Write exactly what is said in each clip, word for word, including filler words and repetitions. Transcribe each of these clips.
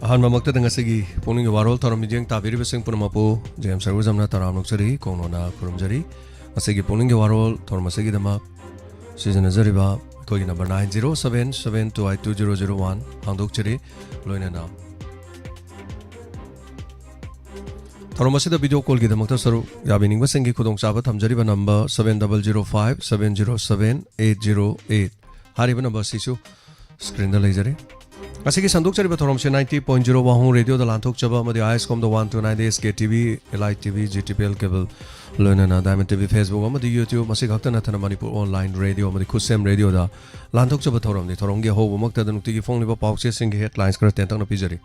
ꯑꯍꯥꯟꯕꯃꯛꯇꯗ ꯉꯁꯤꯒꯤ ꯄꯨꯛꯅꯤꯡꯒꯤ ꯋꯥꯔꯣꯜ ꯊꯧꯔꯝ ꯃꯤꯠꯌꯦꯡ ꯇꯥꯕꯤꯔꯤꯕꯁꯤꯡ ꯄꯨꯝꯅꯃꯛꯄꯨ ꯖꯦꯝꯁ ꯁꯔꯒꯨꯖꯝꯅ ꯇꯔꯥꯝꯅ ꯑꯣꯛꯆꯔꯤ꯫ ꯀꯣꯡꯅꯣꯅ ꯈꯨꯔꯨꯝꯖꯔꯤ꯫ ꯉꯁꯤꯒꯤ ꯄꯨꯛꯅꯤꯡꯒꯤ ꯋꯥꯔꯣꯜ ꯊꯧꯔꯝ ꯑꯁꯤꯒꯤꯗꯃꯛ ꯁꯤꯖꯤꯟꯅꯖꯔꯤꯕ ꯑꯩꯈꯣꯏꯒꯤ number nine zero seven seven two eight two zero zero one ꯍꯥꯡꯗꯣꯛꯆꯔꯤ꯫ ꯂꯣꯏꯅꯅ ꯊꯧꯔꯝ ꯑꯁꯤꯗ video callꯒꯤꯗꯃꯛꯇ ꯁꯔꯨꯛ ꯌꯥꯕꯤꯅꯤꯡꯕꯁꯤꯡꯒꯤ ꯈꯨꯗꯣꯡꯆꯥꯕ ꯊꯝꯖꯔꯤꯕ number seven double zero five seven zero seven eight zero eight ꯍꯥꯏꯔꯤꯕ number ꯑꯁꯤꯁꯨ screenꯗ ꯂꯩꯖꯔꯤ꯫ ꯉꯁꯤꯒꯤ ꯁꯟꯗꯣꯛꯆꯔꯤꯕ ꯊꯧꯔꯝꯁꯤ ninety point zero ꯋꯥꯍꯣꯡ radioꯗ ꯂꯥꯟꯊꯣꯛꯆꯕ ꯑꯃꯗꯤ ISCOMꯗ one two nine DSK TV, Elite TV, GTPL cable, ꯂꯣꯏꯅꯅ Diamond TV, Facebook ꯑꯃꯗꯤ YouTube, ꯃꯁꯤ ꯈꯛꯇ ꯅꯠꯇꯅ ꯃꯅꯤꯄꯨꯔ online radio ꯑꯃꯗꯤ ꯈꯨꯠꯁꯦꯝ radioꯗ ꯂꯥꯟꯊꯣꯛꯆꯕ ꯊꯧꯔꯝꯅꯤ꯫ ꯊꯧꯔꯝꯒꯤ ꯑꯍꯧꯕꯃꯛꯇꯗ ꯅꯨꯡꯇꯤꯒꯤ ꯐꯣꯡꯂꯤꯕ ꯄꯥꯎꯆꯦꯁꯤꯡꯒꯤ headlines ꯈꯔ ꯇꯦꯟꯇꯛꯅ ꯄꯤꯖꯔꯤ꯫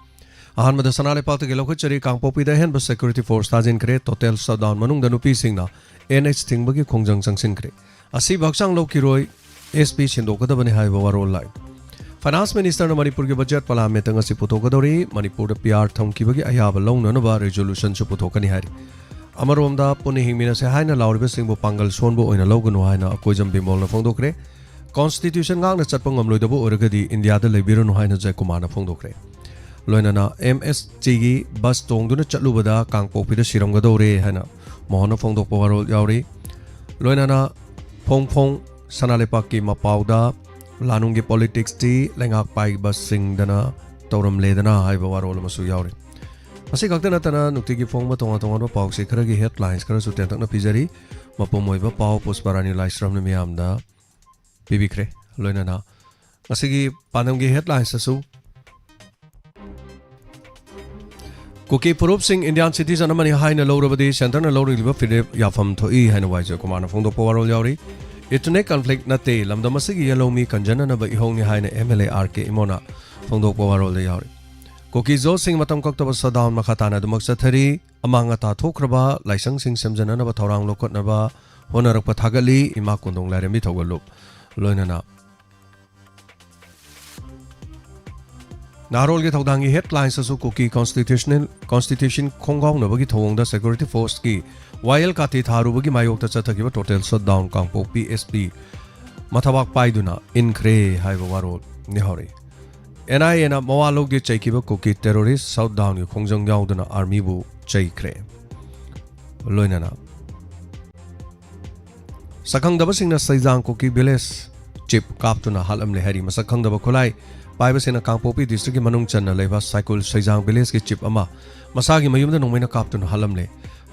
ꯑꯍꯥꯟꯕꯗ ꯁꯅꯥ ꯂꯩꯄꯥꯛꯇꯒꯤ ꯂꯧꯈꯠꯆꯔꯤ꯫ ꯀꯥꯡꯄꯣꯛꯄꯤꯗ ꯑꯍꯦꯟꯕ security force ꯊꯥꯖꯤꯟꯈ꯭ꯔꯦ꯫ Total shutdown ꯃꯅꯨꯡꯗ ꯅꯨꯄꯤꯁꯤꯡꯅ NH ꯊꯤꯡꯕꯒꯤ ꯈꯣꯡꯖꯪ ꯆꯪꯁꯤꯟꯈ꯭ꯔꯦ꯫ ꯑꯁꯤꯕ ꯍꯛꯆꯥꯡ ꯂꯧꯈꯤꯔꯣꯏ, SP ꯁꯤꯟꯗꯣꯛꯀꯗꯕꯅꯤ ꯍꯥꯏꯕ ꯋꯥꯔꯣꯜ ꯂꯥꯛꯏ꯫ Finance Ministerꯅ ꯃꯅꯤꯄꯨꯔꯒꯤ budget parliamentꯇ ꯉꯁꯤ ꯄꯨꯊꯣꯛꯀꯗꯧꯔꯤ꯫ ꯃꯅꯤꯄꯨꯔꯗ PR ꯊꯝꯈꯤꯕꯒꯤ ꯑꯌꯥꯕ ꯂꯧꯅꯅꯕ resolutionꯁꯨ ꯄꯨꯊꯣꯛꯀꯅꯤ ꯍꯥꯏꯔꯤ꯫ ꯑꯃꯔꯣꯝꯗ ꯄꯨꯟꯅ ꯍꯤꯡꯃꯤꯟꯅꯁꯦ ꯍꯥꯏꯅ ꯂꯥꯎꯔꯤꯕꯁꯤꯡꯕꯨ ꯄꯥꯡꯒꯜ ꯁꯣꯟꯕ ꯑꯣꯏꯅ ꯂꯧꯒꯅꯨ ꯍꯥꯏꯅ ꯑꯀꯣꯏꯖꯝ ꯕꯤꯃꯣꯜꯅ ꯐꯣꯡꯗꯣꯛꯈ꯭ꯔꯦ꯫ Constitution ꯉꯥꯛꯅ ꯆꯠꯄ ꯉꯝꯂꯣꯏꯗꯕ ꯑꯣꯏꯔꯒꯗꯤ ꯏꯟꯗꯤꯌꯥꯗ ꯂꯩꯕꯤꯔꯨꯅꯨ ꯍꯥꯏꯅ ꯖꯌꯀꯨꯃꯥꯔꯅ ꯐꯣꯡꯗꯣꯛꯈ꯭ꯔꯦ꯫ ꯂꯣꯏꯅꯅ MSTꯒꯤ bus ꯇꯣꯡꯗꯨꯅ ꯆꯠꯂꯨꯕꯗ ꯀꯥꯡꯄꯣꯛꯄꯤꯗ ꯁꯤꯔꯝꯒꯗꯧꯔꯦ ꯍꯥꯏꯅ ꯃꯣꯍꯟꯅ ꯐꯣꯡꯗꯣꯛꯄ ꯋꯥꯔꯣꯜ ꯌꯥꯎꯔꯤ꯫ ꯂꯣꯏꯅꯅ ꯐꯣꯡ ꯐꯣꯡ ꯁꯅꯥ ꯂꯩꯄꯥꯛꯀꯤ ꯃꯄꯥꯎꯗ ꯂꯥꯅꯨꯡꯒꯤ politicsꯇꯤ ꯂꯩꯉꯥꯛ ꯄꯥꯏꯕꯁꯤꯡꯗꯅ ꯇꯧꯔꯝꯂꯦꯗꯅ ꯍꯥꯏꯕ ꯋꯥꯔꯣꯜ ꯑꯃꯁꯨ ꯌꯥꯎꯔꯤ꯫ ꯃꯁꯤ ꯈꯛꯇ ꯅꯠꯇꯅ ꯅꯨꯡꯇꯤꯒꯤ ꯐꯣꯡꯕ ꯇꯣꯉꯥꯟ ꯇꯣꯉꯥꯟꯕ ꯄꯥꯎꯆꯦ ꯈꯔꯒꯤ headlines ꯈꯔꯁꯨ ꯇꯦꯟꯇꯛꯅ ꯄꯤꯖꯔꯤ꯫ ꯃꯄꯨꯝ ꯑꯣꯏꯕ ꯄꯥꯎ ꯄꯨꯁꯄꯥꯔꯥꯅꯤ ꯂꯥꯏꯁ꯭ꯔꯝꯅ ꯃꯤꯌꯥꯝꯗ ꯄꯤꯕꯤꯈ꯭ꯔꯦ꯫ ꯂꯣꯏꯅꯅ ꯉꯁꯤꯒꯤ ꯄꯥꯟꯗꯝꯒꯤ headlinesꯇꯁꯨ ꯀꯨꯀꯤ ꯐꯨꯔꯨꯞꯁꯤꯡ Indian citizen ꯑꯃꯅꯤ ꯍꯥꯏꯅ ꯂꯧꯔꯕꯗꯤ centreꯅ ꯂꯧꯔꯤꯕ ꯐꯤꯔꯦꯞ ꯌꯥꯐꯝ ꯊꯣꯛꯏ ꯍꯥꯏꯅ ꯋꯥꯏ ꯖꯌꯀꯨꯃꯥꯔꯅ ꯐꯣꯡꯗꯣꯛꯄ ꯋꯥꯔꯣꯜ ꯌꯥꯎꯔꯤ꯫ Ethnic conflict ꯅꯠꯇꯦ, ꯂꯝꯗꯝ ꯑꯁꯤꯒꯤ ꯌꯦꯜꯍꯧꯃꯤ ꯀꯟꯖꯅꯅꯕ ꯏꯍꯧꯅꯤ ꯍꯥꯏꯅ MLA R K ꯏꯃꯣꯅ ꯐꯣꯡꯗꯣꯛꯄ ꯋꯥꯔꯣꯜꯗ ꯌꯥꯎꯔꯤ꯫ ꯀꯨꯀꯤ ꯖꯣꯁꯤꯡ ꯃꯇꯝ ꯀꯛꯇꯕ shutdown ꯃꯈꯥ ꯇꯥꯅ ꯑꯗꯨꯃꯛ ꯆꯠꯊꯔꯤ꯫ ꯑꯃꯥꯡ ꯑꯇꯥ ꯊꯣꯛꯈ꯭ꯔꯕ ꯂꯥꯏꯁꯪꯁꯤꯡ ꯁꯦꯝꯖꯅꯅꯕ ꯊꯧꯔꯥꯡ ꯂꯧꯈꯠꯅꯕ ꯍꯣꯠꯅꯔꯛꯄ ꯊꯥꯒꯠꯂꯤ꯫ ꯏꯃꯥ ꯀꯣꯟꯗꯣꯡ ꯂꯥꯏꯔꯦꯝꯕꯤ ꯊꯧꯒꯜꯂꯨꯞ ꯂꯣꯏꯅꯅ ꯅꯍꯥꯔꯣꯜꯒꯤ ꯊꯧꯗꯥꯡꯒꯤ headlinesꯇꯁꯨ ꯀꯨꯀꯤ constitutional, constitution ꯈꯣꯡꯒꯥꯎꯅꯕꯒꯤ ꯊꯧꯑꯣꯡꯗ security forceꯀꯤ ꯋꯥꯌꯦꯜ ꯀꯥꯇꯤ ꯊꯥꯔꯨꯕꯒꯤ ꯃꯥꯌꯣꯛꯇ ꯆꯠꯊꯈꯤꯕ total shutdown ꯀꯥꯡꯄꯣꯛꯄꯤ SP ꯃꯊꯕꯥꯛ ꯄꯥꯏꯗꯨꯅ ꯏꯟꯈ꯭ꯔꯦ ꯍꯥꯏꯕ ꯋꯥꯔꯣꯜ ꯌꯥꯎꯔꯤ꯫ ꯑꯦꯟ ꯑꯥꯏ ꯑꯦꯅ ꯃꯋꯥ ꯂꯧꯗꯦ ꯆꯩꯈꯤꯕ ꯀꯨꯀꯤ terrorist ꯁꯥꯎꯠ ꯗꯥꯎꯟꯒꯤ ꯈꯣꯡꯖꯪ ꯌꯥꯎꯗꯨꯅ ꯑꯥꯔꯃꯤꯕꯨ ꯆꯩꯈ꯭ꯔꯦ꯫ ꯂꯣꯏꯅꯅ ꯁꯛꯈꯪꯗꯕꯁꯤꯡꯅ ꯁꯩꯖꯥꯡ ꯀꯨꯀꯤ village chief ꯀꯥꯞꯇꯨꯅ ꯍꯥꯠꯂꯝꯂꯦ ꯍꯥꯏꯔꯤ꯫ ꯃꯁꯛ ꯈꯪꯗꯕ ꯈꯨꯠꯂꯥꯏ ꯄꯥꯏꯕꯁꯤꯡꯅ ꯀꯥꯡꯄꯣꯛꯄꯤ districtꯀꯤ ꯃꯅꯨꯡ ꯆꯟꯅ ꯂꯩꯕ ꯁꯥꯏꯀꯨꯜ ꯁꯩꯖꯥꯡ villageꯀꯤ chief ꯑꯃ ꯃꯁꯥꯒꯤ ꯃꯌꯨꯝꯗ ꯅꯣꯡꯃꯩꯅ ꯀꯥꯞꯇꯨꯅ ꯍꯥꯠꯂꯝꯂꯦ꯫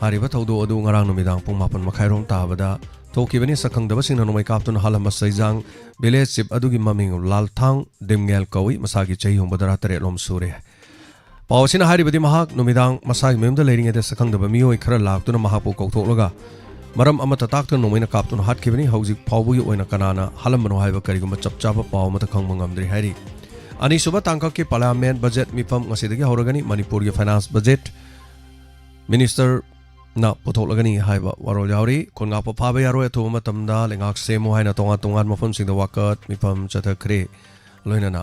ꯍꯥꯏꯔꯤꯕ ꯊꯧꯗꯣꯛ ꯑꯗꯨ ꯉꯔꯥꯡ ꯅꯨꯃꯤꯗꯥꯡ ꯄꯨꯡ ꯃꯥꯄꯟ ꯃꯈꯥꯏꯔꯣꯝ ꯇꯥꯕꯗ ꯊꯣꯛꯈꯤꯕꯅꯤ꯫ ꯁꯛꯈꯪꯗꯕꯁꯤꯡꯅ ꯅꯣꯡꯃꯩ ꯀꯥꯞꯇꯨꯅ ꯍꯥꯠꯂꯝꯕ ꯁꯩꯖꯥꯡ village chief ꯑꯗꯨꯒꯤ ꯃꯃꯤꯡ ꯂꯥꯜꯊꯥꯡ ꯗꯤꯝꯒꯦꯜ ꯀꯧꯏ꯫ ꯃꯁꯥꯒꯤ ꯆꯍꯤ ꯍꯨꯝꯐꯨꯇꯔꯥ ꯇꯔꯦꯠꯂꯣꯝ ꯁꯨꯔꯦ꯫ ꯄꯥꯎ ꯑꯁꯤꯅ ꯍꯥꯏꯔꯤꯕꯗꯤ ꯃꯍꯥꯛ ꯅꯨꯃꯤꯗꯥꯡ ꯃꯁꯥꯒꯤ ꯃꯌꯨꯝꯗ ꯂꯩꯔꯤꯉꯩꯗ ꯁꯛꯈꯪꯗꯕ ꯃꯤꯑꯣꯏ ꯈꯔ ꯂꯥꯛꯇꯨꯅ ꯃꯍꯥꯛꯄꯨ ꯀꯧꯊꯣꯛꯂꯒ ꯃꯔꯝ ꯑꯃꯠꯇ ꯇꯥꯛꯇꯅ ꯅꯣꯡꯃꯩꯅ ꯀꯥꯞꯇꯨꯅ ꯍꯥꯠꯈꯤꯕꯅꯤ꯫ ꯍꯧꯖꯤꯛ ꯐꯥꯎꯕꯒꯤ ꯑꯣꯏꯅ ꯀꯅꯥꯅ ꯍꯥꯠꯂꯝꯕꯅꯣ ꯍꯥꯏꯕ ꯀꯔꯤꯒꯨꯝꯕ ꯆꯞ ꯆꯥꯕ ꯄꯥꯎ ꯑꯃꯠꯇ ꯈꯪꯕ ꯉꯝꯗ꯭ꯔꯤ ꯍꯥꯏꯔꯤ꯫ ꯑꯅꯤꯁꯨꯕ ꯇꯥꯡꯀꯛꯀꯤ parliament budget ꯃꯤꯐꯝ ꯉꯁꯤꯗꯒꯤ ꯍꯧꯔꯒꯅꯤ꯫ ꯃꯅꯤꯄꯨꯔꯒꯤ finance budget ministerꯅ ꯄꯨꯊꯣꯛꯂꯒꯅꯤ ꯍꯥꯏꯕ ꯋꯥꯔꯣꯜ ꯌꯥꯎꯔꯤ꯫ ꯈꯨꯟ ꯉꯥꯛꯄ ꯐꯥꯕ ꯌꯥꯔꯣꯏ, ꯑꯊꯨꯕ ꯃꯇꯝꯗ ꯂꯩꯉꯥꯛ ꯁꯦꯝꯃꯨ ꯍꯥꯏꯅ ꯇꯣꯉꯥꯟ ꯇꯣꯉꯥꯟꯕ ꯃꯐꯝꯁꯤꯡꯗ ꯋꯥꯀꯠ ꯃꯤꯐꯝ ꯆꯠꯊꯈ꯭ꯔꯦ꯫ ꯂꯣꯏꯅꯅ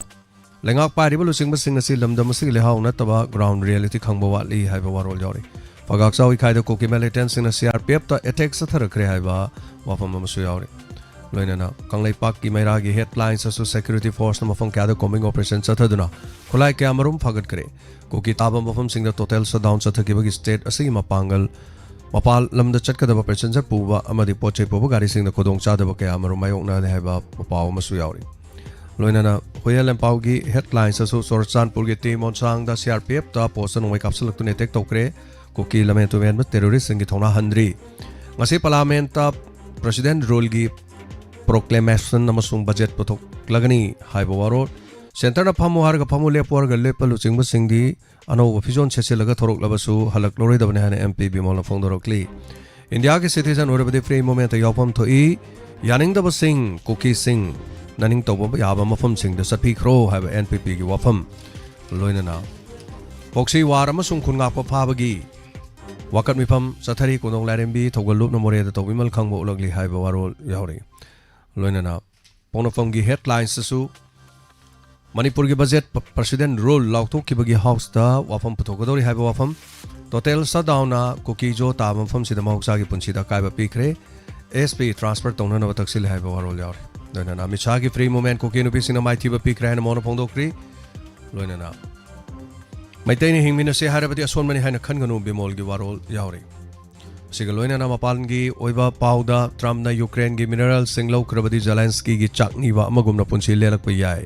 ꯂꯩꯉꯥꯛ ꯄꯥꯏꯔꯤꯕ ꯂꯨꯆꯤꯡꯕꯁꯤꯡ ꯑꯁꯤ ꯂꯝꯗꯝ ꯑꯁꯤꯒꯤ ꯂꯩꯍꯥꯎ ꯅꯠꯇꯕ ground reality ꯈꯪꯕ ꯋꯥꯠꯂꯤ ꯍꯥꯏꯕ ꯋꯥꯔꯣꯜ ꯌꯥꯎꯔꯤ꯫ ꯐꯒꯥꯛꯆꯥꯎ ꯏꯈꯥꯏꯗ ꯀꯨꯀꯤ militantꯁꯤꯡꯅ ꯁꯤ ꯑꯥꯔ ꯄꯤ ꯑꯦꯐꯇ attack ꯆꯠꯊꯔꯛꯈ꯭ꯔꯦ ꯍꯥꯏꯕ ꯋꯥꯐꯝ ꯑꯃꯁꯨ ꯌꯥꯎꯔꯤ꯫ ꯂꯣꯏꯅꯅ ꯀꯪꯂꯩꯄꯥꯛꯀꯤ ꯃꯩꯔꯥꯒꯤ headlines ꯑꯁꯨ security forceꯅ ꯃꯐꯝ ꯀꯌꯥꯗ combing operation ꯆꯠꯊꯗꯨꯅ ꯈꯨꯠꯂꯥꯏ ꯀꯌꯥ ꯃꯔꯨꯝ ꯐꯥꯒꯠꯈ꯭ꯔꯦ꯫ ꯀꯨꯀꯤ ꯇꯥꯕ ꯃꯐꯝꯁꯤꯡꯗ total shutdown ꯆꯠꯊꯈꯤꯕꯒꯤ state ꯑꯁꯤꯒꯤ ꯃꯄꯥꯡꯒꯜ ꯃꯄꯥꯟ ꯂꯝꯗ ꯆꯠꯀꯗꯕ passenger ꯄꯨꯕ ꯑꯃꯗꯤ ꯄꯣꯠ ꯆꯩ ꯄꯨꯕ ꯒꯥꯔꯤꯁꯤꯡꯗ ꯈꯨꯗꯣꯡꯆꯥꯗꯕ ꯀꯌꯥ ꯃꯔꯨꯝ ꯃꯥꯌꯣꯛꯅꯍꯜꯂꯦ ꯍꯥꯏꯕ ꯄꯥꯎ ꯑꯃꯁꯨ ꯌꯥꯎꯔꯤ꯫ ꯂꯣꯏꯅꯅ ꯍꯨꯏꯌꯦꯟ ꯂꯟꯄꯥꯎꯒꯤ headlines ꯑꯁꯨ ꯆꯨꯔꯆꯥꯟꯄꯨꯔꯒꯤ ꯇꯤ ꯃꯣꯟꯁꯥꯡꯗ ꯁꯤ ꯑꯥꯔ ꯄꯤ ꯑꯦꯐꯇ postꯇ ꯅꯣꯡꯃꯩ ꯀꯥꯞꯁꯤꯜꯂꯛꯇꯨꯅ attack ꯇꯧꯈ꯭ꯔꯦ꯫ ꯀꯨꯀꯤ ꯂꯝꯍꯦꯟ ꯇꯨꯍꯦꯟꯕ terroristꯁꯤꯡꯒꯤ ꯊꯧꯅꯥ ꯍꯟꯗ꯭ꯔꯤ꯫ ꯉꯁꯤ parliamentꯇ president ruleꯒꯤ proclamation ꯑꯃꯁꯨꯡ budget ꯄꯨꯊꯣꯛꯂꯒꯅꯤ ꯍꯥꯏꯕ ꯋꯥꯔꯣꯜ꯫ Centreꯅ ꯐꯝꯃꯨ ꯍꯥꯏꯔꯒ ꯐꯝꯃꯨ, ꯂꯦꯞꯄꯨ ꯍꯥꯏꯔꯒ ꯂꯦꯞꯄ ꯂꯨꯆꯤꯡꯕꯁꯤꯡꯗꯤ ꯑꯅꯧꯕ ꯐꯤꯖꯣꯜ ꯁꯦꯠꯆꯤꯜꯂꯒ ꯊꯣꯔꯛꯂꯕꯁꯨ ꯍꯜꯂꯛꯂꯔꯣꯏꯗꯕꯅꯤ ꯍꯥꯏꯅ ꯑꯦꯝ ꯄꯤ ꯕꯤꯃꯣꯜꯅ ꯐꯣꯡꯗꯣꯔꯛꯂꯤ꯫ ꯏꯟꯗꯤꯌꯥꯒꯤ citizen ꯑꯣꯏꯔꯕꯗꯤ free movementꯇ ꯌꯥꯎꯐꯝ ꯊꯣꯛꯏ꯫ ꯌꯥꯅꯤꯡꯗꯕꯁꯤꯡ, ꯀꯨꯀꯤꯁꯤꯡ, ꯅꯅꯤꯡ ꯇꯧꯕ ꯌꯥꯕ ꯃꯐꯝꯁꯤꯡꯗ ꯆꯠꯄꯤꯈ꯭ꯔꯣ ꯍꯥꯏꯕ ꯑꯦꯟ ꯄꯤ ꯄꯤꯒꯤ ꯋꯥꯐꯝ꯫ ꯂꯣꯏꯅꯅ proxy war ꯑꯃꯁꯨꯡ ꯈꯨꯟ ꯉꯥꯛꯄ ꯐꯥꯕꯒꯤ ꯋꯥꯀꯠ ꯃꯤꯐꯝ ꯆꯠꯊꯔꯤ꯫ ꯀꯣꯅꯨꯡ ꯂꯥꯏꯔꯦꯝꯕꯤ, ꯊꯧꯒꯜꯂꯨꯞꯅ ꯃꯣꯔꯦꯗ ꯇꯧꯕꯤꯃꯜ ꯈꯪꯕ ꯎꯠꯂꯛꯂꯤ ꯍꯥꯏꯕ ꯋꯥꯔꯣꯜ ꯌꯥꯎꯔꯤ꯫ ꯂꯣꯏꯅꯅ ꯄꯣꯛꯅꯐꯝꯒꯤ headlinesꯇꯁꯨ ꯃꯅꯤꯄꯨꯔꯒꯤ budget president rule ꯂꯥꯎꯊꯣꯛꯈꯤꯕꯒꯤ houseꯇ ꯋꯥꯐꯝ ꯄꯨꯊꯣꯛꯀꯗꯧꯔꯤ ꯍꯥꯏꯕ ꯋꯥꯐꯝ꯫ Total shutdownꯅ ꯀꯨꯀꯤ ꯖꯣ ꯇꯥꯕ ꯃꯐꯝꯁꯤꯗ ꯃꯍꯧꯁꯥꯒꯤ ꯄꯨꯟꯁꯤꯗ ꯑꯀꯥꯏꯕ ꯄꯤꯈ꯭ꯔꯦ꯫ ꯑꯦꯁ ꯄꯤ transfer ꯇꯧꯅꯅꯕ ꯇꯛꯁꯤꯜꯂꯦ ꯍꯥꯏꯕ ꯋꯥꯔꯣꯜ ꯌꯥꯎꯔꯤ꯫ ꯂꯣꯏꯅꯅ ꯑꯃꯤꯠ ꯁꯥꯍꯒꯤ free movement ꯀꯨꯀꯤ ꯅꯨꯄꯤꯁꯤꯡꯅ ꯃꯥꯏꯊꯤꯕ ꯄꯤꯈ꯭ꯔꯦ ꯍꯥꯏꯅ ꯃꯣꯟꯅ ꯐꯣꯡꯗꯣꯛꯈ꯭ꯔꯤ꯫ ꯂꯣꯏꯅꯅ ꯃꯩꯇꯩꯅ ꯍꯤꯡꯃꯤꯟꯅꯁꯦ ꯍꯥꯏꯔꯕꯗꯤ ꯑꯁꯣꯟꯕꯅꯤ ꯍꯥꯏꯅ ꯈꯟꯒꯅꯨ ꯕꯤꯃꯣꯜꯒꯤ ꯋꯥꯔꯣꯜ ꯌꯥꯎꯔꯤ꯫ ꯃꯁꯤꯒ ꯂꯣꯏꯅꯅ ꯃꯄꯥꯟꯒꯤ ꯑꯣꯏꯕ ꯄꯥꯎꯗ ꯇ꯭ꯔꯝꯞꯅ ꯌꯨꯀ꯭ꯔꯦꯟꯒꯤ ꯃꯤꯅꯔꯦꯜꯁꯤꯡ ꯂꯧꯈ꯭ꯔꯕꯗꯤ ꯖꯦꯂꯦꯟꯁꯀꯤꯒꯤ ꯆꯥꯛꯅꯤꯕ ꯑꯃꯒꯨꯝꯅ ꯄꯨꯟꯁꯤ ꯂꯦꯜꯂꯛꯄ ꯌꯥꯏ꯫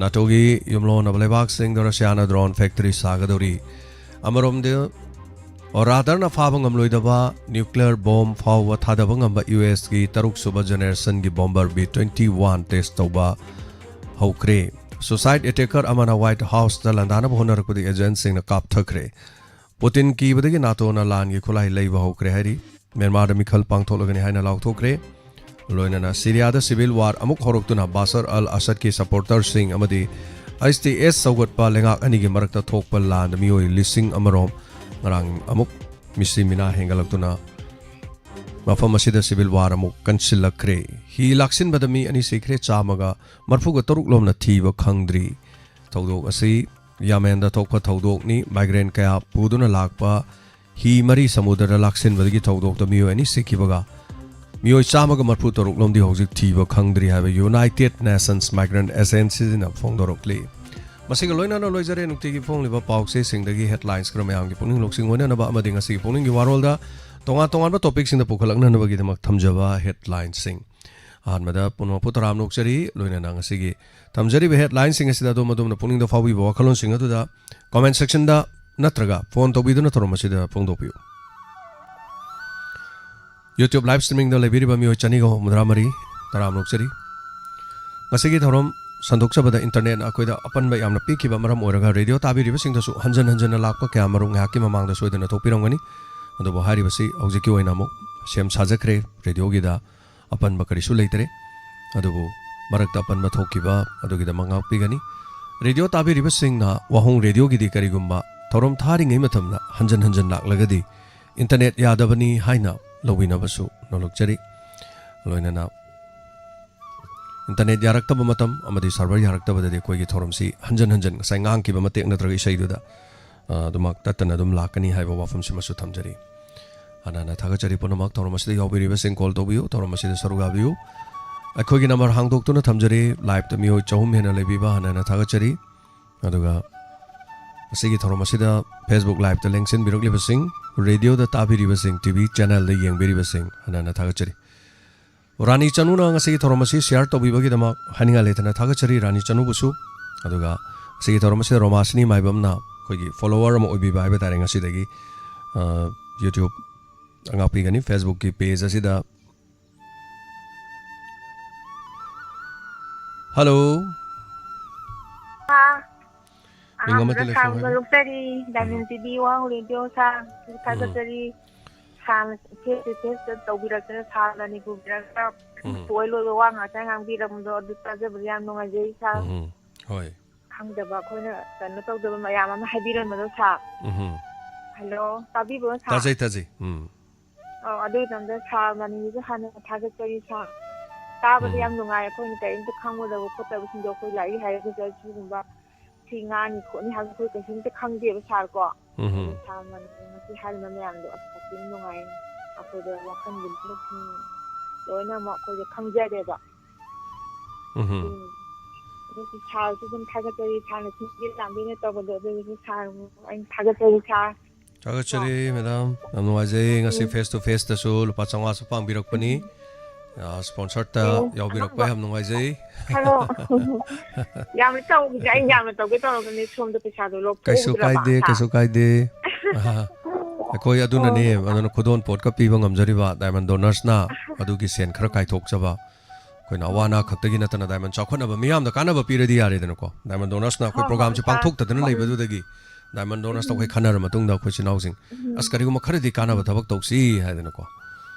ꯅꯥꯇꯣꯒꯤ ꯌꯨꯝꯂꯣꯟꯅꯕ ꯂꯩꯕꯥꯛꯁꯤꯡꯗ ꯔꯁꯤꯌꯥꯅ ꯗ꯭ꯔꯣꯟ ꯐꯦꯛꯇꯔꯤ ꯁꯥꯒꯗꯧꯔꯤ꯫ ꯑꯃꯔꯣꯝꯗ ꯔꯥꯗꯥꯔꯅ ꯐꯥꯕ ꯉꯝꯂꯣꯏꯗꯕ ꯅ꯭ꯌꯨꯀ꯭ꯂꯤꯌꯔ ꯕꯣꯝ ꯐꯥꯎꯕ ꯊꯥꯗꯕ ꯉꯝꯕ ꯌꯨ ꯑꯦꯁꯀꯤ ꯇꯔꯨꯛ ꯁꯨꯕ ꯖꯦꯅꯦꯔꯦꯁꯟꯒꯤ bomber B twenty one test ꯇꯧꯕ ꯍꯧꯈ꯭ꯔꯦ꯫ ꯁꯨꯁꯥꯏꯠ ꯑꯦꯇꯦꯀꯔ ꯑꯃꯅ ꯋꯥꯏꯠ ꯍꯥꯎꯁꯇ ꯂꯥꯟꯗꯥꯅꯕ ꯍꯣꯠꯅꯔꯛꯄꯗ ꯑꯦꯖꯦꯟꯠꯁꯤꯡꯅ ꯀꯥꯞꯊꯈ꯭ꯔꯦ꯫ ꯄꯨꯇꯤꯟ ꯀꯤꯕꯗꯒꯤ ꯅꯥꯇꯣꯅ ꯂꯥꯟꯒꯤ ꯈꯨꯠꯂꯥꯏ ꯂꯩꯕ ꯍꯧꯈ꯭ꯔꯦ ꯍꯥꯏꯔꯤ꯫ ꯃ꯭ꯌꯥꯟꯃꯥꯔꯗ ꯃꯤꯈꯜ ꯄꯥꯡꯊꯣꯛꯂꯒꯅꯤ ꯍꯥꯏꯅ ꯂꯥꯎꯊꯣꯛꯈ꯭ꯔꯦ꯫ ꯂꯣꯏꯅꯅ ꯁꯤꯔꯤꯌꯥꯗ ꯁꯤꯚꯤꯜ ꯋꯥꯔ ꯑꯃꯨꯛ ꯍꯧꯔꯛꯇꯨꯅ ꯕꯥꯁꯔ ꯑꯜ ꯑꯁꯗꯀꯤ ꯁꯄꯣꯔꯇꯔꯁꯤꯡ ꯑꯃꯗꯤ ꯑꯩꯆ ꯇꯤ ꯑꯦꯁ ꯁꯧꯒꯠꯄ ꯂꯩꯉꯥꯛ ꯑꯅꯤꯒꯤ ꯃꯔꯛꯇ ꯊꯣꯛꯄ ꯂꯥꯟꯗ ꯃꯤꯑꯣꯏ ꯂꯤꯁꯤꯡ ꯑꯃꯔꯣꯝ ꯉꯔꯥꯡ ꯑꯃꯨꯛ ꯃꯤꯁꯤ ꯃꯤꯅꯥ ꯍꯦꯟꯒꯠꯂꯛꯇꯨꯅ ꯃꯐꯝ ꯑꯁꯤꯗ ꯁꯤꯚꯤꯜ ꯋꯥꯔ ꯑꯃꯨꯛ ꯀꯟꯁꯤꯜꯂꯛꯈ꯭ꯔꯦ꯫ ꯍꯤ ꯂꯥꯛꯁꯤꯟꯕꯗ ꯃꯤ ꯑꯅꯤ ꯁꯤꯈ꯭ꯔꯦ, ꯆꯥꯝꯃꯒ ꯃꯔꯤꯐꯨꯒ ꯇꯔꯨꯛ ꯂꯣꯝꯅ ꯊꯤꯕ ꯈꯪꯗ꯭ꯔꯤ꯫ ꯊꯧꯗꯣꯛ ꯑꯁꯤ ꯌꯥꯃꯦꯟꯗ ꯊꯣꯛꯄ ꯊꯧꯗꯣꯛꯅꯤ꯫ ꯃꯥꯏꯒ꯭ꯔꯦꯟ ꯀꯌꯥ ꯄꯨꯗꯨꯅ ꯂꯥꯛꯄ ꯍꯤ ꯃꯔꯤ ꯁꯃꯨꯗ꯭ꯔꯗ ꯂꯥꯛꯁꯤꯟꯕꯗꯒꯤ ꯊꯧꯗꯣꯛꯇ ꯃꯤꯑꯣꯏ ꯑꯅꯤ ꯁꯤꯈꯤꯕꯒ ꯃꯤꯑꯣꯏ ꯆꯥꯝꯃꯒ ꯃꯔꯤꯐꯨ ꯇꯔꯨꯛ ꯂꯣꯝꯗꯤ ꯍꯧꯖꯤꯛ ꯊꯤꯕ ꯈꯪꯗ꯭ꯔꯤ ꯍꯥꯏꯕ ꯌꯨꯅꯥꯏꯇꯦꯗ ꯅꯦꯁꯟꯁ ꯃꯥꯏꯒ꯭ꯔꯦꯟ ꯑꯦꯖꯦꯟꯁꯤꯅ ꯐꯣꯡꯗꯣꯔꯛꯂꯤ꯫ ꯃꯁꯤꯒ ꯂꯣꯏꯅꯅ ꯂꯣꯏꯖꯔꯦ ꯅꯨꯡꯇꯤꯒꯤ ꯐꯣꯡꯂꯤꯕ ꯄꯥꯎ ꯆꯦꯁꯤꯡꯗꯒꯤ ꯍꯦꯗꯂꯥꯏꯟꯁ ꯈꯔ ꯃꯌꯥꯝꯒꯤ ꯄꯨꯛꯅꯤꯡ ꯂꯧꯁꯤꯡ ꯑꯣꯏꯅꯅꯕ ꯑꯃꯗꯤ ꯉꯁꯤꯒꯤ ꯄꯨꯛꯅꯤꯡꯒꯤ ꯋꯥꯔꯣꯜꯗ ꯇꯣꯉꯥꯟ ꯇꯣꯉꯥꯟꯕ ꯇꯣꯄꯤꯛꯁꯤꯡꯗ ꯄꯨꯈꯠꯂꯛꯅꯅꯕꯒꯤꯗꯃꯛ ꯊꯝꯖꯕ ꯍꯦꯗꯂꯥꯏꯟꯁꯤꯡ꯫ ꯑꯍꯥꯟꯕꯗ ꯄꯨꯝꯅꯃꯛꯄꯨ ꯇꯔꯥꯝꯅ ꯑꯣꯛꯆꯔꯤ꯫ ꯂꯣꯏꯅꯅ ꯉꯁꯤꯒꯤ ꯊꯝꯖꯔꯤꯕ ꯍꯦꯗꯂꯥꯏꯟꯁꯤꯡ ꯑꯁꯤꯗ ꯑꯗꯣꯝ ꯑꯗꯣꯝꯅ ꯄꯨꯛꯅꯤꯡꯗ ꯐꯥꯎꯕꯤꯕ ꯋꯥꯈꯜꯂꯣꯟꯁꯤꯡ ꯑꯗꯨꯗ ꯀꯣꯃꯦꯟ ꯁꯦꯛꯁꯟꯗ ꯅꯠꯇ꯭ꯔꯒ ꯐꯣꯟ ꯇꯧꯕꯤꯗꯨꯅ ꯊꯧꯔꯝ ꯑꯁꯤꯗ ꯐꯣꯡꯗꯣꯛꯄꯤꯌꯨ꯫ YouTube ꯂꯥꯏꯚ ꯁ꯭ꯇ꯭ꯔꯤꯃꯤꯡꯗ ꯂꯩꯕꯤꯔꯤꯕ ꯃꯤꯑꯣꯏ ꯆꯅꯤꯒ ꯍꯨꯝꯐꯨꯇꯔꯥ ꯃꯔꯤ ꯇꯔꯥꯝꯅ ꯑꯣꯛꯆꯔꯤ꯫ ꯉꯁꯤꯒꯤ ꯊꯧꯔꯝ ꯁꯟꯗꯣꯛꯆꯕꯗ ꯏꯟꯇꯔꯅꯦꯠꯅ ꯑꯩꯈꯣꯏꯗ ꯑꯄꯟꯕ ꯌꯥꯝꯅ ꯄꯤꯈꯤꯕ ꯃꯔꯝ ꯑꯣꯏꯔꯒ ꯔꯦꯗꯤꯑꯣ ꯇꯥꯕꯤꯔꯤꯕꯁꯤꯡꯗꯁꯨ ꯍꯟꯖꯟ ꯍꯟꯖꯟꯅ ꯂꯥꯛꯄ ꯀꯌꯥ ꯃꯔꯨꯝ ꯉꯥꯏꯍꯥꯛꯀꯤ ꯃꯃꯥꯡꯗ ꯁꯣꯏꯗꯅ ꯊꯣꯛꯄꯤꯔꯝꯒꯅꯤ꯫ ꯑꯗꯨꯕꯨ ꯍꯥꯏꯔꯤꯕꯁꯤ ꯍꯧꯖꯤꯛꯀꯤ ꯑꯣꯏꯅ ꯑꯃꯨꯛ ꯁꯦꯝ ꯁꯥꯖꯈ꯭ꯔꯦ꯫ ꯔꯦꯗꯤꯑꯣꯒꯤꯗ ꯑꯄꯟꯕ ꯀꯔꯤꯁꯨ ꯂꯩꯇꯔꯦ꯫ ꯑꯗꯨꯕꯨ ꯃꯔꯛꯇ ꯑꯄꯟꯕ ꯊꯣꯛꯈꯤꯕ ꯑꯗꯨꯒꯤꯗꯃꯛ ꯉꯥꯛꯄꯤꯒꯅꯤ꯫ ꯔꯦꯗꯤꯑꯣ ꯇꯥꯕꯤꯔꯤꯕꯁꯤꯡꯅ ꯋꯥꯍꯣꯡ ꯔꯦꯗꯤꯑꯣꯒꯤꯗꯤ ꯀꯔꯤꯒꯨꯝꯕ ꯊꯧꯔꯝ ꯊꯥꯔꯤꯉꯩ ꯃꯇꯝꯗ ꯍꯟꯖꯟ ꯍꯟꯖꯟ ꯂꯥꯛꯂꯒꯗꯤ ꯏꯟꯇꯔꯅꯦꯠ ꯌꯥꯗꯕꯅꯤ ꯍꯥꯏꯅ ꯂꯧꯕꯤꯅꯕꯁꯨ ꯅꯣꯜꯂꯛꯆꯔꯤ꯫ ꯂꯣꯏꯅꯅ ꯏꯟꯇꯔꯅꯦꯠ ꯌꯥꯔꯛꯇꯕ ꯃꯇꯝ ꯑꯃꯗꯤ ꯁꯔꯚꯔ ꯌꯥꯔꯛꯇꯕꯗꯗꯤ ꯑꯩꯈꯣꯏꯒꯤ ꯊꯧꯔꯝꯁꯤ ꯍꯟꯖꯟ ꯍꯟꯖꯟ ꯉꯁꯥꯏ ꯉꯥꯡꯈꯤꯕ ꯃꯇꯦꯛ ꯅꯠꯇ꯭ꯔꯒ ꯏꯁꯩꯗꯨꯗ, ꯑ, ꯑꯗꯨꯃꯛ ꯇꯠꯇꯅ ꯑꯗꯨꯝ ꯂꯥꯛꯀꯅꯤ ꯍꯥꯏꯕ ꯋꯥꯐꯝꯁꯤꯃꯁꯨ ꯊꯝꯖꯔꯤ꯫ ꯍꯥꯟꯅ ꯍꯥꯟꯅ ꯊꯥꯒꯠꯆꯔꯤ ꯄꯨꯝꯅꯃꯛ꯫ ꯊꯧꯔꯝ ꯑꯁꯤꯗ ꯌꯥꯎꯕꯤꯔꯤꯕꯁꯤꯡ ꯀꯣꯜ ꯇꯧꯕꯤꯌꯨ, ꯊꯧꯔꯝ ꯑꯁꯤꯗ ꯁꯔꯨꯛ ꯌꯥꯕꯤꯌꯨ꯫ ꯑꯩꯈꯣꯏꯒꯤ ꯅꯝꯕꯔ ꯍꯥꯡꯗꯣꯛꯇꯨꯅ ꯊꯝꯖꯔꯤ꯫ ꯂꯥꯏꯞꯇ ꯃꯤꯑꯣꯏ ꯆꯍꯨꯝ ꯍꯦꯟꯅ ꯂꯩꯕꯤꯕ ꯍꯥꯟꯅ ꯍꯥꯟꯅ ꯊꯥꯒꯠꯆꯔꯤ꯫ ꯑꯗꯨꯒ ꯉꯁꯤꯒꯤ ꯊꯧꯔꯝ ꯑꯁꯤꯗ Facebook Live-ꯇ ꯂꯦꯡꯁꯤꯟꯕꯤꯔꯛꯂꯤꯕꯁꯤꯡ, ꯔꯦꯗꯤꯑꯣꯗ ꯇꯥꯕꯤꯔꯤꯕꯁꯤꯡ, ꯇꯤ ꯚꯤ ꯆꯦꯅꯦꯜꯗ ꯌꯦꯡꯕꯤꯔꯤꯕꯁꯤꯡ ꯍꯟꯅ ꯍꯟꯅ ꯊꯥꯒꯠꯆꯔꯤ꯫ ꯔꯥꯅꯤ ꯆꯅꯨꯅ ꯉꯁꯤꯒꯤ ꯊꯧꯔꯝ ꯑꯁꯤ ꯁꯤꯌꯥꯔ ꯇꯧꯕꯤꯕꯒꯤꯗꯃꯛ ꯍꯥꯏꯅꯤꯡꯉꯥꯏ ꯂꯩꯇꯅ ꯊꯥꯒꯠꯆꯔꯤ ꯔꯥꯅꯤ ꯆꯅꯨꯕꯨꯁꯨ꯫ ꯑꯗꯨꯒ ꯉꯁꯤꯒꯤ ꯊꯧꯔꯝ ꯑꯁꯤꯗ ꯔꯣꯃꯥꯁꯤꯅꯤ ꯃꯥꯏꯕꯝꯅ ꯑꯩꯈꯣꯏꯒꯤ ꯐꯣꯂꯣꯋꯔ ꯑꯃ ꯑꯣꯏꯕꯤꯕ ꯍꯥꯏꯕ ꯇꯥꯔꯦ ꯉꯁꯤꯗꯒꯤ, ꯑ, YouTube ꯑꯉꯥꯛꯄꯤꯒꯅꯤ Facebook-ꯀꯤ ꯄꯦꯖ ꯑꯁꯤꯗ꯫ ꯍꯜꯂꯣ꯫ ꯑꯥ꯫ ꯃꯤꯡ ꯑꯃ ꯑꯍꯥꯟꯕꯗ ꯇꯦꯂꯦꯐꯣꯟ ꯁꯥꯔ ꯍꯥꯏꯕꯤꯌꯨ꯫ ꯅꯣꯡꯖꯔꯤ, ꯗꯥꯏꯃꯟ ꯎꯝ꯫ ꯇꯤ ꯚꯤ ꯋꯥꯡ ꯔꯦꯗꯤꯑꯣ ꯁꯥꯔ, ꯎꯝ꯫ ꯊꯥꯒꯠꯆꯔꯤ꯫ ꯁꯥꯔꯅ ꯐꯦꯁ ꯇꯨ ꯐꯦꯁꯇ ꯇꯧꯕꯤꯔꯛꯇꯅ ꯁꯥꯔ ꯃꯅꯤꯄꯨꯔ ꯕꯤꯔꯛꯇ ꯎꯝ꯫ ꯊꯣꯏ ꯂꯣꯏꯕ ꯋꯥ ꯉꯥꯛꯇ ꯉꯥꯡꯕꯤꯔꯝꯕꯗꯣ ꯑꯗꯨ ꯇꯥꯖꯕꯗ ꯌꯥꯝ ꯅꯨꯡꯉꯥꯏꯖꯩ ꯁꯥꯔ꯫ ꯎꯝ꯫ ꯍꯣꯏ꯫ ꯈꯪꯗꯕ ꯑꯩꯈꯣꯏꯅ ꯀꯩꯅꯣ ꯇꯧꯗꯕ ꯃꯌꯥꯝ ꯑꯃ ꯍꯥꯏꯕꯤꯔꯝꯕꯗꯣ ꯁꯥꯔ꯫ ꯎꯝ꯫ ꯍꯜꯂꯣ, ꯇꯥꯕꯤꯕ꯭ꯔꯣ ꯁꯥꯔ? ꯇꯥꯖꯩ, ꯇꯥꯖꯩ꯫ ꯎꯝ꯫ ꯑꯧ, ꯑꯗꯨꯒꯤꯗꯃꯛꯇ ꯁꯥꯔ ꯃꯅꯤꯒꯤꯁꯨ ꯍꯥꯟꯅ ꯊꯥꯒꯠꯆꯔꯤ ꯁꯥꯔ꯫ ꯇꯥꯕꯗ ꯎꯝ꯫ ꯌꯥꯝ ꯅꯨꯡꯉꯥꯏ꯫ ꯑꯩꯈꯣꯏꯅ ꯀꯔꯤꯝꯇ ꯈꯪꯉꯨꯗꯕ ꯈꯣꯠꯇꯕꯁꯤꯡꯗꯣ ꯑꯩꯈꯣꯏ ꯂꯥꯏꯔꯤꯛ ꯍꯥꯏꯔꯒꯁꯨ ꯁꯤꯒꯨꯝꯕ ꯁꯤ ꯉꯥꯡꯅꯤ ꯈꯣꯠꯅꯤ ꯍꯥꯏꯕ ꯑꯩꯈꯣꯏ ꯀꯩꯁꯨꯝꯇ ꯈꯪꯗꯦꯕ ꯁꯥꯔ ꯀꯣ꯫ ꯎꯝ꯫ ꯑꯗꯨ ꯁꯥꯔ ꯃꯅꯤꯅ ꯉꯁꯤ ꯍꯥꯏꯔꯤꯕ ꯃꯌꯥꯝꯗꯣ ꯑꯁ ꯌꯥꯝ ꯊꯤꯅ ꯅꯨꯡꯉꯥꯏ꯫ ꯑꯩꯈꯣꯏꯗ ꯋꯥꯈꯜꯒꯤ ꯂꯧꯁꯤꯡ ꯂꯣꯏꯅꯃꯛ ꯑꯩꯈꯣꯏꯗ ꯈꯪꯖꯔꯦꯕ꯫ ꯎꯝ꯫ ꯎꯝ꯫ ꯑꯗꯨꯁꯨ ꯁꯥꯔꯁꯨ ꯑꯗꯨꯝ ꯊꯥꯒꯠꯆꯔꯤ, ꯁꯥꯔꯅ ꯊꯤꯟꯕꯤ ꯂꯥꯡꯕꯤꯅ ꯇꯧꯕꯗꯣ ꯑꯗꯨꯒꯤꯁꯨ ꯁꯥꯔ ꯑꯩꯅ ꯊꯥꯒꯠꯆꯔꯤ ꯁꯥꯔ꯫ ꯊꯥꯒꯠꯆꯔꯤ ꯃꯦꯗꯥꯝ, ꯌꯥꯝ ꯅꯨꯡꯉꯥꯏꯖꯩ꯫ ꯉꯁꯤ ꯎꯝ꯫ ꯐꯦꯁ ꯇꯨ ꯐꯦꯁꯇꯁꯨ ꯂꯨꯄꯥ ꯆꯥꯝꯃꯉꯥꯁꯨ ꯄꯥꯡꯕꯤꯔꯛꯄꯅꯤ꯫ ꯎꯝ꯫ ꯑ, ꯁ꯭ꯄꯣꯟꯁꯔꯇ ꯑꯦ, ꯌꯥꯎꯕꯤꯔꯛꯄ ꯑꯅꯧꯕ꯫ ꯌꯥꯝ ꯅꯨꯡꯉꯥꯏꯖꯩ꯫ ꯍꯜꯂꯣ꯫ ꯌꯥꯝꯅ ꯇꯧꯈꯤꯁꯦ, ꯑꯩ ꯌꯥꯝꯅ ꯇꯧꯒꯦ ꯇꯧꯔꯒꯅꯦ, ꯁꯣꯝꯗ ꯄꯩꯁꯥꯗꯣ ꯂꯧꯊꯣꯛꯎꯗ꯭ꯔꯕ, ꯀꯩꯁꯨ ꯀꯥꯏꯗꯦ, ꯁꯥꯔ꯫ ꯀꯩꯁꯨ ꯀꯥꯏꯗꯦ꯫ ꯑ, ꯑꯩꯈꯣꯏ ꯑꯗꯨꯅꯅꯦ, ꯑꯣ꯫ ꯑꯗꯨꯅ ꯈꯨꯗꯣꯜ ꯄꯣꯠꯀ ꯄꯤꯕ ꯉꯝꯖꯔꯤꯕ ꯗꯥꯏꯃꯟ ꯗꯣꯅꯔꯁꯅ ꯑꯗꯨꯒꯤ ꯁꯦꯟ ꯈꯔ ꯀꯥꯏꯊꯣꯛꯆꯕ꯫ ꯑꯩꯈꯣꯏꯅ ꯑꯋꯥ ꯑꯅꯥ ꯈꯛꯇꯒꯤ ꯅꯠꯇꯅ ꯗꯥꯏꯃꯟ ꯆꯥꯎꯈꯠꯅꯕ ꯃꯤꯌꯥꯝꯗ ꯀꯥꯟꯅꯕ ꯄꯤꯔꯗꯤ ꯌꯥꯔꯦꯗꯅꯀꯣ꯫ ꯗꯥꯏꯃꯟ ꯗꯣꯅꯔꯁꯅ ꯑꯩꯈꯣꯏ ꯍꯣꯏ, ꯍꯣꯏ, ꯄ꯭ꯔꯣꯒ꯭ꯔꯥꯝꯁꯦ ꯁꯥꯔ꯫ ꯄꯥꯡꯊꯣꯛꯇꯗꯅ ꯎꯝ꯫ ꯂꯩꯕꯗꯨꯗꯒꯤ ꯗꯥꯏꯃꯟ ꯗꯣꯅꯔꯁꯇ ꯎꯝ꯫ ꯑꯩꯈꯣꯏ ꯈꯟꯅꯔ ꯃꯇꯨꯡꯗ ꯑꯩꯈꯣꯏ ꯏꯆꯤꯟ ꯏꯅꯥꯎꯁꯤꯡ, ꯎꯝ꯫ ꯑꯁ, ꯀꯔꯤꯒꯨꯝꯕ ꯈꯔꯗꯤ ꯀꯥꯟꯅꯕ ꯎꯝ꯫ ꯊꯕꯛ ꯇꯧꯁꯤ ꯍꯥꯏꯗꯅꯀꯣ꯫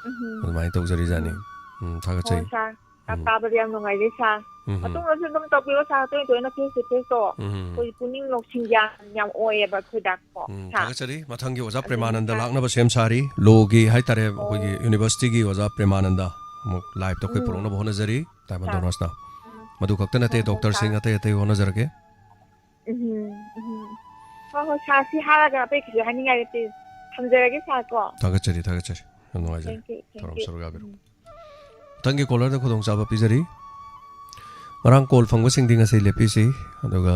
ꯎꯝ꯫ ꯑꯗꯨꯃꯥꯏꯅ ꯇꯧꯖꯔꯤꯖꯥꯠꯅꯤ꯫ ꯎꯝ꯫ ꯎꯝ, ꯊꯥꯒꯠꯆꯩ꯫ ꯍꯣꯏ, ꯁꯥꯔ꯫ ꯇꯥ-, ꯎꯝ꯫ ꯇꯥꯕꯗ ꯌꯥꯝ ꯅꯨꯡꯉꯥꯏꯖꯩ, ꯁꯥꯔ꯫ ꯎꯝ꯫ ꯃꯇꯨꯡꯗꯁꯨ ꯑꯗꯨꯝ ꯇꯧꯕꯤꯔꯣ, ꯁꯥꯔ, ꯇꯣꯏ ꯇꯣꯏꯅ ꯐꯦꯁ ꯇꯨ ꯐꯦꯁꯇꯣ꯫ ꯎꯝ꯫ ꯑꯩꯈꯣꯏ ꯄꯨꯛꯅꯤꯡ ꯂꯧꯁꯤꯡ ꯌꯥꯝ, ꯌꯥꯝ ꯑꯣꯏꯌꯦꯕ ꯑꯩꯈꯣꯏꯗ꯫ ꯎꯝ, ꯁꯥꯔ꯫ ꯊꯥꯒꯠꯆꯔꯤ꯫ ꯃꯊꯪꯒꯤ ꯑꯣꯖꯥ ꯑꯗꯨꯅꯤ, ꯄ꯭ꯔꯦꯃꯥꯅꯟꯗ ꯁꯥꯔ꯫ ꯂꯥꯛꯅꯕ ꯁꯦꯝ ꯁꯥꯔꯤ꯫ ꯂꯣꯒꯤ ꯍꯥꯏꯇꯥꯔꯦ, ꯑꯣ꯫ ꯑꯩꯈꯣꯏꯒꯤ ꯌꯨꯅꯤꯚꯔꯁꯤꯇꯤꯒꯤ ꯑꯣꯖꯥ ꯄ꯭ꯔꯦꯃꯥꯅꯟꯗ ꯑꯃꯨꯛ ꯂꯥꯏꯞꯇ ꯑꯩꯈꯣꯏ ꯎꯝ꯫ ꯄꯨꯔꯛꯅꯕ ꯍꯣꯠꯅꯖꯔꯤ, ꯗꯥꯏꯃꯟ ꯁꯥꯔ꯫ ꯗꯣꯅꯔꯁꯅ꯫ ꯎꯝ꯫ ꯃꯗꯨ ꯈꯛꯇ ꯅꯠꯇꯦ, ꯍꯣꯏ, ꯍꯣꯏ, ꯗꯣꯛꯇꯔꯁꯤꯡ ꯁꯥꯔ꯫ ꯑꯇꯩ ꯑꯇꯩ ꯍꯣꯠꯅꯖꯔꯒꯦ꯫ ꯎꯝ, ꯎꯝ꯫ ꯍꯣꯏ, ꯍꯣꯏ, ꯁꯥꯔ, ꯁꯤ ꯍꯥꯏꯔꯒ ꯑꯇꯩ ꯀꯩꯁꯨ ꯍꯥꯏꯅꯤꯡꯉꯥꯏ ꯂꯩꯇꯦ꯫ ꯊꯝꯖꯔꯒꯦ, ꯁꯥꯔ, ꯀꯣ꯫ ꯊꯥꯒꯠꯆꯔꯤ, ꯊꯥꯒꯠꯆꯔꯤ꯫ ꯌꯥꯝ ꯅꯨꯡꯉꯥꯏꯖꯔꯦ꯫ Thank you, thank ꯊꯧꯔꯝ you꯫ ꯁꯔꯨꯛ ꯌꯥꯕꯤꯔꯛꯄ꯫ ꯎꯝ꯫ ꯃꯊꯪꯒꯤ ꯀꯣꯂꯔꯗ ꯈꯨꯗꯣꯡꯆꯥꯕ ꯄꯤꯖꯔꯤ꯫ ꯉꯔꯥꯡ ꯀꯣꯜ ꯐꯪꯕꯁꯤꯡꯗꯤ ꯉꯁꯤ ꯂꯦꯞꯄꯤꯁꯤ, ꯑꯗꯨꯒ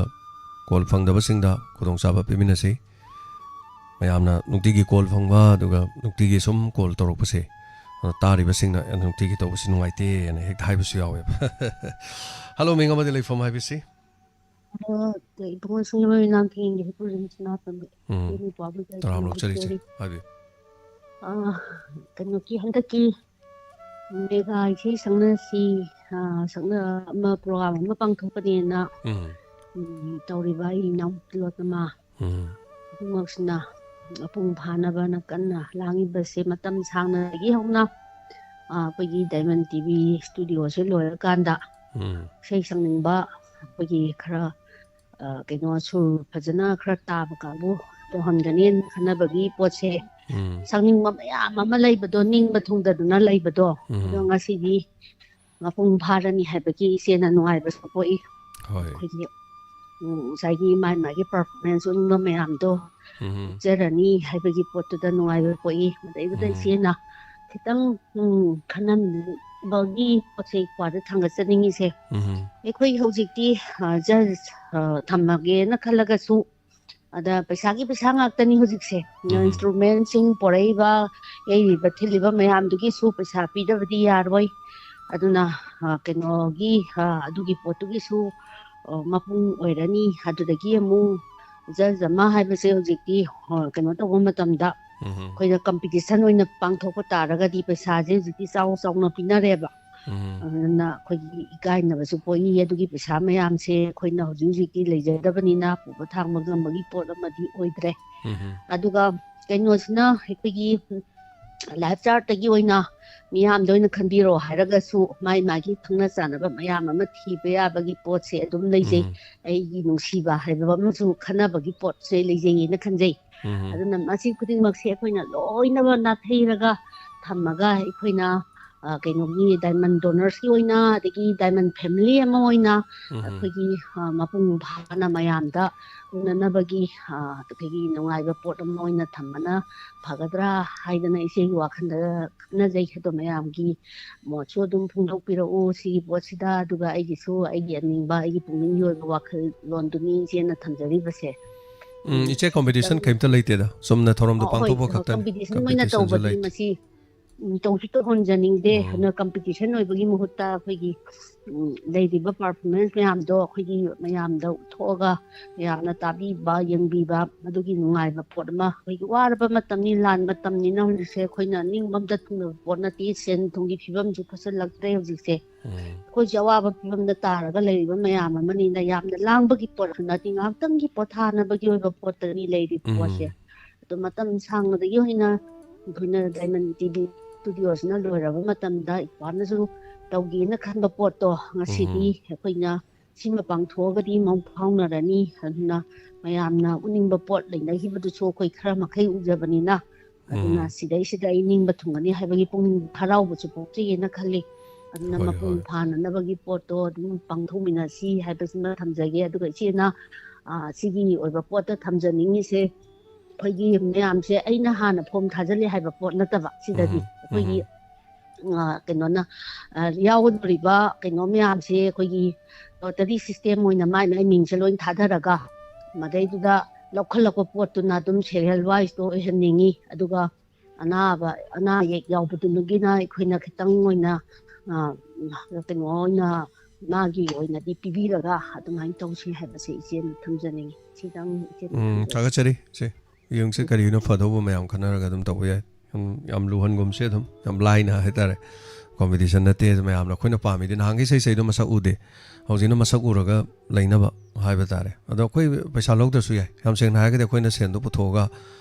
ꯀꯣꯜ ꯐꯪꯗꯕꯁꯤꯡꯗ ꯈꯨꯗꯣꯡꯆꯥꯕ ꯄꯤꯃꯤꯟꯅꯁꯤ꯫ ꯃꯌꯥꯝꯅ ꯅꯨꯡꯇꯤꯒꯤ ꯀꯣꯜ ꯐꯪꯕ, ꯑꯗꯨꯒ ꯅꯨꯡꯇꯤꯒꯤ ꯁꯨꯝ ꯀꯣꯜ ꯇꯧꯔꯛꯄꯁꯦ, ꯑꯗꯣ ꯇꯥꯔꯤꯕꯁꯤꯡꯅ ꯅꯨꯡꯇꯤꯒꯤ ꯇꯧꯕꯁꯤ ꯅꯨꯡꯉꯥꯏꯇꯦꯅ ꯍꯦꯛꯇ ꯍꯥꯏꯕꯁꯨ ꯌꯥꯎꯋꯦꯕ꯫ ꯍꯜꯂꯣ, ꯃꯤꯡ ꯑꯃꯗꯤ ꯂꯩꯐꯝ ꯍꯥꯏꯕꯤꯁꯤ꯫ ꯑꯗꯣ, ꯏꯕꯨꯡꯉꯣ ꯁꯤꯡꯖꯃꯩ ꯅꯥꯝꯊꯦꯡꯒꯤ ꯍꯩꯀ꯭ꯔꯨꯖꯝ ꯁꯅꯥꯇꯣꯝꯕꯤ꯫ ꯎꯝ꯫ ꯏꯆꯦ ꯅꯨꯄꯥꯕꯨ ꯇꯔꯥꯝꯅ ꯂꯩꯇꯦ꯫ ꯑꯣꯛꯆꯔꯤꯁꯦ꯫ ꯍꯥꯏꯕꯤꯌꯨ꯫ ꯑꯥ, ꯀꯩꯅꯣꯒꯤ ꯍꯟꯗꯛꯀꯤ ꯃꯦꯒꯥ ꯏꯁꯩ ꯁꯛꯅꯁꯤ, ꯑꯥ, ꯁꯛꯅ-, ꯑꯃ ꯄ꯭ꯔꯣꯒ꯭ꯔꯥꯝ ꯑꯃ ꯄꯥꯡꯊꯣꯛꯀꯅꯦꯅ, ꯎꯝ꯫ ꯎꯝ, ꯇꯧꯔꯤꯕ ꯑꯩ ꯏꯅꯥꯎ ꯄꯤꯂꯣꯠ ꯑꯃ ꯎꯝ꯫ ꯑꯗꯨꯃꯛꯁꯤꯅ ꯃꯄꯨꯡ ꯐꯥꯅꯕꯅ ꯀꯟꯅ ꯂꯥꯡꯉꯤꯕꯁꯦ ꯃꯇꯝ ꯁꯥꯡꯅꯗꯒꯤ ꯍꯧꯅ, ꯑꯥ, ꯑꯩꯈꯣꯏꯒꯤ ꯗꯥꯏꯃꯟ ꯇꯤ ꯚꯤ ꯁ꯭ꯇꯨꯗꯤꯑꯣꯁꯦ ꯂꯣꯏꯔꯀꯥꯟꯗ ꯎꯝ꯫ ꯏꯁꯩ ꯁꯛꯅꯤꯡꯕ ꯑꯩꯈꯣꯏꯒꯤ ꯈꯔ, ꯑꯥ, ꯀꯩꯅꯣ ꯁꯨꯔ ꯐꯖꯅ ꯈꯔ ꯇꯥꯕ ꯀꯥꯡꯕꯨ ꯇꯧꯍꯟꯒꯅꯦꯅ ꯈꯟꯅꯕꯒꯤ ꯄꯣꯠꯁꯦ ꯎꯝ꯫ ꯁꯛꯅꯤꯡꯕ ꯃꯌꯥꯝ ꯑꯃ ꯂꯩꯕꯗꯣ, ꯅꯤꯡꯕ ꯊꯨꯡꯗꯗꯅ ꯂꯩꯕꯗꯣ, ꯎꯝ꯫ ꯑꯗꯣ ꯉꯁꯤꯗꯤ ꯃꯄꯨꯡ ꯐꯥꯔꯅꯤ ꯍꯥꯏꯕꯒꯤ ꯏꯆꯦꯅ ꯅꯨꯡꯉꯥꯏꯕꯁꯨ ꯄꯣꯛꯏ꯫ ꯍꯣꯏ꯫ ꯑꯩꯈꯣꯏꯒꯤ, ꯎꯝ, ꯉꯁꯥꯏꯒꯤ ꯃꯥꯏ ꯃꯥꯒꯤ ꯄꯔꯐꯣꯔꯃꯦꯟꯁ ꯎꯠꯅꯤꯡꯕ ꯃꯌꯥꯝꯗꯣ ꯎꯝ꯫ ꯎꯠꯆꯔꯅꯤ ꯍꯥꯏꯕꯒꯤ ꯄꯣꯠꯇꯨꯗ ꯅꯨꯡꯉꯥꯏꯕ ꯄꯣꯛꯏ꯫ ꯃꯗꯩꯗꯨꯗ ꯎꯝ꯫ ꯏꯆꯦꯅ ꯈꯤꯇꯪ, ꯎꯝ, ꯈꯟꯅꯅꯤꯡꯕꯒꯤ ꯄꯣꯠꯁꯦ ꯈ꯭ꯋꯥꯏꯗ ꯊꯥꯡꯒꯠꯆꯅꯤꯡꯉꯤꯁꯦ꯫ ꯎꯝ꯫ ꯑꯩꯈꯣꯏ ꯍꯧꯖꯤꯛꯇꯤ, ꯑ, ꯖꯁ, ꯑ, ꯊꯝꯃꯒꯦꯅ ꯈꯜꯂꯒꯁꯨ, ꯑꯗ ꯄꯩꯁꯥꯒꯤ ꯄꯩꯁꯥ ꯉꯥꯛꯇꯅꯤ ꯍꯧꯖꯤꯛꯁꯦ꯫ ꯎꯝ꯫ ꯏꯟꯁꯇ꯭ꯔꯨꯃꯦꯟꯁꯤꯡ ꯄꯣꯔꯛꯏꯕ, ꯌꯩꯔꯤꯕ ꯊꯤꯜꯂꯤꯕ ꯃꯌꯥꯝꯗꯨꯒꯤꯁꯨ ꯄꯩꯁꯥ ꯄꯤꯗꯕꯗꯤ ꯌꯥꯔꯣꯏ꯫ ꯑꯗꯨꯅ, ꯑ, ꯀꯩꯅꯣꯒꯤ, ꯑ, ꯑꯗꯨꯒꯤ ꯄꯣꯠꯇꯨꯒꯤꯁꯨ, ꯑ, ꯃꯄꯨꯡ ꯑꯣꯏꯔꯅꯤ꯫ ꯑꯗꯨꯗꯒꯤ ꯑꯃꯨꯛ ꯖꯁ ꯑꯃ ꯍꯥꯏꯕꯁꯦ ꯍꯧꯖꯤꯛꯇꯤ, ꯑ, ꯀꯩꯅꯣ ꯇꯧꯕ ꯃꯇꯝꯗ ꯎꯝ꯫ ꯑꯩꯈꯣꯏꯅ ꯀꯝꯄꯤꯇꯤꯁꯟ ꯑꯣꯏꯅ ꯄꯥꯡꯊꯣꯛꯄ ꯇꯥꯔꯒꯗꯤ ꯄꯩꯁꯥꯁꯦ ꯍꯧꯖꯤꯛꯇꯤ ꯆꯥꯎ ꯆꯥꯎꯅ ꯄꯤꯅꯔꯦꯕ꯫ ꯎꯝ꯫ ꯑꯗꯨꯅ ꯑꯩꯈꯣꯏꯒꯤ ꯏꯀꯥꯏꯅꯕꯁꯨ ꯄꯣꯛꯏ꯫ ꯑꯗꯨꯒꯤ ꯄꯩꯁꯥ ꯃꯌꯥꯝꯁꯦ ꯑꯩꯈꯣꯏꯅ ꯍꯧꯖꯤꯛ ꯍꯧꯖꯤꯛꯇꯤ ꯂꯩꯖꯗꯕꯅꯤꯅ ꯄꯨꯕ ꯊꯥꯡꯕ ꯉꯝꯕꯒꯤ ꯄꯣꯠ ꯑꯃꯗꯤ ꯑꯣꯏꯗ꯭ꯔꯦ꯫ ꯎꯝ꯫ ꯑꯗꯨꯒ ꯀꯩꯅꯣꯁꯤꯅ ꯑꯩꯈꯣꯏꯒꯤ ꯂꯥꯏꯐ ꯆꯥꯔꯠꯇꯒꯤ ꯑꯣꯏꯅ ꯃꯤꯌꯥꯝꯗ ꯑꯣꯏꯅ ꯈꯟꯕꯤꯔꯣ ꯍꯥꯏꯔꯒꯁꯨ ꯃꯥꯏ ꯃꯥꯒꯤ ꯈꯪꯅ ꯆꯥꯟꯅꯕ ꯃꯌꯥꯝ ꯑꯃ ꯊꯤꯕ ꯌꯥꯕꯒꯤ ꯄꯣꯠꯁꯦ ꯑꯗꯨꯝ ꯂꯩꯖꯩ꯫ ꯎꯝ꯫ ꯑꯩꯒꯤ ꯅꯨꯡꯁꯤꯕ ꯍꯥꯏꯕ ꯑꯃꯁꯨ ꯈꯟꯅꯕꯒꯤ ꯄꯣꯠꯁꯦ ꯂꯩꯖꯩꯌꯦꯅ ꯈꯟꯖꯩ꯫ ꯎꯝ꯫ ꯑꯗꯨꯅ ꯃꯁꯤ ꯈꯨꯗꯤꯡꯃꯛꯁꯦ ꯑꯩꯈꯣꯏꯅ ꯂꯣꯏꯅꯃꯛ ꯅꯥꯊꯩꯔꯒ ꯊꯝꯃꯒ ꯑꯩꯈꯣꯏꯅ ꯑ, ꯀꯩꯅꯣꯒꯤ diamond donorsꯀꯤ ꯑꯣꯏꯅ, ꯑꯗꯒꯤ diamond family ꯑꯃ ꯑꯣꯏꯅ ꯎꯝ꯫ ꯑꯩꯈꯣꯏꯒꯤ, ꯑ, ꯃꯄꯨꯡ ꯐꯥꯅ ꯃꯌꯥꯝꯗ ꯎꯅꯅꯕꯒꯤ, ꯑ, ꯑꯩꯈꯣꯏꯒꯤ ꯅꯨꯡꯉꯥꯏꯕ ꯄꯣꯠ ꯑꯃ ꯑꯣꯏꯅ ꯊꯝꯕꯅ ꯐꯒꯗ꯭ꯔꯥ ꯍꯥꯏꯗꯅ ꯏꯆꯦꯒꯤ ꯋꯥꯈꯜꯗ ꯈꯟꯅꯖꯩ꯫ ꯑꯗꯣ ꯃꯌꯥꯝꯒꯤ ꯃꯣꯠꯁꯨ ꯑꯗꯨꯝ ꯐꯣꯡꯗꯣꯛꯄꯤꯔꯛꯎ ꯁꯤꯒꯤ ꯄꯣꯠꯁꯤꯗ, ꯑꯗꯨꯒ ꯑꯩꯒꯤꯁꯨ ꯑꯩꯒꯤ ꯑꯅꯤꯡꯕ, ꯑꯩꯒꯤ ꯄꯨꯛꯅꯤꯡꯒꯤ ꯑꯣꯏꯕ ꯋꯥꯈꯜꯂꯣꯟꯗꯨꯅꯤ ꯏꯆꯦꯅ ꯊꯝꯖꯔꯤꯕꯁꯦ꯫ ꯎꯝ, ꯏꯆꯦ, competition ꯀꯩꯝꯇ ꯂꯩꯇꯦꯗ, ꯆꯨꯝꯅ ꯊꯧꯔꯝꯗꯣ ꯄꯥꯡꯊꯣꯛꯄ ꯈꯛꯇꯅꯤ꯫ Competition ꯑꯣꯏꯅ Competitionꯁꯨ ꯇꯧꯕꯗꯤ ꯂꯩꯇꯦ꯫ ꯃꯁꯤ, ꯎꯝ, ꯇꯧꯁꯨ ꯇꯧꯍꯟꯖꯅꯤꯡꯗꯦ꯫ ꯎꯝ꯫ ꯑꯗꯨꯅ competition ꯑꯣꯏꯕꯒꯤ ꯃꯍꯨꯠꯇ ꯑꯩꯈꯣꯏꯒꯤ, ꯎꯝ, ꯂꯩꯔꯤꯕ performance ꯃꯌꯥꯝꯗꯣ ꯑꯩꯈꯣꯏꯒꯤ ꯃꯌꯥꯝꯗ ꯎꯠꯊꯣꯛꯑꯒ ꯃꯌꯥꯝꯅ ꯇꯥꯕꯤꯕ, ꯌꯦꯡꯕꯤꯕ, ꯑꯗꯨꯒꯤ ꯅꯨꯡꯉꯥꯏꯕ ꯄꯣꯠ ꯑꯃ, ꯑꯩꯈꯣꯏꯒꯤ ꯋꯥꯔꯕ ꯃꯇꯝꯅꯤ, ꯂꯥꯟ ꯃꯇꯝꯅꯤꯅ ꯍꯧꯖꯤꯛꯁꯦ ꯑꯩꯈꯣꯏꯅ ꯅꯤꯡꯕ ꯑꯝꯇ ꯊꯨꯡꯅꯕ ꯄꯣꯠ ꯅꯠꯇꯦ꯫ ꯁꯦꯟ ꯊꯨꯝꯒꯤ ꯐꯤꯕꯝꯁꯨ ꯐꯠꯁꯤꯜꯂꯛꯇ꯭ꯔꯦ ꯍꯧꯖꯤꯛꯁꯦ꯫ ꯎꯝ꯫ ꯑꯩꯈꯣꯏꯁꯦ ꯑꯋꯥꯕ ꯐꯤꯕꯝꯗ ꯇꯥꯔꯒ ꯂꯩꯔꯤꯕ ꯃꯌꯥꯝ ꯑꯃꯅꯤꯅ ꯌꯥꯝꯅ ꯂꯥꯡꯕꯒꯤ ꯄꯣꯠ ꯅꯠꯇꯦ, ꯉꯥꯏꯍꯥꯛꯇꯪꯒꯤ ꯄꯣꯊꯥꯅꯕꯒꯤ ꯑꯣꯏꯕ ꯄꯣꯠꯇꯅꯤ ꯂꯩꯔꯤꯕ ꯎꯝ꯫ ꯄꯣꯠꯁꯦ꯫ ꯑꯗꯣ ꯃꯇꯝ ꯁꯥꯡꯅꯗꯒꯤ ꯍꯦꯟꯅ ꯑꯩꯈꯣꯏꯅ Diamond TV studioꯁꯤꯅ ꯂꯣꯏꯔꯕ ꯃꯇꯝꯗ ꯏꯄ꯭ꯋꯥꯅꯁꯨ ꯇꯧꯒꯦꯅ ꯈꯟꯕ ꯄꯣꯠꯇꯣ ꯉꯁꯤꯗꯤ ꯎꯝ꯫ ꯑꯩꯈꯣꯏꯅ ꯁꯤꯃ ꯄꯥꯡꯊꯣꯛꯑꯒꯗꯤ ꯃꯄꯨꯡ ꯐꯥꯎꯅꯔꯅꯤ꯫ ꯑꯗꯨꯅ ꯃꯌꯥꯝꯅ ꯎꯅꯤꯡꯕ ꯄꯣꯠ ꯂꯩꯅꯈꯤꯕꯗꯨꯁꯨ ꯑꯩꯈꯣꯏ ꯈꯔ ꯃꯈꯩ ꯎꯖꯕꯅꯤꯅ, ꯑꯗꯨꯅ ꯎꯝ꯫ ꯁꯤꯗꯩꯁꯤꯗ ꯑꯩ ꯅꯤꯡꯕ ꯊꯨꯡꯒꯅꯤ ꯍꯥꯏꯕꯒꯤ ꯄꯨꯛꯅꯤꯡ ꯍꯔꯥꯎꯕꯁꯨ ꯄꯣꯛꯆꯩꯌꯦꯅ ꯈꯜꯂꯤ꯫ ꯑꯗꯨꯅ ꯍꯣꯏ, ꯃꯄꯨꯡ ꯍꯣꯏ꯫ ꯐꯥꯅꯅꯕꯒꯤ ꯄꯣꯠꯇꯣ ꯑꯗꯨꯝ ꯄꯥꯡꯊꯣꯛꯃꯤꯟꯅꯁꯤ ꯍꯥꯏꯕꯁꯤꯃ ꯊꯝꯖꯒꯦ꯫ ꯑꯗꯨꯒ ꯏꯆꯦꯅ, ꯑ, ꯁꯤꯒꯤ ꯑꯣꯏꯕ ꯄꯣꯠꯇ ꯊꯝꯖꯅꯤꯡꯉꯤꯁꯦ, ꯑꯩꯈꯣꯏꯒꯤ ꯃꯌꯥꯝꯁꯦ ꯑꯩꯅ ꯍꯥꯟꯅ form ꯊꯥꯖꯤꯜꯂꯦ ꯍꯥꯏꯕ ꯄꯣꯠ ꯅꯠꯇꯕ, ꯁꯤꯗꯗꯤ ꯎꯝ, ꯑꯩꯈꯣꯏꯒꯤ, ꯎꯝ꯫ ꯑ, ꯀꯩꯅꯣꯅ, ꯑ, ꯌꯥꯎꯒꯗꯧꯔꯤꯕ ꯀꯩꯅꯣ ꯃꯌꯥꯝꯁꯦ ꯑꯩꯈꯣꯏꯒꯤ lottery system ꯑꯣꯏꯅ ꯃꯥꯏ ꯃꯥꯏ ꯃꯤꯡꯁꯦ ꯂꯣꯏ ꯊꯥꯗꯔꯒ, ꯃꯗꯩꯗꯨꯗ ꯂꯧꯈꯠꯂꯛꯄ ꯄꯣꯠꯇꯨꯅ ꯑꯗꯨꯝ serial wiseꯇꯣ ꯑꯣꯏꯍꯟꯅꯤꯡꯉꯤ꯫ ꯑꯗꯨꯒ ꯑꯅꯥꯕ, ꯑꯅꯥ ꯑꯌꯦꯛ ꯌꯥꯎꯕꯗꯨꯒꯤꯅ ꯑꯩꯈꯣꯏꯅ ꯈꯤꯇꯪ ꯑꯣꯏꯅ, ꯑ, ꯀꯩꯅꯣ ꯑꯣꯏꯅ ꯃꯥꯒꯤ ꯑꯣꯏꯅꯗꯤ ꯄꯤꯕꯤꯔꯒ ꯑꯗꯨꯃꯥꯏꯅ ꯇꯧꯁꯤ ꯍꯥꯏꯕꯁꯦ ꯏꯆꯦꯅ ꯊꯝꯖꯅꯤꯡꯉꯤ꯫ ꯁꯤꯗꯪ ꯏꯆꯦꯅ ꯎꯝ, ꯊꯝꯖꯅꯤꯡꯉꯤ꯫ ꯊꯥꯒꯠꯆꯔꯤ, ꯏꯆꯦ꯫ ꯌꯦꯡꯁꯦ, ꯀꯔꯤꯅ ꯐꯗꯧꯕ ꯃꯌꯥꯝ ꯈꯟꯅꯔꯒ ꯑꯗꯨꯝ ꯇꯧꯕ ꯌꯥꯏ꯫ ꯌꯥꯝ, ꯌꯥꯝ ꯂꯨꯍꯟꯒꯨꯝꯁꯦ ꯑꯗꯨꯝ, ꯌꯥꯝ ꯂꯥꯏꯅ ꯍꯥꯏꯇꯥꯔꯦ꯫ Competition ꯅꯠꯇꯦ, ꯑꯗꯨ ꯃꯌꯥꯝꯅ ꯑꯩꯈꯣꯏꯅ ꯄꯥꯝꯃꯤꯗꯤ ꯅꯍꯥꯟꯒꯤ ꯏꯁꯩ ꯏꯁꯩꯗꯣ ꯃꯁꯛ ꯎꯗꯦ, ꯍꯧꯖꯤꯛꯅ ꯃꯁꯛ ꯎꯔꯒ ꯂꯩꯅꯕ ꯍꯥꯏꯕ ꯇꯥꯔꯦ꯫ ꯑꯗꯣ ꯑꯩꯈꯣꯏ ꯄꯩꯁꯥ ꯂꯧꯗ꯭ꯔꯁꯨ ꯌꯥꯏ꯫ ꯌꯥꯝ ꯁꯦꯡꯅ ꯍꯥꯏꯔꯒꯗꯤ ꯑꯩꯈꯣꯏꯅ ꯁꯦꯟꯗꯣ ꯄꯨꯊꯣꯛꯑꯒ,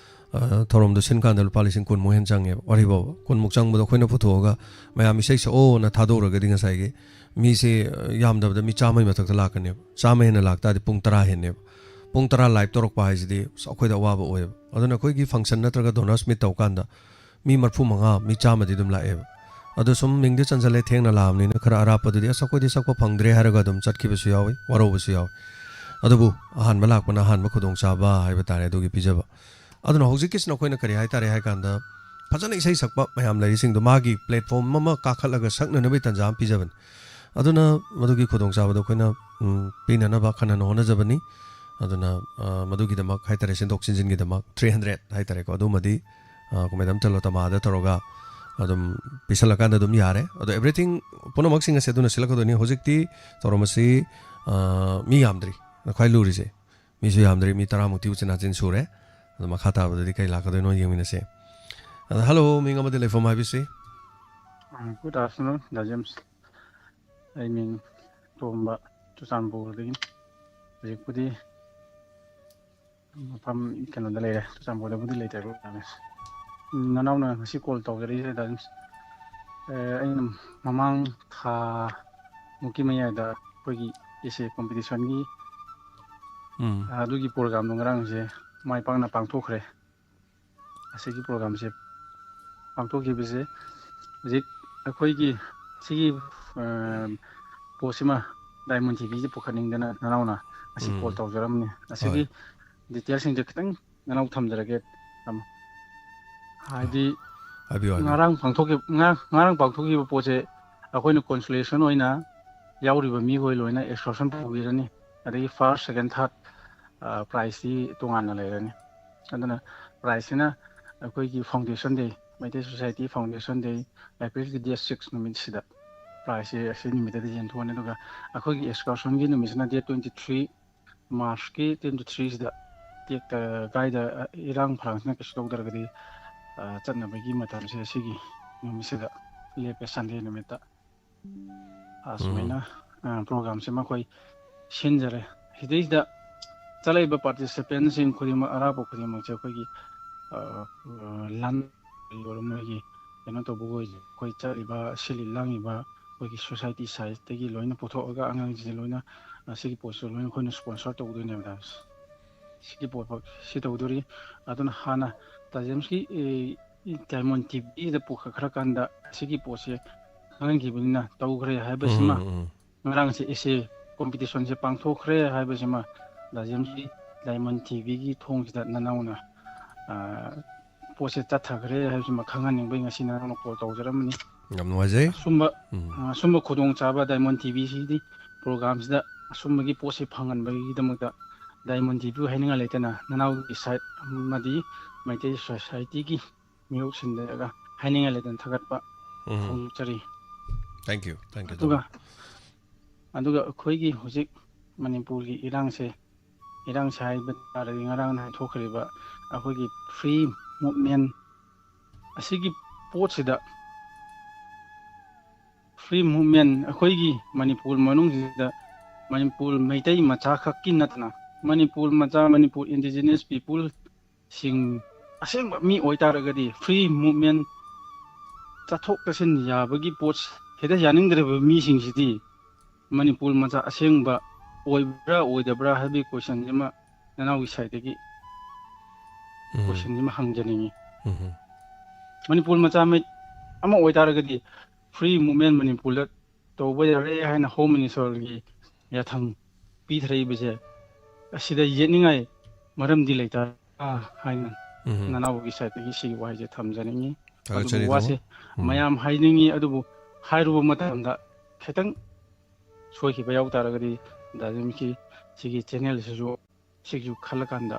ꯑ, ꯊꯧꯔꯝꯗꯣ ꯁꯤꯟ ꯀꯥꯟꯗ ꯂꯨꯄꯥ ꯂꯤꯁꯤꯡ ꯀꯨꯟꯃꯨꯛ ꯍꯦꯟꯅ ꯆꯪꯉꯦꯕ, ꯋꯥꯔꯤꯐꯥꯎꯕ꯫ ꯀꯨꯟꯃꯨꯛ ꯆꯪꯕꯗꯣ ꯑꯩꯈꯣꯏꯅ ꯄꯨꯊꯣꯛꯑꯒ ꯃꯌꯥꯝ ꯏꯁꯩ ꯁꯛꯑꯣꯅ ꯊꯥꯗꯣꯛꯎꯔꯒꯗꯤ ꯉꯁꯥꯏꯒꯤ ꯃꯤꯁꯦ, ꯑ, ꯌꯥꯝꯗꯕꯗ ꯃꯤ ꯆꯥꯝꯃꯒꯤ ꯃꯊꯛꯇ ꯂꯥꯛꯀꯅꯦꯕ꯫ ꯆꯥꯝꯃ ꯍꯦꯟꯅ ꯂꯥꯛꯇꯥꯔꯗꯤ ꯄꯨꯡ ꯇꯔꯥ ꯍꯦꯟꯅꯦꯕ꯫ ꯄꯨꯡ ꯇꯔꯥ live ꯇꯧꯔꯛꯄ ꯍꯥꯏꯁꯤꯗꯤ ꯑꯁ ꯑꯩꯈꯣꯏꯗ ꯑꯋꯥꯕ ꯑꯣꯏꯌꯦꯕ꯫ ꯑꯗꯨꯅ ꯑꯩꯈꯣꯏꯒꯤ function ꯅꯠꯇ꯭ꯔꯒ donors meet ꯇꯧꯀꯥꯟꯗ ꯃꯤ ꯃꯔꯤꯐꯨ ꯃꯉꯥ, ꯃꯤ ꯆꯥꯝꯃꯗꯤ ꯑꯗꯨꯝ ꯂꯥꯛꯑꯦꯕ꯫ ꯑꯗꯣ ꯁꯨꯝ ꯃꯤꯡꯗꯤ ꯆꯟꯁꯤꯜꯂꯦ, ꯊꯦꯡꯅ ꯂꯥꯛꯑꯕꯅꯤꯅ ꯈꯔ ꯑꯔꯥꯞꯄꯗꯨꯗꯤ "ꯑꯁ, ꯑꯩꯈꯣꯏꯗꯤ ꯁꯛꯄ ꯐꯪꯗ꯭ꯔꯦ" ꯍꯥꯏꯔꯒ ꯑꯗꯨꯝ ꯆꯠꯈꯤꯕꯁꯨ ꯌꯥꯎꯏ, ꯋꯥꯔꯧꯕꯁꯨ ꯌꯥꯎꯏ꯫ ꯑꯗꯨꯕꯨ ꯑꯍꯥꯟꯕ ꯂꯥꯛꯄꯅ ꯑꯍꯥꯟꯕ ꯈꯨꯗꯣꯡꯆꯥꯕ ꯍꯥꯏꯕ ꯇꯥꯔꯦ, ꯑꯗꯨꯒꯤ ꯄꯤꯖꯕ꯫ ꯑꯗꯨꯅ ꯍꯧꯖꯤꯛꯀꯤꯁꯤꯅ ꯑꯩꯈꯣꯏꯅ ꯀꯔꯤ ꯍꯥꯏꯇꯥꯔꯦ ꯍꯥꯏ ꯀꯥꯟꯗ, ꯐꯖꯅ ꯏꯁꯩ ꯁꯛꯄ ꯃꯌꯥꯝ ꯂꯩꯔꯤꯁꯤꯡꯗꯣ ꯃꯥꯒꯤ platform ꯑꯃ ꯀꯥꯈꯠꯂꯒ ꯁꯛꯅꯅꯕꯒꯤ ꯇꯥꯟꯖꯥ ꯑꯃ ꯄꯤꯖꯕꯅꯤ꯫ ꯑꯗꯨꯅ ꯃꯗꯨꯒꯤ ꯈꯨꯗꯣꯡꯆꯥꯕꯗꯣ ꯑꯩꯈꯣꯏꯅ, ꯎꯝ, ꯄꯤꯅꯅꯕ ꯑꯈꯟꯅꯅ ꯍꯣꯠꯅꯖꯕꯅꯤ꯫ ꯑꯗꯨꯅ, ꯑ, ꯃꯗꯨꯒꯤꯗꯃꯛ ꯍꯥꯏꯇꯥꯔꯦ, ꯁꯤꯟꯗꯣꯛ ꯁꯤꯟꯖꯤꯟꯒꯤꯗꯃꯛ three hundred ꯍꯥꯏꯇꯥꯔꯦꯀꯣ, ꯑꯗꯨꯃꯗꯤ, ꯑ, ꯀꯃꯦꯗꯝ ꯇꯦꯂꯣꯇꯃꯥꯗ ꯇꯧꯔꯒ ꯑꯗꯨꯝ ꯄꯤꯁꯜꯂꯀꯥꯟꯗ ꯑꯗꯨꯝ ꯌꯥꯔꯦ꯫ ꯑꯗꯣ everything ꯄꯨꯝꯅꯃꯛꯁꯤꯡ ꯑꯁꯦ ꯑꯗꯨꯅ ꯁꯤꯜꯂꯛꯀꯗꯣꯏꯅꯤ꯫ ꯍꯧꯖꯤꯛꯇꯤ ꯇꯧꯔꯝꯕꯁꯤ, ꯑ, ꯃꯤ ꯌꯥꯝꯗ꯭ꯔꯤ, ꯈ꯭ꯋꯥꯏ ꯂꯨꯔꯤꯁꯦ꯫ ꯃꯤꯁꯨ ꯌꯥꯝꯗ꯭ꯔꯤ, ꯃꯤ ꯇꯔꯥꯃꯨꯛꯇꯤ ꯎꯆꯤꯟ ꯅꯥꯆꯤꯟ ꯁꯨꯔꯦ꯫ ꯑꯗꯣ ꯃꯈꯥ ꯇꯥꯕꯗꯗꯤ ꯀꯩ ꯂꯥꯛꯀꯗꯣꯏꯅꯣ ꯌꯦꯡꯃꯤꯟꯅꯁꯦ꯫ ꯑꯗꯣ, hello, ꯃꯤꯡ ꯑꯃꯗꯤ ꯂꯩꯐꯝ ꯍꯥꯏꯕꯤꯁꯤ? ꯎꯝ, good afternoon, ꯗꯥ ꯖꯦꯝꯁ꯫ ꯑꯩ ꯃꯤꯡ ꯇꯣꯝꯕ, ꯆꯨꯔꯆꯥꯟꯄꯨꯔꯗꯒꯤꯅꯤ꯫ ꯍꯧꯖꯤꯛꯄꯨꯗꯤ ꯃꯐꯝ ꯀꯩꯅꯣꯗ ꯂꯩꯔꯦ, ꯆꯨꯔꯆꯥꯟꯄꯨꯔꯗꯕꯨꯗꯤ ꯂꯩꯇ꯭ꯔꯦ꯫ ꯎꯝ, ꯅꯅꯥꯎꯅ ꯉꯁꯤ call ꯇꯧꯖꯔꯛꯏꯁꯦ, ꯗꯥ ꯖꯦꯝꯁ, ꯑꯦ, ꯑꯩꯅ ꯃꯃꯥꯡ ꯊꯥ ꯃꯨꯛꯀꯤ ꯃꯌꯥꯏꯗ ꯑꯩꯈꯣꯏꯒꯤ essay competitionꯒꯤ, ꯎꯝ꯫ ꯑꯗꯨꯒꯤ programꯗꯣ ꯉꯔꯥꯡꯁꯦ ꯃꯥꯏ ꯄꯥꯛꯅ ꯄꯥꯡꯊꯣꯛꯈ꯭ꯔꯦ꯫ ꯑꯁꯤꯒꯤ programꯁꯦ ꯄꯥꯡꯊꯣꯛꯈꯤꯕꯁꯦ ꯍꯧꯖꯤꯛ ꯑꯩꯈꯣꯏꯒꯤ ꯁꯤꯒꯤ, ꯑ, postꯁꯤꯃ Diamond TVꯁꯦ ꯄꯨꯈꯠꯅꯤꯡꯗꯅ ꯅꯅꯥꯎꯅ ꯑꯁꯤ ꯎꯝ꯫ Call ꯇꯧꯖꯔꯝꯅꯤ꯫ ꯑꯁꯤꯒꯤ ꯍꯣꯏ꯫ Detailꯁꯤꯡꯁꯦ ꯈꯤꯇꯪ ꯅꯅꯥꯎ ꯊꯝꯖꯔꯒꯦ, ꯇꯥꯃꯣ꯫ ꯍꯥꯏꯗꯤ ꯍꯥꯏꯕꯤꯌꯨ, ꯍꯥꯏꯕꯤꯌꯨ꯫ ꯉꯔꯥꯡ ꯄꯥꯡꯊꯣꯛꯈꯤ-, ꯉꯔꯥꯡ, ꯉꯔꯥꯡ ꯄꯥꯡꯊꯣꯛꯈꯤꯕ ꯄꯣꯠꯁꯦ ꯑꯩꯈꯣꯏꯅ consolation ꯑꯣꯏꯅ ꯌꯥꯎꯔꯤꯕ ꯃꯤꯈꯣꯏ ꯂꯣꯏꯅ excursion ꯄꯨꯕꯤꯔꯅꯤ꯫ ꯑꯗꯒꯤ first, second, third, ꯑ, prizeꯇꯤ ꯇꯣꯉꯥꯟꯅ ꯂꯩꯔꯅꯤ꯫ ꯑꯗꯨꯅ prizeꯁꯤꯅ ꯑꯩꯈꯣꯏꯒꯤ Foundation Day, Meitei Society Foundation Day, Aprilꯒꯤ date six ꯅꯨꯃꯤꯠꯁꯤꯗ prizeꯁꯦ ꯑꯁꯤ ꯅꯨꯃꯤꯠꯇꯗꯤ ꯌꯦꯟꯊꯣꯛꯑꯅꯤ꯫ ꯑꯗꯨꯒ ꯑꯩꯈꯣꯏꯒꯤ excursionꯒꯤ ꯅꯨꯃꯤꯠꯁꯤꯅ date twenty three, Marchꯀꯤ twenty threeꯁꯤꯗ ꯇꯦꯛꯇ ꯀꯥꯏꯗ, ꯑ, ꯏꯔꯥꯡ ꯐꯔꯥꯡꯁꯤꯅ ꯀꯩꯁꯨ ꯇꯧꯗ꯭ꯔꯒꯗꯤ, ꯑ, ꯆꯠꯅꯕꯒꯤ ꯃꯇꯝꯁꯦ ꯑꯁꯤꯒꯤ ꯅꯨꯃꯤꯠꯁꯤꯗ ꯂꯦꯞꯄꯦ, Sunday ꯅꯨꯃꯤꯠꯇ꯫ ꯑ, ꯎꯝ꯫ ꯁꯨꯃꯥꯏꯅ, ꯑ, programꯁꯦ ꯃꯈꯣꯏ ꯁꯤꯟꯖꯔꯦ꯫ ꯁꯤꯗꯩꯁꯤꯗ ꯆꯠꯂꯛꯏꯕ participantꯁꯤꯡ ꯈꯨꯗꯤꯡꯃꯛ, ꯑꯔꯥꯛꯄ ꯈꯨꯗꯤꯡꯃꯛꯁꯦ ꯑꯩꯈꯣꯏꯒꯤ, ꯑ, ꯑ, ꯂꯟ ꯑꯣꯏꯔꯣ, ꯃꯣꯏꯒꯤ ꯀꯩꯅꯣ ꯇꯧꯕ ꯑꯣꯏ, ꯑꯩꯈꯣꯏ ꯆꯠꯂꯤꯕ, ꯁꯤꯜꯂꯤ ꯂꯥꯡꯉꯤꯕ ꯑꯩꯈꯣꯏꯒꯤ society sideꯇꯒꯤ ꯂꯣꯏꯅ ꯄꯨꯊꯣꯛꯑꯒ ꯑꯉꯥꯡꯁꯤꯡꯁꯦ ꯂꯣꯏꯅ, ꯑ, ꯁꯤꯒꯤ ꯄꯣꯠꯁꯨ ꯂꯣꯏꯅ ꯑꯩꯈꯣꯏꯅ sponsor ꯇꯧꯗꯣꯏꯅꯦꯕ꯫ ꯁꯤꯒꯤ ꯄꯣꯠ ꯁꯤ ꯇꯧꯗꯣꯔꯤ꯫ ꯑꯗꯨꯅ ꯍꯥꯟꯅ ꯗꯥ ꯖꯦꯝꯁꯀꯤ, ꯑꯦ, ꯗꯥꯏꯃꯣꯟ ꯇꯤꯚꯤꯗ ꯄꯨꯈꯠꯈ꯭ꯔꯀꯥꯟꯗ ꯑꯁꯤꯒꯤ ꯄꯣꯠꯁꯦ ꯈꯪꯍꯟꯈꯤꯕꯅꯤꯅ ꯇꯧꯈ꯭ꯔꯦ ꯍꯥꯏꯕꯁꯤꯃ, ꯎꯝ, ꯎꯝ. ꯉꯔꯥꯡꯁꯦ ꯑꯦꯁꯦ ꯀꯣꯝꯄꯤꯇꯤꯁꯟꯁꯦ ꯄꯥꯡꯊꯣꯛꯈ꯭ꯔꯦ ꯍꯥꯏꯕꯁꯤꯃ ꯗꯥ ꯖꯦꯝꯁꯀꯤ ꯗꯥꯏꯃꯣꯟ ꯇꯤꯚꯤꯒꯤ ꯊꯣꯡꯁꯤꯗ ꯅꯅꯥꯎꯅ, ꯑ, ꯄꯣꯠꯁꯦ ꯆꯠꯊꯈ꯭ꯔꯦ ꯍꯥꯏꯕꯁꯤꯃ ꯈꯪꯍꯟꯅꯤꯡꯕꯒꯤ ꯉꯁꯤ ꯅꯅꯥꯎꯅ ꯀꯣꯜ ꯇꯧꯖꯔꯝꯕꯅꯤ꯫ ꯌꯥꯝ ꯅꯨꯡꯉꯥꯏꯖꯩ꯫ ꯑꯁꯨꯝꯕ, ꯎꯝ. ꯑ, ꯑꯁꯨꯝꯕ ꯈꯨꯗꯣꯡꯆꯥꯕ ꯗꯥꯏꯃꯣꯟ ꯇꯤꯚꯤꯁꯤꯒꯤ ꯄ꯭ꯔꯣꯒ꯭ꯔꯥꯝꯁꯤꯗ ꯑꯁꯨꯝꯕꯒꯤ ꯄꯣꯠꯁꯤ ꯐꯪꯍꯟꯕꯒꯤꯗꯃꯛꯇ ꯗꯥꯏꯃꯣꯟ ꯇꯤꯚꯤ ꯍꯥꯏꯅꯤꯡꯉꯥꯏ ꯂꯩꯇꯅ ꯅꯅꯥꯎꯒꯤ ꯁꯥꯏꯠ ꯑꯃꯗꯤ ꯃꯩꯇꯩ ꯁꯣꯁꯥꯏꯇꯤꯒꯤ ꯃꯤꯑꯣꯏꯁꯤꯡꯗ ꯍꯥꯏꯅꯤꯡꯉꯥꯏ ꯂꯩꯇꯅ ꯊꯥꯒꯠꯄ ꯎꯝ. ꯐꯣꯡꯗꯣꯛꯆꯔꯤ꯫ Thank you. Thank you, ꯑꯗꯨꯒ, ꯇꯥꯃꯣ. ꯑꯗꯨꯒ ꯑꯩꯈꯣꯏꯒꯤ ꯍꯧꯖꯤꯛ ꯃꯅꯤꯄꯨꯔꯒꯤ ꯏꯔꯥꯡꯁꯦ, ꯏꯔꯥꯡꯁꯦ ꯍꯥꯏꯕ ꯇꯥꯔꯗꯤ ꯉꯔꯥꯡ ꯅꯍꯥꯟ ꯊꯣꯛꯈ꯭ꯔꯤꯕ ꯑꯩꯈꯣꯏꯒꯤ ꯐ꯭ꯔꯤ ꯃꯨꯞꯃꯦꯟ ꯑꯁꯤꯒꯤ ꯄꯣꯠꯁꯤꯗ, ꯐ꯭ꯔꯤ ꯃꯨꯞꯃꯦꯟ ꯑꯩꯈꯣꯏꯒꯤ ꯃꯅꯤꯄꯨꯔ ꯃꯅꯨꯡꯁꯤꯗ ꯃꯅꯤꯄꯨꯔ ꯃꯩꯇꯩ ꯃꯆꯥ ꯈꯛꯀꯤ ꯅꯠꯇꯅ ꯃꯅꯤꯄꯨꯔ ꯃꯆꯥ, ꯃꯅꯤꯄꯨꯔ ꯏꯟꯗꯤꯖꯤꯅꯁ ꯄꯤꯄꯜꯁꯤꯡ ꯑꯁꯦꯡꯕ ꯃꯤ ꯑꯣꯏꯇꯥꯔꯒꯗꯤ ꯐ꯭ꯔꯤ ꯃꯨꯞꯃꯦꯟ ꯆꯠꯊꯣꯛ ꯆꯠꯁꯤꯟ ꯌꯥꯕꯒꯤ ꯄꯣꯠ ꯍꯦꯛꯇ ꯌꯥꯅꯤꯡꯗ꯭ꯔꯤꯕ ꯃꯤꯁꯤꯡꯁꯤꯗꯤ ꯃꯅꯤꯄꯨꯔ ꯃꯆꯥ ꯑꯁꯦꯡꯕ ꯑꯣꯏꯕ꯭ꯔꯥ ꯑꯣꯏꯗꯕ꯭ꯔꯥ ꯍꯥꯏꯕꯒꯤ ꯀꯣꯏꯁꯟꯁꯤꯃ ꯅꯅꯥꯎꯒꯤ ꯁꯥꯏꯠꯇꯒꯤ ꯎꯝ. ꯀꯣꯏꯁꯟꯁꯤꯃ ꯍꯪꯖꯅꯤꯡꯉꯤ꯫ ꯎꯝ. ꯃꯅꯤꯄꯨꯔ ꯃꯆꯥ ꯃꯩ-, ꯑꯃ ꯑꯣꯏꯇꯥꯔꯒꯗꯤ ꯐ꯭ꯔꯤ ꯃꯨꯞꯃꯦꯟ ꯃꯅꯤꯄꯨꯔꯗ ꯇꯧꯕ ꯌꯥꯔꯦ ꯍꯥꯏꯅ ꯍꯣꯝ ꯃꯤꯅꯤꯁꯇꯔꯒꯤ ꯌꯥꯊꯪ ꯄꯤꯊꯔꯛꯏꯕꯁꯦ ꯑꯁꯤꯗ ꯌꯦꯠꯅꯤꯡꯉꯥꯏ ꯃꯔꯝꯗꯤ ꯂꯩꯇꯕ꯭ꯔꯥ ꯍꯥꯏꯅ ꯎꯝ. ꯅꯅꯥꯎꯒꯤ ꯁꯥꯏꯠꯇꯒꯤ ꯁꯤꯒꯤ ꯋꯥꯍꯩꯁꯦ ꯊꯝꯖꯅꯤꯡꯉꯤ꯫ ꯊꯥꯒꯠꯆꯔꯤ, ꯑꯗꯨꯕꯨ ꯋꯥꯁꯦ ꯇꯥꯃꯣ. ꯎꯝ. ꯃꯌꯥꯝ ꯍꯥꯏꯅꯤꯡꯉꯤ, ꯑꯗꯨꯕꯨ ꯍꯥꯏꯔꯨꯕ ꯃꯇꯝꯗ ꯈꯤꯇꯪ ꯁꯣꯏꯈꯤꯕ ꯌꯥꯎ ꯇꯥꯔꯒꯗꯤ ꯗꯥ ꯖꯦꯝꯁꯀꯤ ꯁꯤꯒꯤ ꯆꯦꯅꯦꯜꯁꯤꯁꯨ ꯁꯤꯒꯤꯁꯨ ꯈꯜꯂꯀꯥꯟꯗ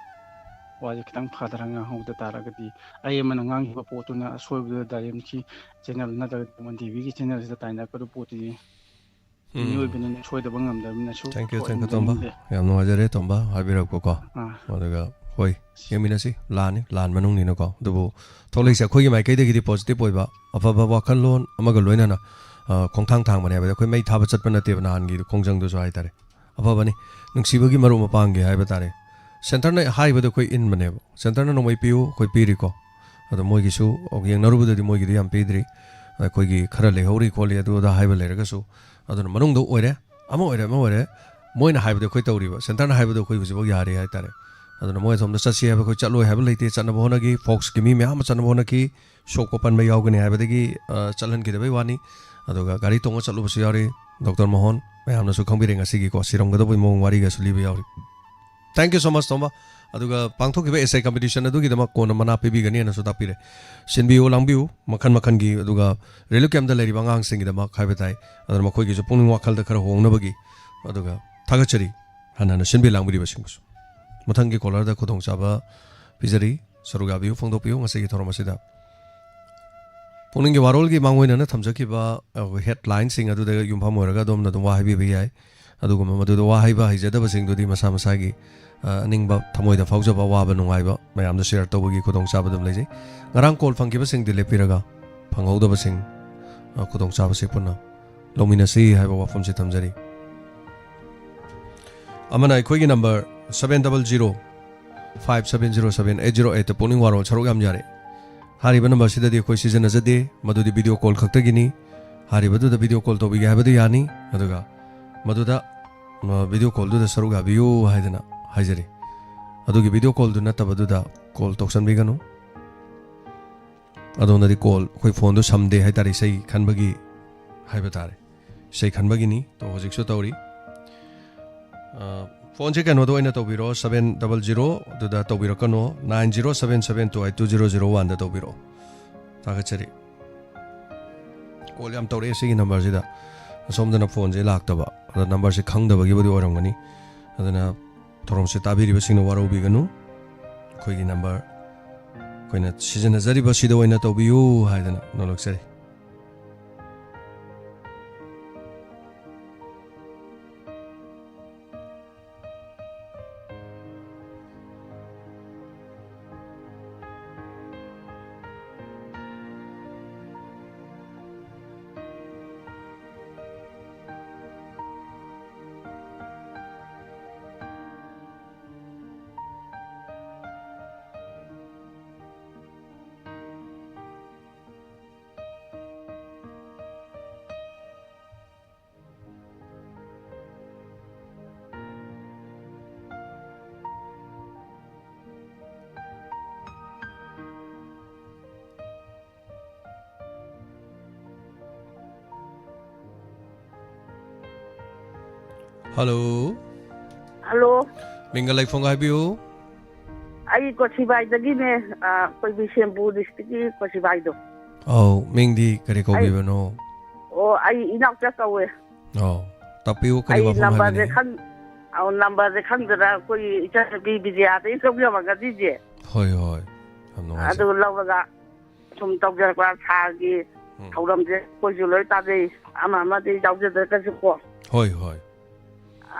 ꯋꯥꯁꯦ ꯈꯤꯇꯪ ꯐꯗꯅ ꯉꯥꯡꯍꯧꯗ ꯇꯥꯔꯒꯗꯤ ꯑꯩ ꯑꯃꯅ ꯉꯥꯡꯈꯤꯕ ꯄꯣꯠꯇꯨꯅ ꯑꯁꯣꯏꯕꯗꯨ ꯗꯥ ꯖꯦꯝꯁꯀꯤ ꯆꯦꯅꯦꯜ ꯅꯠꯇ꯭ꯔꯒ ꯗꯥꯏꯃꯣꯟ ꯇꯤꯚꯤꯒꯤ ꯆꯦꯅꯦꯜꯁꯤꯗ ꯇꯥꯏꯅꯔꯛꯀꯗꯕ ꯄꯣꯠꯇꯨꯗꯤ ꯎꯝ. ꯃꯤꯑꯣꯏꯕꯅꯤꯅ ꯁꯣꯏꯗꯕ ꯉꯝꯗꯕꯅꯤꯅ ꯁꯨ Thank you, ꯊꯣꯛꯍꯟꯕ thank you, ꯇꯣꯝꯕ. ꯌꯥꯅꯤꯡꯗꯦ꯫ ꯌꯥꯝ ꯅꯨꯡꯉꯥꯏꯖꯔꯦ, ꯇꯣꯝꯕ, ꯍꯥꯏꯕꯤꯔꯛꯄꯀꯣ꯫ ꯑꯥ. ꯑꯗꯨꯒ ꯍꯣꯏ, ꯌꯦꯡꯃꯤꯟꯅꯁꯤ, ꯂꯥꯟꯅꯤ, ꯂꯥꯟ ꯃꯅꯨꯡꯅꯤꯅꯀꯣ꯫ ꯑꯗꯨꯕꯨ ꯊꯣꯛꯂꯛꯏꯁꯦ ꯑꯩꯈꯣꯏꯒꯤ ꯃꯥꯏꯀꯩꯗꯒꯤꯗꯤ ꯄꯣꯖꯤꯇꯤꯚ ꯑꯣꯏꯕ, ꯑꯐꯕ ꯋꯥꯈꯜꯂꯣꯟ ꯑꯃꯒ ꯂꯣꯏꯅꯅ, ꯑ, ꯈꯣꯡꯊꯥꯡ ꯊꯥꯡꯕꯅꯦ ꯍꯥꯏꯕꯗꯤ ꯑꯩꯈꯣꯏ ꯃꯩ ꯊꯥꯕ ꯆꯠꯄ ꯅꯠꯇꯦꯕ ꯅꯍꯥꯟꯒꯤ ꯈꯣꯡꯖꯪꯗꯨꯁꯨ ꯍꯥꯏꯇꯥꯔꯦ꯫ ꯑꯐꯕꯅꯤ, ꯅꯨꯡꯁꯤꯕꯒꯤ ꯃꯔꯨꯞ ꯃꯄꯥꯡꯒꯤ ꯍꯥꯏꯕ ꯇꯥꯔꯦ꯫ ꯁꯦꯟꯇꯔꯅ ꯍꯥꯏꯕꯗꯣ ꯑꯩꯈꯣꯏ ꯏꯟꯕꯅꯦꯕ꯫ ꯁꯦꯟꯇꯔꯅ ꯅꯣꯡꯃꯩ ꯄꯤꯌꯨ, ꯑꯩꯈꯣꯏ ꯄꯤꯔꯤꯀꯣ꯫ ꯑꯗꯣ ꯃꯣꯏꯒꯤꯁꯨ ꯌꯦꯡꯅꯔꯨꯕꯗꯗꯤ ꯃꯣꯏꯒꯤꯗꯤ ꯌꯥꯝ ꯄꯤꯗ꯭ꯔꯤ꯫ ꯑꯩꯈꯣꯏꯒꯤ ꯈꯔ ꯂꯩꯍꯧꯔꯤ ꯈꯣꯠꯂꯤ ꯑꯗꯨ ꯑꯗꯥ ꯍꯥꯏꯕ ꯂꯩꯔꯒꯁꯨ, ꯑꯗꯨꯅ ꯃꯅꯨꯡꯗ ꯑꯣꯏꯔꯦ, ꯑꯃ ꯑꯣꯏꯔꯦ, ꯑꯃ ꯑꯣꯏꯔꯦ, ꯃꯣꯏꯅ ꯍꯥꯏꯕꯗꯣ ꯑꯩꯈꯣꯏ ꯇꯧꯔꯤꯕ, ꯁꯦꯟꯇꯔꯅ ꯍꯥꯏꯕꯗꯣ ꯑꯩꯈꯣꯏ ꯍꯧꯖꯤꯛꯐꯥꯎ ꯌꯥꯔꯤ ꯍꯥꯏꯇꯥꯔꯦ꯫ ꯑꯗꯨꯅ ꯃꯣꯏ ꯑꯁꯣꯝꯗ ꯆꯠꯁꯤ ꯍꯥꯏꯕ ꯑꯩꯈꯣꯏ ꯆꯠꯂꯣꯏ ꯍꯥꯏꯕ ꯂꯩꯇꯦ, ꯆꯠꯅꯕ ꯍꯣꯠꯅꯈꯤ꯫ ꯐꯣꯛꯁꯀꯤ ꯃꯤ ꯃꯌꯥꯝ ꯑꯃ ꯆꯠꯅꯕ ꯍꯣꯠꯅꯈꯤ, ꯁꯣꯛꯄ ꯄꯟꯕ ꯌꯥꯎꯒꯅꯤ ꯍꯥꯏꯕꯗꯒꯤ, ꯑ, ꯆꯠꯍꯟꯈꯤꯗꯕꯩ ꯋꯥꯅꯤ꯫ ꯑꯗꯨꯒ ꯒꯥꯔꯤ ꯇꯣꯡꯉ ꯆꯠꯂꯨꯕꯁꯨ ꯌꯥꯎꯔꯤ꯫ ꯗꯣꯛꯇꯔ ꯃꯣꯍꯣꯟ, ꯃꯌꯥꯝꯅꯁꯨ ꯈꯪꯕꯤꯔꯦ ꯉꯁꯤꯒꯤꯀꯣ, ꯁꯤꯔꯝꯒꯗꯧꯕꯒꯤ ꯃꯑꯣꯡ ꯋꯥꯔꯤꯒꯁꯨ ꯂꯤꯕ ꯌꯥꯎꯔꯤ꯫ Thank you so much, ꯇꯣꯝꯕ꯫ ꯑꯗꯨꯒ ꯄꯥꯡꯊꯣꯛꯈꯤꯕ essay competition ꯑꯗꯨꯒꯤꯗꯃꯛ ꯀꯣꯟꯅ ꯃꯅꯥ ꯄꯤꯕꯤꯒꯅꯤ ꯍꯥꯏꯅꯁꯨ ꯇꯥꯛꯄꯤꯔꯦ꯫ ꯁꯤꯟꯕꯤꯌꯨ ꯂꯥꯡꯕꯤꯌꯨ ꯃꯈꯟ ꯃꯈꯟꯒꯤ, ꯑꯗꯨꯒ relief camp ꯇ ꯂꯩꯔꯤꯕ ꯑꯉꯥꯡꯁꯤꯡꯒꯤꯗꯃꯛ ꯍꯥꯏꯕ ꯇꯥꯏ꯫ ꯑꯗꯨꯅ ꯃꯈꯣꯏꯒꯤꯁꯨ ꯄꯨꯛꯅꯤꯡ ꯋꯥꯈꯜꯗ ꯈꯔ ꯍꯣꯡꯅꯕꯒꯤ, ꯑꯗꯨꯒ ꯊꯥꯒꯠꯆꯔꯤ ꯍꯟꯅ ꯍꯟꯅ ꯁꯤꯟꯕꯤ ꯂꯥꯡꯕꯤꯔꯤꯕꯁꯤꯡꯕꯨꯁꯨ꯫ ꯃꯊꯪꯒꯤ caller ꯗ ꯈꯨꯗꯣꯡꯆꯥꯕ ꯄꯤꯖꯔꯤ꯫ ꯁꯔꯨꯛ ꯌꯥꯕꯤꯌꯨ, ꯐꯣꯡꯗꯣꯛꯄꯤꯌꯨ ꯉꯁꯤꯒꯤ ꯊꯧꯔꯝ ꯑꯁꯤꯗ꯫ ꯄꯨꯛꯅꯤꯡꯒꯤ ꯋꯥꯔꯣꯜꯒꯤ ꯃꯥꯡꯑꯣꯏꯅꯅ ꯊꯝꯖꯈꯤꯕ, ꯑ, headline ꯁꯤꯡ ꯑꯗꯨꯗ ꯌꯨꯝꯐꯝ ꯑꯣꯏꯔꯒ ꯑꯗꯣꯝꯅ ꯑꯗꯨꯝ ꯋꯥ ꯍꯥꯏꯕꯤꯕ ꯌꯥꯏ꯫ ꯑꯗꯨꯒꯨꯝꯕ ꯃꯗꯨꯗ ꯋꯥ ꯍꯩꯕ ꯍꯩꯖꯗꯕꯁꯤꯡꯗꯨꯗꯤ ꯃꯁꯥ ꯃꯁꯥꯒꯤ, ꯑ, ꯑꯅꯤꯡꯕ ꯊꯃꯣꯏꯗ ꯐꯥꯎꯖꯕ ꯑꯋꯥꯕ ꯅꯨꯡꯉꯥꯏꯕ ꯃꯌꯥꯝꯗꯨ share ꯇꯧꯕꯒꯤ ꯈꯨꯗꯣꯡꯆꯥꯕ ꯑꯗꯨꯝ ꯂꯩꯖꯩ꯫ ꯉꯔꯥꯡ call ꯐꯪꯈꯤꯕꯁꯤꯡꯗꯤ ꯂꯦꯞꯄꯤꯔꯒ ꯐꯪꯍꯧꯗꯕꯁꯤꯡ, ꯑ, ꯈꯨꯗꯣꯡꯆꯥꯕꯁꯤ ꯄꯨꯟꯅ ꯂꯧꯃꯤꯟꯅꯁꯤ ꯍꯥꯏꯕ ꯋꯥꯐꯝꯁꯤ ꯊꯝꯖꯔꯤ꯫ ꯑꯃꯅ ꯑꯩꯈꯣꯏꯒꯤ number seven double zero five seven zero seven eight zero eight ꯇ ꯄꯨꯛꯅꯤꯡ ꯋꯥꯔꯣꯜ ꯁꯔꯨꯛ ꯌꯥꯝ ꯌꯥꯔꯦ꯫ ꯍꯥꯏꯔꯤꯕ number ꯁꯤꯗꯗꯤ ꯑꯩꯈꯣꯏ ꯁꯤꯖꯤꯟꯅꯖꯗꯦ, ꯃꯗꯨꯗꯤ video call ꯈꯛꯇꯒꯤꯅꯤ꯫ ꯍꯥꯏꯔꯤꯕꯗꯨꯗ video call ꯇꯧꯕꯤꯒꯦ ꯍꯥꯏꯕꯗꯨ ꯌꯥꯅꯤ, ꯑꯗꯨꯒ ꯃꯗꯨꯗ, ꯑ, video call ꯗꯨꯗ ꯁꯔꯨꯛ ꯌꯥꯕꯤꯌꯨ ꯍꯥꯏꯗꯅ ꯍꯥꯏꯖꯔꯤ꯫ ꯑꯗꯨꯒꯤ video call ꯗꯨ ꯅꯠꯇꯕꯗꯨꯗ call ꯇꯧꯁꯟꯕꯤꯒꯅꯨ꯫ ꯑꯗꯣꯝꯗꯗꯤ call, ꯑꯩꯈꯣꯏ phone ꯗꯨ ꯁꯝꯗꯦ ꯍꯥꯏꯇꯥꯔꯦ, ꯏꯁꯩ ꯈꯟꯕꯒꯤ ꯍꯥꯏꯕ ꯇꯥꯔꯦ, ꯏꯁꯩ ꯈꯟꯕꯒꯤꯅꯤ꯫ ꯇꯣ, ꯍꯧꯖꯤꯛꯁꯨ ꯇꯧꯔꯤ꯫ ꯑ, phone ꯁꯦ ꯀꯩꯅꯣꯗ ꯑꯣꯏꯅ ꯇꯧꯕꯤꯔꯣ, seven double zero ꯑꯗꯨꯗ ꯇꯧꯕꯤꯔꯛꯀꯅꯣ, nine zero seven seven two eight two zero zero one ꯗ ꯇꯧꯕꯤꯔꯛꯑꯣ꯫ ꯊꯥꯒꯠꯆꯔꯤ꯫ Call ꯌꯥꯝ ꯇꯧꯔꯛꯑꯦ ꯁꯤꯒꯤ number ꯁꯤꯗ, ꯑꯁꯣꯝꯗꯅ phone ꯁꯦ ꯂꯥꯛꯇꯕ, ꯑꯗ number ꯁꯦ ꯈꯪꯗꯕꯒꯤꯕꯨꯗꯤ ꯑꯣꯏꯔꯝꯒꯅꯤ꯫ ꯑꯗꯨꯅ ꯊꯧꯔꯝꯁꯦ ꯇꯥꯕꯤꯔꯤꯕꯁꯤꯡꯅ ꯋꯥꯔꯧꯕꯤꯒꯅꯨ꯫ ꯑꯩꯈꯣꯏꯒꯤ number ꯑꯩꯈꯣꯏꯅ ꯁꯤꯖꯤꯟꯅꯖꯔꯤꯕ ꯁꯤꯗ ꯑꯣꯏꯅ ꯇꯧꯕꯤꯌꯨ ꯍꯥꯏꯗꯅ ꯅꯣꯂꯛꯆꯔꯤ꯫ ꯍꯜꯂꯣ꯫ ꯍꯜꯂꯣ꯫ ꯃꯤꯡꯒ ꯂꯩꯐꯝꯒ ꯍꯥꯏꯕꯤꯌꯨ꯫ ꯑꯩ ꯀꯣꯁꯤꯕꯥꯏꯗꯒꯤꯅꯦ, ꯑ, ꯑꯩꯈꯣꯏ ꯕꯤꯁꯦꯝꯄꯨꯔ ꯗꯤꯁꯇ꯭ꯔꯤꯛꯀꯤ ꯀꯣꯁꯤꯕꯥꯏꯗꯣ꯫ ꯑꯧ, ꯃꯤꯡꯗꯤ ꯀꯔꯤ ꯑꯩ ꯀꯧꯕꯤꯕꯅꯣ? ꯑꯣ, ꯑꯩ ꯏꯅꯥꯎꯆꯥ ꯀꯧꯋꯦ꯫ ꯑꯧ, ꯇꯥꯛꯄꯤꯌꯨ, ꯀꯔꯤ ꯑꯩ ꯋꯥꯐꯝ ꯅꯝꯕꯔꯁꯦ ꯍꯥꯏꯕꯤꯅꯤꯡꯉꯤ? ꯈꯪ-, ꯑꯧ, ꯅꯝꯕꯔꯁꯦ ꯈꯪꯗꯅ ꯑꯩꯈꯣꯏ ꯏꯆꯟꯅꯨꯄꯤ ꯕꯤꯖꯌꯥꯗꯒꯤ ꯂꯧꯖꯕ ꯉꯁꯤꯁꯦ꯫ ꯍꯣꯏ, ꯍꯣꯏ꯫ ꯌꯥꯝ ꯅꯨꯡꯉꯥꯏꯖꯩ꯫ ꯑꯗꯨ ꯂꯧꯔꯒ ꯁꯨꯝ ꯇꯧꯖꯔꯛꯄ ꯁꯥꯔꯒꯤ ꯎꯝ꯫ ꯊꯧꯔꯝꯁꯦ ꯑꯩꯈꯣꯏꯁꯨ ꯂꯣꯏ ꯇꯥꯖꯩ, ꯑꯃ ꯑꯃꯗꯤ ꯌꯥꯎꯖꯗ꯭ꯔꯒꯁꯨꯀꯣ꯫ ꯍꯣꯏ, ꯍꯣꯏ꯫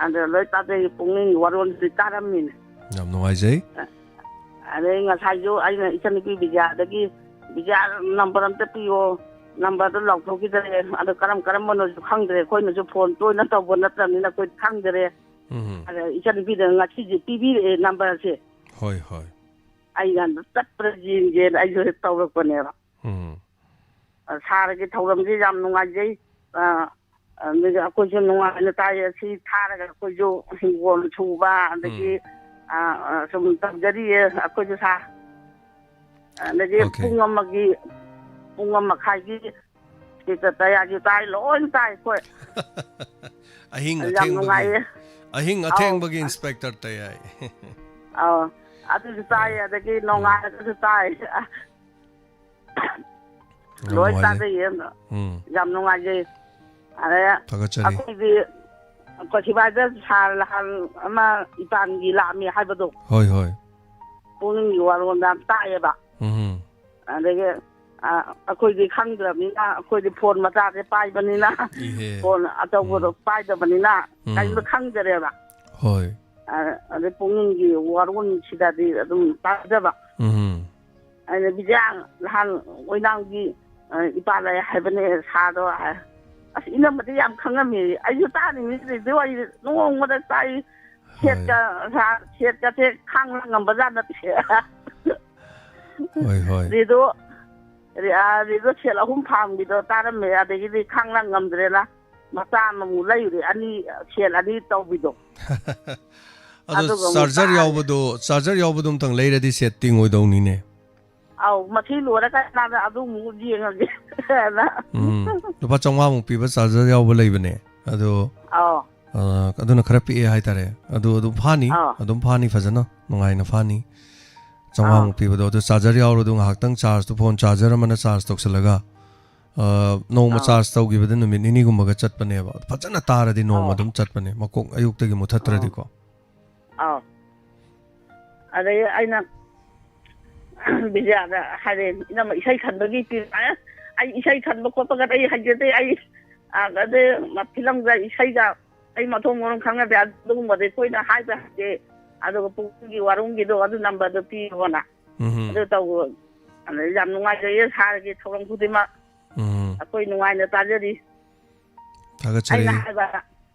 ꯑꯗ ꯂꯣꯏ ꯇꯥꯖꯩ, ꯄꯨꯛꯅꯤꯡꯒꯤ ꯋꯥꯔꯣꯜꯁꯤ ꯇꯥꯔꯝꯃꯤꯅꯦ꯫ ꯌꯥꯝ ꯅꯨꯡꯉꯥꯏꯖꯩ꯫ ꯑꯗꯩ ꯉꯁꯥꯏꯁꯨ ꯑꯩꯅ ꯏꯆꯟꯅꯨꯄꯤ ꯕꯤꯖꯌꯥꯗꯒꯤ, "ꯕꯤꯖꯌꯥ, ꯅꯝꯕꯔ ꯑꯝꯇ ꯄꯤꯌꯣ, ꯅꯝꯕꯔꯗꯣ ꯂꯥꯎꯊꯣꯛꯈꯤꯗꯔꯦ, ꯑꯗꯣ ꯀꯔꯝ ꯀꯔꯝꯕꯅꯣꯁꯨ ꯈꯪꯗ꯭ꯔꯦ, ꯑꯩꯈꯣꯏꯅꯁꯨ ꯐꯣꯟ ꯇꯣꯏꯅ ꯇꯧꯕ ꯅꯠꯇꯕꯅꯤꯅ ꯑꯩꯈꯣꯏ ꯈꯪꯗꯔꯦ"꯫ ꯎꯝ꯫ ꯑꯗ ꯏꯆꯟꯅꯨꯄꯤꯗ ꯉꯁꯤꯁꯦ ꯄꯤꯕꯤꯔꯛꯑꯦ ꯅꯝꯕꯔꯁꯦ꯫ ꯍꯣꯏ, ꯍꯣꯏ꯫ ꯑꯩꯅ ꯆꯠꯄ꯭ꯔꯥ ꯌꯦꯡꯒꯦꯅ ꯑꯩꯁꯨ ꯍꯦꯛ ꯇꯧꯔꯛꯄꯅꯦꯕ꯫ ꯎꯝ꯫ ꯑ, ꯁꯥꯔꯒꯤ ꯊꯧꯔꯝꯁꯦ ꯌꯥꯝ ꯅꯨꯡꯉꯥꯏꯖꯩ꯫ ꯑ, ꯑꯗꯒꯤ ꯑꯩꯈꯣꯏꯁꯨ ꯅꯨꯡꯉꯥꯏꯅ ꯇꯥꯏ꯫ ꯑꯁꯤ ꯊꯥꯔꯒ ꯑꯩꯈꯣꯏꯁꯨ ꯍꯤꯡꯒꯣꯜ ꯁꯨꯕ, ꯑꯗꯒꯤ, ꯎꯝ꯫ ꯑ, ꯑ, ꯁꯨꯝ ꯇꯧꯖꯔꯤꯌꯦ ꯑꯩꯈꯣꯏꯁꯨ ꯁꯥ-, ꯑꯗꯒꯤ ꯑꯣꯀꯦ꯫ ꯄꯨꯡ ꯑꯃꯒꯤ, ꯄꯨꯡ ꯑꯃ ꯃꯈꯥꯏꯒꯤ ꯁꯤꯗ ꯇꯌꯥꯒꯤ ꯇꯥꯏ, ꯂꯣꯏ ꯇꯥꯏ ꯑꯩꯈꯣꯏ꯫ ꯑꯍꯤꯡ ꯌꯥꯝ ꯑꯊꯦꯡꯕꯒꯤ, ꯅꯨꯡꯉꯥꯏꯌꯦ꯫ ꯑꯍꯤꯡ ꯑꯧ꯫ ꯑꯊꯦꯡꯕꯒꯤ ꯏꯟꯁꯄꯦꯛꯇꯔ ꯇꯌꯥꯏ꯫ ꯑꯧ, ꯑꯗꯨꯁꯨ ꯇꯥꯏ, ꯎꯝ꯫ ꯑꯗꯒꯤ ꯎꯝ꯫ ꯅꯣꯡꯉꯥꯜꯂꯒꯁꯨ ꯇꯥꯏ꯫ ꯌꯥꯝ ꯂꯣꯏ ꯅꯨꯡꯉꯥꯏꯖꯩ꯫ ꯇꯥꯖꯩꯌꯦ꯫ ꯎꯝ꯫ ꯌꯥꯝ ꯅꯨꯡꯉꯥꯏꯖꯩ꯫ ꯑꯗ ꯊꯥꯒꯠꯆꯔꯤ꯫ ꯑꯩꯈꯣꯏꯗꯤ ꯀꯣꯊꯤꯕꯥꯏꯗ ꯁꯥꯔ ꯅꯍꯥꯟ ꯑꯃ ꯏꯄꯥꯟꯒꯤ ꯂꯥꯛꯑꯝꯃꯤ ꯍꯥꯏꯕꯗꯣ꯫ ꯍꯣꯏ, ꯍꯣꯏ꯫ ꯄꯨꯛꯅꯤꯡꯒꯤ ꯋꯥꯔꯣꯜꯗ ꯌꯥꯝ ꯇꯥꯛꯑꯦꯕ꯫ ꯎꯝ꯫ ꯑꯗꯒꯤ, ꯑ, ꯑꯩꯈꯣꯏꯗꯤ ꯈꯪꯗ꯭ꯔꯕꯅꯤꯅ, ꯑꯩꯈꯣꯏꯗꯤ ꯐꯣꯟ ꯃꯆꯥꯁꯦ ꯄꯥꯏꯕꯅꯤꯅ, ꯏꯍꯦ꯫ ꯐꯣꯟ ꯑꯆꯧꯕꯗꯣ ꯎꯝ꯫ ꯄꯥꯏꯗꯕꯅꯤꯅ ꯎꯝ꯫ ꯀꯔꯤꯝꯇ ꯈꯪꯗꯔꯦꯕ꯫ ꯍꯣꯏ꯫ ꯑ, ꯑꯗꯩ ꯄꯨꯛꯅꯤꯡꯒꯤ ꯋꯥꯔꯣꯜꯁꯤꯗꯗꯤ ꯑꯗꯨꯝ ꯇꯥꯖꯕ꯫ ꯎꯝ꯫ ꯑꯩꯅ, "ꯕꯤꯖꯌꯥ, ꯅꯍꯥꯟ ꯑꯣꯏꯅꯥꯝꯒꯤ, ꯑ, ꯏꯄꯥ ꯂꯩ ꯍꯥꯏꯕꯅꯦ ꯁꯥꯔꯗꯣ" ꯍꯥꯏ꯫ ꯑꯁ, ꯏꯅꯝꯃꯗꯤ ꯌꯥꯝ ꯈꯪꯉꯝꯃꯤ꯫ ꯑꯩꯁꯨ ꯇꯥꯔꯤꯅꯤ, ꯔꯦꯗꯤꯑꯣ ꯑꯩ ꯅꯣꯡꯃꯗ ꯇꯥꯏ꯫ ꯍꯣꯏ꯫ ꯁꯦꯠꯀ, ꯁꯥ-, ꯁꯦꯠꯀꯁꯦ ꯈꯥꯡ ꯂꯥꯡ ꯉꯝꯕꯖꯥꯠ ꯅꯠꯇꯦ꯫ ꯍꯣꯏ, ꯍꯣꯏ꯫ ꯔꯦꯗꯤꯑꯣ, ꯔꯦ-, ꯑ, ꯔꯦꯗꯤꯑꯣ ꯁꯦꯠ ꯑꯍꯨꯝ ꯐꯥꯡꯕꯤꯗꯣ ꯇꯥꯔꯝꯃꯦ, ꯑꯗꯒꯤꯗꯤ ꯈꯥꯡ ꯂꯥꯡ ꯉꯝꯗ꯭ꯔꯦꯅ ꯃꯆꯥ ꯑꯃꯃꯨꯛ ꯂꯩꯔꯨꯔꯦ, ꯑꯅꯤ, ꯁꯦꯠ ꯑꯅꯤ ꯇꯧꯕꯤꯗꯣ꯫ ꯑꯗꯣ ꯑꯗꯨꯒ ꯑꯃꯨꯛ ꯆꯥꯔꯖꯔ ꯇꯥꯔꯦ꯫ ꯌꯥꯎꯕꯗꯣ, ꯆꯥꯔꯖꯔ ꯌꯥꯎꯕꯗꯣ ꯑꯝꯇꯪ ꯂꯩꯔꯗꯤ ꯁꯦꯠ ꯇꯤꯡꯉꯣꯏꯗꯧꯅꯤꯅꯦ꯫ ꯑꯧ, ꯃꯁꯤ ꯂꯣꯏꯔꯀꯥꯟꯗ ꯑꯗꯨꯃꯨꯛ ꯌꯦꯡꯉꯒꯦꯅ꯫ ꯎꯝ, ꯂꯨꯄꯥ ꯆꯥꯝꯃꯉꯥꯃꯨꯛ ꯄꯤꯕ ꯆꯥꯔꯖꯔ ꯌꯥꯎꯕ ꯂꯩꯕꯅꯦ꯫ ꯑꯗꯣ ꯑꯧ꯫ ꯑ, ꯑꯗꯨꯅ ꯈꯔ ꯄꯤꯛꯑꯦ ꯍꯥꯏꯇꯥꯔꯦ꯫ ꯑꯗꯨ ꯑꯗꯨꯝ ꯐꯥꯅꯤ, ꯑꯥ꯫ ꯑꯗꯨꯝ ꯐꯥꯅꯤ ꯐꯖꯅ, ꯅꯨꯡꯉꯥꯏꯅ ꯐꯥꯅꯤ꯫ ꯆꯥꯝꯃꯉꯥꯃꯨꯛ ꯑꯥ꯫ ꯄꯤꯕꯗꯣ, ꯑꯗꯨ ꯆꯥꯔꯖꯔ ꯌꯥꯎꯔꯣ, ꯑꯗꯨ ꯉꯥꯏꯍꯥꯛꯇꯪ ꯆꯥꯔꯖꯇꯨ, ꯐꯣꯟ ꯆꯥꯔꯖꯔ ꯑꯃꯅ ꯆꯥꯔꯖ ꯇꯧꯁꯜꯂꯒ, ꯑ, ꯅꯣꯡꯃ ꯑꯥ꯫ ꯆꯥꯔꯖ ꯇꯧꯈꯤꯕꯗ ꯅꯨꯃꯤꯠ ꯅꯤꯅꯤꯒꯨꯝꯕꯒ ꯆꯠꯄꯅꯦꯕ꯫ ꯐꯖꯅ ꯇꯥꯔꯗꯤ ꯅꯣꯡꯃ ꯑꯥ꯫ ꯑꯗꯨꯝ ꯆꯠꯄꯅꯦ, ꯃꯀꯣꯛ ꯑꯌꯨꯛꯇꯒꯤ ꯃꯨꯊꯠꯇ꯭ꯔꯗꯤꯀꯣ꯫ ꯑꯥ꯫ ꯑꯗꯩ ꯑꯩꯅ ꯕꯤꯖꯌꯥꯗ ꯍꯥꯏꯔꯦ, "ꯏꯅꯝꯃ, ꯏꯁꯩ ꯈꯟꯕꯒꯤ ꯄꯤ-, ꯑꯦ, ꯑꯩ ꯏꯁꯩ ꯈꯟꯕ ꯈꯣꯠꯄꯒ ꯑꯩ ꯍꯩꯖꯗꯦ, ꯑꯩ, ꯑ, ꯑꯗꯩ ꯐꯤꯂꯝꯒ ꯏꯁꯩꯒ ꯑꯩ ꯃꯊꯣꯡ ꯃꯔꯝ ꯈꯪꯅꯗꯦ, ꯑꯗꯨꯒꯨꯝꯕꯗꯤ ꯑꯩꯈꯣꯏꯅ ꯍꯥꯏꯕ ꯍꯩꯇꯦ꯫ ꯑꯗꯨꯒ ꯄꯨꯡꯒꯤ ꯋꯥꯔꯨꯝꯒꯤꯗꯣ ꯑꯗꯨ ꯅꯝꯕꯔꯗꯣ ꯄꯤꯌꯣꯅ꯫ ꯎꯝ꯫ ꯑꯗꯨ ꯇꯧ-, ꯑꯗꯩ ꯌꯥꯝ ꯅꯨꯡꯉꯥꯏꯖꯩꯌꯦ ꯁꯥꯔꯒꯤ ꯊꯧꯔꯝ ꯈꯨꯗꯤꯡꯃꯛ ꯎꯝ꯫ ꯑꯩꯈꯣꯏ ꯅꯨꯡꯉꯥꯏꯅ ꯇꯥꯖꯔꯤ"꯫ ꯊꯥꯒꯠꯆꯔꯤ꯫ ꯑꯩꯅ ꯍꯥꯏꯕ,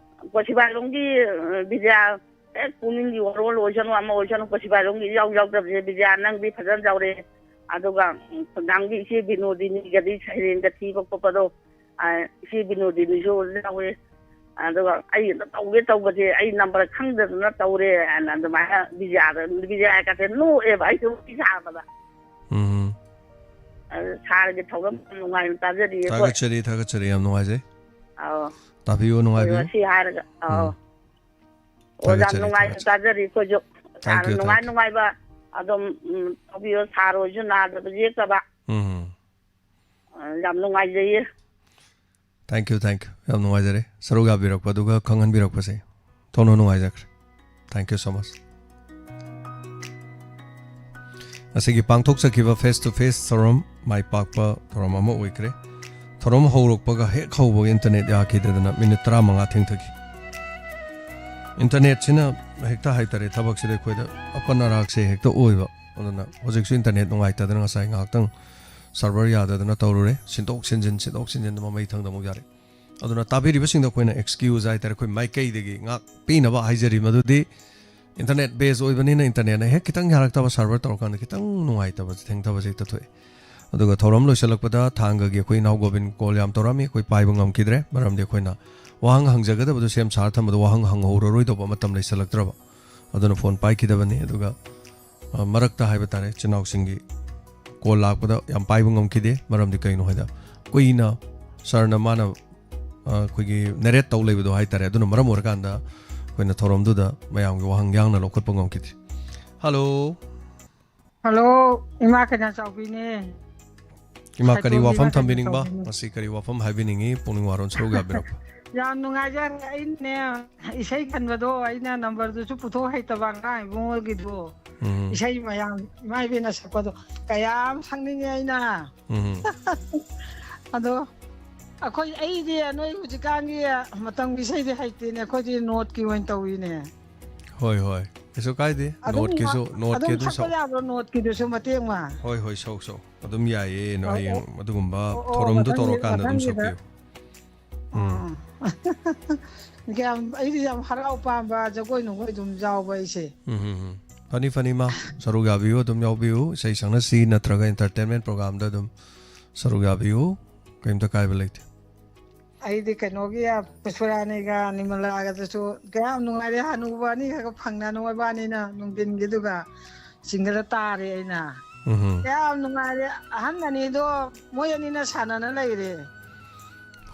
ꯀꯣꯁꯤꯕꯥꯏꯔꯣꯝꯒꯤ, ꯑ, ꯕꯤꯖꯌꯥ, ꯍꯦꯛ ꯄꯨꯛꯅꯤꯡꯒꯤ ꯋꯥꯔꯣꯜ ꯑꯣꯏꯁꯅꯨ, ꯑꯃ ꯑꯣꯏꯁꯅꯨ, ꯀꯣꯁꯤꯕꯥꯏꯔꯣꯝꯒꯤ ꯏꯌꯥꯎ ꯌꯥꯎꯗꯕꯁꯦ, ꯕꯤꯖꯌꯥ, ꯅꯪꯗꯤ ꯐꯖꯅ ꯌꯥꯎꯔꯦ꯫ ꯑꯗꯨꯒ, ꯎꯝ, ꯈꯨꯟꯗꯥꯡꯒꯤ ꯏꯆꯦ ꯕꯤꯅꯣꯗꯤꯅꯤꯒꯗꯤ ꯁꯩꯔꯦꯡꯒ ꯊꯤꯕ ꯈꯣꯠꯄꯗꯣ, ꯑ, ꯏꯆꯦ ꯕꯤꯅꯣꯗꯤꯅꯤꯁꯨ ꯌꯥꯎꯋꯦ꯫ ꯑꯗꯨꯒ ꯑꯩ ꯑꯗꯨꯝ ꯇꯧꯒꯦ ꯇꯧꯕꯁꯦ, ꯑꯩ ꯅꯝꯕꯔ ꯈꯪꯗꯗꯅ ꯇꯧꯔꯦ ꯍꯥꯏꯅ ꯑꯗꯨꯃꯥꯏꯅ ꯕꯤꯖꯌꯥꯗ, ꯕꯤꯖꯌꯥꯀꯁꯦ ꯅꯣꯛꯑꯦꯕ ꯑꯩꯁꯨ ꯋꯥꯔꯤ ꯁꯥꯕꯗ꯫ ꯎꯝ꯫ ꯑꯗꯨ ꯁꯥꯔꯒꯤ ꯊꯧꯔꯝ ꯌꯥꯝ ꯅꯨꯡꯉꯥꯏꯅ ꯇꯥꯖꯔꯤ ꯑꯩꯈꯣꯏ꯫ ꯊꯥꯒꯠꯆꯔꯤ, ꯊꯥꯒꯠꯆꯔꯤ, ꯌꯥꯝ ꯅꯨꯡꯉꯥꯏꯖꯩ꯫ ꯑꯧ꯫ ꯇꯥꯕꯤꯌꯨ, ꯑꯗꯣ ꯅꯨꯡꯉꯥꯏꯕꯤꯌꯨ꯫ ꯁꯤ ꯍꯥꯏꯔꯒ, ꯑꯧ꯫ ꯎꯝ꯫ ꯑꯣꯖꯥ, ꯊꯥꯒꯠꯆꯔꯤ, ꯅꯨꯡꯉꯥꯏꯅ ꯊꯥꯒꯠꯆꯔꯤ꯫ ꯇꯥꯖꯔꯤ ꯑꯩꯈꯣꯏꯁꯨ꯫ Thank you, ꯅꯨꯡꯉꯥꯏ thank you. ꯅꯨꯡꯉꯥꯏꯕ ꯑꯗꯨꯝ, ꯎꯝ, ꯇꯧꯕꯤꯌꯣ꯫ ꯁꯥꯔ ꯍꯣꯏꯁꯨ ꯅꯥꯗꯕ ꯌꯦꯛꯇꯕ꯫ ꯎꯝ꯫ ꯑ, ꯌꯥꯝ ꯅꯨꯡꯉꯥꯏꯖꯩꯌꯦ꯫ Thank you, thank you. ꯌꯥꯝ ꯅꯨꯡꯉꯥꯏꯖꯔꯦ ꯁꯔꯨꯛ ꯌꯥꯕꯤꯔꯛꯄ ꯑꯗꯨꯒ ꯈꯪꯍꯟꯕꯤꯔꯛꯄꯁꯦ꯫ ꯊꯣꯡꯅ ꯅꯨꯡꯉꯥꯏꯖꯈ꯭ꯔꯦ꯫ Thank you so much. ꯉꯁꯤꯒꯤ ꯄꯥꯡꯊꯣꯛꯆꯈꯤꯕ face to face ꯊꯧꯔꯝ ꯃꯥꯏ ꯄꯥꯛꯄ ꯊꯧꯔꯝ ꯑꯃ ꯑꯣꯏꯈ꯭ꯔꯦ꯫ ꯊꯧꯔꯝ ꯍꯧꯔꯛꯄꯒ ꯍꯦꯛ ꯍꯧꯕꯒ internet ꯌꯥꯈꯤꯗꯗꯅ minute ꯇꯔꯥꯃꯉꯥ ꯊꯦꯡꯊꯈꯤ꯫ Internetꯁꯤꯅ ꯍꯦꯛꯇ ꯍꯥꯏꯇꯥꯔꯦ, ꯊꯕꯛꯁꯤꯗ ꯑꯩꯈꯣꯏꯗ ꯑꯄꯟ ꯑꯔꯥꯛꯁꯦ ꯍꯦꯛꯇ ꯑꯣꯏꯕ꯫ ꯑꯗꯨꯅ ꯍꯧꯖꯤꯛꯁꯨ internet ꯅꯨꯡꯉꯥꯏꯇꯗꯅ ꯉꯁꯥꯏ ꯉꯥꯏꯍꯥꯛꯇꯪ server ꯌꯥꯗꯗꯅ ꯇꯧꯔꯨꯔꯦ꯫ ꯁꯤꯟꯗꯣꯛ ꯁꯤꯟꯖꯤꯟ, ꯁꯤꯟꯗꯣꯛ ꯁꯤꯟꯖꯤꯟꯗ ꯃꯃꯩ ꯊꯪꯗ ꯑꯃꯨꯛ ꯌꯥꯔꯦ꯫ ꯑꯗꯨꯅ ꯇꯥꯕꯤꯔꯤꯕꯁꯤꯡꯗ ꯑꯩꯈꯣꯏꯅ excuse ꯍꯥꯏꯇꯥꯔꯦ, ꯑꯩꯈꯣꯏ ꯃꯥꯏꯀꯩꯗꯒꯤ ꯉꯥꯛꯄꯤꯅꯕ ꯍꯥꯏꯖꯔꯤ꯫ ꯃꯗꯨꯗꯤ internet base ꯑꯣꯏꯕꯅꯤꯅ internetꯅ ꯍꯦꯛ ꯈꯤꯇꯪ ꯌꯥꯔꯛꯇꯕ, server ꯇꯧꯔꯀꯥꯟꯗ ꯈꯤꯇꯪ ꯅꯨꯡꯉꯥꯏꯇꯕꯁꯦ, ꯊꯦꯡꯊꯕꯁꯦ ꯍꯦꯛꯇ ꯊꯣꯛꯑꯦ꯫ ꯑꯗꯨꯒ ꯊꯧꯔꯝ ꯂꯣꯏꯁꯤꯜꯂꯛꯄꯗ ꯊꯥꯡꯒꯒꯤ ꯑꯩꯈꯣꯏ ꯏꯅꯥꯎ ꯒꯣꯕꯤꯟ call ꯌꯥꯝ ꯇꯧꯔꯛꯑꯝꯃꯤ, ꯑꯩꯈꯣꯏ ꯄꯥꯏꯕ ꯉꯝꯈꯤꯗ꯭ꯔꯦ꯫ ꯃꯔꯝꯗꯤ ꯑꯩꯈꯣꯏꯅ ꯋꯥꯍꯪ ꯍꯪꯖꯒꯗꯕꯗꯨ ꯁꯦꯝ ꯁꯥꯔ ꯊꯝꯕꯗ ꯋꯥꯍꯪ ꯍꯪꯍꯧꯔꯔꯣꯏꯗꯧꯕ ꯃꯇꯝ ꯂꯩꯁꯤꯜꯂꯛꯇ꯭ꯔꯕ꯫ ꯑꯗꯨꯅ phone ꯄꯥꯏꯈꯤꯗꯕꯅꯤ꯫ ꯑꯗꯨꯒ, ꯑ, ꯃꯔꯛꯇ ꯍꯥꯏꯕ ꯇꯥꯔꯦ, ꯏꯆꯤꯟ ꯏꯅꯥꯎꯁꯤꯡꯒꯤ call ꯂꯥꯛꯄꯗ ꯌꯥꯝ ꯄꯥꯏꯕ ꯉꯝꯈꯤꯗꯦ꯫ ꯃꯔꯝꯗꯤ ꯀꯩꯅꯣ ꯍꯥꯏꯗ, ꯀꯨꯏꯅ sirꯅ ꯃꯥꯅ, ꯑ, ꯑꯩꯈꯣꯏꯒꯤ ꯅꯦꯔꯦꯠ ꯇꯧ ꯂꯩꯕꯗꯣ ꯍꯥꯏꯇꯥꯔꯦ꯫ ꯑꯗꯨꯅ ꯃꯔꯝ ꯑꯣꯏꯔꯀꯥꯟꯗ ꯑꯩꯈꯣꯏꯅ ꯊꯧꯔꯝꯗꯨꯗ ꯃꯌꯥꯝꯒꯤ ꯋꯥꯍꯪ ꯌꯥꯡꯅ ꯂꯧꯈꯠꯄ ꯉꯝꯈꯤꯗꯦ꯫ ꯍꯜꯂꯣ꯫ ꯍꯜꯂꯣ, ꯏꯃꯥ ꯀꯩꯅꯥꯆꯥꯎꯕꯤꯅꯦ꯫ ꯏꯃꯥ, ꯀꯔꯤ ꯁꯥꯏꯇꯣꯝꯕꯤ ꯋꯥꯐꯝ ꯏꯃꯥ ꯊꯝꯕꯤꯅꯤꯡꯕ? ꯀꯩꯅꯥꯆꯥꯎꯕꯤꯅꯦ꯫ ꯉꯁꯤ ꯀꯔꯤ ꯋꯥꯐꯝ ꯍꯥꯏꯕꯤꯅꯤꯡꯉꯤ? ꯄꯨꯛꯅꯤꯡ ꯋꯥꯔꯣꯜ ꯁꯔꯨꯛ ꯌꯥꯕꯤꯔꯛꯄ꯫ ꯌꯥꯝ ꯅꯨꯡꯉꯥꯏꯖꯔꯦ꯫ ꯑꯩꯅꯦ, ꯏꯁꯩ ꯈꯟꯕꯗꯣ ꯑꯩꯅ ꯅꯝꯕꯔꯗꯨꯁꯨ ꯄꯨꯊꯣꯛ ꯍꯩꯇꯕ ꯑꯉꯥꯡ ꯏꯕꯨꯡꯉꯣꯒꯤꯗꯣ꯫ ꯎꯝ꯫ ꯏꯁꯩ ꯃꯌꯥꯝ ꯏꯃꯥ ꯏꯕꯦꯟꯅ ꯁꯛꯄꯗꯣ ꯀꯌꯥꯝ ꯁꯛꯅꯤꯡꯉꯦ ꯑꯩꯅ꯫ ꯎꯝ꯫ ꯑꯗꯣ ꯑꯩꯈꯣꯏ, ꯑꯩꯗꯤ ꯅꯣꯏ ꯍꯧꯖꯤꯛꯀꯥꯟꯒꯤ ꯃꯇꯝꯒꯤ ꯏꯁꯩꯗꯤ ꯍꯩꯇꯦꯅꯦ, ꯑꯩꯈꯣꯏꯗꯤ ꯅꯣꯠꯀꯤ ꯑꯣꯏꯅ ꯇꯧꯏꯅꯦ꯫ ꯍꯣꯏ, ꯍꯣꯏ꯫ ꯀꯩꯁꯨ ꯀꯥꯏꯗꯦ꯫ ꯑꯗꯨꯝ ꯅꯣꯠꯀꯤꯁꯨ, ꯅꯣꯠꯀꯤ ꯑꯗꯨꯝ ꯑꯗꯨꯝ ꯁꯛꯄ ꯁꯛ- ꯌꯥꯕ꯭ꯔꯣ ꯅꯣꯠꯀꯤꯗꯨꯁꯨ ꯃꯇꯦꯛ ꯑꯃ? ꯍꯣꯏ, ꯍꯣꯏ, ꯁꯧ, ꯁꯧ꯫ ꯑꯗꯨꯝ ꯌꯥꯏꯌꯦ꯫ ꯅꯣꯏ ꯑꯣ, ꯍꯌꯦꯡ ꯑꯣ꯫ ꯑꯗꯨꯒꯨꯝꯕ ꯑꯣ, ꯑꯣ, ꯊꯧꯔꯝꯗꯣ ꯃꯊꯪꯒꯤ, ꯇꯧꯔꯀꯥꯟꯗ ꯑꯗꯨꯝ ꯃꯊꯪꯒꯤꯗ꯫ ꯁꯛꯄꯤꯌꯨ꯫ ꯎꯝ꯫ ꯑꯥ꯫ ꯌꯥꯝ, ꯑꯩꯗꯤ ꯌꯥꯝ ꯍꯔꯥꯎ ꯄꯥꯝꯕ ꯖꯒꯣꯏ ꯅꯨꯡꯒꯣꯏ ꯑꯗꯨꯝ ꯌꯥꯎꯕ ꯑꯩꯁꯦ꯫ ꯎꯝ, ꯎꯝ, ꯎꯝ꯫ ꯐꯅꯤ, ꯐꯅꯤ, ꯃꯥ꯫ ꯁꯔꯨꯛ ꯌꯥꯕꯤꯌꯨ, ꯑꯗꯨꯝ ꯌꯥꯎꯕꯤꯌꯨ꯫ ꯏꯁꯩ ꯁꯛꯅꯁꯤ ꯅꯠꯇ꯭ꯔꯒ entertainment programꯗ ꯑꯗꯨꯝ ꯁꯔꯨꯛ ꯌꯥꯕꯤꯌꯨ꯫ ꯀꯔꯤꯝꯇ ꯀꯥꯏꯕ ꯂꯩꯇꯦ꯫ ꯑꯩꯗꯤ ꯀꯩꯅꯣꯒꯤ, ꯄꯨꯁꯄꯔꯥꯅꯤꯒ ꯅꯤꯃꯂꯥꯒꯗꯁꯨ ꯀꯌꯥꯝ ꯅꯨꯡꯉꯥꯏꯔꯦ, ꯍꯅꯨꯕ ꯑꯅꯤꯈꯛ ꯐꯪꯅ ꯅꯨꯡꯉꯥꯏꯕꯅꯤꯅ ꯅꯨꯡꯊꯤꯟꯒꯤꯗꯨꯒ ꯁꯤꯡꯒꯗ ꯇꯥꯔꯦ ꯑꯩꯅ꯫ ꯎꯝ꯫ ꯌꯥꯝ ꯅꯨꯡꯉꯥꯏꯔꯦ꯫ ꯑꯍꯟ ꯑꯅꯤꯗꯣ ꯃꯣꯏ ꯑꯅꯤꯅ ꯁꯥꯟꯅꯅ ꯂꯩꯔꯦ꯫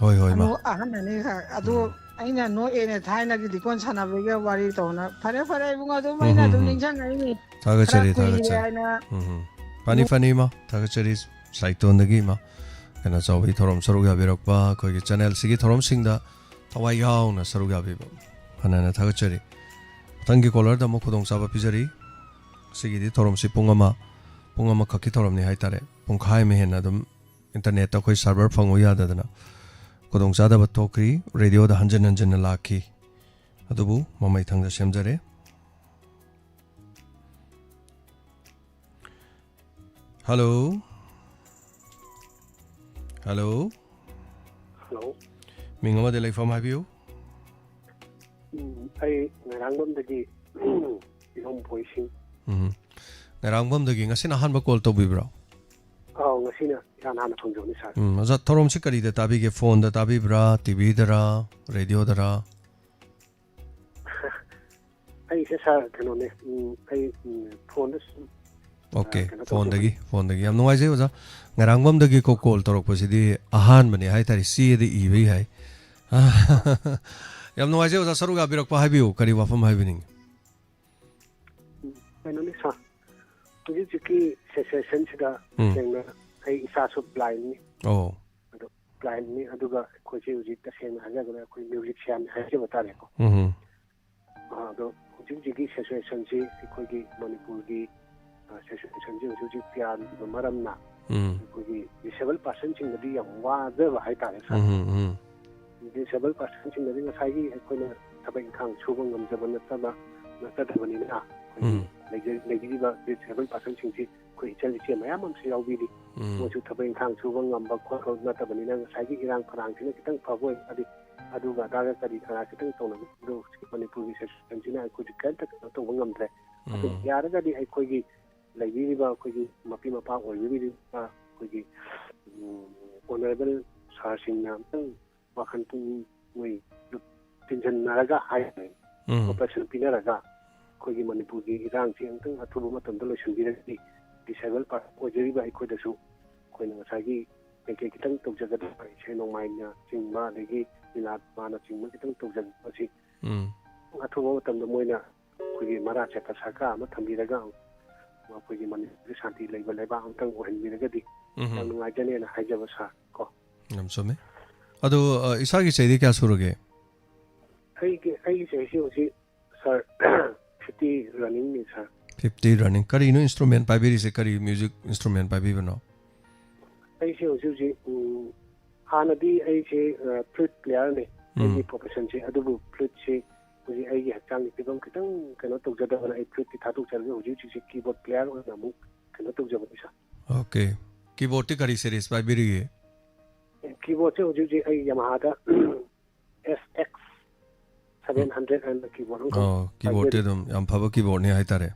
ꯍꯣꯏ, ꯍꯣꯏ, ꯃꯥ꯫ ꯑꯅꯨ-, ꯑꯍꯟ ꯑꯅꯤꯈꯛ꯫ ꯑꯗꯨ ꯎꯝ꯫ ꯑꯩꯅ ꯅꯣꯛꯑꯦꯅꯦ, ꯊꯥꯏꯅꯒꯤ ꯂꯤꯀꯣꯟ ꯁꯥꯟꯅꯕꯒꯤ ꯋꯥꯔꯤ ꯇꯧꯅ꯫ ꯐꯔꯦ, ꯐꯔꯦ, ꯏꯕꯨꯡꯉꯣ, ꯑꯗꯨꯝ ꯎꯝ, ꯑꯩꯅ ꯎꯝ, ꯑꯗꯨꯝ ꯎꯝ꯫ ꯅꯤꯡꯁꯤꯡꯉꯛꯏꯅꯦ꯫ ꯊꯥꯒꯠꯆꯔꯤ, ꯈꯔ ꯀꯨꯏꯔꯦ ꯊꯥꯒꯠꯆꯔꯤ꯫ ꯍꯥꯏꯅ꯫ ꯎꯝ, ꯎꯝ꯫ ꯐꯅꯤ, ꯅꯣꯛ- ꯐꯅꯤ, ꯏꯃꯥ꯫ ꯊꯥꯒꯠꯆꯔꯤ꯫ ꯁꯥꯏꯇꯣꯟꯗꯒꯤ ꯏꯃꯥ ꯀꯩꯅꯥꯆꯥꯎꯕꯤ ꯊꯧꯔꯝ ꯁꯔꯨꯛ ꯌꯥꯕꯤꯔꯛꯄ, ꯑꯩꯈꯣꯏꯒꯤ ꯆꯦꯅꯦꯜꯁꯤꯒꯤ ꯊꯧꯔꯝꯁꯤꯡꯗ ꯊꯋꯥꯏ ꯌꯥꯎꯅ ꯁꯔꯨꯛ ꯌꯥꯕꯤꯕ ꯍꯟꯅ ꯍꯟꯅ ꯊꯥꯒꯠꯆꯔꯤ꯫ ꯃꯊꯪꯒꯤ ꯀꯣꯂꯔꯗ ꯑꯃꯨꯛ ꯈꯨꯗꯣꯡꯆꯥꯕ ꯄꯤꯖꯔꯤ꯫ ꯁꯤꯒꯤꯗꯤ ꯊꯧꯔꯝꯁꯤ ꯄꯨꯡ ꯑꯃ, ꯄꯨꯡ ꯑꯃꯈꯛꯀꯤ ꯊꯧꯔꯝꯅꯤ ꯍꯥꯏꯇꯥꯔꯦ꯫ ꯄꯨꯡꯈꯥꯏ ꯑꯃ ꯍꯦꯟꯅ ꯑꯗꯨꯝ ꯏꯟꯇꯔꯅꯦꯠꯇ ꯑꯩꯈꯣꯏ ꯁꯔꯚꯔ ꯐꯪꯉꯨ ꯌꯥꯗꯗꯅ ꯈꯨꯗꯣꯡꯆꯥꯗꯕ ꯊꯣꯛꯈ꯭ꯔꯤ꯫ ꯔꯦꯗꯤꯑꯣꯗ ꯍꯟꯖꯤꯟ ꯍꯟꯖꯤꯟꯅ ꯂꯥꯛꯈꯤ꯫ ꯑꯗꯨꯕꯨ ꯃꯃꯩꯊꯪꯗ ꯁꯦꯝꯖꯔꯦ꯫ ꯍꯜꯂꯣ꯫ ꯍꯜꯂꯣ꯫ ꯍꯜꯂꯣ꯫ ꯃꯤꯡ ꯑꯃꯗꯤ ꯂꯩꯐꯝ ꯍꯥꯏꯕꯤꯌꯨ꯫ ꯎꯝ, ꯑꯩ ꯉꯔꯥꯡꯕꯝꯗꯒꯤ ꯏꯍꯣꯝ ꯕꯣꯏꯁꯤꯡ꯫ ꯎꯝ꯫ ꯉꯔꯥꯡꯕꯝꯗꯒꯤ ꯉꯁꯤꯅ ꯑꯍꯥꯟꯕ ꯀꯣꯜ ꯇꯧꯕꯤꯕ꯭ꯔꯣ? ꯑꯥꯎ, ꯉꯁꯤꯅ ꯏꯍꯥꯟ ꯍꯥꯟꯅ ꯐꯪꯖꯕꯅꯤ, ꯁꯥꯔ꯫ ꯎꯝ, ꯑꯣꯖꯥ, ꯊꯧꯔꯝꯁꯤ ꯀꯔꯤꯗ ꯇꯥꯕꯤꯒꯦ? ꯐꯣꯟꯗ ꯇꯥꯕꯤꯕ꯭ꯔꯥ, ꯇꯤꯚꯤꯗꯔꯥ, ꯔꯦꯗꯤꯑꯣꯗꯔꯥ? ꯑꯩꯁꯦ, ꯁꯥꯔ, ꯀꯩꯅꯣꯅꯦ, ꯎꯝ, ꯑꯩ, ꯎꯝ, ꯐꯣꯟꯗ ꯁꯨꯝ, ꯑꯣꯀꯦ, ꯑ, ꯀꯩꯅꯣ ꯐꯣꯟꯗꯒꯤ, ꯇꯧꯖꯕꯅꯤ꯫ ꯐꯣꯟꯗꯒꯤ꯫ ꯌꯥꯝ ꯅꯨꯡꯉꯥꯏꯖꯩ, ꯑꯣꯖꯥ꯫ ꯉꯔꯥꯡꯕꯝꯗꯒꯤ ꯀꯣ-, ꯀꯣꯜ ꯇꯧꯔꯛꯄꯁꯤꯗꯤ ꯑꯍꯥꯟꯕꯅꯦ ꯍꯥꯏꯇꯥꯔꯦ, ꯆꯦꯗ ꯏꯕ ꯌꯥꯏ꯫ ꯌꯥꯝ ꯅꯨꯡꯉꯥꯏꯖꯩ ꯑꯣꯖꯥ, ꯁꯔꯨꯛ ꯌꯥꯕꯤꯔꯛꯄ꯫ ꯍꯥꯏꯕꯤꯌꯨ, ꯀꯔꯤ ꯋꯥꯐꯝ ꯍꯥꯏꯕꯤꯅꯤꯡꯉꯤ? ꯎꯝ, ꯀꯩꯅꯣꯅꯤ ꯁꯥꯔ, ꯍꯧꯖꯤꯛ ꯍꯧꯖꯤꯛꯀꯤ ꯁꯤꯆꯨꯋꯦꯁꯟꯁꯤꯗ ꯎꯝ꯫ ꯇꯁꯦꯡꯅ ꯑꯩ ꯏꯁꯥꯁꯨ ꯕ꯭ꯂꯥꯏꯟꯅꯤ꯫ ꯑꯣ꯫ ꯑꯗꯣ ꯕ꯭ꯂꯥꯏꯟꯅꯤ, ꯑꯗꯨꯒ ꯑꯩꯈꯣꯏꯁꯦ ꯍꯧꯖꯤꯛ ꯇꯁꯦꯡꯅ ꯍꯥꯏꯖꯔꯒꯅ ꯑꯩꯈꯣꯏ ꯃ꯭ꯌꯨꯖꯤꯛꯁꯤꯌꯥꯟꯅꯤ ꯍꯥꯏꯖꯕ ꯇꯥꯔꯦꯀꯣ꯫ ꯎꯝ꯫ ꯑ, ꯑꯗꯣ ꯍꯧꯖꯤꯛ ꯍꯧꯖꯤꯛꯀꯤ ꯁꯤꯆꯨꯋꯦꯁꯟꯁꯤ ꯑꯩꯈꯣꯏꯒꯤ ꯃꯅꯤꯄꯨꯔꯒꯤ, ꯑ, ꯁꯤꯆꯨꯋꯦꯁꯟꯁꯤ ꯍꯧꯖꯤꯛ ꯍꯧꯖꯤꯛ ꯄꯤꯌꯥꯟꯕ ꯃꯔꯝꯅ ꯎꯝ꯫ ꯑꯩꯈꯣꯏꯒꯤ ꯗꯤꯁꯦꯕꯜ ꯄꯥꯔꯁꯟꯁꯤꯡꯗꯗꯤ ꯌꯥꯝ ꯋꯥꯖꯕ ꯍꯥꯏꯇꯥꯔꯦ ꯁꯥꯔ꯫ ꯎꯝ, ꯎꯝ꯫ ꯗꯤꯁꯦꯕꯜ ꯄꯥꯔꯁꯟꯁꯤꯡꯗꯗꯤ ꯉꯁꯥꯏꯒꯤ ꯑꯩꯈꯣꯏꯅ ꯊꯕꯛ ꯏꯪꯈꯥꯡ ꯁꯨꯕ ꯉꯝꯖꯕ ꯅꯠꯇꯕ, ꯅꯠꯆꯗꯕꯅꯤꯅ ꯑꯩꯈꯣꯏꯒꯤ ꯎꯝ꯫ ꯂꯩꯖ-, ꯂꯩꯕꯤꯔꯤꯕ ꯗꯤꯁꯦꯕꯜ ꯄꯥꯔꯁꯟꯁꯤꯡꯁꯤ ꯑꯩꯈꯣꯏ ꯏꯆꯜ ꯏꯆꯦ ꯃꯌꯥꯝ ꯑꯃꯁꯨ ꯌꯥꯎꯕꯤꯔꯤ꯫ ꯎꯝ꯫ ꯃꯣꯏꯁꯨ ꯊꯕꯛ ꯏꯪꯈꯥꯡ ꯁꯨꯕ ꯉꯝꯕ ꯈꯣꯠꯄ ꯅꯠꯇꯕꯅꯤꯅ ꯉꯁꯥꯏꯒꯤ ꯏꯔꯥꯡ ꯐꯔꯥꯡꯁꯤꯅ ꯈꯤꯇꯪ ꯐꯕ ꯑꯣꯏꯔꯒꯗꯤ ꯑꯗꯨꯒ ꯑꯗꯥꯒ ꯀꯔꯤ ꯀꯔꯥ ꯈꯤꯇꯪ ꯇꯧꯅꯕ, ꯑꯗꯨ ꯃꯅꯤꯄꯨꯔꯒꯤ ꯁꯤꯆꯨꯋꯦꯁꯟꯁꯤꯅ ꯑꯩꯈꯣꯏꯗꯤ ꯀꯔꯤꯝꯇ ꯀꯩꯅꯣ ꯇꯧꯕ ꯉꯝꯗ꯭ꯔꯦ꯫ ꯑꯗꯨ ꯎꯝ꯫ ꯌꯥꯔꯒꯗꯤ ꯑꯩꯈꯣꯏꯒꯤ ꯂꯩꯕꯤꯔꯤꯕ ꯑꯩꯈꯣꯏꯒꯤ ꯃꯄꯤ ꯃꯄꯥ ꯑꯣꯏꯕꯤꯔꯤꯕ ꯑꯩꯈꯣꯏꯒꯤ, ꯎꯝ, ꯑꯣꯅꯔꯦꯕꯜ ꯁꯥꯔꯁꯤꯡꯅ ꯑꯃꯨꯛꯇꯪ ꯋꯥꯈꯜ ꯄꯨꯛꯅꯤꯡ ꯃꯣꯏ ꯇꯤꯟꯁꯤꯟꯅꯔꯒ ꯍꯥꯏꯇꯥꯔꯦ, ꯎꯝ꯫ ꯀꯣꯄꯔꯦꯁꯟ ꯄꯤꯅꯔꯒ ꯑꯩꯈꯣꯏꯒꯤ ꯃꯅꯤꯄꯨꯔꯒꯤ ꯏꯔꯥꯡꯁꯤ ꯑꯃꯨꯛꯇꯪ ꯑꯊꯨꯕ ꯃꯇꯝꯗ ꯂꯣꯏꯁꯤꯟꯕꯤꯔꯒꯗꯤ ꯗꯤꯁꯦꯕꯜ ꯄꯥꯔꯁꯟ ꯑꯣꯏꯖꯔꯤꯕ ꯑꯩꯈꯣꯏꯗꯁꯨ ꯑꯩꯈꯣꯏꯅ ꯉꯁꯥꯏꯒꯤ ꯀꯩꯀꯩ ꯈꯤꯇꯪ ꯇꯧꯖꯒꯗꯕ, ꯏꯁꯩ ꯅꯣꯡꯃꯥꯏꯅ ꯆꯤꯡꯕ ꯑꯗꯒꯤ ꯂꯤꯂꯥ ꯗ꯭ꯔꯃꯥꯅ ꯆꯤꯡꯕ ꯈꯤꯇꯪ ꯇꯧꯖꯒꯗꯕꯁꯤ ꯎꯝ꯫ ꯑꯊꯨꯕ ꯃꯇꯝꯗ ꯃꯣꯏꯅ ꯑꯩꯈꯣꯏꯒꯤ ꯃꯔꯥ ꯆꯦꯠꯄ ꯁꯔꯀꯥꯔ ꯑꯃ ꯊꯝꯕꯤꯔꯒ ꯑꯩꯈꯣꯏꯒꯤ ꯃꯅꯤꯄꯨꯔꯗ ꯁꯥꯟꯇꯤ ꯂꯩꯕ ꯂꯩꯕꯥꯛ ꯑꯃꯇꯪ ꯑꯣꯏꯍꯟꯕꯤꯔꯒꯗꯤ ꯎꯝ꯫ ꯌꯥꯝ ꯅꯨꯡꯉꯥꯏꯖꯅꯦꯅ ꯍꯥꯏꯖꯕ ꯁꯥꯔ ꯀꯣ꯫ ꯌꯥꯝ ꯆꯨꯝꯃꯦ꯫ ꯑꯗꯣ, ꯑ, ꯏꯁꯥꯒꯤ ꯆꯍꯤꯗꯤ ꯀꯌꯥ ꯁꯨꯔꯒꯦ? ꯑꯩꯒꯤ, ꯑꯩꯒꯤ ꯆꯍꯤꯁꯤ ꯍꯧꯖꯤꯛ ꯁꯥꯔ, ꯐꯤꯐꯇꯤ ꯔꯟꯅꯤꯡꯅꯤ ꯁꯥꯔ꯫ Fifty running. ꯀꯔꯤꯅꯣ ꯏꯟꯁꯇ꯭ꯔꯨꯃꯦꯟ ꯄꯥꯏꯕꯤꯔꯤꯁꯦ? ꯀꯔꯤ ꯃ꯭ꯌꯨꯖꯤꯛ ꯏꯟꯁꯇ꯭ꯔꯨꯃꯦꯟ ꯄꯥꯏꯕꯤꯕꯅꯣ? ꯑꯩꯁꯦ ꯍꯧꯖꯤꯛ ꯍꯧꯖꯤꯛ, ꯎꯝ, ꯍꯥꯟꯅꯗꯤ ꯑꯩꯁꯦ, ꯑ, ꯐ꯭ꯂꯨꯏꯠ ꯄ꯭ꯂꯦꯌꯔꯅꯤ, ꯎꯝ꯫ ꯑꯩꯒꯤ ꯄ꯭ꯔꯣꯐꯦꯁꯟꯁꯦ꯫ ꯑꯗꯨꯕꯨ ꯐ꯭ꯂꯨꯏꯠꯁꯤ ꯍꯧꯖꯤꯛ ꯑꯩꯒꯤ ꯍꯛꯆꯥꯡꯒꯤ ꯐꯤꯕꯝ ꯈꯤꯇꯪ ꯀꯩꯅꯣ ꯇꯧꯖꯗꯕꯅ ꯑꯩ ꯐ꯭ꯂꯨꯏꯠꯇꯤ ꯊꯥꯗꯣꯛꯆꯔꯒ ꯍꯧꯖꯤꯛ ꯍꯧꯖꯤꯛꯁꯦ ꯀꯤꯕꯣꯔꯗ ꯄ꯭ꯂꯦꯌꯔ ꯑꯣꯏꯅ ꯑꯃꯨꯛ ꯀꯩꯅꯣ ꯇꯧꯖꯕꯅꯤ ꯁꯥꯔ꯫ ꯑꯣꯀꯦ꯫ ꯀꯤꯕꯣꯔꯗꯇꯤ ꯀꯔꯤ ꯁꯦꯔꯤꯁ ꯄꯥꯏꯕꯤꯔꯤꯒꯦ? ꯀꯤꯕꯣꯔꯗꯁꯦ ꯍꯧꯖꯤꯛ ꯍꯧꯖꯤꯛ ꯑꯩ ꯌꯥꯃꯥꯍꯥꯗ ꯑꯦꯁ ꯑꯦꯛꯁ ꯁꯚꯦꯟ ꯍꯟꯗ꯭ꯔꯦꯗ ꯍꯥꯏꯅ ꯀꯤꯕꯣꯔꯗ ꯑꯃꯈꯛ ꯑꯣ, ꯀꯤꯕꯣꯔꯗꯇꯤ ꯄꯥꯏꯖꯔꯤ꯫ ꯑꯗꯨꯝ ꯌꯥꯝ ꯐꯕ ꯀꯤꯕꯣꯔꯗꯅꯤ ꯍꯥꯏꯇꯥꯔꯦ꯫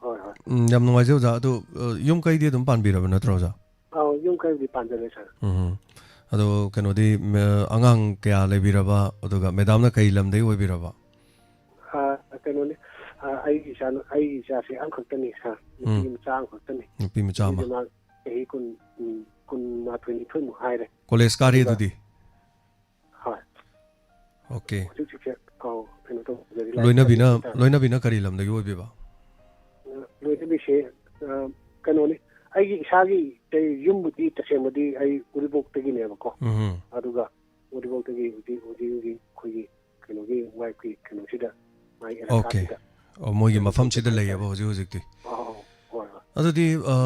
ꯍꯣꯏ, ꯍꯣꯏ꯫ ꯎꯝ, ꯌꯥꯝ ꯅꯨꯡꯉꯥꯏꯖꯩ ꯑꯣꯖꯥ꯫ ꯑꯗꯨ, ꯑ, ꯌꯨꯝ ꯀꯩꯗꯤ ꯑꯗꯨꯝ ꯄꯥꯟꯕꯤꯔꯕ ꯅꯠꯇ꯭ꯔꯣ ꯑꯣꯖꯥ? ꯑꯧ, ꯌꯨꯝ ꯀꯩꯕꯨꯗꯤ ꯄꯥꯟꯖꯔꯦ ꯁꯥꯔ꯫ ꯎꯝ꯫ ꯑꯗꯣ ꯀꯩꯅꯣꯗꯤ, ꯃ-, ꯑꯉꯥꯡ ꯀꯌꯥ ꯂꯩꯕꯤꯔꯕ? ꯑꯗꯨꯒ ꯃꯦꯗꯥꯝꯅ ꯀꯩ ꯂꯝꯗꯒꯤ ꯑꯣꯏꯕꯤꯔꯕ? ꯑ, ꯀꯩꯅꯣꯅꯤ, ꯑ, ꯑꯩꯒꯤ ꯏꯆꯥ, ꯑꯩꯒꯤ ꯏꯆꯥꯁꯦ ꯑꯃꯈꯛꯇꯅꯤ ꯁꯥꯔ꯫ ꯅꯨꯄꯤ ꯎꯝ꯫ ꯃꯆꯥ ꯑꯃꯈꯛꯇꯅꯤ꯫ ꯅꯨꯄꯤ ꯃꯆꯥ ꯑꯃ꯫ ꯆꯍꯤꯁꯦ ꯃꯥ ꯆꯍꯤ ꯀꯨꯟ, ꯎꯝ, ꯀꯨꯟꯃꯥꯊꯣꯏ ꯅꯤꯊꯣꯏꯃꯨꯛ ꯍꯥꯏꯔꯦ꯫ ꯀꯣꯂꯦꯖ ꯀꯥꯔꯤ ꯑꯗꯨꯒ ꯑꯗꯨꯗꯤ? ꯍꯣꯏ꯫ ꯑꯣꯀꯦ꯫ ꯍꯧꯖꯤꯛ ꯍꯧꯖꯤꯛꯁꯦ, ꯑꯧ, ꯀꯩꯅꯣ ꯇꯧꯖꯔꯤ, ꯂꯥꯏꯔꯤꯛ ꯂꯣꯏꯅꯕꯤꯅ ꯇꯝꯖꯔꯤ ꯍꯥꯏꯇꯥꯔꯦ꯫ ꯂꯣꯏꯅꯕꯤꯅ ꯀꯔꯤ ꯂꯝꯗꯒꯤ ꯑꯣꯏꯕꯤꯕ? ꯂꯣꯏꯅꯕꯤꯁꯦ, ꯑ, ꯀꯩꯅꯣꯅꯤ, ꯑꯩꯒꯤ ꯏꯁꯥꯒꯤ ꯀꯩ ꯌꯨꯝꯕꯨꯗꯤ ꯇꯁꯦꯡꯕꯗꯤ ꯑꯩ ꯎꯔꯤꯄꯣꯛꯇꯒꯤꯅꯦꯕꯀꯣ꯫ ꯎꯝ꯫ ꯑꯗꯨꯒ ꯎꯔꯤꯄꯣꯛꯇꯒꯤ ꯍꯧꯖꯤꯛ ꯍꯧꯖꯤꯛ ꯍꯧꯖꯤꯛ ꯑꯩꯈꯣꯏꯒꯤ ꯀꯩꯅꯣꯒꯤ ꯋꯥꯏꯐꯀꯤ ꯀꯩꯅꯣꯁꯤꯗ, ꯃꯥꯒꯤ ꯑꯣꯀꯦ꯫ ꯑꯦꯂꯥꯀꯥꯁꯤꯗ ꯑꯣ, ꯃꯣꯏꯒꯤ ꯀꯩꯅꯣ ꯃꯐꯝꯁꯤꯗ ꯇꯧꯖꯔꯤ ꯂꯩꯌꯦꯕ ꯍꯥꯏꯇꯥꯔꯦ꯫ ꯍꯧꯖꯤꯛ ꯍꯧꯖꯤꯛꯇꯤ꯫ ꯑꯧ, ꯑꯧ, ꯍꯣꯏ, ꯍꯣꯏ꯫ ꯑꯗꯨꯗꯤ ꯑ,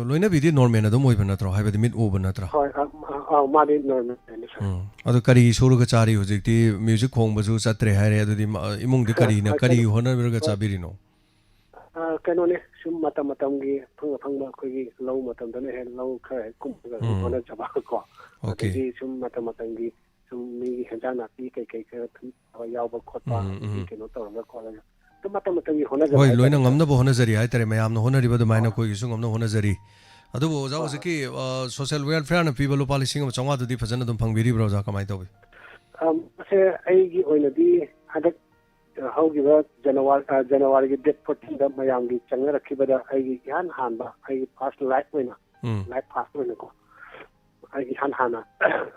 ꯂꯣꯏꯅꯕꯤꯗꯤ ꯅꯣꯔꯃꯦꯜ ꯑꯗꯨꯝ ꯑꯣꯏꯕ ꯅꯠꯇ꯭ꯔꯣ? ꯍꯥꯏꯕꯗꯤ ꯃꯤꯠ ꯎꯕ ꯅꯠꯇ꯭ꯔꯥ? ꯍꯣꯏ, ꯑ, ꯑ, ꯑꯧ, ꯃꯥꯗꯤ ꯅꯣꯔꯃꯦꯜꯅꯤ, ꯁꯥꯔ꯫ ꯎꯝ꯫ ꯑꯗꯣ ꯀꯔꯤ ꯁꯨꯔꯒ ꯆꯥꯔꯤ ꯍꯧꯖꯤꯛꯇꯤ? ꯃ꯭ꯌꯨꯖꯤꯛ ꯈꯣꯡꯕꯁꯨ ꯆꯠꯇ꯭ꯔꯦ ꯍꯥꯏꯔꯦ꯫ ꯑꯗꯨꯗꯤ ꯃ-, ꯏꯃꯨꯡꯗꯤ ꯀꯔꯤꯅ, ꯍꯣꯏ, ꯀꯔꯤ ꯀꯩꯅꯣ, ꯍꯣꯠꯅꯔꯒ ꯍꯣꯏ꯫ ꯆꯥꯕꯤꯔꯤꯅꯣ? ꯑ, ꯀꯩꯅꯣꯅꯦ, ꯁꯨꯝ ꯃꯇꯝ ꯃꯇꯝꯒꯤ ꯑꯐꯪ ꯑꯐꯪꯕ ꯑꯩꯈꯣꯏꯒꯤ ꯂꯧ ꯃꯇꯝꯗꯅ ꯍꯦꯛ ꯂꯧ ꯈꯔ ꯍꯦꯛ ꯀꯨꯝꯃꯒ ꯑꯗꯨꯝ ꯎꯝ꯫ ꯍꯣꯠꯅꯖꯕ ꯀꯣ꯫ ꯑꯣꯀꯦ꯫ ꯑꯗꯒꯤ ꯁꯨꯝ ꯃꯇꯝ ꯃꯇꯝꯒꯤ ꯁꯨꯝ ꯃꯤꯒꯤ ꯍꯦꯟꯖꯥꯡ ꯅꯥꯄꯤ ꯀꯩꯀꯩ ꯈꯔ ꯊꯝꯕ ꯌꯥꯎꯕ ꯈꯣꯠꯄ, ꯎꯝ, ꯑꯗꯒꯤ ꯎꯝ꯫ ꯀꯩꯅꯣ ꯇꯧꯔꯒ ꯈꯣꯠꯂꯒ ꯑꯗꯨꯝ ꯃꯇꯝ ꯃꯇꯝꯒꯤ ꯍꯣꯠꯅꯖꯕ ꯍꯣꯏ, ꯍꯥꯏꯇꯥꯔꯦ, ꯂꯣꯏꯅ ꯁꯥꯔ꯫ ꯉꯝꯅꯕ ꯍꯣꯠꯅꯖꯔꯤ ꯍꯥꯏꯇꯥꯔꯦ꯫ ꯃꯌꯥꯝꯅ ꯍꯣꯠꯅꯔꯤꯕ ꯑꯗꯨꯃꯥꯏꯅ ꯑꯥ꯫ ꯑꯩꯈꯣꯏꯒꯤꯁꯨ ꯉꯝꯅꯕ ꯍꯣꯠꯅꯖꯔꯤ꯫ ꯑꯗꯨꯕꯨ ꯑꯣꯖꯥ, ꯍꯣꯏ, ꯍꯣꯏ꯫ ꯍꯧꯖꯤꯛꯀꯤ, ꯑ, social welfareꯅ ꯄꯤꯕ ꯂꯨꯄꯥ ꯂꯤꯁꯤꯡ ꯑꯃ ꯆꯥꯝꯃꯉꯥꯗꯨꯗꯤ ꯐꯖꯅ ꯑꯗꯨꯝ ꯐꯪꯕꯤꯔꯤꯕ꯭ꯔꯥ ꯑꯣꯖꯥ? ꯀꯃꯥꯏꯅ ꯇꯧꯏ? ꯑ, ꯃꯁꯦ ꯑꯩꯒꯤ ꯑꯣꯏꯅꯗꯤ ꯍꯟꯗꯛ, ꯑ, ꯍꯧꯈꯤꯕ ꯖꯅꯋꯥꯔꯤ, ꯑ, ꯖꯅꯋꯥꯔꯤꯒꯤ date fourteenꯗ ꯃꯌꯥꯝꯒꯤ ꯆꯪꯅꯔꯛꯈꯤꯕꯗ ꯑꯩꯒꯤ ꯏꯍꯥꯟ ꯍꯥꯟꯕ, ꯑꯩꯒꯤ first life ꯑꯣꯏꯅ, ꯎꯝ꯫ life first ꯑꯣꯏꯅꯀꯣ, ꯑꯩ ꯏꯍꯥꯟ ꯍꯥꯟꯅ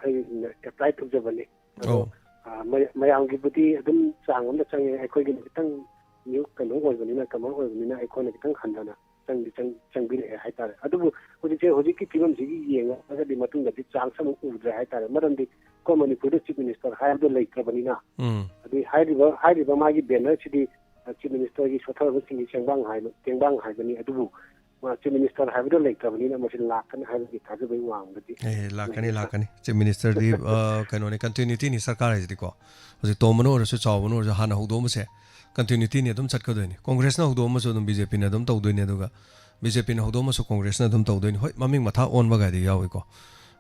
ꯑꯩ apply ꯇꯧꯖꯕꯅꯤ꯫ ꯑꯗꯣ, ꯑꯧ꯫ ꯑ, ꯃꯌꯥ-, ꯃꯌꯥꯝꯒꯤꯕꯨꯗꯤ ꯑꯗꯨꯝ ꯆꯥꯡ ꯑꯃꯗ ꯆꯪꯉꯦ, ꯑꯩꯈꯣꯏꯒꯤꯅ ꯈꯤꯇꯪ new ꯀꯩꯅꯣ ꯑꯣꯏꯕꯅꯤꯅ, comer ꯑꯣꯏꯕꯅꯤꯅ ꯑꯩꯈꯣꯏꯅ ꯈꯤꯇꯪ ꯍꯟꯊꯅ ꯆꯪꯗꯤ ꯆꯪ-, ꯆꯪꯕꯤꯔꯛꯑꯦ ꯍꯥꯏꯇꯥꯔꯦ꯫ ꯑꯗꯨꯕꯨ ꯍꯧꯖꯤꯛꯁꯦ, ꯍꯧꯖꯤꯛꯀꯤ ꯐꯤꯕꯝꯁꯤꯒꯤ ꯌꯦꯡꯉꯒꯗꯤ ꯃꯇꯨꯡꯗꯗꯤ chance ꯑꯃꯨꯛ ꯎꯗ꯭ꯔꯦ ꯍꯥꯏꯇꯥꯔꯦ꯫ ꯃꯔꯝꯗꯤ ꯑꯩꯈꯣꯏ ꯃꯅꯤꯄꯨꯔꯗ chief minister ꯍꯥꯏꯕꯗꯣ ꯂꯩꯇ꯭ꯔꯕꯅꯤꯅ, ꯎꯝ꯫ ꯑꯗꯨ ꯍꯥꯏꯔꯤꯕ, ꯍꯥꯏꯔꯤꯕ ꯃꯥꯒꯤ bannerꯁꯤꯗꯤ, ꯑ, chief ministerꯒꯤ ꯁꯣꯠꯊꯔꯕꯁꯤꯡꯒꯤ ꯆꯦꯡꯕꯥꯡ ꯍꯥꯏꯕ, ꯇꯦꯡꯕꯥꯡ ꯍꯥꯏꯕꯅꯤ꯫ ꯑꯗꯨꯕꯨ, ꯑ, chief minister ꯍꯥꯏꯕꯗꯣ ꯂꯩꯇ꯭ꯔꯕꯅꯤꯅ ꯃꯁꯤ ꯂꯥꯛꯀꯅꯤ ꯍꯥꯏꯕꯒꯤ ꯊꯥꯖꯕꯒꯤ ꯋꯥꯡꯃꯗꯤ ꯑꯦ, ꯂꯥꯛꯀꯅꯤ, ꯂꯩꯔꯦ, ꯁꯥꯔ꯫ ꯂꯥꯛꯀꯅꯤ꯫ Chief ministerꯗꯤ, ꯑ, ꯀꯩꯅꯣꯅꯤ, continuityꯅꯤ ꯁꯔꯀꯥꯔ ꯍꯥꯏꯁꯤꯗꯤꯀꯣ꯫ ꯍꯧꯖꯤꯛ ꯇꯣꯝꯕꯅ ꯑꯣꯏꯔꯁꯨ ꯆꯥꯎꯕꯅ ꯑꯣꯏꯔꯁꯨ ꯍꯥꯟꯅ ꯍꯧꯗꯣꯛꯑꯝꯕꯁꯦ continuityꯅꯤ, ꯑꯗꯨꯝ ꯆꯠꯀꯗꯣꯏꯅꯤ꯫ Congressꯅ ꯍꯧꯗꯣꯛꯑꯝꯃꯁꯨ ꯑꯗꯨꯝ BJPꯅ ꯑꯗꯨꯝ ꯇꯧꯗꯣꯏꯅꯤ, ꯑꯗꯨꯒ BJPꯅ ꯍꯧꯗꯣꯛꯑꯝꯃꯁꯨ Congressꯅ ꯑꯗꯨꯝ ꯇꯧꯗꯣꯏꯅꯤ꯫ ꯍꯣꯏ, ꯃꯃꯤꯡ ꯃꯊꯥ ꯑꯣꯟꯕꯒꯥꯏꯗꯤ ꯌꯥꯎꯏꯀꯣ꯫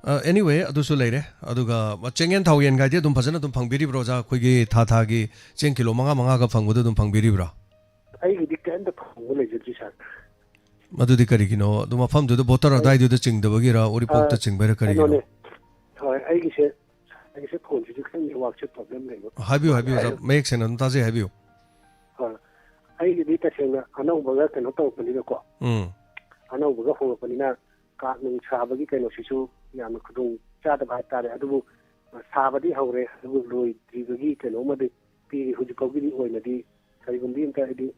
ꯑ, anyway, ꯑꯗꯨꯁꯨ ꯂꯩꯔꯦ꯫ ꯑꯗꯨꯒ ꯆꯦꯡꯌꯦꯟ ꯊꯥꯎꯌꯦꯟꯒꯥꯏꯗꯤ ꯑꯗꯨꯝ ꯐꯖꯅ ꯑꯗꯨꯝ ꯐꯪꯕꯤꯔꯤꯕ꯭ꯔꯣ ꯑꯣꯖꯥ? ꯑꯩꯈꯣꯏꯒꯤ ꯊꯥ ꯊꯥꯒꯤ ꯆꯦꯡ ꯀꯤꯂꯣ ꯃꯉꯥ ꯃꯉꯥꯒ ꯐꯪꯕꯗꯣ ꯑꯗꯨꯝ ꯐꯪꯕꯤꯔꯤꯕ꯭ꯔꯣ? ꯑꯩꯒꯤꯗꯤ ꯀꯔꯤꯝꯇ ꯐꯪꯕ ꯂꯩꯖꯗ꯭ꯔꯤ, ꯁꯥꯔ꯫ ꯑꯗꯨꯗꯤ ꯀꯔꯤꯒꯤꯅꯣ? ꯑꯗꯨ ꯃꯐꯝꯗꯨꯗ border ꯑꯩ ꯑꯗꯥꯏꯗꯨꯗ ꯆꯤꯡꯗꯕꯒꯤꯔ, ꯎꯔꯤꯄꯣꯛꯇ ꯑ, ꯆꯤꯡꯕꯩꯔ, ꯀꯔꯤꯒꯤꯅꯣ? ꯀꯩꯅꯣꯅꯦ꯫ ꯍꯣꯏ, ꯑꯩꯒꯤꯁꯦ, ꯑꯩꯒꯤꯁꯦ phoneꯁꯤꯁꯨ ꯈꯤꯇꯪ networkꯁꯦ problem ꯂꯩꯕ ꯍꯥꯏꯕꯤꯌꯨ, ꯃꯥꯜꯂꯦ꯫ ꯍꯥꯏꯕꯤꯌꯨ ꯑꯣꯖꯥ, ꯍꯥꯏꯕ-, ꯃꯌꯦꯛ ꯁꯦꯡꯅ ꯑꯗꯨꯝ ꯇꯥꯖꯩ, ꯍꯥꯏꯕꯤꯌꯨ꯫ ꯍꯣꯏ, ꯑꯩꯒꯤꯗꯤ ꯇꯁꯦꯡꯅ ꯑꯅꯧꯕꯒ ꯀꯩꯅꯣ ꯇꯧꯔꯛꯄꯅꯤꯅꯀꯣ, ꯎꯝ꯫ ꯑꯅꯧꯕꯒ ꯍꯣꯡꯉꯛꯄꯅꯤꯅ card ꯅꯨꯡ ꯁꯥꯕꯒꯤ ꯀꯩꯅꯣꯁꯤꯁꯨ ꯌꯥꯝꯅ ꯈꯨꯗꯣꯡ ꯆꯥꯗꯕ ꯍꯥꯏꯇꯥꯔꯦ꯫ ꯑꯗꯨꯕꯨ ꯁꯥꯕꯗꯤ ꯍꯧꯔꯦ, ꯑꯗꯨꯕꯨ ꯂꯣꯏꯗ꯭ꯔꯤꯕꯒꯤ ꯀꯩꯅꯣꯝꯃꯗꯤ ꯄꯤꯔꯤ꯫ ꯍꯧꯖꯤꯛ ꯐꯥꯎꯒꯤꯗꯤ ꯑꯣꯏꯅꯗꯤ ꯀꯔꯤꯒꯨꯝꯕꯤ ꯑꯝꯇ ꯍꯥꯏꯗꯤ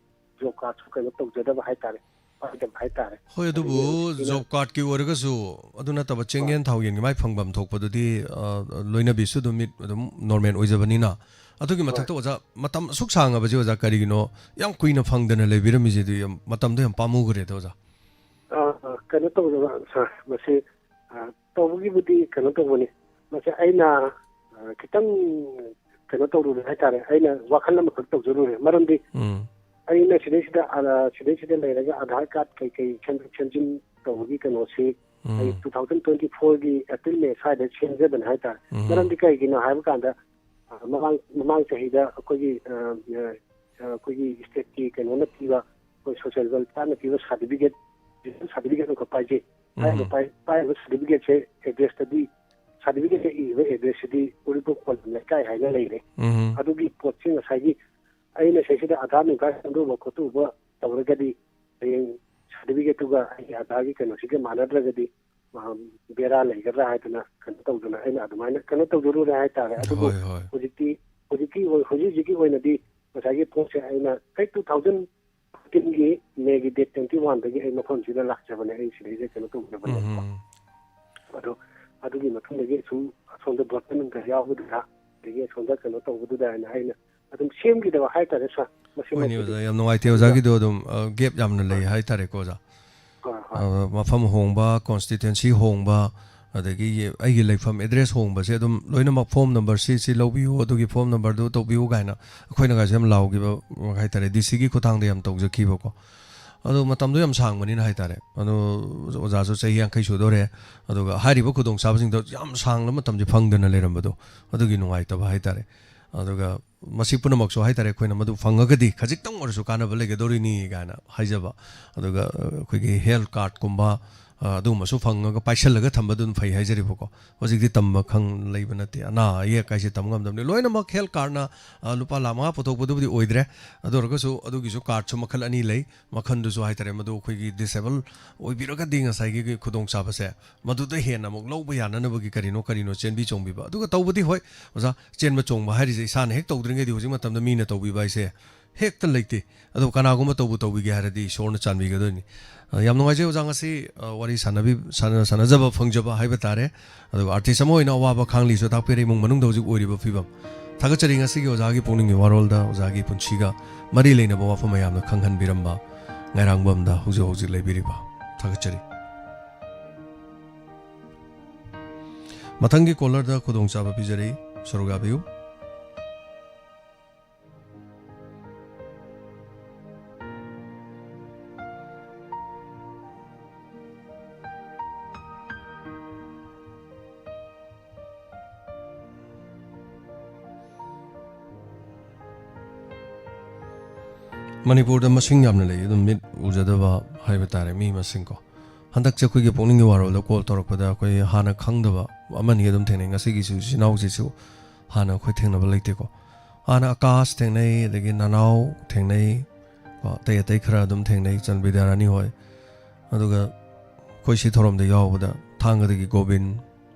ꯖꯣꯕ ꯀꯥꯔꯗꯁꯨ ꯀꯩꯅꯣ ꯇꯧꯖꯗꯕ ꯍꯥꯏꯇꯥꯔꯦ, ꯄꯥꯏꯗꯕ ꯍꯥꯏꯇꯥꯔꯦ꯫ ꯍꯣꯏ, ꯑꯗꯨꯕꯨ ꯑꯗꯨꯒꯤ ꯁꯤꯅ ꯖꯣꯕ ꯀꯥꯔꯗꯀꯤ ꯑꯣꯏꯔꯒꯁꯨ ꯑꯗꯨ ꯅꯠꯇꯕ ꯆꯦꯡꯌꯦꯟ ꯊꯥꯎꯌꯦꯟꯒꯤ ꯃꯥꯏ ꯐꯪꯐꯝ ꯊꯣꯛꯄꯗꯨꯗꯤ, ꯑ, ꯂꯣꯏꯅꯕꯤꯁꯨ ꯑꯗꯨꯝ ꯃꯤꯠ ꯑꯗꯨꯝ ꯅꯣꯔꯃꯦꯜ ꯑꯣꯏꯖꯕꯅꯤꯅ꯫ ꯑꯗꯨꯒꯤ ꯃꯊꯛꯇ ꯑꯣꯖꯥ, ꯃꯇꯝ ꯑꯁꯨꯛ ꯁꯥꯡꯉꯕꯁꯤ ꯑꯣꯖꯥ ꯀꯔꯤꯒꯤꯅꯣ ꯌꯥꯝ ꯀꯨꯏꯅ ꯐꯪꯗꯅ ꯂꯩꯕꯤꯔꯝꯃꯤꯁꯤꯗꯤ? ꯌꯥꯝ, ꯃꯇꯝꯗꯣ ꯌꯥꯝ ꯄꯥꯝꯃꯨꯈ꯭ꯔꯦꯗ ꯑꯣꯖꯥ꯫ ꯑ, ꯑ, ꯀꯩꯅꯣ ꯇꯧꯗꯕ ꯁꯥꯔ, ꯃꯁꯤ, ꯑ, ꯇꯧꯕꯒꯤꯕꯨꯗꯤ ꯀꯩꯅꯣ ꯇꯧꯕꯅꯤ꯫ ꯃꯁꯤ ꯑꯩꯅ, ꯑ, ꯈꯤꯇꯪ ꯀꯩꯅꯣ ꯇꯧꯔꯨꯔꯦ ꯍꯥꯏꯇꯥꯔꯦ, ꯑꯩꯅ ꯋꯥꯈꯜ ꯑꯃꯈꯛ ꯇꯧꯖꯔꯨꯔꯦ꯫ ꯃꯔꯝꯗꯤ ꯎꯝ ꯑꯩꯅ ꯁꯤꯗꯩꯁꯤꯗ, ꯑ, ꯁꯤꯗꯩꯁꯤꯗ ꯂꯩꯔꯒ ꯑꯙꯥꯔ ꯀꯥꯔꯗ ꯀꯩꯀꯩ ꯁꯦꯝꯗꯣꯛ ꯁꯦꯝꯖꯤꯟ ꯇꯧꯕꯒꯤ ꯀꯩꯅꯣꯁꯤ ꯑꯩ ꯎꯝ ꯇꯨ ꯊꯥꯎꯖꯟ ꯇ꯭ꯋꯦꯟꯇꯤ ꯐꯣꯔꯒꯤ ꯑꯦꯄ꯭ꯔꯤꯜ ꯃꯦ ꯁ꯭ꯋꯥꯏꯗ ꯁꯦꯝꯖꯕꯅꯤ ꯍꯥꯏꯇꯥꯔꯦ꯫ ꯎꯝ ꯃꯔꯝꯗꯤ ꯀꯩꯒꯤꯅꯣ ꯍꯥꯏꯕ ꯀꯥꯟꯗ, ꯑ, ꯃꯃꯥꯡ ꯃꯃꯥꯡ ꯆꯍꯤꯗ ꯑꯩꯈꯣꯏꯒꯤ, ꯑ, ꯑ, ꯑꯩꯈꯣꯏꯒꯤ ꯁ꯭ꯇꯦꯠꯀꯤ ꯀꯩꯅꯣꯅ ꯄꯤꯕ, ꯑꯩꯈꯣꯏ ꯁꯣꯁꯤꯌꯦꯜ ꯋꯦꯜꯐꯤꯌꯔꯅ ꯄꯤꯕ ꯁꯥꯔꯇꯤꯐꯤꯀꯦꯠ, ꯁꯥꯔꯇꯤꯐꯤꯀꯦꯠ ꯑꯃꯈꯛ ꯄꯥꯏꯖꯩ꯫ ꯍꯥꯏꯔꯤꯕ ꯎꯝ ꯄꯥꯏ-, ꯄꯥꯏꯔꯤꯕ ꯁꯥꯔꯇꯤꯐꯤꯀꯦꯠꯁꯦ ꯑꯦꯗ꯭ꯔꯦꯁꯇꯗꯤ, ꯁꯥꯔꯇꯤꯐꯤꯀꯦꯠꯁꯦ ꯏꯔꯤꯕ ꯑꯦꯗ꯭ꯔꯦꯁꯁꯤꯗꯤ ꯎꯔꯤꯄꯣꯛ ꯈꯣꯂꯝ ꯂꯩꯀꯥꯏ ꯍꯥꯏꯅ ꯂꯩꯔꯦ꯫ ꯎꯝ ꯑꯗꯨꯒꯤ ꯄꯣꯠꯁꯤ ꯉꯁꯥꯏꯒꯤ ꯑꯩꯅ ꯁꯤꯁꯤꯗ ꯑꯙꯥꯔ ꯅꯨꯡꯙꯥꯔ ꯁꯦꯝꯗꯣꯛꯎꯕ ꯈꯣꯠꯇꯣꯛꯎꯕ ꯇꯧꯔꯒꯗꯤ ꯍꯌꯦꯡ ꯁꯥꯔꯇꯤꯐꯤꯀꯦꯠꯇꯨꯒ ꯑꯩꯒꯤ ꯑꯙꯥꯔꯒꯤ ꯀꯩꯅꯣꯁꯤꯒ ꯃꯥꯟꯅꯗ꯭ꯔꯒꯗꯤ, ꯑ, ꯕꯦꯔꯥ ꯂꯩꯒꯗ꯭ꯔꯥ ꯍꯥꯏꯗꯅ ꯀꯩꯅꯣ ꯇꯧꯗꯅ ꯑꯩꯅ ꯑꯗꯨꯃꯥꯏꯅ ꯀꯩꯅꯣ ꯇꯧꯖꯔꯨꯔꯦ ꯍꯥꯏꯇꯥꯔꯦ꯫ ꯑꯗꯨꯕꯨ ꯍꯣꯏ, ꯍꯣꯏ꯫ ꯍꯧꯖꯤꯛꯇꯤ, ꯍꯧꯖꯤꯛꯀꯤ ꯑꯣꯏ-, ꯍꯧꯖꯤꯛ ꯍꯧꯖꯤꯛꯀꯤ ꯑꯣꯏꯅꯗꯤ ꯉꯁꯥꯏꯒꯤ ꯄꯣꯠꯁꯦ ꯑꯩꯅ ꯑꯩ ꯇꯨ ꯊꯥꯎꯖꯟ ꯐꯣꯔꯇꯤꯟꯒꯤ ꯃꯦꯒꯤ ꯗꯦꯠ ꯇ꯭ꯋꯦꯟꯇꯤ ꯋꯥꯟꯗꯒꯤ ꯑꯩ ꯃꯐꯝꯁꯤꯗ ꯂꯥꯛꯆꯕꯅꯦ, ꯑꯩ ꯁꯤꯗꯩꯁꯤꯗ ꯀꯩꯅꯣ ꯇꯧꯖꯕꯅꯦꯕꯀꯣ꯫ ꯎꯝ ꯑꯗꯣ ꯑꯗꯨꯒꯤ ꯃꯇꯨꯡꯗꯒꯤ ꯁꯨꯝ ꯑꯁꯣꯝꯗ ꯚꯣꯇꯔ ꯅꯨꯡꯇ ꯌꯥꯎꯕꯗꯨꯗ, ꯑꯗꯒꯤ ꯑꯁꯣꯝꯗ ꯀꯩꯅꯣ ꯇꯧꯕꯗꯨꯗ ꯍꯥꯏꯅ ꯑꯩꯅ ꯑꯗꯨꯝ ꯁꯦꯝꯈꯤꯗꯕ ꯍꯥꯏꯇꯥꯔꯦ ꯁꯥꯔ꯫ ꯃꯁꯤꯃꯛꯄꯨꯗꯤ ꯍꯣꯏꯅꯦ ꯑꯣꯖꯥ, ꯌꯥꯝ ꯅꯨꯡꯉꯥꯏꯇꯦ ꯑꯗꯨꯒ ꯑꯣꯖꯥꯒꯤꯗꯣ ꯑꯗꯨꯝ, ꯑ, ꯒꯦꯞ ꯌꯥꯝꯅ ꯂꯩ ꯍꯥꯏꯇꯥꯔꯦꯀꯣ ꯑꯣꯖꯥ꯫ ꯍꯣꯏ, ꯍꯣꯏ꯫ ꯑ, ꯃꯐꯝ ꯍꯣꯡꯕ, ꯀꯣꯟꯁꯇꯤꯇ꯭ꯋꯦꯟꯁꯤ ꯍꯣꯡꯕ, ꯑꯗꯒꯤ ꯑꯩꯒꯤ ꯂꯩꯐꯝ ꯑꯦꯗ꯭ꯔꯦꯁ ꯍꯣꯡꯕꯁꯦ ꯑꯗꯨꯝ ꯂꯣꯏꯅꯃꯛ ꯐꯣꯝ ꯅꯝꯕꯔ ꯁꯤ ꯁꯤ ꯂꯧꯕꯤꯌꯨ, ꯑꯗꯨꯒꯤ ꯐꯣꯝ ꯅꯝꯕꯔꯗꯨ ꯇꯧꯕꯤꯌꯨ ꯀꯥꯏꯅ ꯑꯩꯈꯣꯏꯅꯒꯁꯦ ꯌꯥꯝ ꯂꯥꯎꯈꯤꯕ ꯍꯥꯏꯇꯥꯔꯦ, ꯗꯤ ꯁꯤꯒꯤ ꯈꯨꯠꯊꯥꯡꯗ ꯌꯥꯝ ꯇꯧꯖꯈꯤꯕꯀꯣ꯫ ꯑꯗꯣ ꯃꯇꯝꯗꯣ ꯌꯥꯝ ꯁꯥꯡꯕꯅꯤꯅ ꯍꯥꯏꯇꯥꯔꯦ, ꯑꯗꯣ ꯑꯣꯖꯥꯁꯨ ꯆꯍꯤ ꯌꯥꯡꯈꯩ ꯁꯨꯗꯣꯔꯦ꯫ ꯑꯗꯨꯒ ꯍꯥꯏꯔꯤꯕ ꯈꯨꯗꯣꯡꯆꯥꯕꯁꯤꯡꯗꯣ ꯌꯥꯝ ꯁꯥꯡꯅ ꯃꯇꯝꯁꯦ ꯐꯪꯗꯅ ꯂꯩꯔꯝꯕꯗꯣ, ꯑꯗꯨꯒꯤ ꯅꯨꯡꯉꯥꯏꯇꯕ ꯍꯥꯏꯇꯥꯔꯦ꯫ ꯑꯗꯨꯒ ꯃꯁꯤ ꯄꯨꯝꯅꯃꯛꯁꯨ ꯍꯥꯏꯇꯥꯔꯦ, ꯑꯩꯈꯣꯏꯅ ꯃꯗꯨ ꯐꯪꯉꯒꯗꯤ ꯈꯖꯤꯛꯇꯪ ꯑꯣꯏꯔꯁꯨ ꯀꯥꯟꯅꯕ ꯂꯩꯒꯗꯧꯔꯤꯅꯤ ꯀꯥꯏꯅ ꯍꯥꯏꯖꯕ꯫ ꯑꯗꯨꯒ, ꯑ, ꯑꯩꯈꯣꯏꯒꯤ ꯍꯦꯜꯊ ꯀꯥꯔꯗꯀꯨꯝꯕ, ꯑ, ꯑꯗꯨꯒꯨꯝꯕꯁꯨ ꯐꯪꯉꯒ ꯄꯥꯏꯁꯜꯂꯒ ꯊꯝꯕꯗꯨꯅ ꯐꯩ ꯍꯥꯏꯖꯔꯤꯕꯀꯣ꯫ ꯍꯧꯖꯤꯛꯇꯤ ꯇꯝꯕ ꯈꯪ-, ꯂꯩꯕ ꯅꯠꯇꯦ, ꯑꯅꯥ ꯑꯌꯦꯛ ꯍꯥꯏꯁꯦ ꯇꯝꯕ ꯉꯝꯗꯕꯅꯤ꯫ ꯂꯣꯏꯅꯃꯛ ꯍꯦꯜꯊ ꯀꯥꯔꯠꯅ, ꯑ, ꯂꯨꯄꯥ ꯂꯥꯈ ꯃꯉꯥ ꯄꯨꯊꯣꯛꯄꯗꯨꯕꯨꯗꯤ ꯑꯣꯏꯗ꯭ꯔꯦ꯫ ꯑꯗꯨ ꯑꯣꯏꯔꯒꯁꯨ ꯑꯗꯨꯒꯤꯁꯨ ꯀꯥꯔꯠꯁꯨ ꯃꯈꯜ ꯑꯅꯤ ꯂꯩ꯫ ꯃꯈꯜꯗꯨꯁꯨ ꯍꯥꯏꯇꯥꯔꯦ, ꯃꯗꯨ ꯑꯩꯈꯣꯏꯒꯤ ꯗꯤꯁꯦꯕꯜ ꯑꯣꯏꯕꯤꯔꯒꯗꯤ ꯉꯁꯥꯏꯒꯤ ꯈꯨꯗꯣꯡꯆꯥꯕꯁꯦ ꯃꯗꯨꯗ ꯍꯦꯟꯅ ꯑꯃꯨꯛ ꯂꯧꯕ ꯌꯥꯅꯅꯕꯒꯤ ꯀꯔꯤꯅꯣ ꯀꯔꯤꯅꯣ ꯆꯦꯟꯕꯤ ꯆꯣꯡꯕꯤꯕ꯫ ꯑꯗꯨꯒ ꯇꯧꯕꯗꯤ ꯍꯣꯏ, ꯑꯣꯖꯥ, ꯆꯦꯟꯕ ꯆꯣꯡꯕ ꯍꯥꯏꯔꯤꯁꯦ ꯏꯁꯥꯅ ꯍꯦꯛ ꯇꯧꯗ꯭ꯔꯤꯉꯩꯗꯤ ꯍꯧꯖꯤꯛ ꯃꯇꯝꯗ ꯃꯤꯅ ꯇꯧꯕꯤꯕ ꯍꯥꯏꯁꯦ ꯍꯦꯛꯇ ꯂꯩꯇꯦ꯫ ꯑꯗꯣ ꯀꯅꯥꯒꯨꯝꯕ ꯇꯧꯕꯨ ꯇꯧꯕꯤꯒꯦ ꯍꯥꯏꯔꯗꯤ ꯏꯁꯣꯔꯅ ꯆꯥꯟꯕꯤꯒꯗꯣꯏꯅꯤ꯫ ꯑ, ꯌꯥꯝ ꯅꯨꯡꯉꯥꯏꯖꯩ ꯑꯣꯖꯥ, ꯉꯁꯤ, ꯑ, ꯋꯥꯔꯤ ꯁꯥꯟꯅꯕꯤ-, ꯁꯥꯟꯅ-, ꯁꯥꯟꯅꯖꯕ ꯐꯪꯖꯕ ꯍꯥꯏꯕ ꯇꯥꯔꯦ꯫ ꯑꯗꯨꯒ ꯑꯥꯔꯇꯤꯁ ꯑꯃ ꯑꯣꯏꯅ ꯑꯋꯥꯕ ꯈꯥꯡꯂꯤꯁꯨ ꯇꯥꯛꯄꯤꯔꯦ, ꯏꯃꯨꯡ ꯃꯅꯨꯡꯗ ꯍꯧꯖꯤꯛ ꯑꯣꯏꯔꯤꯕ ꯐꯤꯕꯝ꯫ ꯊꯥꯒꯠꯆꯔꯤ ꯉꯁꯤꯒꯤ ꯑꯣꯖꯥꯒꯤ ꯄꯨꯛꯅꯤꯡꯒꯤ ꯋꯥꯔꯣꯜꯗ ꯑꯣꯖꯥꯒꯤ ꯄꯨꯟꯁꯤꯒ ꯃꯔꯤ ꯂꯩꯅꯕ ꯋꯥꯐꯝ ꯃꯌꯥꯝꯅ ꯈꯪꯍꯟꯕꯤꯔꯝꯕ ꯉꯥꯏꯔꯥꯡꯕꯝꯗ ꯍꯧꯖꯤꯛ ꯍꯧꯖꯤꯛ ꯂꯩꯕꯤꯔꯤꯕ꯫ ꯊꯥꯒꯠꯆꯔꯤ꯫ ꯃꯊꯪꯒꯤ ꯀꯣꯂꯔꯗ ꯈꯨꯗꯣꯡꯆꯥꯕ ꯄꯤꯖꯔꯤ, ꯁꯔꯨꯛ ꯌꯥꯕꯤꯌꯨ꯫ ꯃꯅꯤꯄꯨꯔꯗ ꯃꯁꯤꯡ ꯌꯥꯝꯅ ꯂꯩ, ꯑꯗꯨꯝ ꯃꯤꯠ ꯎꯖꯗꯕ ꯍꯥꯏꯕ ꯇꯥꯔꯦ, ꯃꯤ ꯃꯁꯤꯡ ꯀꯣ꯫ ꯍꯟꯗꯛꯁꯦ ꯑꯩꯈꯣꯏꯒꯤ ꯄꯨꯛꯅꯤꯡꯒꯤ ꯋꯥꯔꯣꯜꯗ ꯀꯣꯜ ꯇꯧꯔꯛꯄꯗ ꯑꯩꯈꯣꯏ ꯍꯥꯟꯅ ꯈꯪꯗꯕ ꯑꯃꯅꯤ ꯑꯗꯨꯝ ꯊꯦꯡꯅꯩ꯫ ꯉꯁꯤꯒꯤꯁꯨ ꯏꯆꯤꯟ ꯏꯅꯥꯎꯁꯤꯁꯨ ꯍꯥꯟꯅ ꯑꯩꯈꯣꯏ ꯊꯦꯡꯅꯕ ꯂꯩꯇꯦꯀꯣ꯫ ꯍꯥꯟꯅ ꯑꯀꯥꯁ ꯊꯦꯡꯅꯩ, ꯑꯗꯒꯤ ꯅꯅꯥꯎ ꯊꯦꯡꯅꯩ ꯀꯣ, ꯑꯇꯩ ꯑꯇꯩ ꯈꯔ ꯑꯗꯨꯝ ꯊꯦꯡꯅꯩ, ꯆꯟ ꯕꯤꯗ꯭ꯌꯥꯔꯥꯅꯤ ꯍꯣꯏ꯫ ꯑꯗꯨꯒ ꯑꯩꯈꯣꯏ ꯁꯤ ꯊꯧꯔꯝꯗ ꯌꯥꯎꯕꯗ ꯊꯥꯡꯒꯗꯒꯤ ꯒꯣꯕꯤꯟ,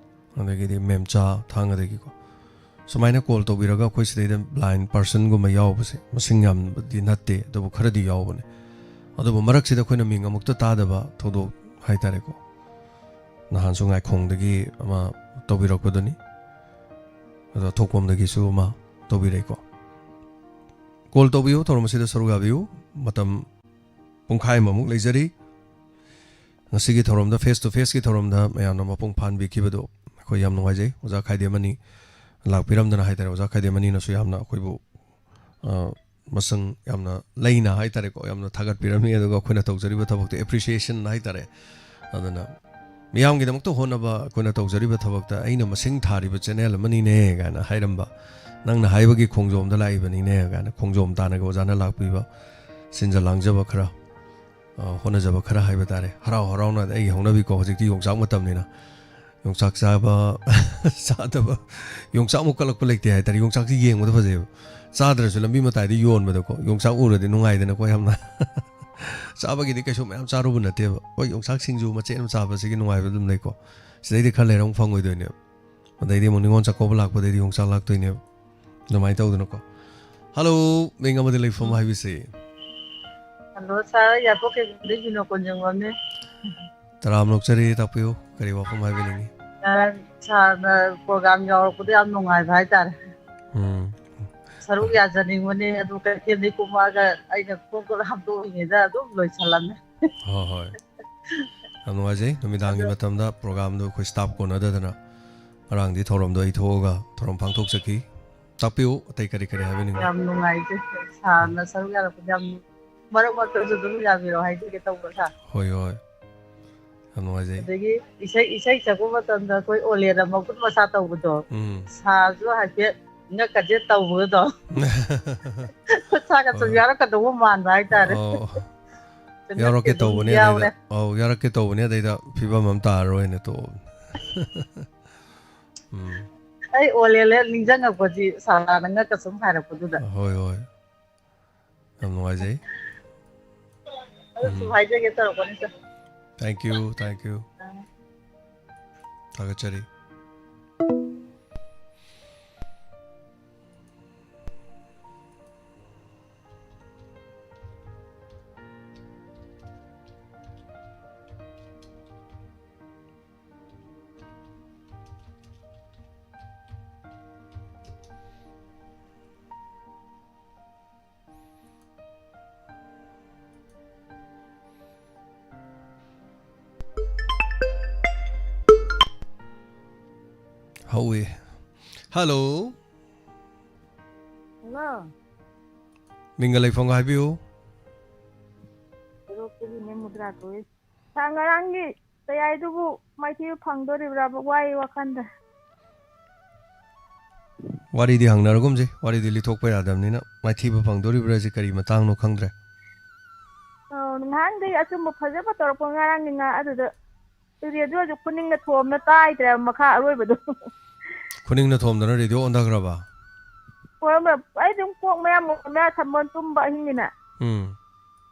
ꯑꯗꯒꯤꯗꯤ ꯃꯦꯝꯆꯥ ꯊꯥꯡꯒꯗꯒꯤꯀꯣ, ꯁꯨꯃꯥꯏꯅ ꯀꯣꯜ ꯇꯧꯕꯤꯔꯒ ꯑꯩꯈꯣꯏ ꯁꯤꯗꯩꯗ ꯕ꯭ꯂꯥꯏꯟ ꯄꯔꯁꯟꯒꯨꯝꯕ ꯌꯥꯎꯕꯁꯦ ꯃꯁꯤꯡ ꯌꯥꯝꯕꯗꯤ ꯅꯠꯇꯦ, ꯑꯗꯨꯕꯨ ꯈꯔꯗꯤ ꯌꯥꯎꯕꯅꯦ꯫ ꯑꯗꯨꯕꯨ ꯃꯔꯛꯁꯤꯗ ꯑꯩꯈꯣꯏꯅ ꯃꯤꯡ ꯑꯃꯨꯛꯇ ꯇꯥꯗꯕ ꯊꯧꯗꯣꯛ ꯍꯥꯏꯇꯥꯔꯦꯀꯣ, ꯅꯍꯥꯟꯁꯨ ꯉꯥꯏꯈꯣꯡꯗꯒꯤ ꯑꯃ ꯇꯧꯕꯤꯔꯛꯄꯗꯨꯅꯤ꯫ ꯑꯗꯣ ꯊꯣꯛꯄꯝꯗꯒꯤꯁꯨ ꯑꯃ ꯇꯧꯕꯤꯔꯛꯏꯀꯣ꯫ ꯀꯣꯜ ꯇꯧꯕꯤꯌꯨ, ꯊꯧꯔꯝ ꯑꯁꯤꯗ ꯁꯔꯨꯛ ꯌꯥꯕꯤꯌꯨ꯫ ꯃꯇꯝ ꯄꯨꯡꯈꯥꯏ ꯑꯃꯃꯨꯛ ꯂꯩꯖꯔꯤ꯫ ꯉꯁꯤꯒꯤ ꯊꯧꯔꯝꯗ, ꯐꯦꯁ ꯇꯨ ꯐꯦꯁꯀꯤ ꯊꯧꯔꯝꯗ ꯃꯌꯥꯝꯅ ꯃꯄꯨꯡ ꯐꯥꯍꯟꯕꯤꯈꯤꯕꯗꯣ ꯑꯩꯈꯣꯏ ꯌꯥꯝ ꯅꯨꯡꯉꯥꯏꯖꯩ꯫ ꯑꯣꯖꯥ ꯈꯥꯏꯗꯦꯝ ꯑꯅꯤ ꯂꯥꯛꯄꯤꯔꯝꯗꯅ ꯍꯥꯏꯇꯥꯔꯦ, ꯑꯣꯖꯥ ꯈꯥꯏꯗꯦꯝ ꯑꯅꯤꯅꯁꯨ ꯌꯥꯝꯅ ꯑꯩꯈꯣꯏꯕꯨ, ꯑ, ꯃꯁꯪ ꯌꯥꯝꯅ ꯂꯩꯅ ꯍꯥꯏꯇꯥꯔꯦꯀꯣ, ꯌꯥꯝꯅ ꯊꯥꯒꯠꯄꯤꯔꯝꯃꯤ꯫ ꯑꯗꯨꯒ ꯑꯩꯈꯣꯏꯅ ꯇꯧꯖꯔꯤꯕ ꯊꯕꯛꯇ ꯑꯦꯄ꯭ꯔꯤꯁꯤꯌꯦꯁꯟ ꯍꯥꯏꯇꯥꯔꯦ꯫ ꯑꯗꯨꯅ ꯃꯤꯌꯥꯝꯒꯤꯗꯃꯛꯇ ꯍꯣꯠꯅꯕ, ꯑꯩꯈꯣꯏꯅ ꯇꯧꯖꯔꯤꯕ ꯊꯕꯛꯇ ꯑꯩꯅ ꯃꯁꯤꯡ ꯊꯥꯔꯤꯕ ꯆꯦꯅꯦꯜ ꯑꯃꯅꯤꯅꯦ ꯀꯥꯏꯅ ꯍꯥꯏꯔꯝꯕ, ꯅꯪꯅ ꯍꯥꯏꯕꯒꯤ ꯈꯣꯡꯖꯣꯝꯗ ꯂꯥꯛꯏꯕꯅꯤꯅꯦ ꯀꯥꯏꯅ ꯈꯣꯡꯖꯣꯝ ꯇꯥꯟꯅꯒ ꯑꯣꯖꯥꯅ ꯂꯥꯛꯄꯤꯕ, ꯁꯤꯟꯖ ꯂꯥꯡꯖꯕ ꯈꯔ ꯑ, ꯍꯣꯠꯅꯖꯕ ꯈꯔ ꯍꯥꯏꯕ ꯇꯥꯔꯦ꯫ ꯍꯔꯥꯎ ꯍꯔꯥꯎꯅ ꯑꯩꯒꯤ ꯍꯧꯅꯕꯤꯀꯣ, ꯍꯧꯖꯤꯛꯇꯤ ꯌꯣꯡꯆꯥꯛ ꯃꯇꯝꯅꯤꯅ꯫ ꯌꯣꯡꯆꯥꯛ ꯆꯥꯕ, ꯆꯥꯗꯕ, ꯌꯣꯡꯆꯥꯛꯃꯨꯛ ꯀꯜꯂꯛꯄ ꯂꯩꯇꯦ ꯍꯥꯏꯇꯥꯔꯦ꯫ ꯌꯣꯡꯆꯥꯛꯁꯤ ꯌꯦꯡꯕꯗ ꯐꯖꯩꯕ꯫ ꯆꯥꯗ꯭ꯔꯁꯨ ꯂꯝꯕꯤ ꯃꯇꯥꯏꯗ ꯌꯣꯟꯕꯗꯀꯣ, ꯌꯣꯡꯆꯥꯛ ꯎꯔꯗꯤ ꯅꯨꯡꯉꯥꯏꯗꯅꯀꯣ ꯌꯥꯝꯅ꯫ ꯆꯥꯕꯒꯤꯗꯤ ꯀꯩꯁꯨ ꯃꯌꯥꯝ ꯆꯥꯔꯨꯕ ꯅꯠꯇꯦꯕ꯫ ꯍꯣꯏ, ꯌꯣꯡꯆꯥꯛ ꯁꯤꯡꯖꯨ ꯃꯆꯦꯠ ꯑꯃ ꯆꯥꯕꯁꯤꯒꯤ ꯅꯨꯡꯉꯥꯏꯕ ꯑꯗꯨꯝ ꯂꯩꯀꯣ꯫ ꯁꯤꯗꯩꯗꯤ ꯈꯔ ꯂꯩꯔ ꯑꯃꯨꯛ ꯐꯪꯉꯣꯏꯗꯣꯏꯅꯦꯕ꯫ ꯑꯗꯩꯗꯤ ꯑꯃꯨꯛ ꯅꯤꯉꯣꯜ ꯆꯥꯛꯀꯧꯕ ꯂꯥꯛꯄꯗꯩꯗꯤ ꯌꯣꯡꯆꯥꯛ ꯂꯥꯛꯇꯣꯏꯅꯦꯕ꯫ ꯑꯗꯨꯃꯥꯏꯅ ꯇꯧꯗꯅꯀꯣ꯫ ꯍꯜꯂꯣ, ꯃꯤꯡ ꯑꯃꯗꯤ ꯂꯩꯐꯝ ꯍꯥꯏꯕꯤꯁꯤ꯫ ꯍꯜꯂꯣ, ꯁꯥꯔ, ꯌꯥꯏꯐꯧ ꯀꯦꯟꯗ꯭ꯔꯗꯒꯤꯅ ꯀꯣꯟꯖꯦꯡꯕꯝꯅꯦ꯫ ꯇꯔꯥꯝꯅ ꯑꯣꯛꯆꯔꯤ, ꯇꯥꯛꯄꯤꯌꯨ, ꯀꯔꯤ ꯋꯥꯐꯝ ꯍꯥꯏꯕꯤꯅꯤꯡꯉꯤ? ꯁꯥꯔ, ꯁꯥꯔꯅ ꯄ꯭ꯔꯣꯒ꯭ꯔꯥꯝ ꯌꯥꯎꯔꯛꯄꯗ ꯌꯥꯝ ꯅꯨꯡꯉꯥꯏꯕ ꯍꯥꯏꯇꯥꯔꯦ꯫ ꯎꯝ꯫ ꯁꯔꯨꯛ ꯌꯥꯖꯅꯤꯡꯕꯅꯦ, ꯑꯗꯨ ꯀꯩꯊꯦꯜꯗꯩ ꯀꯨꯝꯃꯛꯑꯒ ꯑꯩꯅ ꯈꯣꯡ ꯈꯨꯠ ꯍꯥꯝꯗꯣꯛꯏꯉꯩꯗ ꯑꯗꯨꯝ ꯂꯣꯏꯁꯜꯂꯝꯃꯦ꯫ ꯍꯣꯏ, ꯍꯣꯏ꯫ ꯌꯥꯝ ꯅꯨꯡꯉꯥꯏꯖꯩ꯫ ꯅꯨꯃꯤꯗꯥꯡꯒꯤ ꯑꯗꯣ ꯃꯇꯝꯗ ꯄ꯭ꯔꯣꯒ꯭ꯔꯥꯝꯗꯣ ꯑꯩꯈꯣꯏ ꯁ꯭ꯇꯥꯐ ꯀꯣꯟꯅꯗꯗꯅ ꯉꯔꯥꯡꯗꯤ ꯊꯧꯔꯝꯗꯣ ꯑꯩ ꯊꯣꯛꯑꯒ ꯊꯧꯔꯝ ꯄꯥꯡꯊꯣꯛꯆꯈꯤ꯫ ꯇꯥꯛꯄꯤꯌꯨ, ꯑꯇꯩ ꯀꯔꯤ ꯀꯔꯤ ꯍꯥꯏꯕꯤꯅꯤꯡꯕ? ꯌꯥꯝ ꯅꯨꯡꯉꯥꯏꯖꯩ꯫ ꯁꯥꯔꯅ ꯁꯔꯨꯛ ꯌꯥꯔꯛꯄꯗ ꯌꯥꯝ, ꯃꯔꯛ ꯃꯔꯛꯇꯁꯨ ꯑꯗꯨꯝ ꯌꯥꯕꯤꯔꯛꯑꯣ, ꯍꯥꯏꯖꯒꯦ ꯇꯧꯕ, ꯁꯥꯔ꯫ ꯍꯣꯏ, ꯍꯣꯏ꯫ ꯌꯥꯝ ꯅꯨꯡꯉꯥꯏꯖꯩ꯫ ꯑꯗꯒꯤ ꯏꯁꯩ, ꯏꯁꯩ ꯁꯛꯄ ꯃꯇꯝꯗ ꯑꯩꯈꯣꯏ ꯑꯣꯂꯦꯟꯅ ꯃꯈꯨꯠ ꯃꯁꯥ ꯇꯧꯕꯗꯣ, ꯎꯝ꯫ ꯁꯥꯔꯁꯨ ꯍꯥꯏꯐꯦꯠ ꯉꯛꯀꯁꯦ ꯇꯧꯕꯗꯣ꯫ ꯈꯨꯠ ꯁꯥꯒ ꯁꯨꯝ ꯍꯣꯏ꯫ ꯌꯥꯎꯔꯛꯀꯗꯧꯕ ꯃꯥꯟꯕ ꯍꯥꯏꯇꯥꯔꯦ꯫ ꯑꯧ꯫ ꯁꯨꯝ ꯌꯥꯎꯔꯛꯀꯦ ꯉꯛꯀꯗꯧꯕ ꯇꯧꯕꯅꯦ, ꯌꯥꯎꯔꯦ꯫ ꯑꯗꯩꯗ, ꯑꯧ, ꯌꯥꯎꯔꯛꯀꯦ ꯇꯧꯕꯅꯦ, ꯑꯗꯩꯗ ꯐꯤꯕꯝ ꯑꯃ ꯇꯥꯔꯔꯣꯏꯅ ꯇꯣꯛꯑꯕꯅꯦ꯫ ꯎꯝ꯫ ꯑꯩ ꯑꯣꯂꯦꯟ ꯅꯤꯡꯁꯤꯡꯉꯛꯄꯁꯤ ꯁꯥꯔꯅ ꯉꯛꯀ ꯁꯨꯝ ꯍꯥꯏꯔꯛꯄꯗꯨꯗ꯫ ꯍꯣꯏ, ꯍꯣꯏ꯫ ꯌꯥꯝ ꯅꯨꯡꯉꯥꯏꯖꯩ꯫ ꯑꯗꯨ ꯁꯨꯝ ꯎꯝ꯫ ꯍꯥꯏꯖꯒꯦ ꯇꯧꯔꯛꯄꯅꯤ, ꯁꯥꯔ꯫ Thank you, thank you꯫ ꯑꯥ꯫ ꯊꯥꯒꯠꯆꯔꯤ꯫ ꯍꯧꯏ꯫ ꯍꯜꯂꯣ꯫ ꯍꯜꯂꯣ꯫ ꯃꯤꯡꯒ ꯂꯩꯐꯝꯒ ꯍꯥꯏꯕꯤꯌꯨ꯫ ꯁꯣꯔꯣꯛꯇꯒꯤꯅꯦ ꯃꯨꯗ꯭ꯔꯥ ꯀꯧꯏ꯫ ꯁꯥꯔ, ꯉꯔꯥꯡꯒꯤ ꯇꯌꯥꯏꯗꯨꯕꯨ ꯃꯥꯏꯊꯤꯕ ꯐꯪꯗꯣꯔꯤꯕ꯭ꯔꯥꯕ? ꯋꯥꯏ ꯋꯥꯈꯟꯗ꯫ ꯋꯥꯔꯤꯗꯤ ꯍꯪꯅꯔꯒꯨꯝꯁꯤ, ꯋꯥꯔꯤꯗꯤ ꯂꯤꯊꯣꯛꯄ ꯌꯥꯗꯕꯅꯤꯅ꯫ ꯃꯥꯏꯊꯤꯕ ꯐꯪꯗꯣꯔꯤꯕ꯭ꯔꯥ ꯁꯤ ꯀꯔꯤ ꯃꯇꯥꯡꯅꯣ ꯈꯪꯗ꯭ꯔꯦ꯫ ꯑꯧ, ꯅꯍꯥꯟꯗꯩ ꯑꯆꯨꯝꯕ ꯐꯖꯕ ꯇꯧꯔꯛꯄ ꯉꯔꯥꯡꯒꯤ ꯉꯥ ꯑꯗꯨꯗ ꯔꯦꯗꯤꯑꯣꯁꯨ ꯈꯨꯅꯤꯡꯅ ꯊꯣꯝꯅ ꯇꯥꯏꯗ꯭ꯔꯦꯕ ꯃꯈꯥ ꯑꯔꯣꯏꯕꯗꯣ꯫ ꯈꯨꯅꯤꯡꯅ ꯊꯣꯝꯗꯅ ꯔꯦꯗꯤꯑꯣ ꯑꯣꯟꯊꯈ꯭ꯔꯕ? ꯍꯣꯏ, ꯑꯃ ꯑꯩ ꯑꯗꯨꯝ ꯀꯣꯛ ꯃꯌꯥꯝ ꯃꯌꯥ ꯊꯝꯕ ꯇꯨꯝꯕ ꯑꯍꯤꯡꯅꯤꯅ꯫ ꯎꯝ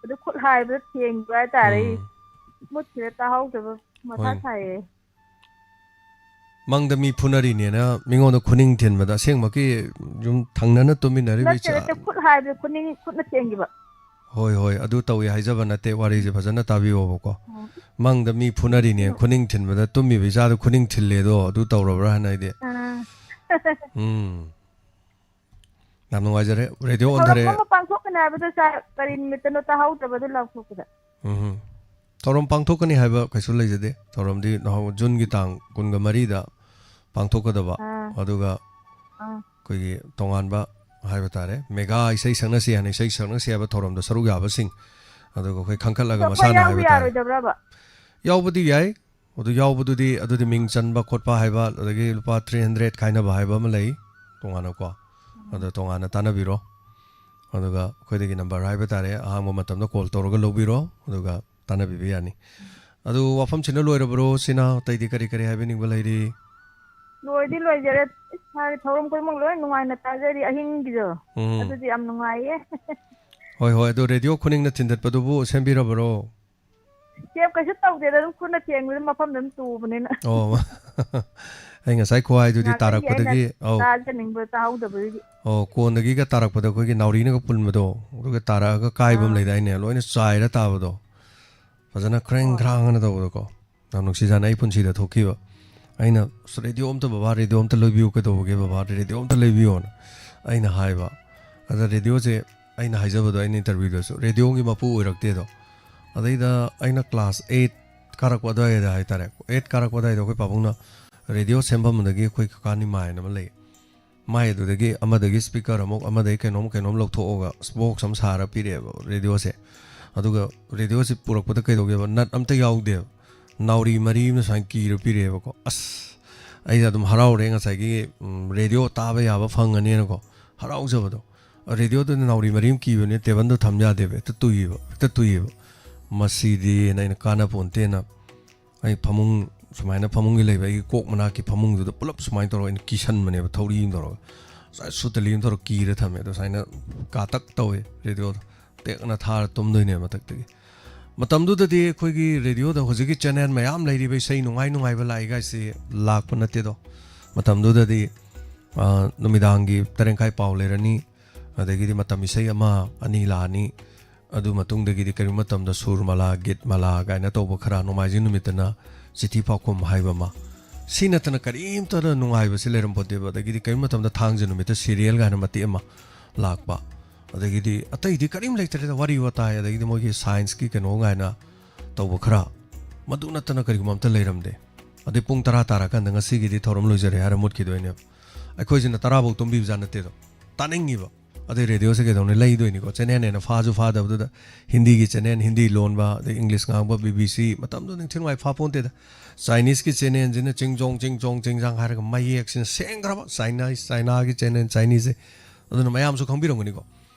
ꯑꯗꯨ ꯈꯨꯠ ꯍꯥꯏꯕꯗ ꯊꯦꯡꯕ ꯍꯥꯏꯇꯥꯔꯦ꯫ ꯎꯝ ꯃꯨꯠꯈꯤꯗ ꯇꯥꯍꯧꯗꯕ ꯃꯊꯥ ꯍꯣꯏ꯫ ꯁꯥꯏꯌꯦ꯫ ꯃꯪꯗ ꯃꯤ ꯐꯨꯅꯔꯤꯅꯦꯅ ꯃꯤꯉꯣꯟꯗ ꯈꯨꯅꯤꯡ ꯊꯤꯟꯕꯗ ꯑꯁꯦꯡꯃꯛꯀꯤ ꯌꯨꯝ ꯊꯪꯅꯅ ꯇꯨꯃꯤꯟꯅꯔꯤꯕ ꯅꯠꯇꯦ ꯏꯆꯥ ꯅꯠꯇꯦ, ꯈꯨꯠ ꯍꯥꯏꯕꯗ ꯈꯨꯅꯤꯡ ꯈꯨꯠꯅ ꯊꯦꯡꯈꯤꯕ꯫ ꯍꯣꯏ ꯍꯣꯏ, ꯑꯗꯨ ꯇꯧꯏ ꯍꯥꯏꯖꯕ ꯅꯠꯇꯦ, ꯋꯥꯔꯤꯁꯦ ꯐꯖꯅ ꯇꯥꯕꯤꯌꯣꯕꯀꯣ꯫ ꯎꯝ꯫ ꯃꯪꯗ ꯃꯤ ꯐꯨꯅꯔꯤꯅꯦ, ꯈꯨꯅꯤꯡ ꯊꯤꯟꯕꯗ ꯇꯨꯝꯃꯤꯕ ꯏꯆꯥꯗꯣ ꯈꯨꯅꯤꯡ ꯊꯤꯜꯂꯦꯗꯣ ꯑꯗꯨ ꯇꯧꯔꯕ꯭ꯔꯥ ꯍꯥꯏꯅ ꯑꯩꯗꯤ꯫ ꯑꯥ꯫ ꯎꯝ ꯌꯥꯝ ꯅꯨꯡꯉꯥꯏꯖꯔꯦ, ꯔꯦꯗꯤꯑꯣ ꯑꯣꯟꯊꯔꯦ꯫ ꯊꯧꯔꯝ ꯑꯃ ꯄꯥꯡꯊꯣꯛꯀꯅꯤ ꯍꯥꯏꯕꯗꯣ ꯁꯥꯔ, ꯀꯔꯤ ꯅꯨꯃꯤꯠꯇꯅꯣ ꯇꯥꯍꯧꯗꯕꯗꯨ ꯂꯥꯎꯊꯣꯛꯄꯗ꯫ ꯎꯝ ꯊꯧꯔꯝ ꯄꯥꯡꯊꯣꯛꯀꯅꯤ ꯍꯥꯏꯕ ꯀꯩꯁꯨ ꯂꯩꯖꯗꯦ꯫ ꯊꯧꯔꯝꯗꯤ ꯅꯍꯥꯟ ꯖꯨꯟꯒꯤ ꯇꯥꯡ ꯀꯨꯟꯒ ꯃꯔꯤꯗ ꯄꯥꯡꯊꯣꯛꯀꯗꯕ, ꯑꯥ꯫ ꯑꯗꯨꯒ ꯑꯥ꯫ ꯑꯩꯈꯣꯏꯒꯤ ꯇꯣꯉꯥꯟꯕ ꯍꯥꯏꯕ ꯇꯥꯔꯦ, ꯃꯦꯒꯥ ꯏꯁꯩ ꯁꯛꯅꯁꯤ ꯍꯥꯏꯅ ꯏꯁꯩ ꯁꯛꯅꯁꯤ ꯍꯥꯏꯕ ꯊꯧꯔꯝꯗ ꯁꯔꯨꯛ ꯌꯥꯕꯁꯤꯡ, ꯑꯗꯨꯒ ꯑꯩꯈꯣꯏ ꯈꯟꯒꯠꯂꯒ ꯑꯗꯣ ꯑꯩꯈꯣꯏ ꯃꯁꯥꯟꯅ ꯌꯥꯎꯕ ꯍꯥꯏꯕ ꯇꯥꯔꯦ꯫ ꯌꯥꯔꯣꯏꯗꯕ꯭ꯔꯕ? ꯌꯥꯎꯕꯗꯤ ꯌꯥꯏ, ꯑꯗꯨ ꯌꯥꯎꯕꯗꯨꯗꯤ ꯑꯗꯨꯗꯤ ꯃꯤꯡ ꯆꯟꯕ ꯈꯣꯠꯄ ꯍꯥꯏꯕ, ꯑꯗꯒꯤ ꯂꯨꯄꯥ ꯊ꯭ꯔꯤ ꯍꯟꯗ꯭ꯔꯦꯠ ꯈꯥꯏꯅꯕ ꯍꯥꯏꯕ ꯑꯃ ꯂꯩ ꯇꯣꯉꯥꯟꯅꯀꯣ꯫ ꯑꯗꯣ ꯇꯣꯉꯥꯟꯅ ꯇꯥꯟꯅꯕꯤꯔꯣ, ꯑꯗꯨꯒ ꯑꯩꯈꯣꯏꯗꯒꯤ ꯅꯝꯕꯔ ꯍꯥꯏꯕ ꯇꯥꯔꯦ, ꯑꯍꯥꯡꯕ ꯃꯇꯝꯗ ꯀꯣꯜ ꯇꯧꯔꯒ ꯂꯧꯕꯤꯔꯣ, ꯑꯗꯨꯒ ꯇꯥꯟꯅꯕꯤꯕ ꯌꯥꯅꯤ꯫ ꯑꯗꯨ ꯋꯥꯐꯝꯁꯤꯅ ꯂꯣꯏꯔꯕ꯭ꯔꯣ? ꯁꯤꯅ ꯑꯇꯩꯗꯤ ꯀꯔꯤ ꯀꯔꯤ ꯍꯥꯏꯕꯤꯅꯤꯡꯕ ꯂꯩꯔꯤ? ꯂꯣꯏꯗꯤ ꯂꯣꯏꯖꯔꯦ꯫ ꯏꯁꯥꯒꯤ ꯊꯧꯔꯝ ꯈꯨꯗꯤꯡꯃꯛ ꯂꯣꯏ ꯅꯨꯡꯉꯥꯏꯅ ꯇꯥꯖꯔꯤ ꯑꯍꯤꯡꯒꯤꯗꯣ꯫ ꯎꯝ꯫ ꯑꯗꯨꯗꯤ ꯌꯥꯝ ꯅꯨꯡꯉꯥꯏꯌꯦ꯫ ꯍꯣꯏ ꯍꯣꯏ, ꯑꯗꯣ ꯔꯦꯗꯤꯑꯣ ꯈꯨꯅꯤꯡꯅ ꯊꯤꯟꯗꯠꯄꯗꯨꯕꯨ ꯁꯦꯝꯕꯤꯔꯕꯔꯣ? ꯁꯦꯝ ꯀꯩꯁꯨ ꯇꯧꯗꯦꯗ, ꯑꯗꯨꯝ ꯈꯨꯠꯅ ꯊꯦꯡꯕꯗ ꯃꯐꯝꯗ ꯑꯗꯨꯝ ꯇꯨꯕꯅꯤꯅ꯫ ꯑꯣ ꯑꯩ ꯉꯁꯥꯏ ꯈꯨꯍꯥꯏꯗꯨꯗꯤ ꯉꯥꯛꯇꯪꯒꯤ ꯑꯩꯅ ꯇꯥꯔꯛꯄꯗꯒꯤ꯫ ꯑꯧ꯫ ꯇꯥꯖꯅꯤꯡꯕ ꯇꯥꯍꯧꯗꯕꯗꯨꯒꯤ꯫ ꯑꯣ, ꯀꯣꯟꯗꯒꯤꯒ ꯇꯥꯔꯛꯄꯗ ꯑꯩꯈꯣꯏꯒꯤ ꯅꯥꯎꯔꯤꯅꯒ ꯄꯨꯟꯕꯗꯣ, ꯑꯗꯨꯒ ꯇꯥꯔꯛꯑꯒ ꯀꯥꯏꯕ ꯑꯃ ꯑꯥ꯫ ꯂꯩꯗꯥꯏꯅꯦ, ꯂꯣꯏꯅ ꯆꯥꯏꯔ ꯇꯥꯕꯗꯣ, ꯐꯖꯅ ꯈ꯭ꯔꯦꯡ ꯍꯣꯏ꯫ ꯈ꯭ꯔꯥꯡ ꯑꯅ ꯇꯧꯕꯗꯣꯀꯣ꯫ ꯌꯥꯝ ꯅꯨꯡꯁꯤꯖꯥꯠꯅꯤ ꯑꯩ ꯄꯨꯟꯁꯤꯗ ꯊꯣꯛꯈꯤꯕ꯫ ꯑꯩꯅ "ꯑꯁ, ꯔꯦꯗꯤꯑꯣ ꯑꯝꯇ ꯕꯕꯥ, ꯔꯦꯗꯤꯑꯣ ꯑꯝꯇ ꯂꯩꯕꯤꯌꯨ, ꯀꯩꯗꯧꯕꯒꯦ ꯕꯕꯥ, ꯔꯦꯗꯤꯑꯣ ꯑꯝꯇ ꯂꯩꯕꯤꯌꯣꯅ" ꯑꯩꯅ ꯍꯥꯏꯕ꯫ ꯑꯗ ꯔꯦꯗꯤꯑꯣꯁꯦ, ꯑꯩꯅ ꯍꯥꯏꯖꯕꯗꯣ, ꯑꯩꯅ ꯏꯟꯇꯔꯚ꯭ꯌꯨꯗꯁꯨ, ꯔꯦꯗꯤꯑꯣꯒꯤ ꯃꯄꯨ ꯑꯣꯏꯔꯛꯇꯦꯗꯣ꯫ ꯑꯗꯩꯗ ꯑꯩꯅ ꯀ꯭ꯂꯥꯁ ꯑꯩꯠ ꯀꯥꯔꯛꯄ ꯑꯗꯨꯋꯥꯏꯗ ꯍꯥꯏꯇꯥꯔꯦ, ꯑꯩꯠ ꯀꯥꯔꯛꯄ ꯑꯗꯨꯋꯥꯏꯗ ꯑꯩꯈꯣꯏ ꯄꯥꯕꯨꯡꯅ ꯔꯦꯗꯤꯑꯣ ꯁꯦꯝꯐꯝꯗꯒꯤ ꯑꯩꯈꯣꯏ ꯀꯀꯥ ꯅꯤꯃꯥꯏꯅ ꯑꯃ ꯂꯩ, ꯃꯥꯏ ꯑꯗꯨꯗꯒꯤ ꯑꯃꯗꯒꯤ ꯁ꯭ꯄꯤꯀꯔ ꯑꯃꯨꯛ, ꯑꯃꯗꯒꯤ ꯀꯩꯅꯣꯝ ꯀꯩꯅꯣꯝ ꯂꯧꯊꯣꯛꯑꯒ ꯕꯣꯛꯁ ꯑꯃ ꯁꯥꯔ ꯄꯤꯔꯛꯑꯦꯕ ꯔꯦꯗꯤꯑꯣꯁꯦ꯫ ꯑꯗꯨꯒ ꯔꯦꯗꯤꯑꯣꯁꯦ ꯄꯨꯔꯛꯄꯗ ꯀꯩꯗꯧꯒꯦꯕ, ꯅꯠ ꯑꯝꯇ ꯌꯥꯎꯗꯦꯕ, ꯅꯥꯎꯔꯤ ꯃꯔꯤ ꯑꯃ ꯁꯨꯃꯥꯏꯅ ꯀꯤꯔ ꯄꯤꯔꯛꯑꯦꯕꯀꯣ꯫ ꯑꯁ, ꯑꯩꯗꯤ ꯑꯗꯨꯝ ꯍꯔꯥꯎꯔꯦ, ꯉꯁꯥꯏꯒꯤ ꯎꯝ, ꯔꯦꯗꯤꯑꯣ ꯇꯥꯕ ꯌꯥꯕ ꯐꯪꯉꯅꯤꯅꯀꯣ, ꯍꯔꯥꯎꯖꯕꯗꯣ꯫ ꯔꯦꯗꯤꯑꯣꯗꯨꯗꯤ ꯅꯥꯎꯔꯤ ꯃꯔꯤ ꯑꯃ ꯀꯤꯕꯅꯦ, ꯇꯦꯕꯜꯗꯣ ꯊꯝ ꯌꯥꯗꯦꯕ, ꯍꯦꯛꯇ ꯇꯨꯏꯌꯦꯕ, ꯍꯦꯛꯇ ꯇꯨꯏꯌꯦꯕ꯫ ꯃꯁꯤꯗꯤꯅ ꯑꯩꯅ ꯀꯥꯟꯅ ꯄꯣꯟꯇꯦꯅ, ꯑꯩ ꯐꯃꯨꯡ, ꯁꯨꯃꯥꯏꯅ ꯐꯃꯨꯡꯒꯤ ꯂꯩꯕ ꯑꯩꯒꯤ ꯀꯣꯛ ꯃꯅꯥꯛꯀꯤ ꯐꯃꯨꯡꯗꯨꯗ ꯄꯨꯂꯞ ꯁꯨꯃꯥꯏꯅ ꯇꯧꯔꯒ ꯑꯩꯅ ꯀꯤꯁꯟꯕꯅꯦꯕ, ꯊꯧꯔꯤ ꯑꯃ ꯇꯧꯔꯒ, ꯁꯨꯃꯥꯏꯅ ꯁꯨꯠꯇ ꯂꯤ ꯑꯃ ꯇꯧꯔꯒ ꯀꯤꯔ ꯊꯝꯃꯦ꯫ ꯑꯗꯣ ꯁꯨꯃꯥꯏꯅ ꯀꯥꯇꯛ ꯇꯧꯋꯦ, ꯔꯦꯗꯤꯑꯣꯗꯣ ꯇꯦꯛꯅ ꯊꯥꯔ ꯇꯨꯝꯗꯣꯏꯅꯦ ꯃꯊꯛꯇꯒꯤ꯫ ꯃꯇꯝꯗꯨꯗꯗꯤ ꯑꯩꯈꯣꯏꯒꯤ ꯔꯦꯗꯤꯑꯣꯗ ꯍꯧꯖꯤꯛꯀꯤ ꯆꯦꯅꯦꯜ ꯃꯌꯥꯝ ꯂꯩꯔꯤꯕ, ꯏꯁꯩ ꯅꯨꯡꯉꯥꯏ ꯅꯨꯡꯉꯥꯏꯕ ꯂꯥꯛꯏꯒꯥꯏꯁꯤ ꯂꯥꯛꯄ ꯅꯠꯇꯦꯗꯣ꯫ ꯃꯇꯝꯗꯨꯗꯗꯤ, ꯑ, ꯅꯨꯃꯤꯗꯥꯡꯒꯤ ꯇꯔꯦꯠ ꯃꯈꯥꯏ ꯄꯥꯎ ꯂꯩꯔꯅꯤ, ꯑꯗꯒꯤꯗꯤ ꯃꯇꯝ ꯏꯁꯩ ꯑꯃ ꯑꯅꯤ ꯂꯥꯛꯑꯅꯤ, ꯑꯗꯨ ꯃꯇꯨꯡꯗꯒꯤꯗꯤ ꯀꯔꯤꯒꯨꯝꯕ ꯃꯇꯝꯗ ꯁꯨꯔꯃꯥꯂꯥ, ꯒꯤꯠꯃꯥꯂꯥ ꯀꯥꯏꯅ ꯇꯧꯕ ꯈꯔ, ꯅꯣꯡꯃꯥꯏꯖꯤꯡ ꯅꯨꯃꯤꯠꯇꯅ ꯆꯤꯊꯤ ꯄꯥꯎꯈꯨꯝ ꯍꯥꯏꯕ ꯑꯃ, ꯁꯤ ꯅꯠꯇꯅ ꯀꯔꯤꯝꯇꯗ ꯅꯨꯡꯉꯥꯏꯕꯁꯤ ꯂꯩꯔꯝꯄꯣꯠꯇꯦꯕ꯫ ꯑꯗꯒꯤꯗꯤ ꯀꯔꯤꯒꯨꯝꯕ ꯃꯇꯝꯗ ꯊꯥꯡꯖ ꯅꯨꯃꯤꯠꯇ ꯁꯤꯔꯤꯌꯦꯜ ꯀꯥꯏꯅ ꯃꯇꯦꯛ ꯑꯃ ꯂꯥꯛꯄ, ꯑꯗꯒꯤꯗꯤ ꯑꯇꯩꯗꯤ ꯀꯔꯤꯝ ꯂꯩꯇ꯭ꯔꯦꯗ, ꯋꯥꯔꯤ ꯋꯥꯇꯥꯏ, ꯑꯗꯒꯤꯗꯤ ꯃꯣꯏꯒꯤ ꯁꯥꯏꯟꯁꯀꯤ ꯀꯩꯅꯣ ꯀꯥꯏꯅ ꯇꯧꯕ ꯈꯔ, ꯃꯗꯨ ꯅꯠꯇꯅ ꯀꯔꯤꯒꯨꯝꯕ ꯑꯝꯇ ꯂꯩꯔꯝꯗꯦ꯫ ꯑꯗꯩ ꯄꯨꯡ ꯇꯔꯥ ꯇꯥꯔꯀꯥꯟꯗ ꯉꯁꯤꯒꯤꯗꯤ ꯊꯧꯔꯝ ꯂꯣꯏꯖꯔꯦ ꯍꯥꯏꯔ ꯃꯨꯠꯈꯤꯗꯣꯏꯅꯦꯕ꯫ ꯑꯩꯈꯣꯏꯁꯤꯅ ꯇꯔꯥꯐꯧ ꯇꯨꯝꯕꯤꯕꯖꯥꯠ ꯅꯠꯇꯦꯗꯣ, ꯇꯥꯅꯤꯡꯉꯤꯕ꯫ ꯑꯗꯩ ꯔꯦꯗꯤꯑꯣꯁꯦ ꯀꯩꯗꯧꯅꯤ ꯂꯩꯗꯣꯏꯅꯤꯀꯣ, ꯆꯦꯅꯦꯜ ꯍꯦꯟꯅ ꯐꯥꯁꯨ ꯐꯥꯗꯕꯗꯨꯗ꯫ ꯍꯤꯟꯗꯤꯒꯤ ꯆꯦꯅꯦꯜ, ꯍꯤꯟꯗꯤ ꯂꯣꯟꯕ, ꯑꯗꯩ ꯏꯪꯂꯤꯁ ꯉꯥꯡꯕ, ꯕꯤ ꯕꯤ ꯁꯤ, ꯃꯇꯝꯗꯨꯗ ꯅꯤꯡꯊꯤ ꯅꯨꯡꯉꯥꯏ ꯐꯥ ꯄꯣꯟꯇꯦꯗ꯫ ꯆꯥꯏꯅꯤꯁꯀꯤ ꯆꯦꯅꯦꯜꯁꯤꯅ ꯆꯤꯡꯖꯣꯡ ꯆꯤꯡꯖꯣꯡ ꯆꯤꯡꯖꯥꯡ ꯍꯥꯏꯔꯒ ꯃꯌꯦꯛꯁꯤꯅ ꯁꯦꯡꯈ꯭ꯔꯕ ꯆꯥꯏꯅꯥ, ꯆꯥꯏꯅꯥꯒꯤ ꯆꯦꯅꯦꯜ, ꯆꯥꯏꯅꯤꯁꯁꯦ꯫ ꯑꯗꯨꯅ ꯃꯌꯥꯝꯁꯨ ꯈꯪꯕꯤꯔꯝꯒꯅꯤꯀꯣ꯫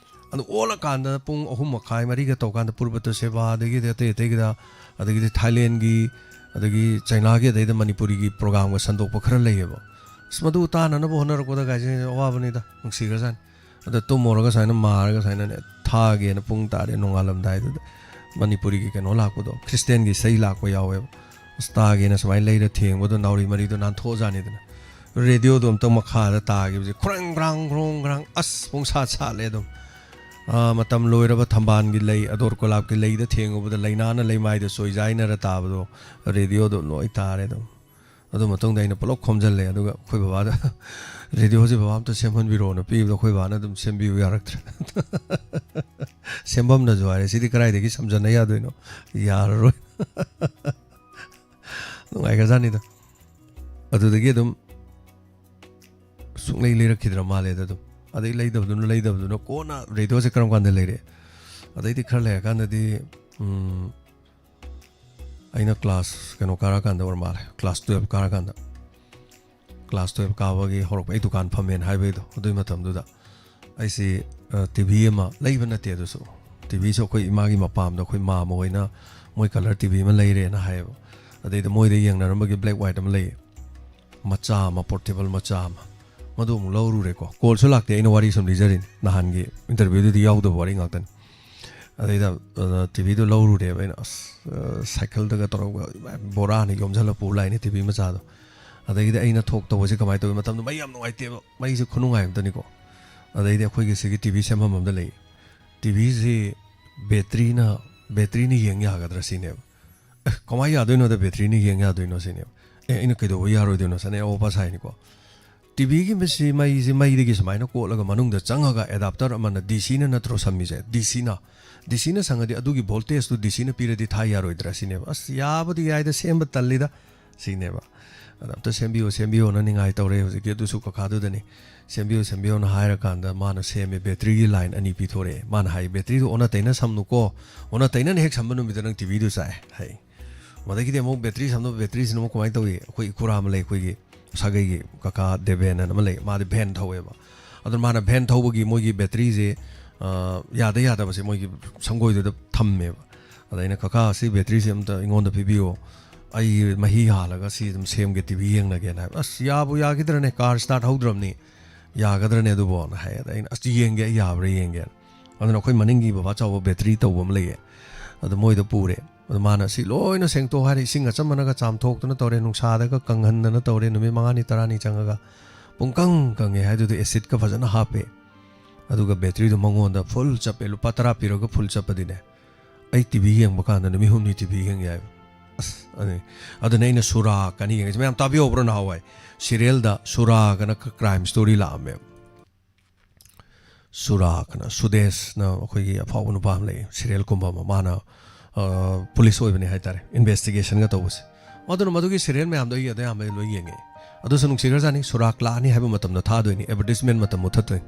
ꯑꯗꯨ ꯑꯣꯜꯂꯀꯥꯟꯗ ꯄꯨꯡ ꯑꯍꯨꯝ ꯃꯈꯥꯏ, ꯃꯔꯤꯒ ꯇꯧꯀꯥꯟꯗ ꯄꯨꯔꯕꯇ ꯁꯦꯕꯥ, ꯑꯗꯒꯤꯗꯤ ꯑꯇꯩ ꯑꯇꯩꯒꯤꯗ, ꯑꯗꯒꯤꯗꯤ ꯊꯥꯏꯂꯦꯟꯒꯤ, ꯑꯗꯒꯤ ꯆꯩꯅꯥꯒꯤ, ꯑꯗꯩꯗ ꯃꯅꯤꯄꯨꯔꯤꯒꯤ ꯄ꯭ꯔꯣꯒꯥꯝꯒ ꯁꯟꯗꯣꯛꯄ ꯈꯔ ꯂꯩꯌꯦꯕ꯫ ꯑꯁ, ꯃꯗꯨ ꯇꯥꯅꯅꯕ ꯍꯣꯠꯅꯔꯛꯄꯗ ꯀꯥꯏꯁꯦ ꯑꯋꯥꯕꯅꯤꯗ, ꯅꯨꯡꯁꯤꯈ꯭ꯔꯖꯥꯠꯅꯤ꯫ ꯑꯗ ꯇꯨꯝꯃꯨꯔꯒ ꯁꯨꯃꯥꯏꯅ ꯃꯥꯔꯒ ꯁꯨꯃꯥꯏꯅꯅꯦ ꯊꯥꯒꯦꯅ ꯄꯨꯡ ꯇꯥꯔꯦ, ꯅꯣꯡꯉꯥꯜꯂꯝꯗꯥꯏꯗꯨꯗ ꯃꯅꯤꯄꯨꯔꯤꯒꯤ ꯀꯩꯅꯣ ꯂꯥꯛꯄꯗꯣ, ꯈ꯭ꯔꯤꯁꯇꯦꯟꯒꯤ ꯏꯁꯩ ꯂꯥꯛꯄ ꯌꯥꯎꯋꯦꯕ꯫ ꯑꯁ, ꯇꯥꯒꯦꯅ ꯁꯨꯃꯥꯏꯅ ꯂꯩꯔ ꯊꯦꯡꯕꯗꯣ ꯅꯥꯎꯔꯤ ꯃꯔꯤꯗꯣ ꯅꯥꯟꯊꯣꯛꯑꯖꯥꯠꯅꯤꯗꯅ꯫ ꯔꯦꯗꯤꯑꯣꯗꯣ ꯑꯝꯇꯪ ꯃꯈꯥꯗ ꯇꯥꯈꯤꯕꯁꯦ ꯈ꯭ꯔꯪ ꯈ꯭ꯔꯥꯡ ꯈ꯭ꯔꯣꯡ ꯈ꯭ꯔꯥꯡ, ꯑꯁ, ꯄꯨꯡꯁꯥꯠ ꯁꯥꯠꯂꯦ ꯑꯗꯨꯝ꯫ ꯑꯥ, ꯃꯇꯝ ꯂꯣꯏꯔꯕ ꯊꯝꯕꯥꯜꯒꯤ ꯂꯩ, ꯑꯗꯣꯔ ꯒꯨꯂꯥꯞꯀꯤ ꯂꯩꯗ ꯊꯦꯡꯉꯨꯕꯗ ꯂꯩꯅꯥꯅ ꯂꯩꯃꯥꯏꯗ ꯆꯣꯏꯖꯥꯏꯅꯔ ꯇꯥꯕꯗꯣ ꯔꯦꯗꯤꯑꯣꯗꯣ ꯂꯣꯏ ꯇꯥꯔꯦ ꯑꯗꯨꯝ꯫ ꯑꯗꯨ ꯃꯇꯨꯡꯗ ꯑꯩꯅ ꯄꯨꯂꯞ ꯈꯣꯝꯖꯤꯜꯂꯦ, ꯑꯗꯨꯒ ꯑꯩꯈꯣꯏ ꯕꯕꯥꯗ "ꯔꯦꯗꯤꯑꯣꯁꯦ ꯕꯕꯥ ꯑꯝꯇ ꯁꯦꯝꯍꯟꯕꯤꯔꯛꯑꯣꯅ" ꯄꯤꯕꯗꯣ ꯑꯩꯈꯣꯏ ꯕꯥꯅ ꯑꯗꯨꯝ ꯁꯦꯝꯕꯤꯌꯨ ꯌꯥꯔꯛꯇ꯭ꯔꯦ꯫ ꯁꯦꯝꯐꯝꯅꯁꯨ ꯍꯥꯏꯔꯦ, "ꯁꯤꯗꯤ ꯀꯗꯥꯏꯗꯒꯤ ꯁꯝꯖꯟꯅ ꯌꯥꯗꯣꯏꯅꯣ? ꯌꯥꯔꯔꯣꯏ"꯫ ꯅꯨꯡꯉꯥꯏꯈ꯭ꯔꯖꯥꯠꯅꯤꯗ꯫ ꯑꯗꯨꯗꯒꯤ ꯑꯗꯨꯝ ꯁꯨꯡꯂꯩ ꯂꯩꯔꯛꯈꯤꯗ꯭ꯔ ꯃꯥꯜꯂꯦꯗ ꯑꯗꯨꯝ꯫ ꯑꯗꯩ ꯂꯩꯗꯕꯗꯨꯅ, ꯂꯩꯗꯕꯗꯨꯅ ꯀꯣꯟꯅ ꯔꯦꯗꯤꯑꯣꯁꯦ ꯀꯔꯝ ꯀꯥꯟꯗ ꯂꯩꯔꯛꯑꯦ? ꯑꯗꯩꯗꯤ ꯈꯔ ꯂꯩꯔꯀꯥꯟꯗꯗꯤ, ꯎꯝ, ꯑꯩꯅ ꯀ꯭ꯂꯥꯁ ꯀꯩꯅꯣ ꯀꯥꯔꯀꯥꯟꯗ ꯑꯣꯏꯔ ꯃꯥꯜꯂꯦ, ꯀ꯭ꯂꯥꯁ ꯇꯨꯌꯦꯜꯞ ꯀꯥꯔꯀꯥꯟꯗ꯫ ꯀ꯭ꯂꯥꯁ ꯇꯨꯌꯦꯜꯞ ꯀꯥꯕꯒꯤ ꯍꯧꯔꯛꯄ, ꯑꯩ ꯗꯨꯀꯥꯟ ꯐꯝꯃꯦꯅ ꯍꯥꯏꯕꯩꯗꯣ, ꯑꯗꯨꯒꯤ ꯃꯇꯝꯗꯨꯗ ꯑꯩꯁꯤ, ꯑ, ꯇꯤ ꯚꯤ ꯑꯃ ꯂꯩꯕ ꯅꯠꯇꯦ, ꯑꯗꯨꯁꯨ ꯇꯤ ꯚꯤꯁꯨ ꯑꯩꯈꯣꯏ ꯏꯃꯥꯒꯤ ꯃꯄꯥꯝꯗ ꯑꯩꯈꯣꯏ ꯃꯥꯝꯃ ꯍꯣꯏꯅ ꯃꯣꯏ colour ꯇꯤ ꯚꯤ ꯑꯃ ꯂꯩꯔꯦꯅ ꯍꯥꯏꯌꯦꯕ꯫ ꯑꯗꯩꯗ ꯃꯣꯏꯗ ꯌꯦꯡꯅꯔꯝꯕꯒꯤ black white ꯑꯃ ꯂꯩꯌꯦ, ꯃꯆꯥ ꯑꯃ, portable ꯃꯆꯥ ꯑꯃ, ꯃꯗꯨ ꯑꯃꯨꯛ ꯂꯧꯔꯨꯔꯦꯀꯣ꯫ ꯀꯣꯜꯁꯨ ꯂꯥꯛꯇꯦ, ꯑꯩꯅ ꯋꯥꯔꯤ ꯁꯨꯝ ꯂꯤꯖꯔꯤꯅꯤ, ꯅꯍꯥꯟꯒꯤ interviewꯗꯨꯗꯤ ꯌꯥꯎꯗꯕ ꯋꯥꯔꯤ ꯉꯥꯛꯇꯅꯤ꯫ ꯑꯗꯩꯗ ꯇꯤ ꯚꯤꯗꯨ ꯂꯧꯔꯨꯔꯦꯕ ꯑꯩꯅ, ꯑꯁ, ꯁꯥꯏꯀꯜꯗꯒ ꯇꯧꯔꯒ ꯕꯣꯔꯥꯅ ꯌꯣꯝꯁꯤꯜꯂ ꯄꯨ ꯂꯥꯛꯏꯅꯦ ꯇꯤ ꯚꯤ ꯃꯆꯥꯗꯣ꯫ ꯑꯗꯒꯤꯗꯤ ꯑꯩꯅ ꯊꯣꯛ ꯇꯧꯕꯁꯦ ꯀꯃꯥꯏꯅ ꯇꯧꯋꯤ? ꯃꯇꯝꯗꯣ ꯃꯩ ꯌꯥꯝ ꯅꯨꯡꯉꯥꯏꯇꯦꯕ, ꯃꯩꯁꯦ ꯈꯨꯅꯨꯡꯉꯥꯏ ꯑꯝꯇꯅꯤꯀꯣ꯫ ꯑꯗꯩꯗꯤ ꯑꯩꯈꯣꯏꯒꯤ ꯁꯤꯒꯤ ꯇꯤ ꯚꯤ ꯁꯦꯝꯐꯝ ꯑꯝꯗ ꯂꯩ, ꯇꯤ ꯚꯤꯁꯤ ꯕꯦꯇ꯭ꯔꯤꯅ, ꯕꯦꯇ꯭ꯔꯤꯅ ꯌꯦꯡ ꯌꯥꯒꯗ꯭ꯔꯥ ꯁꯤꯅꯦꯕ꯫ ꯑꯦ, ꯀꯃꯥꯏꯅ ꯌꯥꯗꯣꯏꯅꯣꯗ, ꯕꯦꯇ꯭ꯔꯤꯅ ꯌꯦꯡ ꯌꯥꯗꯣꯏꯅꯣ ꯁꯤꯅꯦꯕ꯫ ꯑꯦ, ꯑꯩꯅ ꯀꯩꯗꯧꯕ ꯌꯥꯔꯣꯏꯗꯣꯏꯅꯣ ꯁꯤꯅꯦ ꯑꯋꯣꯄꯥ ꯁꯥꯏꯅꯤꯀꯣ꯫ ꯇꯤ ꯚꯤꯒꯤ ꯃꯁꯤ ꯃꯩꯁꯤ ꯃꯩꯗꯒꯤ ꯁꯨꯃꯥꯏꯅ ꯀꯣꯠꯂꯒ ꯃꯅꯨꯡꯗ ꯆꯪꯉꯒ adapter ꯑꯃꯅ ꯗꯤ ꯁꯤꯅ ꯅꯠꯇ꯭ꯔꯣ ꯁꯝꯃꯤꯁꯦ? ꯗꯤ ꯁꯤꯅ, ꯗꯤ ꯁꯤꯅ ꯁꯪꯉꯗꯤ ꯑꯗꯨꯒꯤ voltageꯇꯨ ꯗꯤ ꯁꯤꯅ ꯄꯤꯔꯗꯤ ꯊꯥ ꯌꯥꯔꯣꯏꯗ꯭ꯔꯥ ꯁꯤꯅꯦꯕ꯫ ꯑꯁ, ꯌꯥꯕꯨꯗꯤ ꯌꯥꯏꯗ, ꯁꯦꯝꯕ ꯇꯜꯂꯤꯗ ꯁꯤꯅꯦꯕ꯫ ꯑꯗ ꯑꯝꯇ ꯁꯦꯝꯕꯤꯌꯣ, ꯁꯦꯝꯕꯤꯌꯣꯅ ꯅꯤꯡꯉꯥꯏ ꯇꯧꯔꯦ ꯍꯧꯖꯤꯛꯀꯤ ꯑꯗꯨꯁꯨ ꯀꯀꯥꯗꯨꯗꯅꯤ꯫ ꯁꯦꯝꯕꯤꯌꯣ, ꯁꯦꯝꯕꯤꯌꯣꯅ ꯍꯥꯏꯔꯀꯥꯟꯗ ꯃꯥꯅ ꯁꯦꯝꯃꯦ, ꯕꯦꯇ꯭ꯔꯤꯒꯤ line ꯑꯅꯤ ꯄꯤꯊꯣꯔꯛꯑꯦ꯫ ꯃꯥꯅ ꯍꯥꯏ, "ꯕꯦꯇ꯭ꯔꯤꯗꯨ ꯑꯣꯟꯅ ꯇꯩꯅ ꯁꯝꯅꯨꯀꯣ, ꯑꯣꯟꯅ ꯇꯩꯅꯅ ꯍꯦꯛ ꯁꯝꯕ ꯅꯨꯃꯤꯠꯇ ꯅꯪ ꯇꯤ ꯚꯤꯗꯨ ꯆꯥꯛꯑꯦ" ꯍꯥꯏ꯫ ꯃꯗꯒꯤꯗꯤ ꯑꯃꯨꯛ ꯕꯦꯇ꯭ꯔꯤ ꯁꯝꯅꯕ, ꯕꯦꯇ꯭ꯔꯤꯁꯤꯅ ꯑꯃꯨꯛ ꯀꯃꯥꯏꯅ ꯇꯧꯏ? ꯑꯩꯈꯣꯏ ꯏꯈꯨꯔꯥ ꯑꯃ ꯂꯩ, ꯑꯩꯈꯣꯏꯒꯤ ꯁꯥꯒꯩꯒꯤ ꯀꯀꯥ ꯗꯦꯕꯦꯟ ꯑꯅ ꯑꯃ ꯂꯩ, ꯃꯥꯗꯤ ꯚꯦꯟ ꯊꯧꯋꯦꯕ꯫ ꯑꯗꯨꯅ ꯃꯥꯅ ꯚꯦꯟ ꯊꯧꯕꯒꯤ ꯃꯣꯏꯒꯤ ꯕꯦꯇ꯭ꯔꯤꯁꯦ, ꯑ, ꯌꯥꯗ ꯌꯥꯗꯕꯁꯦ ꯃꯣꯏꯒꯤ ꯁꯪꯒꯣꯏꯗꯨꯗ ꯊꯝꯃꯦꯕ꯫ ꯑꯗ ꯑꯩꯅ, "ꯀꯀꯥ, ꯁꯤ ꯕꯦꯇ꯭ꯔꯤꯁꯦ ꯑꯝꯇ ꯑꯩꯉꯣꯟꯗ ꯄꯤꯕꯤꯌꯣ, ꯑꯩ ꯃꯍꯤ ꯍꯥꯜꯂꯒ ꯁꯤ ꯑꯗꯨꯝ ꯁꯦꯝꯒꯦ, ꯇꯤ ꯚꯤ ꯌꯦꯡꯅꯒꯦꯅ" ꯍꯥꯏꯕ꯫ "ꯑꯁ, ꯌꯥꯕꯨ ꯌꯥꯈꯤꯗ꯭ꯔꯅꯦ, car start ꯍꯧꯗ꯭ꯔꯕꯅꯤ, ꯌꯥꯒꯗ꯭ꯔꯅꯦ ꯑꯗꯨꯕꯣꯅ?" ꯍꯥꯏ꯫ ꯑꯗ ꯑꯩꯅ, "ꯑꯁ, ꯌꯦꯡꯒꯦ, ꯑꯩ ꯌꯥꯕ꯭ꯔꯥ ꯌꯦꯡꯒꯦꯅ"꯫ ꯑꯗꯨꯅ ꯑꯩꯈꯣꯏ ꯃꯅꯤꯡꯒꯤ ꯕꯕꯥ ꯆꯥꯎꯕ ꯕꯦꯇ꯭ꯔꯤ ꯇꯧꯕ ꯑꯃ ꯂꯩꯌꯦ, ꯑꯗ ꯃꯣꯏꯗ ꯄꯨꯔꯦ꯫ ꯑꯗ ꯃꯥꯅ, "ꯁꯤ ꯂꯣꯏꯅ ꯁꯦꯡꯇꯣꯛ" ꯍꯥꯏꯔꯦ, ꯏꯁꯤꯡ ꯑꯆꯝꯕꯅꯒ ꯆꯥꯝꯊꯣꯛꯇꯅ ꯇꯧꯔꯦ, ꯅꯨꯡꯁꯥꯗꯒ ꯀꯪꯍꯟꯗꯅ ꯇꯧꯔꯦ, ꯅꯨꯃꯤꯠ ꯃꯉꯥꯅꯤ ꯇꯔꯥꯅꯤ ꯆꯪꯉꯒ꯫ ꯄꯨꯡꯀꯪ ꯀꯪꯉꯦ ꯍꯥꯏꯗꯨꯗ ꯑꯦꯁꯤꯠꯀ ꯐꯖꯅ ꯍꯥꯞꯄꯦ꯫ ꯑꯗꯨꯒ ꯕꯦꯇ꯭ꯔꯤꯗꯨ ꯃꯉꯣꯟꯗ ꯐꯨꯜ ꯆꯞꯄꯦ, ꯂꯨꯄꯥ ꯇꯔꯥ ꯄꯤꯔꯒ ꯐꯨꯜ ꯆꯞꯄꯗꯤꯅꯦ, ꯑꯩ ꯇꯤ ꯚꯤ ꯌꯦꯡꯕ ꯀꯥꯟꯗ ꯅꯨꯃꯤꯠ ꯍꯨꯝꯅꯤ ꯇꯤ ꯚꯤ ꯌꯦꯡ ꯌꯥꯏꯕ꯫ ꯑꯁ, ꯑꯗꯨꯅꯤ꯫ ꯑꯗꯨꯅ ꯑꯩꯅ ꯁꯨꯔꯥ ꯀꯅꯤ ꯌꯦꯡꯉꯤꯁꯦ꯫ ꯃꯌꯥꯝ ꯇꯥꯕꯤꯍꯧꯕ꯭ꯔꯣ ꯅꯍꯥꯟꯋꯥꯏ? ꯁꯤꯔꯤꯌꯦꯜꯗ ꯁꯨꯔꯥ ꯀꯅ ꯀ꯭ꯔꯥꯏꯝ ꯁ꯭ꯇꯣꯔꯤ ꯂꯥꯛꯑꯝꯃꯦꯕ꯫ ꯁꯨꯔꯥ ꯀꯅ, ꯁꯨꯗꯦꯁꯅ ꯑꯩꯈꯣꯏꯒꯤ ꯑꯐꯥꯎꯕ ꯅꯨꯄꯥ ꯑꯃ ꯂꯩ, ꯁꯤꯔꯤꯌꯦꯜ ꯀꯨꯝꯕ ꯑꯃ꯫ ꯃꯥꯅ, ꯑ, ꯄꯨꯂꯤꯁ ꯑꯣꯏꯕꯅꯦ ꯍꯥꯏꯇꯥꯔꯦ, ꯏꯟꯚꯦꯁꯇꯤꯒꯦꯁꯟꯒ ꯇꯧꯕꯁꯦ꯫ ꯑꯗꯨꯅ ꯃꯗꯨꯒꯤ ꯁꯤꯔꯤꯌꯦꯜ ꯃꯌꯥꯝꯗꯣ ꯑꯩ ꯑꯗꯨ ꯑꯌꯥꯝꯕ ꯂꯣꯏ ꯌꯦꯡꯉꯦ꯫ ꯑꯗꯨꯁꯨ ꯅꯨꯡꯁꯤꯈ꯭ꯔꯖꯥꯠꯅꯤ, ꯁꯨꯔꯥ ꯂꯥꯛꯑꯅꯤ ꯍꯥꯏꯕ ꯃꯇꯝꯗ ꯊꯥꯗꯣꯏꯅꯤ, ꯑꯦꯗꯚꯔꯇꯤꯁꯃꯦꯟ ꯃꯇꯝ ꯃꯨꯠꯊꯠꯇꯣꯏꯅꯤ꯫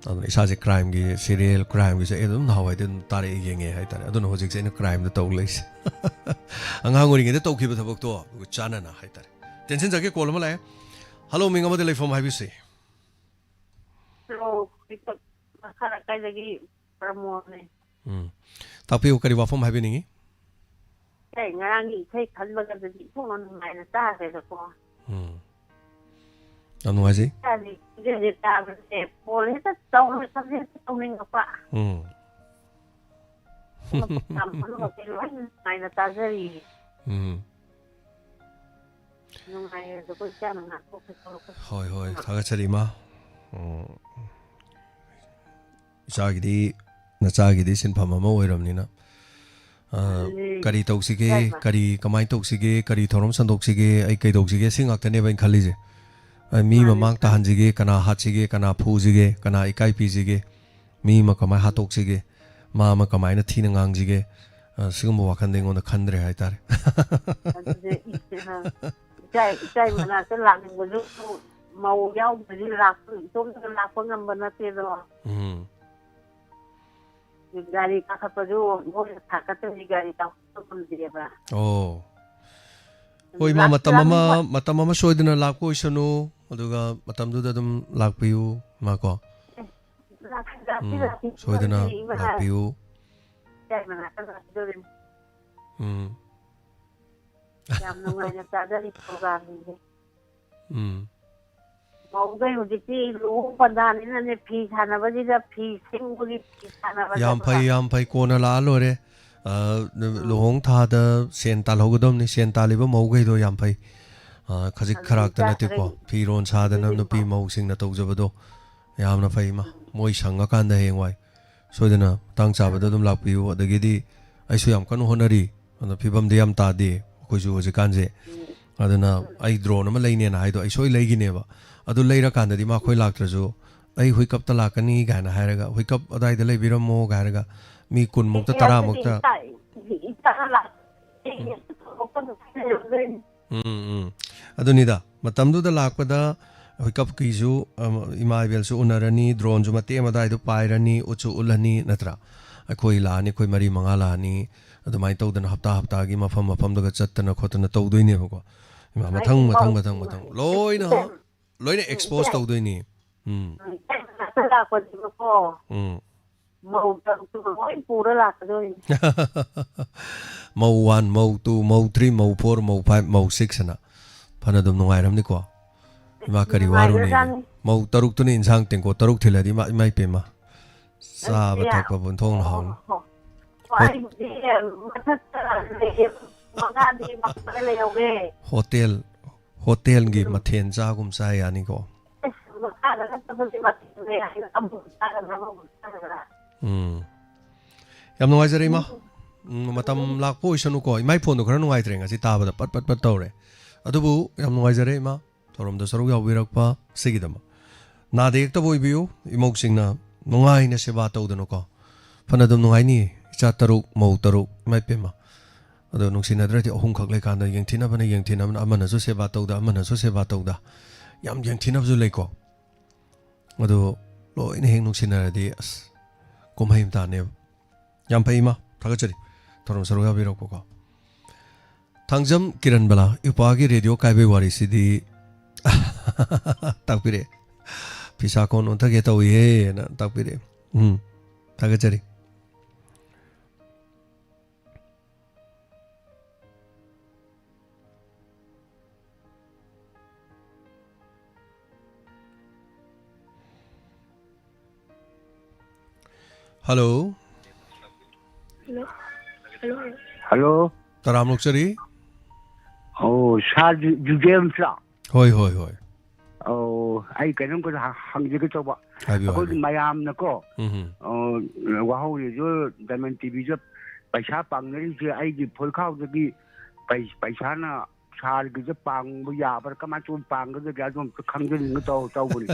ꯑꯗꯨꯅ ꯏꯁꯥꯁꯦ ꯀ꯭ꯔꯥꯏꯝꯒꯤ, ꯁꯤꯔꯤꯌꯦꯜ ꯀ꯭ꯔꯥꯏꯝꯒꯤꯁꯦ ꯑꯩ ꯑꯗꯨꯝ ꯅꯍꯥꯟꯋꯥꯏꯗꯩ ꯑꯗꯨꯝ ꯇꯥꯔꯛꯑꯦ, ꯌꯦꯡꯉꯦ ꯍꯥꯏꯇꯥꯔꯦ꯫ ꯑꯗꯨꯅ ꯍꯧꯖꯤꯛꯁꯦ ꯑꯩꯅ ꯀ꯭ꯔꯥꯏꯝꯗ ꯇꯧ ꯂꯩꯁꯦ꯫ ꯑꯉꯥꯡ ꯑꯣꯏꯔꯤꯉꯩꯗ ꯇꯧꯈꯤꯕ ꯊꯕꯛꯇꯣ ꯑꯗꯨꯒ ꯆꯥꯟꯅꯅ ꯍꯥꯏꯇꯥꯔꯦ꯫ ꯇꯦꯟꯁꯤꯟꯖꯒꯦ, ꯀꯣꯜ ꯑꯃ ꯂꯥꯛꯑꯦ꯫ ꯍꯜꯂꯣ, ꯃꯤꯡ ꯑꯃꯗ ꯂꯩꯐꯝ ꯍꯥꯏꯕꯤꯁꯤ꯫ ꯍꯜꯂꯣ, ꯃꯈꯥ ꯂꯩꯀꯥꯏꯗꯒꯤ ꯄ꯭ꯔꯃꯣꯗꯅꯦ꯫ ꯎꯝ꯫ ꯇꯥꯛꯄꯤꯌꯨ, ꯀꯔꯤ ꯋꯥꯐꯝ ꯍꯥꯏꯕꯤꯅꯤꯡꯉꯤ? ꯑꯩ ꯉꯔꯥꯡꯒꯤ ꯏꯁꯩ ꯈꯟꯕꯒꯗꯨꯗꯤ ꯏꯊꯣꯛꯅ ꯅꯨꯡꯉꯥꯏꯅ ꯇꯥꯈ꯭ꯔꯦꯗꯀꯣ꯫ ꯎꯝ꯫ ꯌꯥꯝ ꯅꯨꯡꯉꯥꯏꯖꯩ꯫ ꯏꯁꯩꯁꯦ ꯇꯥꯕꯁꯦ ꯐꯣꯟ ꯍꯦꯛꯇ ꯇꯧꯔꯒ ꯁꯕꯖꯦꯛ ꯍꯦꯛꯇ ꯇꯧꯅꯤꯡꯉꯛꯄ꯫ ꯎꯝ꯫ ꯃꯐꯝ ꯃꯐꯝ ꯂꯣꯏ ꯅꯨꯡꯉꯥꯏꯅ ꯇꯥꯖꯔꯤꯌꯦ꯫ ꯎꯝ꯫ ꯅꯨꯡꯉꯥꯏꯌꯦ ꯑꯗꯣ ꯑꯩꯈꯣꯏ ꯏꯆꯥꯅ ꯉꯥꯛꯊꯣꯛꯀꯦ ꯇꯧꯔꯛꯄ꯫ ꯍꯣꯏ, ꯍꯣꯏ, ꯊꯥꯒꯠꯆꯔꯤ, ꯏꯃꯥ꯫ ꯎꯝ꯫ ꯏꯆꯥꯒꯤꯗꯤ, ꯅꯆꯥꯒꯤꯗꯤ ꯁꯤꯟꯐꯝ ꯑꯃ ꯑꯣꯏꯔꯕꯅꯤꯅ, ꯑ, ꯎꯝ꯫ ꯀꯔꯤ ꯇꯧꯁꯤꯒꯦ, ꯏꯆꯥ ꯏꯃꯥ꯫ ꯀꯔꯤ, ꯀꯃꯥꯏꯅ ꯇꯧꯁꯤꯒꯦ, ꯀꯔꯤ ꯊꯧꯔꯝ ꯁꯟꯗꯣꯛꯁꯤꯒꯦ, ꯑꯩ ꯀꯩꯗꯧꯁꯤꯒꯦ, ꯁꯤ ꯉꯥꯛꯇꯅꯦꯕ ꯑꯩꯅ ꯈꯜꯂꯤꯁꯦ꯫ ꯑ, ꯃꯤ ꯃꯥꯅꯦ, ꯃꯃꯥꯡ ꯃꯥꯅꯦ꯫ ꯇꯥꯍꯟꯁꯤꯒꯦ, ꯀꯅꯥ ꯍꯥꯠꯁꯤꯒꯦ, ꯀꯅꯥ ꯐꯨꯁꯤꯒꯦ, ꯀꯅꯥ ꯏꯀꯥꯏ ꯄꯤꯁꯤꯒꯦ, ꯃꯤ ꯑꯃ ꯀꯃꯥꯏꯅ ꯍꯥꯠꯇꯣꯛꯁꯤꯒꯦ, ꯃꯥ ꯑꯃ ꯀꯃꯥꯏꯅ ꯊꯤꯅ ꯉꯥꯡꯁꯤꯒꯦ, ꯑ, ꯁꯤꯒꯨꯝꯕ ꯋꯥꯈꯜꯗ ꯑꯩꯉꯣꯟꯗ ꯈꯟꯗ꯭ꯔꯦ ꯍꯥꯏꯇꯥꯔꯦ꯫ ꯑꯗꯨꯗꯤ ꯏꯆꯥ, ꯏꯆꯥ ꯃꯅꯥꯛꯇ ꯂꯥꯛꯅꯤꯡꯕꯁꯨ ꯃꯧ ꯌꯥꯎꯗ꯭ꯔꯗꯤ ꯂꯥꯛꯄ, ꯏꯇꯣꯝꯇꯒ ꯂꯥꯛꯄ ꯉꯝꯕ ꯅꯠꯇꯦꯗꯣ꯫ ꯎꯝ꯫ ꯒꯥꯔꯤ ꯀꯥꯈꯠꯄꯁꯨ ꯃꯣꯏꯅ ꯊꯥꯡꯒꯠꯇ꯭ꯔꯗꯤ ꯒꯥꯔꯤ ꯀꯥꯈꯠꯄ ꯉꯝꯗꯦꯕ꯫ ꯑꯣ꯫ ꯍꯣꯏ, ꯏꯃꯥ, ꯂꯥꯛ-, ꯃꯇꯝ ꯑꯃ, ꯂꯥꯛꯅꯤꯡꯕ꯫ ꯃꯇꯝ ꯑꯃ ꯁꯣꯏꯗꯅ ꯂꯥꯛꯄ ꯑꯣꯏꯁꯅꯨ, ꯑꯗꯨꯒ ꯃꯇꯝꯗꯨꯗ ꯑꯗꯨꯝ ꯂꯥꯛꯄꯤꯌꯨ, ꯏꯃꯥ, ꯀꯣ꯫ ꯂꯥꯛꯄꯤ-, ꯂꯥꯛꯄꯤ-, ꯎꯝ, ꯂꯥꯛꯄꯤ-, ꯁꯣꯏꯗꯅ ꯏꯃꯥ, ꯂꯥꯛꯄꯤꯌꯨ꯫ ꯏꯆꯥꯏ ꯃꯅꯥꯛꯇ ꯂꯥꯛꯄꯤꯗꯣꯔꯤꯅꯤ꯫ ꯎꯝ꯫ ꯌꯥꯝ ꯅꯨꯡꯉꯥꯏꯅ ꯆꯥꯖꯔꯤ ꯄ꯭ꯔꯣꯒ꯭ꯔꯥꯝꯁꯤꯡꯁꯦ꯫ ꯎꯝ꯫ ꯃꯧꯈꯩ ꯍꯧꯖꯤꯛꯇꯤ ꯂꯨꯍꯣꯡ ꯄꯟꯊꯥꯅꯤꯅꯅꯦ, ꯐꯤ ꯁꯥꯟꯅꯕꯁꯤꯗ ꯐꯤ ꯁꯤꯡꯕꯒꯤ ꯐꯤ ꯁꯥꯟꯅꯕꯗ ꯌꯥꯝ ꯐꯩ, ꯌꯥꯝ ꯐꯩ꯫ ꯀꯣꯟꯅ ꯂꯥꯛꯑ ꯂꯣꯏꯔꯦ꯫ ꯑ, ꯂꯨꯍꯣꯡ ꯊꯥꯗ ꯁꯦꯟ ꯇꯥꯜꯍꯧꯒꯗꯕꯅꯤ꯫ ꯁꯦꯟ ꯇꯥꯜꯂꯤꯕ ꯃꯧꯈꯩꯗꯣ ꯌꯥꯝ ꯐꯩ꯫ ꯑ, ꯈꯖꯤꯛ ꯑꯗꯨ ꯈꯔꯥꯛꯇ ꯏꯆꯥ ꯅꯠꯇꯦꯀꯣ꯫ ꯈꯔꯒꯤ ꯐꯤꯔꯣꯟ ꯁꯥꯗꯅ ꯑꯗꯨꯗꯤ ꯅꯨꯄꯤ ꯃꯧꯁꯤꯡꯅ ꯇꯧꯖꯕꯗꯣ ꯌꯥꯝꯅ ꯐꯩ, ꯏꯃꯥ꯫ ꯃꯣꯏ ꯁꯪꯉꯀꯥꯟꯗ ꯍꯌꯦꯡꯋꯥꯏ ꯁꯣꯏꯗꯅ ꯃꯇꯥꯡ ꯆꯥꯕꯗ ꯑꯗꯨꯝ ꯂꯥꯛꯄꯤꯌꯨ꯫ ꯑꯗꯒꯤꯗꯤ ꯑꯩꯁꯨ ꯌꯥꯝ ꯀꯟꯅ ꯍꯣꯠꯅꯔꯤ꯫ ꯑꯗꯣ ꯐꯤꯕꯝꯗꯤ ꯌꯥꯝ ꯇꯥꯗꯦ ꯑꯩꯈꯣꯏꯁꯨ ꯍꯧꯖꯤꯛꯀꯥꯟꯁꯦ꯫ ꯑꯗꯨꯅ ꯑꯩ ꯗ꯭ꯔꯣꯟ ꯑꯃ ꯂꯩꯅꯦꯅ ꯍꯥꯏꯗꯣ ꯑꯩ ꯁꯣꯏ ꯂꯩꯒꯤꯅꯦꯕ꯫ ꯑꯗꯨ ꯂꯩꯔꯀꯥꯟꯗꯗꯤ ꯃꯥ ꯑꯩꯈꯣꯏ ꯂꯥꯛꯇ꯭ꯔꯁꯨ, "ꯑꯩ ꯍꯨꯏꯀꯞꯇ ꯂꯥꯛꯀꯅꯤ" ꯀꯥꯏꯅ ꯍꯥꯏꯔꯒ, "ꯍꯨꯏꯀꯞ ꯑꯗꯥꯏꯗ ꯂꯩꯕꯤꯔꯝꯃꯣ" ꯀꯥꯏ ꯍꯥꯏꯔꯒ ꯃꯤ ꯀꯨꯟꯃꯨꯛꯇ, ꯇꯔꯥꯃꯨꯛꯇ꯫ ꯎꯝ, ꯎꯝ꯫ ꯑꯗꯨꯅꯤꯗ, ꯃꯇꯝꯗꯨꯗ ꯂꯥꯛꯄꯗ ꯍꯨꯏꯀꯞꯀꯤꯁꯨ, ꯑ, ꯏꯃꯥ ꯏꯕꯦꯜꯁꯨ ꯎꯅꯔꯅꯤ, ꯗ꯭ꯔꯣꯟꯁꯨ ꯃꯇꯦꯛ ꯑꯃ ꯑꯗꯥꯏꯗꯣ ꯄꯥꯏꯔꯅꯤ, ꯎꯠꯁꯨ ꯎꯠꯂꯅꯤ, ꯅꯠꯇ꯭ꯔꯥ? ꯑꯩꯈꯣꯏ ꯂꯥꯛꯑꯅꯤ, ꯑꯩꯈꯣꯏ ꯃꯔꯤ ꯃꯉꯥ ꯂꯥꯛꯑꯅꯤ꯫ ꯑꯗꯨꯃꯥꯏꯅ ꯇꯧꯗꯅ ꯍꯞꯇꯥ ꯍꯞꯇꯥꯒꯤ ꯃꯐꯝ ꯃꯐꯝꯗꯒ ꯆꯠꯇꯅ ꯈꯣꯠꯇꯅ ꯇꯧꯗꯣꯏꯅꯦꯕꯀꯣ꯫ ꯏꯃꯥ, ꯃꯊꯪ, ꯃꯊꯪ, ꯃꯊꯪ, ꯃꯊꯪ꯫ ꯂꯣꯏꯅ, ꯂꯣꯏꯅ expose ꯇꯧꯗꯣꯏꯅꯤ꯫ ꯎꯝ꯫ ꯂꯥꯛꯄꯅꯦꯕꯀꯣ꯫ ꯎꯝ꯫ ꯃꯧ ꯇꯔꯨꯛꯇꯨꯒ ꯂꯣꯏ ꯄꯨꯔ ꯂꯥꯛꯀꯗꯣꯏꯅꯤ꯫ ꯃꯧ ꯋꯥꯟ, ꯃꯧ ꯇꯨ, ꯃꯧ ꯊ꯭ꯔꯤ, ꯃꯧ ꯐꯣꯔ, ꯃꯧ ꯐꯥꯏꯚ, ꯃꯧ ꯁꯤꯛꯁ ꯑꯅ꯫ ꯐꯅ ꯑꯗꯨꯝ ꯅꯨꯡꯉꯥꯏꯔꯝꯅꯤꯀꯣ꯫ ꯏꯃꯥ ꯀꯔꯤ ꯋꯥꯔꯨꯅꯤꯒꯦ꯫ ꯅꯨꯡꯉꯥꯏꯈ꯭ꯔꯖꯥꯠꯅꯤ꯫ ꯃꯧ ꯇꯔꯨꯛꯇꯨꯅ ꯏꯟꯁꯥꯡ ꯇꯦꯡꯀꯣꯠ ꯇꯔꯨꯛ ꯊꯤꯜꯂꯗꯤ ꯏꯃꯥ, ꯏꯃꯥ ꯏꯄꯦꯝꯃ꯫ ꯆꯥꯕ ꯑꯗꯨꯗꯤ ꯊꯛꯄꯕꯨ ꯑꯣꯟꯊꯣꯛꯅ ꯍꯥꯎꯅꯤ꯫ ꯍꯣ, ꯍꯣ꯫ ꯍꯣꯏ꯫ ꯑꯩꯕꯨꯗꯤ ꯃꯊꯛꯇ ꯂꯩꯌꯦ, ꯃꯉꯥꯗꯤ ꯃꯄꯥꯟꯗ ꯂꯩꯍꯧꯔꯦ꯫ ꯍꯣꯇꯦꯜ, ꯍꯣꯇꯦꯜꯒꯤ ꯎꯝ꯫ ꯃꯊꯦꯜ ꯆꯥꯒꯨꯝ ꯆꯥ ꯌꯥꯅꯤꯀꯣ꯫ ꯑꯁ, ꯃꯈꯥꯗ ꯅꯠꯇꯕꯗꯤ ꯃꯊꯦꯜ ꯂꯩ ꯍꯥꯏꯅ ꯑꯃꯨꯛ ꯆꯥꯒꯗ꯭ꯔꯥ, ꯑꯃꯨꯛ ꯆꯥꯒꯗ꯭ꯔꯥ? ꯎꯝ꯫ ꯌꯥꯝ ꯅꯨꯡꯉꯥꯏꯖꯔꯦ, ꯏꯃꯥ꯫ ꯎꯝ꯫ ꯎꯝ, ꯃꯇꯝ ꯂꯥꯛꯄ ꯑꯣꯏꯁꯅꯨꯀꯣ꯫ ꯏꯃꯥꯏ ꯐꯣꯟꯗꯣ ꯈꯔ ꯅꯨꯡꯉꯥꯏꯇ꯭ꯔꯦ ꯉꯁꯤ ꯇꯥꯕꯗ, ꯄꯠ ꯄꯠ ꯄꯠ ꯇꯧꯔꯦ꯫ ꯑꯗꯨꯕꯨ ꯌꯥꯝ ꯅꯨꯡꯉꯥꯏꯖꯔꯦ, ꯏꯃꯥ꯫ ꯊꯧꯔꯝꯗ ꯁꯔꯨꯛ ꯌꯥꯎꯕꯤꯔꯛꯄ ꯑꯁꯤꯒꯤꯗꯃꯛ꯫ ꯅꯥꯗ ꯌꯦꯛꯇꯕ ꯑꯣꯏꯕꯤꯌꯨ, ꯏꯃꯧꯁꯤꯡꯅ ꯅꯨꯡꯉꯥꯏꯅ ꯁꯦꯕꯥ ꯇꯧꯗꯅꯀꯣ꯫ ꯐꯅ ꯑꯗꯨꯝ ꯅꯨꯡꯉꯥꯏꯅꯤ, ꯏꯆꯥ ꯇꯔꯨꯛ, ꯃꯧ ꯇꯔꯨꯛ, ꯏꯃꯥ ꯏꯄꯦꯝꯃ꯫ ꯑꯗꯣ ꯅꯨꯡꯁꯤꯅꯗ꯭ꯔꯗꯤ ꯑꯍꯨꯝꯈꯛ ꯂꯩꯀꯥꯟꯗ ꯌꯦꯡꯊꯤꯅꯕꯅ, ꯌꯦꯡꯊꯤꯅꯕꯅ, ꯑꯃꯅꯁꯨ ꯁꯦꯕꯥ ꯇꯧꯗ, ꯑꯃꯅꯁꯨ ꯁꯦꯕꯥ ꯇꯧꯗ꯫ ꯌꯥꯝ ꯌꯦꯡꯊꯤꯅꯕꯁꯨ ꯂꯩꯀꯣ꯫ ꯑꯗꯣ ꯂꯣꯏꯅ ꯍꯦꯛ ꯅꯨꯡꯁꯤꯅꯔꯗꯤ ꯑꯁ ꯀꯨꯝꯍꯩ ꯑꯃ ꯇꯥꯅꯦꯕ꯫ ꯌꯥꯝ ꯐꯩ ꯏꯃꯥ, ꯊꯥꯒꯠꯆꯔꯤ ꯊꯧꯔꯝ ꯁꯔꯨꯛ ꯌꯥꯕꯤꯔꯛꯄꯀꯣ꯫ ꯊꯥꯡꯖꯝ ꯀꯤꯔꯟꯕꯂꯥ, ꯏꯄꯥꯒꯤ ꯔꯦꯗꯤꯑꯣ ꯀꯥꯏꯕꯩ ꯋꯥꯔꯤꯁꯤꯗꯤ ꯇꯥꯛꯄꯤꯔꯛꯑꯦ꯫ ꯐꯤꯁꯥ ꯀꯣꯟ ꯑꯣꯟꯊꯒꯦ ꯇꯧꯏꯍꯦꯅ ꯇꯥꯛꯄꯤꯔꯛꯑꯦ꯫ ꯎꯝ, ꯊꯥꯒꯠꯆꯔꯤ꯫ ꯍꯜꯂꯣ꯫ ꯍꯜꯂꯣ꯫ ꯍꯜꯂꯣ꯫ ꯍꯜꯂꯣ꯫ ꯇꯔꯥꯝ ꯑꯣꯛꯆꯔꯤ꯫ ꯑꯣ, ꯁꯥꯔ ꯖꯨ-, ꯖꯨꯖꯦꯝꯁꯂꯣ? ꯍꯣꯏ, ꯍꯣꯏ, ꯍꯣꯏ꯫ ꯑꯣ, ꯑꯩ ꯀꯩꯅꯣꯝꯈꯛ ꯍ-, ꯍꯪꯖꯒꯦ ꯇꯧꯕ꯫ ꯍꯥꯏꯕꯤꯌꯨ, ꯑꯩꯈꯣꯏꯒꯤ ꯍꯥꯏꯕꯤꯌꯨ꯫ ꯃꯌꯥꯝꯅꯀꯣ, ꯎꯝ ꯍꯝ꯫ ꯑ, ꯋꯥꯍꯧꯔꯤꯁꯨ, ꯗꯥꯏꯃꯟ ꯇꯤꯚꯤꯁꯨ ꯄꯩꯁꯥ ꯄꯥꯡꯅꯔꯤꯁꯦ ꯑꯩꯒꯤ ꯐꯨꯜꯈꯥꯎꯗꯒꯤ ꯄꯩ-, ꯄꯩꯁꯥꯅ ꯁꯥꯔꯒꯤꯁꯦ ꯄꯥꯡꯕ ꯌꯥꯕ꯭ꯔꯥ? ꯀꯃꯥꯏꯅ ꯇꯧꯅ ꯄꯥꯡꯒꯗꯒꯦ? ꯑꯗꯨ ꯑꯝꯇ ꯈꯪꯖꯅꯤꯡꯉꯤ ꯇꯧ-, ꯇꯧꯕꯅꯤ꯫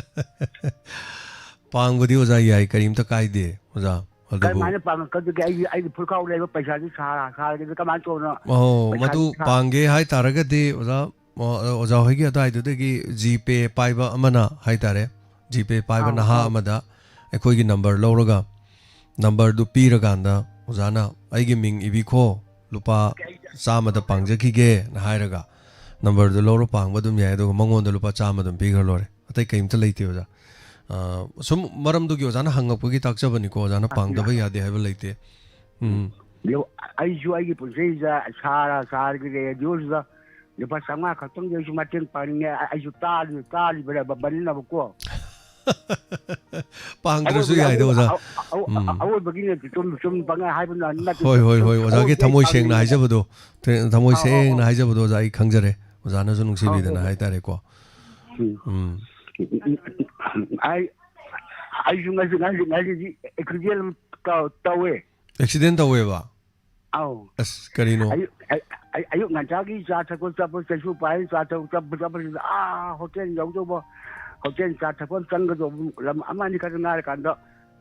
ꯄꯥꯡꯕꯗꯤ ꯑꯣꯖꯥ ꯌꯥꯏ, ꯀꯔꯤꯝꯇ ꯀꯥꯏꯗꯦ, ꯑꯣꯖꯥ꯫ ꯑꯗꯨꯕꯨ ꯀꯔꯝꯍꯥꯏꯅ ꯄꯥꯡꯉꯛꯀꯗꯒꯦ? ꯑꯩꯒꯤ, ꯑꯩꯒꯤ ꯐꯨꯜꯈꯥꯎ ꯂꯩꯕ ꯄꯩꯁꯥꯁꯤ ꯁꯥꯔ-, ꯁꯥꯔꯒꯤꯁꯦ ꯀꯃꯥꯏꯅ ꯇꯧꯅ ꯑꯣ, ꯄꯩꯁꯥꯁꯤ ꯃꯗꯨ ꯁꯥ- ꯄꯥꯡꯒꯦ ꯍꯥꯏ ꯇꯥꯔꯒꯗꯤ, ꯑꯣꯖꯥ, ꯑꯣ, ꯑꯣꯖꯥ ꯍꯣꯏꯒꯤ ꯑꯗꯨꯋꯥꯏꯗꯨꯗꯒꯤ ꯖꯤꯄꯦ ꯄꯥꯏꯕ ꯑꯃꯅ ꯍꯥꯏ ꯇꯥꯔꯦ, ꯖꯤꯄꯦ ꯄꯥꯏꯕ ꯑꯥꯎ, ꯅꯍꯥ ꯑꯥꯎ꯫ ꯑꯃꯗ ꯑꯩꯈꯣꯏꯒꯤ ꯅꯝꯕꯔ ꯂꯧꯔꯒ, ꯅꯝꯕꯔꯗꯨ ꯄꯤꯔꯀꯥꯟꯗ, "ꯑꯣꯖꯥꯅ ꯑꯩꯒꯤ ꯃꯤꯡ ꯏꯕꯤꯈꯣ, ꯂꯨꯄꯥ ꯆꯥꯝꯃꯗ ꯄꯥꯡꯖꯈꯤꯒꯦꯅ" ꯍꯥꯏꯔꯒ, ꯅꯝꯕꯔꯗꯨ ꯂꯧꯔ ꯄꯥꯡꯕ ꯑꯗꯨꯝ ꯌꯥꯏ, ꯑꯗꯨꯒ ꯃꯉꯣꯟꯗ ꯂꯨꯄꯥ ꯆꯥꯝꯃ ꯑꯗꯨꯝ ꯄꯤꯈ꯭ꯔ ꯂꯣꯏꯔꯦ꯫ ꯑꯇꯩ ꯀꯩꯝꯇ ꯂꯩꯇꯦ, ꯑꯣꯖꯥ꯫ ꯑ, ꯁꯨꯝ ꯃꯔꯝꯗꯨꯒꯤ ꯑꯣꯖꯥꯅ ꯍꯪꯉꯛꯄꯒꯤ ꯇꯥꯛꯆꯕꯅꯤꯀꯣ, ꯑꯣꯖꯥꯅ ꯄꯥꯡꯗꯕ ꯌꯥꯗꯦ ꯍꯥꯏꯕ ꯂꯩꯇꯦ꯫ ꯎꯝ꯫ ꯑꯗꯣ ꯑꯩꯁꯨ ꯑꯩꯒꯤ ꯄꯨꯟꯁꯤꯁꯤꯗ ꯁꯥꯔ, ꯁꯥꯔꯒꯤ ꯔꯦꯗꯤꯑꯣꯁꯤꯗ ꯂꯨꯄꯥ ꯆꯥꯝꯃꯉꯥ ꯈꯛꯇꯪꯗꯤ ꯑꯩꯁꯨ ꯃꯇꯦꯡ ꯄꯥꯡꯅꯤꯡꯉꯦ꯫ ꯑꯩ-, ꯑꯩꯁꯨ ꯇꯥꯔꯤ-, ꯇꯥꯔꯤꯕꯅꯦꯕ, ꯕꯅꯤꯅꯕꯀꯣ꯫ ꯄꯥꯡꯗ꯭ꯔꯁꯨ ꯑꯋꯣꯏꯕꯒꯤ ꯌꯥꯏꯗ, ꯑꯣꯖꯥ꯫ ꯑ-, ꯑ-, ꯎꯝ꯫ ꯑꯋꯣꯏꯕꯒꯤꯅꯦ, ꯆꯨꯝ-, ꯆꯨꯝ ꯄꯪꯍꯥꯏ ꯍꯥꯏꯕ ꯅꯠꯇꯦ꯫ ꯍꯣꯏ, ꯍꯣꯏ, ꯆꯨꯝ-, ꯍꯣꯏ, ꯑꯣꯖꯥꯒꯤ ꯑꯋꯣꯏꯕꯒꯤ ꯊꯃꯣꯏ ꯁꯦꯡꯅ ꯄꯥꯡꯅꯤꯡꯉꯦ꯫ ꯍꯥꯏꯖꯕꯗꯣ, ꯊ-, ꯊꯃꯣꯏ ꯑꯧ, ꯑꯧ, ꯁꯦꯡꯅ ꯑꯧ꯫ ꯍꯥꯏꯖꯕꯗꯣ, ꯑꯣꯖꯥ, ꯑꯩ ꯈꯪꯖꯔꯦ꯫ ꯑꯣꯖꯥꯅꯁꯨ ꯑꯧ, ꯅꯨꯡꯁꯤꯕꯤꯗꯅ ꯑꯧ, ꯑꯧ꯫ ꯍꯥꯏꯇꯥꯔꯦꯀꯣ꯫ ꯎꯝ꯫ ꯎꯝ꯫ ꯑꯩ, ꯑꯩꯁꯨ ꯉꯁꯤ, ꯉꯁꯤ, ꯉꯁꯤꯗꯤ ꯑꯦꯛꯁꯤꯗꯦꯟ ꯑꯃ ꯇꯧ-, ꯇꯧꯋꯦ꯫ ꯑꯦꯛꯁꯤꯗꯦꯟ ꯇꯧꯋꯦꯕ? ꯑꯧ꯫ ꯑꯁ, ꯀꯔꯤꯅꯣ? ꯑꯌꯨꯛ, ꯑꯩ, ꯑꯩ, ꯑꯌꯨꯛ ꯉꯟꯇꯥꯒꯤ ꯆꯥ ꯊꯛꯄ ꯆꯠꯄ, ꯆꯩꯁꯨ ꯄꯥꯏꯔ ꯆꯥ ꯊꯛꯄ ꯆꯠꯄ, ꯆꯠꯄꯁꯤꯗ, ꯑꯥ, ꯍꯣꯇꯦꯜ ꯌꯧꯗꯧꯕ, ꯍꯣꯇꯦꯜ ꯆꯥ ꯊꯛꯐꯝ ꯆꯪꯒꯗꯧꯕ ꯂꯝ ꯑꯃ ꯑꯅꯤ ꯈꯛꯇ ꯉꯥꯏꯔꯀꯥꯟꯗ,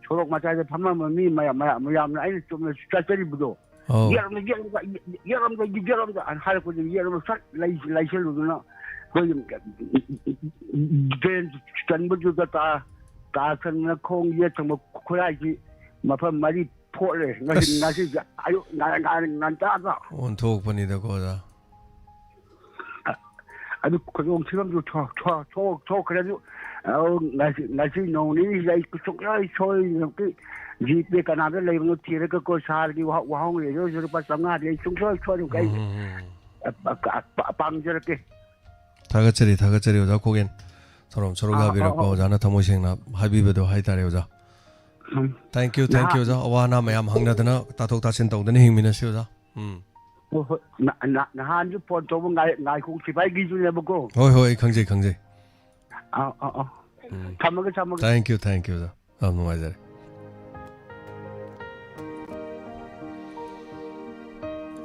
ꯁꯣꯔꯣꯛ ꯃꯇꯥꯏꯗ ꯐꯝꯃꯝꯕ ꯃꯤ ꯃꯌꯥꯝ, ꯃꯌꯥꯝ, ꯃꯌꯥꯝꯅ ꯑꯩꯅ ꯆꯨꯝꯅ ꯆꯠꯆꯔꯤꯕꯗꯣ, ꯑꯧ꯫ "ꯌꯦꯠꯂꯣꯝꯗ, ꯌꯦꯠꯂꯣꯝꯗ, ꯌꯦꯠꯂꯣꯝꯗ, ꯌꯦꯠꯂꯣꯝꯗ" ꯍꯥꯏꯅ ꯍꯥꯏꯔꯛꯄꯗꯒꯤ ꯌꯦꯠꯂꯣꯝꯗ ꯁꯠ ꯂꯩ-, ꯂꯩꯁꯜꯂꯨꯗꯅ, ꯑꯩꯈꯣꯏꯒꯤ ꯗ꯭ꯔꯦꯟ ꯆꯟꯕꯗꯨꯗ ꯇꯥ-, ꯇꯥꯁꯟꯗꯅ ꯈꯣꯡ ꯌꯦꯠ ꯊꯪꯕ ꯈꯨꯔꯥꯏꯁꯤ ꯃꯐꯝ ꯃꯔꯤ ꯐꯣꯠꯂꯦ꯫ ꯉꯁꯤ, ꯑꯁ꯫ ꯉꯁꯤꯁꯦ ꯑꯌꯨꯛ ꯉꯟ-, ꯉꯟ-, ꯉꯟꯇꯥꯗ꯫ ꯑꯣꯟꯊꯣꯛꯄꯅꯤꯗꯀꯣ, ꯑꯣꯖꯥ꯫ ꯑꯗꯨ ꯈꯨꯗꯣꯡꯊꯤꯕ ꯑꯃꯁꯨ ꯊꯣꯛ-, ꯊꯣꯛ-, ꯊꯣꯛ-, ꯊꯣꯛꯈ꯭ꯔꯦ꯫ ꯑꯗꯨ, ꯑ, ꯉꯁꯤ, ꯉꯁꯤ ꯅꯣꯡ ꯅꯤꯅꯤꯁꯤꯗ ꯑꯩ ꯁꯨꯡꯁꯣꯏ ꯁꯣꯏꯗꯅꯃꯛꯀꯤ ꯖꯤꯄꯦ ꯀꯅꯥꯗ ꯂꯩꯕꯅꯣ ꯊꯤꯔꯒꯀꯣ, ꯁꯥꯔꯒꯤ ꯋꯥꯍ-, ꯋꯥꯍꯪ ꯂꯩꯔꯁꯨ ꯂꯨꯄꯥ ꯆꯥꯝꯃꯉꯥꯗꯤ ꯑꯩ ꯁꯨꯡꯁꯣꯏ ꯁꯣꯏꯗꯅꯃꯛꯀꯤ ꯑꯩ ꯎꯝ, ꯎꯝ, ꯎꯝ꯫ ꯑ, ꯑ, ꯑ, ꯄꯥꯡꯖꯔꯛꯀꯦ꯫ ꯊꯥꯒꯠꯆꯔꯤ, ꯊꯥꯒꯠꯆꯔꯤ, ꯑꯣꯖꯥ ꯈꯣꯒꯦꯟ꯫ ꯊꯧꯔꯝ ꯁꯔꯨꯛ ꯑꯥ, ꯑꯥ, ꯌꯥꯕꯤꯔꯛꯄ ꯑꯥ꯫ ꯑꯣꯖꯥꯅ ꯊꯃꯣꯏ ꯁꯦꯡꯅ ꯍꯥꯏꯕꯤꯕꯗꯣ ꯍꯥꯏꯇꯥꯔꯦ, ꯑꯣꯖꯥ꯫ ꯎꯝ꯫ Thank you, thank you, ꯅꯍꯥꯟ ꯑꯣꯖꯥ꯫ ꯑꯋꯥ ꯑꯅꯥ ꯃꯌꯥꯝ ꯍꯪꯅꯗꯅ, ꯇꯥꯊꯣꯛ ꯇꯥꯁꯤꯟ ꯇꯧꯗꯅ ꯍꯤꯡꯃꯤꯟꯅꯁꯤ, ꯑꯣꯖꯥ꯫ ꯎꯝ꯫ ꯍꯣꯏ, ꯍꯣꯏ꯫ ꯅ-, ꯅ-, ꯅꯍꯥꯟꯁꯨ ꯐꯣꯟ ꯇꯧꯕ ꯉꯥꯏ-, ꯉꯥꯏꯈꯣꯡ ꯁꯤꯐꯥꯏꯒꯤꯁꯨꯅꯦꯕꯀꯣ꯫ ꯍꯣꯏ, ꯍꯣꯏ, ꯑꯩ ꯈꯪꯖꯩ, ꯈꯪꯖꯩ꯫ ꯑꯥ, ꯑꯥ, ꯑꯥ꯫ ꯎꯝ꯫ ꯊꯝꯃꯒꯦ, ꯊꯝꯃꯒꯦ꯫ Thank you, thank you, ꯑꯣꯖꯥ꯫ ꯌꯥꯝ ꯅꯨꯡꯉꯥꯏꯖꯔꯦ꯫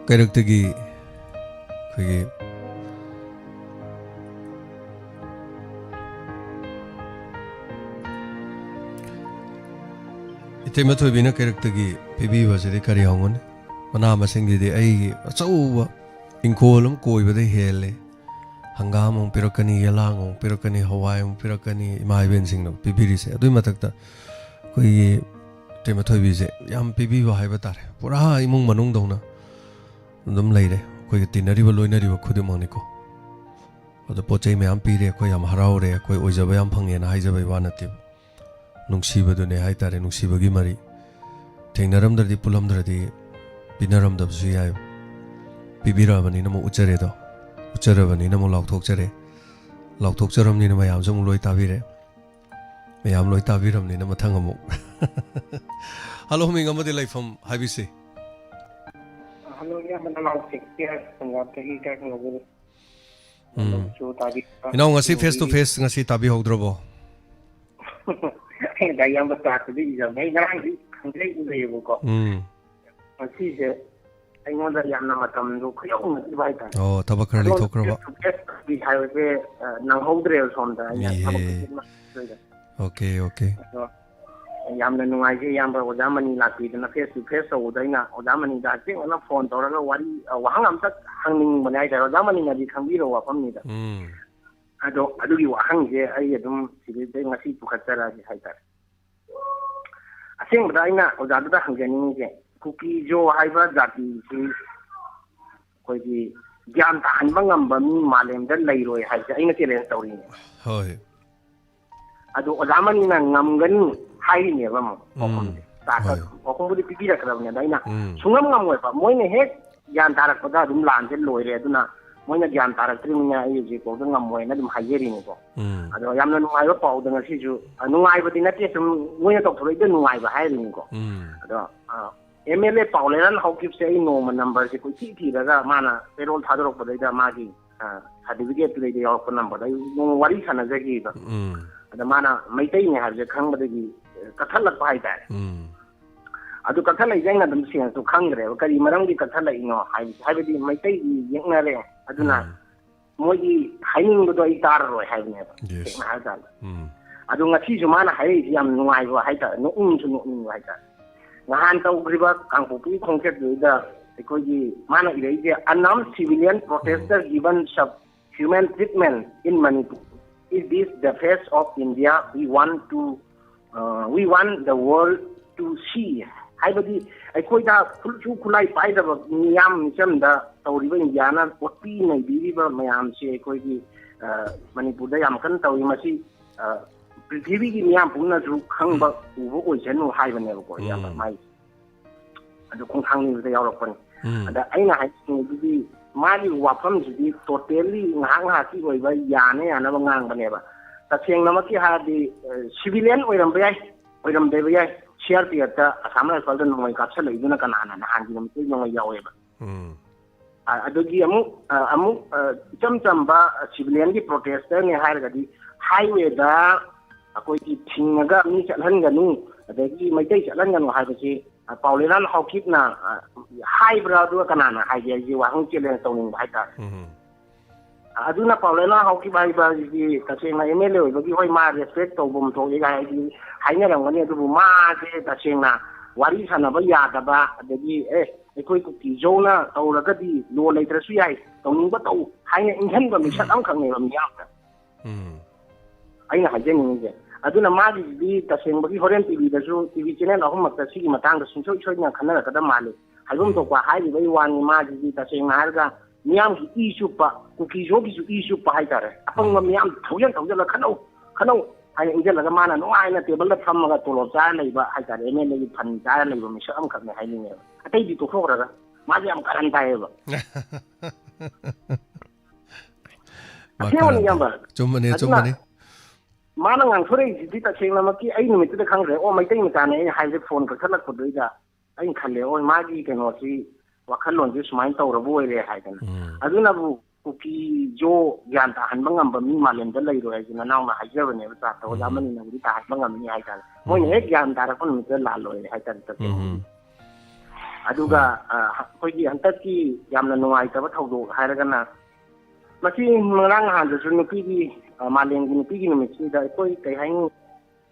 ꯀꯩꯔꯛꯇꯒꯤ ꯑꯩꯈꯣꯏꯒꯤ ꯏꯇꯩꯃ ꯊꯣꯏꯕꯤꯅ ꯀꯩꯔꯛꯇꯒꯤ ꯄꯤꯕꯤꯕꯁꯤꯗꯤ ꯀꯔꯤ ꯍꯪꯉꯨꯅꯤ? ꯃꯅꯥ ꯃꯁꯤꯡꯁꯤꯗꯤ ꯑꯩꯒꯤ ꯑꯆꯧꯕ ꯏꯪꯈꯣꯜ ꯑꯃ ꯀꯣꯏꯕꯗ ꯍꯦꯜꯂꯦ꯫ ꯍꯪꯒꯥꯝ ꯑꯃꯨꯛ ꯄꯤꯔꯛꯀꯅꯤ, ꯌꯦꯂꯥꯡ ꯑꯃꯨꯛ ꯄꯤꯔꯛꯀꯅꯤ, ꯍꯋꯥꯏ ꯑꯃꯨꯛ ꯄꯤꯔꯛꯀꯅꯤ, ꯏꯃꯥ ꯏꯕꯦꯟꯁꯤꯡꯅ ꯄꯤꯕꯤꯔꯤꯁꯦ꯫ ꯑꯗꯨꯏ ꯃꯊꯛꯇ ꯑꯩꯈꯣꯏꯒꯤ ꯏꯇꯩꯃ ꯊꯣꯏꯕꯤꯁꯦ ꯌꯥꯝ ꯄꯤꯕꯤꯕ ꯍꯥꯏꯕ ꯇꯥꯔꯦ꯫ ꯄꯨꯔꯥ ꯏꯃꯨꯡ ꯃꯅꯨꯡꯗꯧꯅ ꯑꯗꯨꯝ ꯂꯩꯔꯦ꯫ ꯑꯩꯈꯣꯏꯒ ꯇꯤꯟꯅꯔꯤꯕ ꯂꯣꯏꯅꯔꯤꯕ ꯈꯨꯗꯤꯡꯃꯛꯅꯤꯀꯣ꯫ ꯑꯗꯣ ꯄꯣꯠ ꯆꯩ ꯃꯌꯥꯝ ꯄꯤꯔꯦ, ꯑꯩꯈꯣꯏ ꯌꯥꯝ ꯍꯔꯥꯎꯔꯦ, ꯑꯩꯈꯣꯏ ꯑꯣꯏꯖꯕ ꯌꯥꯝ ꯐꯪꯉꯦꯅ ꯍꯥꯏꯖꯕꯩ ꯋꯥ ꯅꯠꯇꯦꯕ꯫ ꯅꯨꯡꯁꯤꯕꯗꯨꯅꯦ ꯍꯥꯏꯇꯥꯔꯦ, ꯅꯨꯡꯁꯤꯕꯒꯤ ꯃꯔꯤ꯫ ꯊꯦꯡꯅꯔꯝꯗ꯭ꯔꯗꯤ, ꯄꯨꯜꯂꯝꯗ꯭ꯔꯗꯤ ꯄꯤꯅꯔꯝꯗꯕꯁꯨ ꯌꯥꯏ꯫ ꯄꯤꯕꯤꯔꯛꯑꯕꯅꯤꯅ ꯑꯃꯨꯛ ꯎꯠꯆꯔꯦꯗꯣ, ꯎꯠꯆꯔꯕꯅꯤꯅ ꯑꯃꯨꯛ ꯂꯥꯎꯊꯣꯛꯆꯔꯦ, ꯂꯥꯎꯊꯣꯛꯆꯔꯕꯅꯤꯅ ꯃꯌꯥꯝꯁꯨ ꯑꯃꯨꯛ ꯂꯣꯏ ꯇꯥꯕꯤꯔꯦ, ꯃꯌꯥꯝ ꯂꯣꯏ ꯇꯥꯕꯤꯔꯕꯅꯤꯅ ꯃꯊꯪ ꯑꯃꯨꯛ꯫ ꯍꯜꯂꯣ, ꯃꯤꯡ ꯑꯃꯗꯤ ꯂꯩꯐꯝ ꯍꯥꯏꯕꯤꯁꯤ꯫ ꯍꯜꯂꯣ, ꯏꯌꯥꯝꯕ ꯅꯅꯥꯎ ꯁꯦꯛꯁꯄꯤꯌꯔ ꯁꯪꯒꯥꯠꯇꯒꯤ ꯀꯥꯏ ꯈꯪꯍꯧꯕꯅꯤ꯫ ꯎꯝ꯫ ꯑꯗꯨꯝꯁꯨ ꯇꯥꯕꯤ-, ꯏꯅꯥꯎ, ꯉꯁꯤ ꯐꯦꯁ ꯇꯨ ꯐꯦꯁ ꯉꯁꯤ ꯇꯥꯕꯤꯍꯧꯗ꯭ꯔꯕꯣ? ꯑꯩꯅ ꯏꯌꯥꯝꯕ ꯆꯥꯛꯇꯨꯗꯤ ꯏꯖꯕꯅꯦ꯫ ꯑꯩ ꯉꯔꯥꯡꯗꯤ ꯈꯪꯖꯩ ꯎꯖꯩꯌꯦꯕꯀꯣ꯫ ꯎꯝ꯫ ꯉꯁꯤꯁꯦ ꯑꯩꯉꯣꯟꯗ ꯌꯥꯝꯅ ꯃꯇꯝꯗꯣ ꯈꯨꯌꯧꯅꯈꯤꯕ ꯍꯥꯏꯇꯥꯔꯦ꯫ ꯑꯣ, ꯊꯕꯛ ꯈꯔ ꯑꯗꯣ ꯂꯩꯊꯣꯛꯈ꯭ꯔꯕ? ꯐꯦꯁ ꯇꯨ ꯐꯦꯁ ꯍꯥꯏꯕꯁꯦ, ꯑ, ꯅꯪꯍꯧꯗ꯭ꯔꯦꯕ ꯁꯣꯝꯗ꯫ ꯑꯩꯅ ꯏꯍꯦ꯫ ꯊꯕꯛ ꯈꯨꯗꯤꯡꯃꯛ ꯂꯣꯏꯔꯦ꯫ Okay, okay. ꯑꯗꯣ ꯌꯥꯝꯅ ꯅꯨꯡꯉꯥꯏꯖꯩ ꯏꯌꯥꯝꯕ, ꯑꯣꯖꯥ ꯃꯅꯤ ꯂꯥꯛꯄꯤꯗꯅ ꯐꯦꯁ ꯇꯨ ꯐꯦꯁ ꯇꯧꯕꯗ ꯑꯩꯅ ꯑꯣꯖꯥ ꯃꯅꯤꯗ ꯍꯛꯊꯦꯡꯅꯅ ꯐꯣꯟ ꯇꯧꯔꯒ ꯋꯥꯔꯤ, ꯑ, ꯋꯥꯍꯪ ꯑꯝꯇ ꯍꯪꯅꯤꯡꯕꯅꯦ ꯍꯥꯏꯇꯥꯔꯦ꯫ ꯑꯣꯖꯥ ꯃꯅꯤꯅꯗꯤ ꯈꯪꯕꯤꯔꯕ ꯋꯥꯐꯝꯅꯤꯗ꯫ ꯎꯝ꯫ ꯑꯗꯣ ꯑꯗꯨꯒꯤ ꯋꯥꯍꯪꯁꯦ ꯑꯩ ꯑꯗꯨꯝ ꯁꯤꯗꯩꯗ ꯉꯁꯤ ꯄꯨꯈꯠꯆꯔꯛꯑꯒꯦ ꯍꯥꯏꯇꯥꯔꯦ꯫ ꯑꯁꯦꯡꯕꯗ ꯑꯩꯅ ꯑꯣꯖꯥꯗꯨꯗ ꯍꯪꯖꯅꯤꯡꯉꯤꯁꯦ, ꯀꯨꯀꯤꯖꯣ ꯍꯥꯏꯕ ꯖꯥꯇꯤꯁꯤ ꯑꯩꯈꯣꯏꯒꯤ ꯒ꯭ꯌꯥꯟ ꯇꯥꯍꯟꯕ ꯉꯝꯕ ꯃꯤ ꯃꯥꯂꯦꯝꯗ ꯂꯩꯔꯣꯏ ꯍꯥꯏꯕꯁꯦ ꯑꯩꯅ ꯆꯦꯂꯦꯟꯖ ꯇꯧꯔꯤꯅꯦ꯫ ꯍꯣꯏ꯫ ꯑꯗꯨ ꯑꯣꯖꯥ ꯃꯅꯤꯅ ꯉꯝꯒꯅꯤ ꯍꯥꯏꯔꯤꯅꯦꯕ ꯑꯃꯨꯛ ꯎꯝ, ꯄꯥꯎꯈꯨꯝꯁꯦ꯫ ꯇꯥꯛꯀ-, ꯍꯣꯏ꯫ ꯄꯥꯎꯈꯨꯝꯕꯨꯗꯤ ꯄꯤꯕꯤꯔꯛꯈ꯭ꯔꯕꯅꯦ, ꯑꯗ ꯑꯩꯅ ꯎꯝ꯫ ꯁꯨꯡꯉꯝ ꯉꯝꯃꯣꯏꯕ꯫ ꯃꯣꯏꯅ ꯍꯦꯛ ꯒ꯭ꯌꯥꯟ ꯇꯥꯔꯛꯄꯗ ꯑꯗꯨꯝ ꯂꯥꯟꯁꯦ ꯂꯣꯏꯔꯦ꯫ ꯑꯗꯨꯅ ꯃꯣꯏꯅ ꯒ꯭ꯌꯥꯟ ꯇꯥꯔꯛꯇ꯭ꯔꯤꯕꯅꯤꯅ ꯑꯩ ꯍꯧꯖꯤꯛꯐꯥꯎꯗ ꯉꯝꯃꯣꯏꯅ ꯑꯗꯨꯝ ꯍꯥꯏꯖꯔꯤꯅꯤꯀꯣ꯫ ꯎꯝ꯫ ꯑꯗꯣ ꯌꯥꯝꯅ ꯅꯨꯡꯉꯥꯏꯕ ꯄꯥꯎꯗ ꯉꯁꯤꯁꯨ, ꯑ, ꯅꯨꯡꯉꯥꯏꯕꯗꯤ ꯅꯠꯇꯦ, ꯁꯨꯝ ꯃꯣꯏꯅ ꯇꯧꯊꯣꯔꯛꯏꯗꯣ ꯅꯨꯡꯉꯥꯏꯕ ꯍꯥꯏꯔꯤꯅꯤꯀꯣ꯫ ꯎꯝ꯫ ꯑꯗꯣ, ꯑ, ꯑꯦꯝ ꯑꯦꯜ ꯑꯦ ꯄꯥꯎꯂꯦꯔꯥꯟ ꯍꯧꯈꯤꯕꯁꯦ ꯑꯩ ꯅꯣꯡꯃ ꯅꯝꯕꯔꯁꯦ ꯀꯣꯏꯊꯤ ꯊꯤꯔꯒ ꯃꯥꯅ ꯄꯦꯔꯣꯜ ꯊꯥꯗꯣꯔꯛꯄꯗꯩꯗ ꯃꯥꯒꯤ, ꯑ, ꯁꯥꯔꯇꯤꯐꯤꯀꯦꯠꯇꯨꯗꯩꯗ ꯌꯥꯎꯔꯛꯄ ꯅꯝꯕꯔꯗ ꯑꯩ ꯅꯣꯡꯃ ꯋꯥꯔꯤ ꯁꯥꯟꯅꯖꯈꯤꯕ꯫ ꯎꯝ꯫ ꯑꯗ ꯃꯥꯅ ꯃꯩꯇꯩꯅꯤ ꯍꯥꯏꯕꯁꯦ ꯈꯪꯕꯗꯒꯤ, ꯑ, ꯀꯛꯊꯠꯂꯛꯄ ꯍꯥꯏꯇꯥꯔꯦ꯫ ꯎꯝ꯫ ꯑꯗꯨ ꯀꯛꯊꯠꯂꯛꯏꯁꯦ ꯑꯩꯅ ꯑꯗꯨꯝ ꯁꯦꯡꯅꯁꯨ ꯈꯪꯗ꯭ꯔꯦꯕ꯫ ꯀꯔꯤ ꯃꯔꯝꯒꯤ ꯀꯛꯊꯠꯂꯛꯏꯅꯣ ꯍꯥꯏꯕꯁꯦ, ꯍꯥꯏꯕꯗꯤ ꯃꯩꯇꯩꯒꯤ ꯌꯦꯛꯅꯔꯦ, ꯑꯗꯨꯅ ꯎꯝ꯫ ꯃꯣꯏꯒꯤ ꯍꯥꯏꯅꯤꯡꯕꯗꯣ ꯑꯩ ꯇꯥꯔꯔꯣꯏ ꯍꯥꯏꯕꯅꯦꯕ, ꯌꯦꯁ꯫ ꯁꯦꯡꯅ ꯍꯥꯏꯔ ꯀꯥꯟꯗ꯫ ꯎꯝ꯫ ꯑꯗꯣ ꯉꯁꯤꯁꯨ ꯃꯥꯅ ꯍꯥꯏꯔꯛꯏꯁꯤ ꯌꯥꯝ ꯅꯨꯡꯉꯥꯏꯕ ꯍꯥꯏꯇꯥꯔꯦ, ꯅꯣꯛꯅꯤꯡꯁꯨ ꯅꯣꯛꯅꯤꯡꯕ ꯍꯥꯏꯇꯥꯔꯦ꯫ ꯅꯍꯥꯟ ꯇꯧꯈ꯭ꯔꯤꯕ ꯀꯥꯡꯄꯣꯛꯄꯤ ꯈꯣꯡꯆꯠꯇꯨꯗ ꯑꯩꯈꯣꯏꯒꯤ ꯃꯥꯅ ꯏꯔꯛꯏꯁꯦ, "Unarmed civilian protester um. given sub human treatment in Manipur. Is this the face of India we want to, uh, we want the world to see?" ꯍꯥꯏꯕꯗꯤ ꯑꯩꯈꯣꯏꯗ ꯈꯨꯠꯁꯨ ꯈꯨꯠꯂꯥꯏ ꯄꯥꯏꯗꯕ ꯃꯤꯌꯥꯝ ꯃꯤꯆꯝꯗ ꯇꯧꯔꯤꯕ ꯏꯟꯗꯤꯌꯥꯅ ꯑꯣꯠꯄꯤ ꯅꯩꯕꯤꯔꯤꯕ ꯃꯌꯥꯝꯁꯤ ꯑꯩꯈꯣꯏꯒꯤ, ꯑ, ꯃꯅꯤꯄꯨꯔꯗ ꯌꯥꯝ ꯀꯟꯅ ꯇꯧꯏ꯫ ꯃꯁꯤ, ꯑ, ꯄ꯭ꯔꯤꯊꯤꯕꯤꯒꯤ ꯃꯤꯌꯥꯝ ꯄꯨꯝꯅꯁꯨ ꯈꯪꯕ ꯎꯕ ꯑꯣꯏꯁꯅꯨ ꯍꯥꯏꯕꯅꯦꯕꯀꯣ, ꯏꯌꯥꯝꯕ꯫ ꯎꯝ꯫ ꯃꯥꯏ ꯑꯗꯨ ꯈꯣꯡꯊꯥꯡ ꯅꯤꯕꯗ ꯌꯥꯎꯔꯛꯄꯅꯤ꯫ ꯎꯝ꯫ ꯑꯗ ꯑꯩꯅ ꯍꯥꯏꯅꯤꯡꯉꯤꯗꯨꯗꯤ, ꯃꯥꯒꯤ ꯋꯥꯐꯝꯁꯤꯗꯤ totally ꯉꯥꯏꯍꯥꯛ ꯉꯥꯏꯍꯥꯛꯀꯤ ꯑꯣꯏꯕ ꯌꯥꯅ ꯌꯥꯅꯕ ꯉꯥꯡꯕꯅꯦꯕ꯫ ꯇꯁꯦꯡꯅꯃꯛꯀꯤ ꯍꯥꯏꯔꯗꯤ, ꯑ, civilian ꯑꯣꯏꯔꯝꯕ ꯌꯥꯏ, ꯑꯣꯏꯔꯝꯗꯕ ꯌꯥꯏ, C R P F ꯇ, Assam Rifle ꯗ ꯅꯣꯡꯃꯩ ꯀꯥꯞꯁꯤꯜꯂꯛꯏꯗꯨꯅ ꯀꯅꯥꯅ? ꯅꯍꯥꯟꯒꯤ ꯅꯨꯃꯤꯠꯇꯨ ꯅꯣꯡꯃꯩ ꯌꯥꯎꯋꯦꯕ꯫ ꯎꯝ꯫ ꯑ, ꯑꯗꯨꯒꯤ ꯑꯃꯨꯛ, ꯑ, ꯑꯃꯨꯛ, ꯑ, ꯏꯆꯝ ꯆꯝꯕ, ꯑ, civilian ꯒꯤ protester ꯅꯦ ꯍꯥꯏꯔꯒꯗꯤ, highway ꯗ ꯑꯩꯈꯣꯏꯒꯤ ꯊꯤꯡꯉꯒ ꯃꯤ ꯆꯠꯍꯟꯒꯅꯨ, ꯑꯗꯒꯤ ꯃꯩꯇꯩ ꯆꯠꯍꯟꯒꯅꯨ ꯍꯥꯏꯕꯁꯤ, ꯑ, ꯄꯥꯎꯂꯦꯅꯥꯟ ꯍꯥꯎꯀꯤꯞꯅ, ꯑ, ꯍꯥꯏꯕ꯭ꯔꯥ? ꯑꯗꯨꯒ ꯀꯅꯥꯅ ꯍꯥꯏꯒꯦ? ꯑꯩꯁꯦ ꯋꯥꯍꯪ challenge ꯇꯧꯅꯤꯡꯕ ꯍꯥꯏꯇꯥꯔꯦ꯫ ꯎꯝ꯫ ꯑꯗꯨꯅ ꯄꯥꯎꯂꯦꯅꯥꯟ ꯍꯥꯎꯀꯤꯞ ꯍꯥꯏꯕ ꯍꯥꯏꯁꯤꯗꯤ ꯇꯁꯦꯡꯅ M L A ꯑꯣꯏꯕꯒꯤ, ꯍꯣꯏ, ꯃꯥ respect ꯇꯧꯐꯝ ꯊꯣꯛꯏ ꯍꯥꯏꯗꯤ ꯍꯥꯏꯅꯔꯝꯒꯅꯤ, ꯑꯗꯨꯕꯨ ꯃꯥꯁꯦ ꯇꯁꯦꯡꯅ ꯋꯥꯔꯤ ꯁꯥꯟꯅꯕ ꯌꯥꯗꯕ, ꯑꯗꯒꯤ, "ꯑꯦ, ꯑꯩꯈꯣꯏ ꯀꯨꯀꯤ ꯖꯣꯅ ꯇꯧꯔꯒꯗꯤ law ꯂꯩꯇ꯭ꯔꯁꯨ ꯌꯥꯏ, ꯇꯧꯅꯤꯡꯕ ꯇꯧ" ꯍꯥꯏꯅ ꯏꯪꯍꯟꯕ ꯃꯤꯁꯛ ꯑꯃꯈꯛꯅꯦꯕ ꯃꯤꯌꯥꯝꯅ꯫ ꯎꯝ꯫ ꯑꯩꯅ ꯍꯥꯏꯖꯅꯤꯡꯉꯤꯁꯦ꯫ ꯑꯗꯨꯅ ꯃꯥꯒꯤꯁꯤꯗꯤ ꯇꯁꯦꯡꯕꯒꯤ ꯍꯣꯔꯦꯟ T V ꯗꯁꯨ, T V channel ꯑꯍꯨꯝꯃꯛꯇ ꯁꯤꯒꯤ ꯃꯇꯥꯡꯗ ꯁꯨꯡꯁꯣꯏ ꯁꯣꯏꯗꯅ ꯈꯟꯅꯔꯛꯀꯗꯕ ꯃꯥꯜꯂꯤ꯫ ꯍꯥꯏꯐꯝ ꯎꯝ꯫ ꯊꯣꯛꯄ ꯍꯥꯏꯔꯤꯕꯒꯤ ꯋꯥꯅꯤ, ꯃꯥꯁꯤꯗꯤ ꯇꯁꯦꯡꯅ ꯍꯥꯏꯔꯒ ꯃꯤꯌꯥꯝꯒꯤ ꯏ ꯆꯨꯞꯄ, ꯀꯨꯀꯤ ꯖꯣꯒꯤꯁꯨ ꯏ ꯆꯨꯞꯄ ꯍꯥꯏꯇꯥꯔꯦ꯫ ꯑꯄꯪꯕ ꯎꯝ꯫ ꯃꯤꯌꯥꯝ ꯊꯧꯖꯜ ꯊꯧꯖꯜꯂ "ꯈꯠꯅꯧ, ꯈꯠꯅꯧ" ꯍꯥꯏꯅ ꯏꯟꯁꯤꯜꯂꯒ ꯃꯥꯅ ꯅꯨꯡꯉꯥꯏꯅ table ꯗ ꯐꯝꯃꯒ ꯇꯣꯂꯣꯞ ꯆꯥꯔ ꯂꯩꯕ ꯍꯥꯏꯇꯥꯔꯦ, M L A ꯒꯤ fund ꯆꯥꯔ ꯂꯩꯕ ꯃꯤꯁꯛ ꯑꯃꯈꯛꯅꯦ ꯍꯥꯏꯅꯤꯡꯉꯦꯕ꯫ ꯑꯇꯩꯗꯤ ꯇꯣꯛꯊꯣꯛꯈ꯭ꯔꯒ ꯃꯥꯁꯦ ꯌꯥꯝ ꯀꯔꯟ ꯇꯥꯏꯌꯦꯕ꯫ ꯃꯥ ꯑꯁꯦꯡꯕꯅꯤ, ꯀꯔꯟ ꯇꯥꯏ꯫ ꯏꯌꯥꯝꯕ꯫ ꯆꯨꯝꯕꯅꯦ, ꯑꯗꯨꯅ ꯆꯨꯝꯕꯅꯦ꯫ ꯃꯥꯅ ꯉꯥꯡꯊꯣꯔꯛꯏꯁꯤꯗꯤ ꯇꯁꯦꯡꯅꯃꯛꯀꯤ ꯑꯩ ꯅꯨꯃꯤꯠꯇꯨꯗ ꯈꯪꯈ꯭ꯔꯦ, "ꯑꯣ, ꯃꯩꯇꯩ ꯃꯆꯥꯅꯦ" ꯑꯩꯅ ꯍꯥꯏꯕꯁꯦ ꯐꯣꯟ ꯀꯛꯊꯠꯂꯛꯄꯗꯨꯗ ꯑꯩꯅ ꯈꯜꯂꯦ, "ꯑꯣ, ꯃꯥꯒꯤ ꯀꯩꯅꯣꯁꯤ, ꯋꯥꯈꯜꯂꯣꯟꯁꯤ ꯁꯨꯃꯥꯏꯅ ꯇꯧꯔꯕ ꯑꯣꯏꯔꯦ" ꯍꯥꯏꯗꯅ꯫ ꯎꯝ꯫ ꯑꯗꯨꯅꯕꯨ ꯀꯨꯀꯤ ꯖꯣ ꯒ꯭ꯌꯥꯟ ꯇꯥꯍꯟꯕ ꯉꯝꯕ ꯃꯤ ꯃꯥꯂꯦꯝꯗ ꯂꯩꯔꯣꯏ ꯍꯥꯏꯁꯦ ꯅꯅꯥꯎꯅ ꯍꯥꯏꯖꯕꯅꯦꯕ, ꯆꯥꯠꯇ ꯑꯣꯖꯥ ꯎꯝ꯫ ꯑꯃꯅꯤꯅꯕꯨꯗꯤ ꯇꯥꯍꯟꯕ ꯉꯝꯅꯤ ꯍꯥꯏꯇꯥꯔꯦ꯫ ꯃꯣꯏꯅ ꯎꯝ꯫ ꯍꯦꯛ ꯒ꯭ꯌꯥꯟ ꯇꯥꯔꯛꯄ ꯅꯨꯃꯤꯠꯇ ꯂꯥꯜꯂꯣꯏꯔꯦ ꯍꯥꯏꯇꯥꯔꯦ, ꯇꯁꯦꯡꯅ꯫ ꯎꯝ꯫ ꯑꯗꯨꯒ, ꯍꯣꯏ꯫ ꯑ, ꯑꯩꯈꯣꯏꯒꯤ ꯍꯟꯗꯛꯀꯤ ꯌꯥꯝꯅ ꯅꯨꯡꯉꯥꯏꯇꯕ ꯊꯧꯗꯣꯛ ꯍꯥꯏꯔꯒꯅ, ꯃꯁꯤ ꯉꯔꯥꯡ ꯅꯍꯥꯟꯗꯁꯨ ꯅꯨꯄꯤꯒꯤ, ꯑ, ꯃꯥꯂꯦꯝꯒꯤ ꯅꯨꯄꯤꯒꯤ ꯅꯨꯃꯤꯠꯁꯤꯗ ꯑꯩꯈꯣꯏ, ꯀꯩ ꯍꯥꯏꯅꯤ,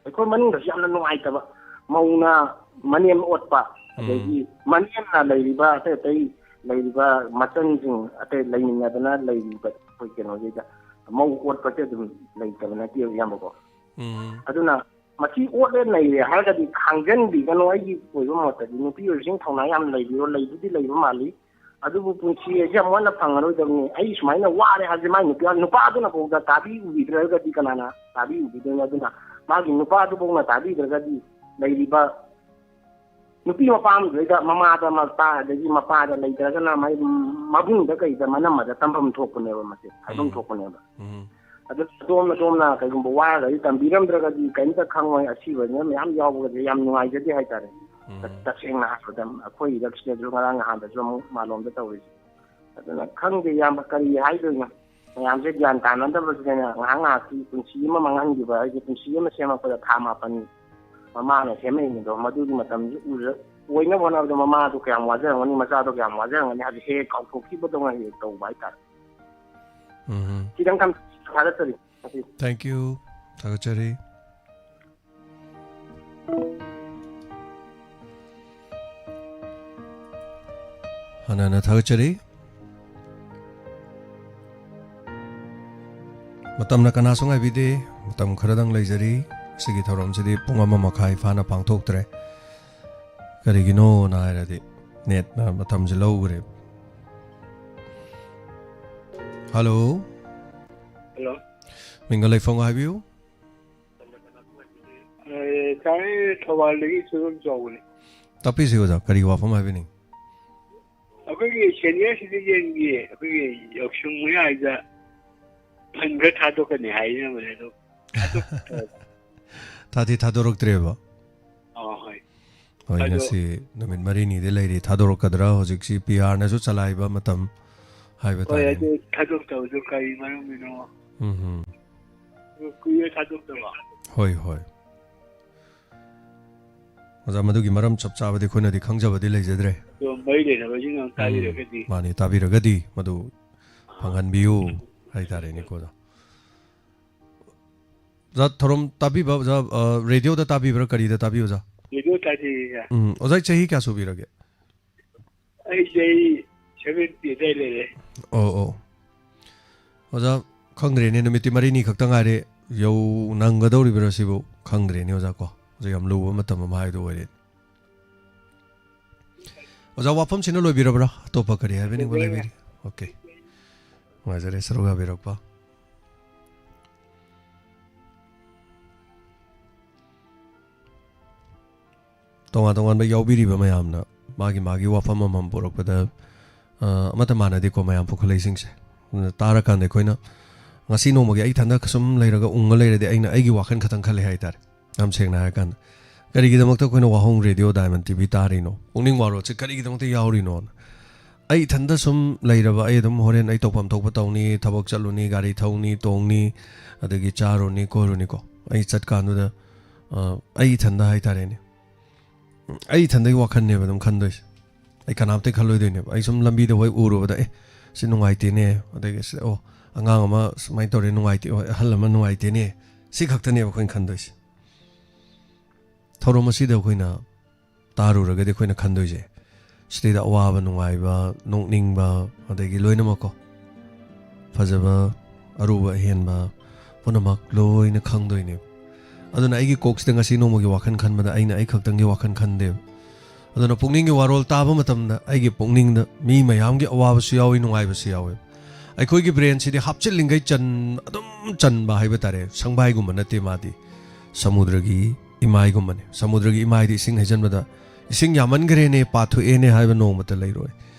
ꯑꯩꯈꯣꯏ ꯃꯅꯨꯡꯗꯁꯨ ꯌꯥꯝꯅ ꯅꯨꯡꯉꯥꯏꯇꯕ, ꯃꯧꯅ ꯃꯅꯦꯝ ꯑꯣꯠꯄ, ꯎꯝ꯫ ꯑꯗꯒꯤ ꯃꯅꯦꯝꯅ ꯂꯩꯔꯤꯕ ꯑꯇꯩ ꯑꯇꯩ ꯂꯩꯔꯤꯕ ꯃꯆꯟꯁꯤꯡ, ꯑꯇꯩ ꯂꯩꯃꯤꯟꯅꯗꯅ ꯂꯩꯔꯤꯕ ꯑꯩꯈꯣꯏ ꯀꯩꯅꯣꯁꯤꯗ ꯃꯧ ꯑꯣꯠꯄꯁꯦ ꯑꯗꯨꯝ ꯂꯩꯇꯕ ꯅꯠꯇꯦꯕ, ꯏꯌꯥꯝꯕꯀꯣ꯫ ꯎꯝ꯫ ꯑꯗꯨꯅ ꯃꯁꯤ ꯑꯣꯠꯂꯦ ꯅꯩꯔꯦ ꯍꯥꯏꯔꯒꯗꯤ ꯈꯥꯡꯖꯟꯕꯤꯒꯅꯨ꯫ ꯑꯩꯒꯤ ꯑꯣꯏꯕ ꯃꯣꯠꯇꯗꯤ ꯅꯨꯄꯤ ꯑꯣꯏꯕꯁꯤꯡ ꯊꯧꯅꯥ ꯌꯥꯝ ꯂꯩꯕꯤꯔꯣ, ꯂꯩꯕꯨꯗꯤ ꯂꯩꯕ ꯃꯥꯜꯂꯤ꯫ ꯑꯗꯨꯕꯨ ꯄꯨꯟꯁꯤ ꯑꯁꯤ ꯑꯃꯨꯛ ꯍꯟꯅ ꯐꯪꯉꯔꯣꯏꯗꯕꯅꯤ꯫ ꯑꯩ ꯁꯨꯃꯥꯏꯅ ꯋꯥꯔꯦ ꯍꯥꯏꯕꯁꯦ ꯃꯥꯏ ꯅꯨꯄꯥ-, ꯅꯨꯄꯥꯗꯨꯅ ꯐꯥꯎꯗ ꯇꯥꯕꯤꯔꯨꯕꯤꯗ꯭ꯔꯒꯗꯤ ꯀꯅꯥꯅ ꯇꯥꯕꯤꯔꯨꯕꯤꯗꯣꯏꯅꯣ? ꯑꯗꯨꯅ ꯃꯥꯒꯤ ꯅꯨꯄꯥꯗꯨꯐꯥꯎꯅ ꯇꯥꯕꯤꯗ꯭ꯔꯒꯗꯤ ꯂꯩꯔꯤꯕ ꯅꯨꯄꯤ ꯃꯄꯥꯝꯗꯨꯗꯩꯗ ꯃꯃꯥꯗ ꯃꯄꯥ ꯑꯗꯒꯤ ꯃꯄꯥꯗ ꯂꯩꯇ꯭ꯔꯒꯅ ꯃꯥꯏ ꯃꯕꯨꯡꯗ ꯀꯩꯗ ꯃꯅꯝꯃꯗ ꯇꯝꯐꯝ ꯊꯣꯛꯄꯅꯦꯕ, ꯃꯁꯦ ꯍꯥꯏꯐꯝ ꯎꯝ꯫ ꯊꯣꯛꯄꯅꯦꯕ꯫ ꯎꯝ꯫ ꯑꯗꯨ ꯑꯗꯣꯝꯅ ꯑꯗꯣꯝꯅ ꯀꯩꯒꯨꯝꯕ ꯋꯥꯔꯒꯗꯤ ꯇꯝꯕꯤꯔꯝꯗ꯭ꯔꯒꯗꯤ ꯀꯩꯝꯇ ꯈꯪꯉꯣꯏ꯫ ꯑꯁꯤꯕꯅ ꯃꯌꯥꯝ ꯌꯥꯎꯕꯒꯁꯦ ꯌꯥꯝ ꯅꯨꯡꯉꯥꯏꯖꯗꯦ ꯍꯥꯏꯇꯥꯔꯦ꯫ ꯎꯝ꯫ ꯇꯁꯦꯡꯅ ꯍꯥꯏꯔꯕꯗ ꯑꯩꯈꯣꯏ ꯏꯔꯛꯁꯤꯗꯁꯨ ꯉꯔꯥꯡ ꯅꯍꯥꯟꯗꯁꯨ ꯑꯃꯨꯛ ꯃꯥꯂꯣꯝꯗ ꯇꯧꯔꯤꯁꯦ꯫ ꯑꯗꯨꯅ ꯈꯪꯗꯦ ꯏꯌꯥꯝꯕ, ꯀꯔꯤ ꯍꯥꯏꯗꯣꯏꯅꯣ? ꯃꯌꯥꯝꯁꯦ ꯒ꯭ꯌꯥꯟ ꯇꯥꯅꯗꯕꯁꯤꯗꯅꯦ ꯉꯥꯏꯍꯥꯛ ꯉꯥꯏꯍꯥꯛꯀꯤ ꯄꯨꯟꯁꯤ ꯑꯃ ꯃꯥꯡꯍꯟꯈꯤꯕ ꯍꯥꯏꯁꯦ ꯄꯨꯟꯁꯤ ꯑꯃ ꯁꯦꯝꯃꯛꯄꯗ ꯊꯥ ꯃꯥꯄꯟ ꯃꯃꯥꯅ ꯁꯦꯝꯃꯛꯏꯅꯤꯗꯣ, ꯃꯗꯨꯒꯤ ꯃꯇꯝꯁꯤ ꯎꯖ-, ꯑꯣꯏꯅꯕ ꯍꯣꯠꯅꯕꯗ ꯃꯃꯥꯗꯣ ꯀꯌꯥꯝ ꯋꯥꯖꯔꯝꯒꯅꯤ, ꯃꯆꯥꯗꯣ ꯀꯌꯥꯝ ꯋꯥꯖꯔꯝꯒꯅꯤ ꯍꯥꯏꯕꯁꯦ ꯍꯦꯛ ꯍꯦꯛ ꯀꯥꯎꯊꯣꯛꯈꯤꯕꯗꯧꯅ ꯍꯦꯛ ꯍꯦꯛ ꯇꯧꯕ ꯍꯥꯏꯇꯥꯔꯦ꯫ ꯎꯝ꯫ ꯈꯤꯇꯪ ꯊꯝ-, ꯊꯥꯒꯠꯆꯔꯤ꯫ Thank you꯫ ꯊꯥꯒꯠꯆꯔꯤ꯫ ꯍꯥꯟꯅ ꯍꯥꯟꯅ ꯊꯥꯒꯠꯆꯔꯤ꯫ ꯃꯇꯝꯅ ꯀꯅꯥꯁꯨ ꯉꯥꯏꯕꯤꯗꯦ꯫ ꯃꯇꯝ ꯈꯔꯗꯪ ꯂꯩꯖꯔꯤ꯫ ꯁꯤꯒꯤ ꯊꯧꯔꯝꯁꯤꯗꯤ ꯄꯨꯡ ꯑꯃ ꯃꯈꯥꯏ ꯐꯥꯅ ꯄꯥꯡꯊꯣꯛꯇ꯭ꯔꯦ꯫ ꯀꯔꯤꯒꯤꯅꯣꯅ ꯍꯥꯏꯔꯗꯤ ꯅꯦꯠꯅ ꯃꯇꯝꯁꯦ ꯂꯧꯈ꯭ꯔꯦ꯫ ꯍꯜꯂꯣ꯫ ꯍꯜꯂꯣ꯫ ꯃꯤꯡꯒ ꯂꯩꯐꯝꯒ ꯍꯥꯏꯕꯤꯌꯨ꯫ ꯑꯦ, ꯇꯥꯏ, ꯊꯧꯕꯥꯜꯗꯒꯤ ꯏꯆꯦ ꯏꯕꯣꯝ ꯆꯥꯎꯕꯅꯤ꯫ ꯇꯥꯛꯄꯤꯁꯤ ꯑꯣꯖꯥ, ꯀꯔꯤ ꯋꯥꯐꯝ ꯍꯥꯏꯕꯤꯅꯤꯡ? ꯑꯩꯈꯣꯏꯒꯤ senior citizenꯒꯤ ꯑꯩꯈꯣꯏꯒꯤ ꯌꯥꯎꯁꯪ ꯃꯌꯥꯏꯗ fund ꯈꯔ ꯊꯥꯗꯣꯛꯀꯅꯤ ꯍꯥꯏꯅꯕꯅꯦ, ꯑꯗꯣ ꯊꯥꯗꯣꯛ-, ꯊꯥꯗꯤ ꯊꯥꯗꯣꯔꯛꯇ꯭ꯔꯦꯕ? ꯑꯥ, ꯍꯣꯏ꯫ ꯍꯣꯏ, ꯑꯗꯣ ꯉꯁꯤ ꯅꯨꯃꯤꯠ ꯃꯔꯤꯅꯤꯗꯤ ꯂꯩꯔꯤ꯫ ꯊꯥꯗꯣꯔꯛꯀꯗ꯭ꯔꯥ? ꯍꯧꯖꯤꯛꯁꯤ P Rꯅꯁꯨ ꯆꯂꯥꯏꯕ ꯃꯇꯝ ꯍꯥꯏꯕ ꯍꯣꯏ, ꯇꯥꯔꯦꯅꯦ꯫ ꯑꯗꯨ ꯊꯥꯗꯣꯛꯇꯕꯗꯣ ꯀꯔꯤ ꯃꯔꯝꯒꯤꯅꯣ? ꯎꯝ ꯍꯝ꯫ ꯑꯗꯨ ꯀꯨꯏꯔꯦ ꯊꯥꯗꯣꯛꯇꯕ꯫ ꯍꯣꯏ, ꯍꯣꯏ꯫ ꯑꯣꯖꯥ, ꯃꯗꯨꯒꯤ ꯃꯔꯝ ꯆꯞ ꯆꯥꯕꯗꯤ ꯑꯩꯈꯣꯏꯅꯗꯤ ꯈꯪꯖꯕꯗꯤ ꯂꯩꯖꯗ꯭ꯔꯦ꯫ ꯑꯗꯣ ꯃꯔꯤ ꯂꯩꯅꯕꯁꯤꯡꯅ ꯑꯃꯨꯛ ꯎꯝ, ꯇꯥꯕꯤꯔꯒꯗꯤ꯫ ꯃꯥꯅꯤ, ꯇꯥꯕꯤꯔꯒꯗꯤ ꯃꯗꯨ ꯐꯪꯍꯟꯕꯤꯌꯨ ꯍꯥꯏꯇꯥꯔꯦꯅꯦꯀꯣ, ꯑꯣꯖꯥ꯫ ꯑꯣꯖꯥ, ꯊꯧꯔꯝ ꯇꯥꯕꯤꯕ, ꯑꯣꯖꯥ, ꯑ, radioꯗ ꯇꯥꯕꯤꯕ꯭ꯔꯥ, ꯀꯔꯤꯗ ꯇꯥꯕꯤ, ꯑꯣꯖꯥ? Radio ꯇꯥꯖꯩ, ꯑꯣꯖꯥ꯫ ꯎꯝ, ꯑꯣꯖꯥ, ꯆꯍꯤ ꯀꯌꯥ ꯁꯨꯕꯤꯔꯒꯦ? ꯑꯩ ꯆꯍꯤ seventy ꯑꯗꯥꯏ ꯂꯩꯔꯦ꯫ ꯑꯣ, ꯑꯣ꯫ ꯑꯣꯖꯥ, ꯈꯪꯗ꯭ꯔꯦꯅꯦ, ꯅꯨꯃꯤꯠꯇꯤ ꯃꯔꯤꯅꯤ ꯈꯛꯇ ꯉꯥꯏꯔꯦ꯫ ꯌꯧ ꯅꯪꯒꯗꯧꯔꯤꯕ꯭ꯔꯥ ꯁꯤꯕꯨ ꯈꯪꯗ꯭ꯔꯦꯅꯦ, ꯑꯣꯖꯥ, ꯀꯣ꯫ ꯑꯣꯖꯥ, ꯌꯥꯝ ꯂꯨꯕ ꯃꯇꯝ ꯑꯃ ꯍꯥꯏꯗꯣ ꯑꯣꯏꯔꯦ꯫ ꯑꯣꯖꯥ, ꯋꯥꯐꯝꯁꯤꯅ ꯂꯣꯏꯕꯤꯔꯕ꯭ꯔꯥ? ꯑꯇꯣꯞꯄ ꯀꯔꯤ ꯍꯥꯏꯕꯤꯅꯤꯡꯕ ꯂꯣꯏꯕꯤꯔꯦ꯫ ꯂꯩꯕꯤꯔꯤ? OK꯫ ꯅꯨꯡꯉꯥꯏꯖꯔꯦ ꯁꯔꯨꯛ ꯌꯥꯕꯤꯔꯛꯄ꯫ ꯇꯣꯉꯥꯟ ꯇꯣꯉꯥꯟꯕ ꯌꯥꯎꯕꯤꯔꯤꯕ ꯃꯌꯥꯝꯅ ꯃꯥꯒꯤ ꯃꯥꯒꯤ ꯋꯥꯐꯝ ꯑꯃꯃꯝ ꯄꯨꯔꯛꯄꯗ, ꯑ, ꯑꯃꯠꯇ ꯃꯥꯟꯅꯗꯦꯀꯣ ꯃꯌꯥꯝ ꯄꯨꯈꯠꯂꯛꯏꯁꯤꯡꯁꯦ꯫ ꯑꯗꯨꯅ ꯇꯥꯔꯀꯥꯟꯗ ꯑꯩꯈꯣꯏꯅ ꯉꯁꯤ ꯅꯣꯡꯃꯒꯤ ꯑꯩ ꯏꯊꯟꯗ ꯁꯨꯝ ꯂꯩꯔꯒ ꯎꯪꯉ ꯂꯩꯔꯗꯤ ꯑꯩꯅ ꯑꯩꯒꯤ ꯋꯥꯈꯜ ꯈꯛꯇꯪ ꯈꯜꯂꯦ ꯍꯥꯏꯇꯥꯔꯦ꯫ ꯌꯥꯝ ꯁꯦꯡꯅ ꯍꯥꯏꯔꯀꯥꯟꯗ, ꯀꯔꯤꯒꯤꯗꯃꯛꯇ ꯑꯩꯈꯣꯏꯅ ꯋꯥꯍꯣꯡ ꯔꯦꯗꯤꯑꯣ ꯗꯥꯏꯃꯟ ꯇꯤ ꯚꯤ ꯇꯥꯔꯤꯅꯣ? ꯄꯨꯛꯅꯤꯡ ꯋꯥꯔꯣꯠꯁꯦ ꯀꯔꯤꯒꯤꯗꯃꯛꯇ ꯌꯥꯎꯔꯤꯅꯣꯅ? ꯑꯩ ꯏꯊꯟꯗ ꯁꯨꯝ ꯂꯩꯔꯕ, ꯑꯩ ꯑꯗꯨꯝ ꯍꯣꯔꯦꯟ ꯑꯩ ꯇꯧꯐꯝ ꯊꯣꯛꯄ ꯇꯧꯅꯤ, ꯊꯕꯛ ꯆꯠꯂꯨꯅꯤ, ꯒꯥꯔꯤ ꯊꯧꯅꯤ, ꯇꯣꯡꯅꯤ, ꯑꯗꯒꯤ ꯆꯥꯔꯨꯅꯤ, ꯀꯣꯏꯔꯨꯅꯤꯀꯣ꯫ ꯑꯩ ꯆꯠꯀꯥꯟꯗꯨꯗ, ꯑ, ꯑꯩ ꯏꯊꯟꯗ ꯍꯥꯏꯇꯥꯔꯦꯅꯦ꯫ ꯑꯩ ꯏꯊꯟꯗꯒꯤ ꯋꯥꯈꯜꯅꯦꯕ ꯑꯗꯨꯝ ꯈꯟꯗꯣꯏꯁꯦ꯫ ꯑꯩ ꯀꯅꯥꯝꯇ ꯈꯜꯂꯣꯏꯗꯣꯏꯅꯦꯕ꯫ ꯑꯩ ꯁꯨꯝ ꯂꯝꯕꯤꯗ ꯍꯣꯏ ꯎꯔꯨꯕꯗ, "ꯑꯦ, ꯁꯤ ꯅꯨꯡꯉꯥꯏꯇꯦꯅꯦ", ꯑꯗꯒꯤ ꯁꯤ, "ꯑꯣ, ꯑꯉꯥꯡ ꯑꯃ ꯁꯨꯃꯥꯏꯅ ꯇꯧꯔꯦ, ꯅꯨꯡꯉꯥꯏꯇꯦ", ꯍꯣꯏ, "ꯑꯍꯜ ꯑꯃ ꯅꯨꯡꯉꯥꯏꯇꯦꯅꯦ", ꯁꯤ ꯈꯛꯇꯅꯦꯕ ꯑꯩꯈꯣꯏꯅ ꯈꯟꯗꯣꯏꯁꯦ꯫ ꯊꯧꯔꯝ ꯑꯁꯤꯗ ꯑꯩꯈꯣꯏꯅ ꯇꯥꯔꯨꯔꯒꯗꯤ ꯑꯩꯈꯣꯏꯅ ꯈꯟꯗꯣꯏꯁꯦ, ꯁꯤꯗꯩꯗ ꯑꯋꯥꯕ, ꯅꯨꯡꯉꯥꯏꯕ, ꯅꯣꯛꯅꯤꯡꯕ, ꯑꯗꯒꯤ ꯂꯣꯏꯅꯃꯛꯀꯣ, ꯐꯖꯕ, ꯑꯔꯨꯕ, ꯑꯍꯦꯟꯕ ꯄꯨꯝꯅꯃꯛ ꯂꯣꯏꯅ ꯈꯪꯗꯣꯏꯅꯦꯕ꯫ ꯑꯗꯨꯅ ꯑꯩꯒꯤ ꯀꯣꯛꯁꯤꯗ ꯉꯁꯤ ꯅꯣꯡꯃꯒꯤ ꯋꯥꯈꯜ ꯈꯟꯕꯗ ꯑꯩꯅ ꯑꯩ ꯈꯛꯇꯪꯒꯤ ꯋꯥꯈꯜ ꯈꯟꯗꯦꯕ꯫ ꯑꯗꯨꯅ ꯄꯨꯛꯅꯤꯡꯒꯤ ꯋꯥꯔꯣꯜ ꯇꯥꯕ ꯃꯇꯝꯗ ꯑꯩꯒꯤ ꯄꯨꯛꯅꯤꯡꯗ ꯃꯤ ꯃꯌꯥꯝꯒꯤ ꯑꯋꯥꯕꯁꯨ ꯌꯥꯎꯏ, ꯅꯨꯡꯉꯥꯏꯕꯁꯨ ꯌꯥꯎꯏ꯫ ꯑꯩꯈꯣꯏꯒꯤ ꯕ꯭ꯔꯦꯟꯁꯤꯗꯤ ꯍꯥꯞꯆꯤꯜꯂꯤꯉꯩ ꯆꯟ-, ꯑꯗꯨꯝ ꯆꯟꯕ ꯍꯥꯏꯕ ꯇꯥꯔꯦ, ꯁꯪꯕꯥꯏꯒꯨꯝꯕ ꯅꯠꯇꯦ ꯃꯥꯗꯤ꯫ ꯁꯃꯨꯗ꯭ꯔꯒꯤ ꯏꯃꯥꯏꯒꯨꯝꯕꯅꯦ꯫ ꯁꯃꯨꯗ꯭ꯔꯒꯤ ꯏꯃꯥꯏꯗꯤ ꯏꯁꯤꯡ ꯍꯩꯖꯤꯟꯕꯗ "ꯏꯁꯤꯡ ꯌꯥꯝꯃꯟꯈ꯭ꯔꯦꯅꯦ, ꯄꯥꯊꯣꯛꯑꯦꯅꯦ" ꯍꯥꯏꯕ ꯅꯣꯡꯃꯇ ꯂꯩꯔꯣꯏ꯫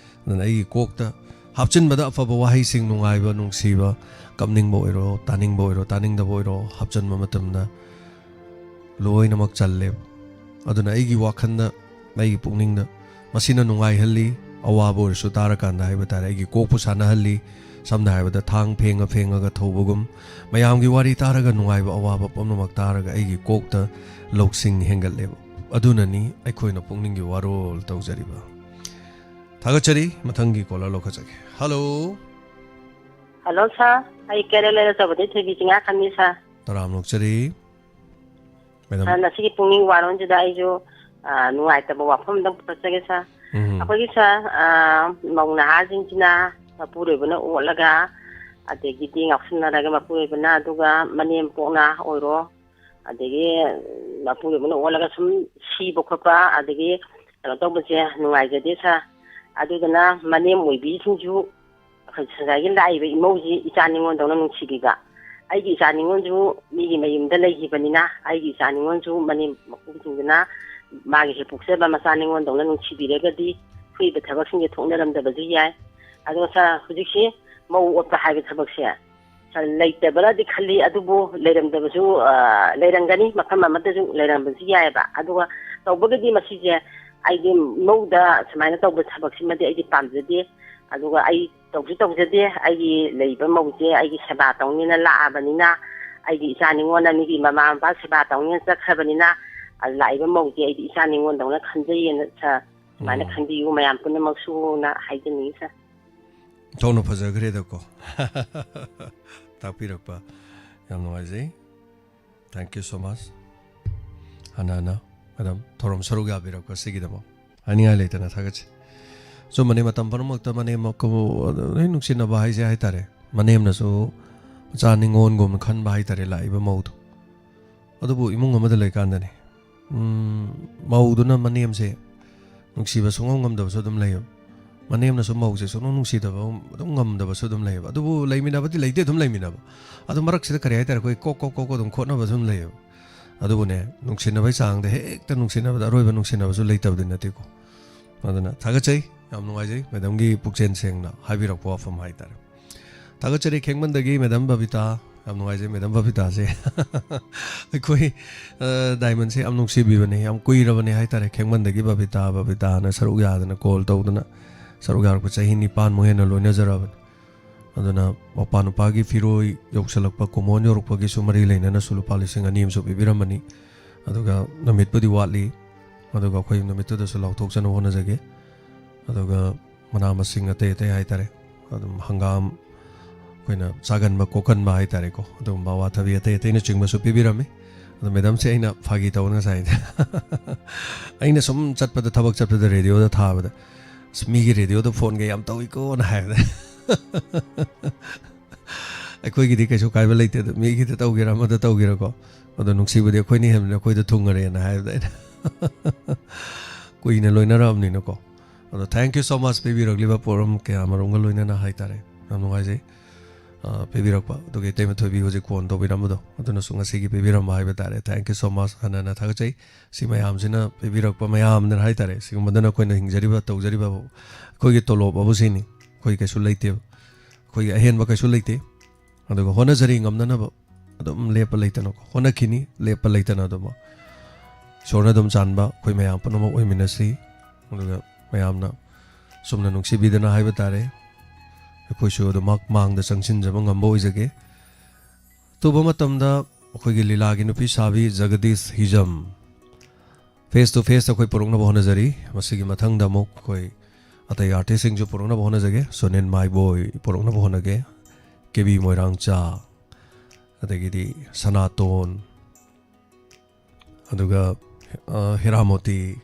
ꯑꯗꯨꯅ ꯑꯩꯒꯤ ꯀꯣꯛꯇ ꯍꯥꯞꯆꯤꯟꯕꯗ ꯑꯐꯕ ꯋꯥꯍꯩꯁꯤꯡ, ꯅꯨꯡꯉꯥꯏꯕ, ꯅꯨꯡꯁꯤꯕ, ꯀꯞꯅꯤꯡꯕ ꯑꯣꯏꯔꯣ, ꯇꯥꯅꯤꯡꯕ ꯑꯣꯏꯔꯣ, ꯇꯥꯅꯤꯡꯗꯕ ꯑꯣꯏꯔꯣ, ꯍꯥꯞꯆꯤꯟꯕ ꯃꯇꯝꯗ ꯂꯣꯏꯅꯃꯛ ꯆꯜꯂꯦꯕ꯫ ꯑꯗꯨꯅ ꯑꯩꯒꯤ ꯋꯥꯈꯜꯗ, ꯑꯩꯒꯤ ꯄꯨꯛꯅꯤꯡꯗ ꯃꯁꯤꯅ ꯅꯨꯡꯉꯥꯏꯍꯜꯂꯤ, ꯑꯋꯥꯕ ꯑꯣꯏꯔꯁꯨ ꯇꯥꯔꯀꯥꯟꯗ ꯍꯥꯏꯕ ꯇꯥꯔꯦ, ꯑꯩꯒꯤ ꯀꯣꯛꯄꯨ ꯁꯥꯟꯅꯍꯜꯂꯤ꯫ ꯁꯝꯅ ꯍꯥꯏꯔꯕꯗ ꯊꯥꯡ ꯐꯦꯡꯉ ꯐꯦꯡꯉꯒ ꯊꯧꯕꯒꯨꯝ, ꯃꯌꯥꯝꯒꯤ ꯋꯥꯔꯤ ꯇꯥꯔꯒ ꯅꯨꯡꯉꯥꯏꯕ ꯑꯋꯥꯕ ꯄꯨꯝꯅꯃꯛ ꯇꯥꯔꯒ ꯑꯩꯒꯤ ꯀꯣꯛꯇ ꯂꯧꯁꯤꯡ ꯍꯦꯟꯒꯠꯂꯦꯕ꯫ ꯑꯗꯨꯅꯅꯤ ꯑꯩꯈꯣꯏꯅ ꯄꯨꯛꯅꯤꯡꯒꯤ ꯋꯥꯔꯣꯜ ꯇꯧꯖꯔꯤꯕ꯫ ꯊꯥꯒꯠꯆꯔꯤ꯫ ꯃꯊꯪꯒꯤ ꯀꯣꯂꯔ ꯂꯧꯈꯠꯆꯒꯦ꯫ ꯍꯜꯂꯣ꯫ ꯍꯜꯂꯣ ꯁꯥꯔ, ꯑꯩ ꯀꯦꯔꯦꯂꯥ ꯆꯠꯄꯗꯩ ꯊꯣꯏꯕꯤ ꯆꯤꯡꯉꯥꯈꯟꯅꯤ ꯁꯥꯔ꯫ ꯇꯔꯥꯝꯅ ꯑꯣꯛꯆꯔꯤ꯫ ꯃꯦꯗꯥꯝ꯫ ꯑ, ꯉꯁꯤꯒꯤ ꯄꯨꯛꯅꯤꯡ ꯋꯥꯔꯣꯟꯁꯤꯗ ꯑꯩꯁꯨ, ꯑ, ꯅꯨꯡꯉꯥꯏꯇꯕ ꯋꯥꯐꯝ ꯑꯝꯇꯪ ꯄꯨꯊꯣꯛꯆꯒꯦ ꯁꯥꯔ꯫ ꯎꯝ꯫ ꯑꯩꯈꯣꯏꯒꯤ ꯁꯥꯔ, ꯑ, ꯃꯧ ꯅꯍꯥꯁꯤꯡꯁꯤꯅ ꯃꯄꯨꯔꯣꯏꯕꯅ ꯑꯣꯠꯂꯒ, ꯑꯗꯒꯤꯗꯤ ꯉꯥꯎꯁꯤꯟꯅꯔꯒ ꯃꯄꯨꯔꯣꯏꯕꯅ, ꯑꯗꯨꯒ ꯃꯅꯦꯝꯄꯣꯛꯅ ꯑꯣꯏꯔꯣ, ꯑꯗꯒꯤ ꯃꯄꯨꯔꯣꯏꯕꯅ ꯑꯣꯠꯂꯒ ꯁꯨꯝ ꯁꯤꯕ ꯈꯣꯠꯄ, ꯑꯗꯒꯤ ꯀꯩꯅꯣ ꯇꯧꯕꯁꯦ ꯅꯨꯡꯉꯥꯏꯖꯗꯦ ꯁꯥꯔ꯫ ꯑꯗꯨꯗꯨꯅ ꯃꯅꯦꯝ ꯑꯣꯏꯕꯤꯁꯤꯡꯁꯨ ꯑꯩꯈꯣꯏ ꯉꯁꯥꯏꯒꯤ ꯂꯥꯛꯏꯕ ꯏꯃꯧꯁꯤ ꯏꯆꯥ ꯅꯤꯉꯣꯜꯗꯧꯅ ꯅꯨꯡꯁꯤꯕꯤꯕ꯫ ꯑꯩꯒꯤ ꯏꯆꯥ ꯅꯤꯉꯣꯜꯁꯨ ꯃꯤꯒꯤ ꯃꯌꯨꯝꯗ ꯂꯩꯈꯤꯕꯅꯤꯅ, ꯑꯩꯒꯤ ꯏꯆꯥ ꯅꯤꯉꯣꯜꯁꯨ ꯃꯅꯦꯝ ꯃꯀꯨꯕꯁꯤꯡꯗꯨꯅ ꯃꯥꯒꯤ ꯍꯦꯛ ꯄꯣꯛꯆꯕ ꯃꯆꯥ ꯅꯤꯉꯣꯜꯗꯧꯅ ꯅꯨꯡꯁꯤꯕꯤꯔꯒꯗꯤ ꯊꯣꯛꯏꯕ ꯊꯕꯛꯁꯤꯡꯁꯦ ꯊꯣꯛꯅꯔꯝꯗꯕꯁꯨ ꯌꯥꯏ꯫ ꯑꯗꯨꯒ ꯁꯥꯔ, ꯍꯧꯖꯤꯛꯁꯤ ꯃꯧ ꯑꯣꯠꯄ ꯍꯥꯏꯕ ꯊꯕꯛꯁꯦ, ꯁꯥꯔ, ꯂꯩꯇꯕ꯭ꯔꯗꯤ ꯈꯜꯂꯤ, ꯑꯗꯨꯕꯨ ꯂꯩꯔꯝꯗꯕꯁꯨ, ꯑ, ꯂꯩꯔꯝꯒꯅꯤ, ꯃꯐꯝ ꯑꯃꯗꯁꯨ ꯂꯩꯔꯝꯕꯁꯨ ꯌꯥꯏꯑꯕ꯫ ꯑꯗꯨꯒ ꯇꯧꯕꯒꯤꯗꯤ ꯃꯁꯤꯁꯦ ꯑꯩꯗꯤ ꯃꯧꯗ ꯁꯨꯃꯥꯏꯅ ꯇꯧꯕ ꯊꯕꯛꯁꯤꯃꯗꯤ ꯑꯩꯗꯤ ꯄꯥꯝꯖꯗꯦ꯫ ꯑꯗꯨꯒ ꯑꯩ ꯇꯧꯁꯨ ꯇꯧꯖꯗꯦ꯫ ꯑꯩꯒꯤ ꯂꯩꯕ ꯃꯧꯁꯦ ꯑꯩꯒꯤ ꯁꯦꯕꯥ ꯇꯧꯅꯤꯅ ꯂꯥꯛꯑꯕꯅꯤꯅ, ꯑꯩꯒꯤ ꯏꯆꯥ ꯅꯤꯉꯣꯜ ꯑꯅꯤꯒꯤ ꯃꯃꯥ ꯃꯄꯥ ꯁꯦꯕꯥ ꯇꯧꯅꯤꯅ ꯆꯠꯈ꯭ꯔꯕꯅꯤꯅ, ꯑ, ꯂꯥꯛꯏꯕ ꯃꯧꯁꯦ ꯑꯩꯗꯤ ꯏꯆꯥ ꯅꯤꯉꯣꯜꯗꯧꯅ ꯈꯟꯖꯩꯌꯦꯅ, ꯁꯥꯔ, ꯁꯨꯃꯥꯏꯅ ꯎꯝ꯫ ꯈꯟꯕꯤꯌꯨ ꯃꯌꯥꯝ ꯄꯨꯝꯅꯃꯛꯁꯨꯅ ꯍꯥꯏꯖꯅꯤꯡꯉꯤ, ꯁꯥꯔ꯫ ꯊꯧꯅ ꯐꯖꯈ꯭ꯔꯦꯗꯀꯣ꯫ ꯇꯥꯛꯄꯤꯔꯛꯄ ꯌꯥꯝ ꯅꯨꯡꯉꯥꯏꯖꯩ꯫ Thank you so much꯫ ꯍꯥꯟꯅ ꯍꯥꯟꯅ ꯃꯦꯗꯥꯝ ꯊꯧꯔꯝ ꯁꯔꯨꯛ ꯌꯥꯕꯤꯔꯛꯄ ꯑꯁꯤꯒꯤꯗꯃꯛ ꯍꯥꯏꯅꯤꯡꯉꯥꯏ ꯂꯩꯇꯅ ꯊꯥꯒꯠꯆꯩ꯫ ꯑꯆꯨꯝꯕꯅꯤ, ꯃꯇꯝ ꯄꯨꯝꯅꯃꯛꯇ ꯃꯅꯦꯝ ꯃꯀꯨ ꯂꯣꯏ ꯅꯨꯡꯁꯤꯅꯕ ꯍꯥꯏꯁꯦ ꯍꯥꯏꯇꯥꯔꯦ, ꯃꯅꯦꯝꯅꯁꯨ ꯃꯆꯥ ꯅꯤꯉꯣꯜꯒꯨꯝꯅ ꯈꯟꯕ ꯍꯥꯏꯇꯥꯔꯦ, ꯂꯥꯛꯏꯕ ꯃꯧꯗꯣ꯫ ꯑꯗꯨꯕꯨ ꯏꯃꯨꯡ ꯑꯃꯗ ꯂꯩꯀꯥꯟꯗꯅꯤ, ꯎꯝ, ꯃꯧꯗꯨꯅ ꯃꯅꯦꯝꯁꯦ ꯅꯨꯡꯁꯤꯕ ꯁꯨꯡꯉꯝ ꯉꯝꯗꯕꯁꯨ ꯑꯗꯨꯝ ꯂꯩꯌꯦꯕ꯫ ꯃꯅꯦꯝꯅꯁꯨ ꯃꯧꯁꯦ ꯁꯨꯡꯅꯨꯡ ꯅꯨꯡꯁꯤꯗꯕ ꯑꯗꯨꯝ ꯉꯝꯗꯕꯁꯨ ꯑꯗꯨꯝ ꯂꯩꯌꯦꯕ꯫ ꯑꯗꯨꯕꯨ ꯂꯩꯃꯤꯟꯅꯕꯗꯤ ꯂꯩꯇꯦ, ꯑꯗꯨꯝ ꯂꯩꯃꯤꯟꯅꯕ꯫ ꯑꯗꯨ ꯃꯔꯛꯁꯤꯗ ꯀꯔꯤ ꯍꯥꯏꯇꯥꯔꯦ, ꯑꯩꯈꯣꯏ ꯀꯣꯛ ꯀꯣꯛ ꯀꯣꯛ ꯀꯣꯛ ꯑꯗꯨꯝ ꯈꯣꯠꯅꯕ ꯑꯗꯨꯝ ꯂꯩꯌꯦꯕ꯫ ꯑꯗꯨꯕꯨꯅꯦ, ꯅꯨꯡꯁꯤꯅꯕꯩ ꯆꯥꯡꯗ ꯍꯦꯛꯇ ꯅꯨꯡꯁꯤꯅꯕꯗ ꯑꯔꯣꯏꯕ ꯅꯨꯡꯁꯤꯅꯕꯁꯨ ꯂꯩꯇꯕꯗꯤ ꯅꯠꯇꯦꯀꯣ꯫ ꯑꯗꯨꯅ ꯊꯥꯒꯠꯆꯩ, ꯌꯥꯝ ꯅꯨꯡꯉꯥꯏꯖꯩ ꯃꯦꯗꯥꯝꯒꯤ ꯄꯨꯛꯆꯦꯜ ꯁꯦꯡꯅ ꯍꯥꯏꯕꯤꯔꯛꯄ ꯋꯥꯐꯝ ꯍꯥꯏꯇꯥꯔꯦ꯫ ꯊꯥꯒꯠꯆꯔꯤ ꯈꯦꯡꯃꯟꯗꯒꯤ ꯃꯦꯗꯥꯝ ꯕꯕꯤꯇꯥ, ꯌꯥꯝ ꯅꯨꯡꯉꯥꯏꯖꯩ ꯃꯦꯗꯥꯝ ꯕꯕꯤꯇꯥꯁꯦ꯫ ꯑꯩꯈꯣꯏ, ꯑ, ꯗꯥꯏꯃꯟꯁꯦ ꯌꯥꯝ ꯅꯨꯡꯁꯤꯕꯤꯕꯅꯦ, ꯌꯥꯝ ꯀꯨꯏꯔꯕꯅꯦ ꯍꯥꯏꯇꯥꯔꯦ꯫ ꯈꯦꯡꯃꯟꯗꯒꯤ ꯕꯕꯤꯇꯥ, ꯕꯕꯤꯇꯥꯅ ꯁꯔꯨꯛ ꯌꯥꯗꯅ ꯀꯣꯜ ꯇꯧꯗꯅ ꯁꯔꯨꯛ ꯌꯥꯔꯛꯄ ꯆꯍꯤ ꯅꯤꯄꯥꯟꯃꯨꯛ ꯍꯦꯟꯅ ꯂꯣꯏꯅꯖꯔꯕꯅꯤ꯫ ꯑꯗꯨꯅ ꯃꯄꯥ ꯅꯨꯄꯥꯒꯤ ꯐꯤꯔꯣꯏ ꯌꯧꯁꯜꯂꯛꯄ, ꯀꯨꯃꯣꯟ ꯌꯧꯔꯛꯄꯒꯤꯁꯨ ꯃꯔꯤ ꯂꯩꯅꯅꯁꯨ ꯂꯨꯄꯥ ꯂꯤꯁꯤꯡ ꯑꯅꯤ ꯑꯃꯁꯨ ꯄꯤꯕꯤꯔꯝꯕꯅꯤ꯫ ꯑꯗꯨꯒ ꯅꯨꯃꯤꯠꯄꯨꯗꯤ ꯋꯥꯠꯂꯤ, ꯑꯗꯨꯒ ꯑꯩꯈꯣꯏ ꯅꯨꯃꯤꯠꯇꯨꯗꯁꯨ ꯂꯥꯎꯊꯣꯛꯆꯅꯕ ꯍꯣꯠꯅꯖꯒꯦ꯫ ꯑꯗꯨꯒ ꯃꯅꯥ ꯃꯁꯤꯡ ꯑꯇꯩ ꯑꯇꯩ ꯍꯥꯏꯇꯥꯔꯦ, ꯑꯗꯨꯝ ꯍꯪꯒꯥꯝ, ꯑꯩꯈꯣꯏꯅ ꯆꯥꯒꯟꯕ ꯀꯣꯛꯀꯟꯕ ꯍꯥꯏꯇꯥꯔꯦꯀꯣ, ꯑꯗꯨꯒꯨꯝꯕ ꯑꯋꯥꯊꯕꯤ ꯑꯇꯩ ꯑꯇꯩꯅꯆꯤꯡꯕꯁꯨ ꯄꯤꯕꯤꯔꯝꯃꯤ꯫ ꯑꯗꯣ ꯃꯦꯗꯥꯝꯁꯦ ꯑꯩꯅ ꯐꯥꯒꯤ ꯇꯧꯕꯅ ꯉꯁꯥꯏ ꯑꯩꯅ ꯁꯨꯝ ꯆꯠꯄꯗ, ꯊꯕꯛ ꯆꯠꯄꯗ ꯔꯦꯗꯤꯑꯣꯗ ꯊꯥꯕꯗ, "ꯑꯁ, ꯃꯤꯒꯤ ꯔꯦꯗꯤꯑꯣꯗ ꯐꯣꯟꯒ ꯌꯥꯝ ꯇꯧꯏꯀꯣꯅ" ꯍꯥꯏꯕꯗ꯫ ꯑꯩꯈꯣꯏꯒꯤꯗꯤ ꯀꯩꯁꯨ ꯀꯥꯏꯕ ꯂꯩꯇꯦ, ꯑꯗꯣ ꯃꯤꯒꯤꯗ ꯇꯧꯒꯦꯔꯥ ꯑꯃꯗ ꯇꯧꯒꯦꯔꯥꯀꯣ, ꯑꯗꯣ ꯅꯨꯡꯁꯤꯕꯗꯤ ꯑꯩꯈꯣꯏꯅ ꯍꯦꯟꯕꯅꯤ, ꯑꯩꯈꯣꯏꯗ ꯊꯨꯡꯉꯔꯦꯅ ꯍꯥꯏꯕꯗ ꯑꯩꯅ ꯀꯨꯏꯅ ꯂꯣꯏꯅꯔꯛꯑꯕꯅꯤꯅꯀꯣ꯫ ꯑꯗꯣ thank you so much ꯄꯤꯕꯤꯔꯛꯂꯤꯕ ꯄꯣꯠꯂꯝ ꯀꯌꯥ ꯃꯔꯨꯝꯒ ꯂꯣꯏꯅꯅ ꯍꯥꯏꯇꯥꯔꯦ꯫ ꯌꯥꯝ ꯅꯨꯡꯉꯥꯏꯖꯩ꯫ ꯑ, ꯄꯤꯕꯤꯔꯛꯄ, ꯑꯗꯨꯒ ꯏꯇꯩꯃ ꯊꯣꯏꯕꯤ ꯍꯧꯖꯤꯛ ꯀꯣꯟ ꯇꯧꯕꯤꯔꯝꯕꯗꯣ, ꯑꯗꯨꯅꯁꯨ ꯉꯁꯤꯒꯤ ꯄꯤꯕꯤꯔꯝꯕ ꯍꯥꯏꯕ ꯇꯥꯔꯦ꯫ Thank you so much, ꯍꯟꯅ ꯍꯟꯅ ꯊꯥꯒꯠꯆꯩ꯫ ꯁꯤ ꯃꯌꯥꯝꯁꯤꯅ ꯄꯤꯕꯤꯔꯛꯄ ꯃꯌꯥꯝꯗꯨꯅ ꯍꯥꯏ ꯇꯥꯔꯦ, ꯁꯤꯒꯨꯝꯕꯗꯅ ꯑꯩꯈꯣꯏꯅ ꯍꯤꯡꯖꯔꯤꯕ, ꯇꯧꯖꯔꯤꯕ, ꯑꯩꯈꯣꯏꯒꯤ ꯇꯣꯂꯣꯞ ꯑꯕꯨ ꯁꯤꯅꯤ꯫ ꯑꯩꯈꯣꯏ ꯀꯩꯁꯨ ꯂꯩꯇꯦꯕ, ꯑꯩꯈꯣꯏꯒꯤ ꯑꯍꯦꯟꯕ ꯀꯩꯁꯨ ꯂꯩꯇꯦ꯫ ꯑꯗꯨꯒ ꯍꯣꯠꯅꯖꯔꯤ ꯉꯝꯅꯅꯕ ꯑꯗꯨꯝ ꯂꯦꯞꯄ ꯂꯩꯇꯅꯀꯣ ꯍꯣꯠꯅꯈꯤꯅꯤ, ꯂꯦꯞꯄ ꯂꯩꯇꯅ ꯑꯗꯨꯝ꯫ ꯏꯁꯣꯔꯅ ꯑꯗꯨꯝ ꯆꯥꯟꯕ ꯑꯩꯈꯣꯏ ꯃꯌꯥꯝ ꯄꯨꯝꯅꯃꯛ ꯑꯣꯏꯃꯤꯟꯅꯁꯤ꯫ ꯑꯗꯨꯒ ꯃꯌꯥꯝꯅ ꯆꯨꯝꯅ ꯅꯨꯡꯁꯤꯕꯤꯗꯅ ꯍꯥꯏꯕ ꯇꯥꯔꯦ, ꯑꯩꯈꯣꯏꯁꯨ ꯑꯗꯨꯃꯛ ꯃꯥꯡꯗ ꯆꯪꯁꯤꯟꯖꯕ ꯉꯝꯕ ꯑꯣꯏꯖꯒꯦ꯫ ꯑꯊꯨꯕ ꯃꯇꯝꯗ ꯑꯩꯈꯣꯏꯒꯤ ꯂꯤꯂꯥꯒꯤ ꯅꯨꯄꯤ ꯁꯥꯕꯤ ꯖꯒꯗꯤꯁ ꯍꯤꯖꯝ face to face ꯑꯩꯈꯣꯏ ꯄꯨꯔꯛꯅꯕ ꯍꯣꯠꯅꯖꯔꯤ꯫ ꯃꯁꯤꯒꯤ ꯃꯊꯪꯗ ꯑꯃꯨꯛ ꯑꯩꯈꯣꯏ ꯑꯇꯩ ꯑꯥꯔꯇꯤꯁꯁꯤꯡꯁꯨ ꯄꯨꯔꯛꯅꯕ ꯍꯣꯠꯅꯖꯒꯦ꯫ ꯁꯣꯅꯤꯟ ꯃꯥꯏꯕꯣꯏ ꯄꯨꯔꯛꯅꯕ ꯍꯣꯠꯅꯒꯦ, ꯀꯦ ꯕꯤ ꯃꯣꯏꯔꯥꯡꯆꯥ, ꯑꯗꯒꯤꯗꯤ ꯁꯅꯥꯇꯣꯟ, ꯑꯗꯨꯒ, ꯑ, ꯍꯤꯔꯥꯃꯣꯇꯤ,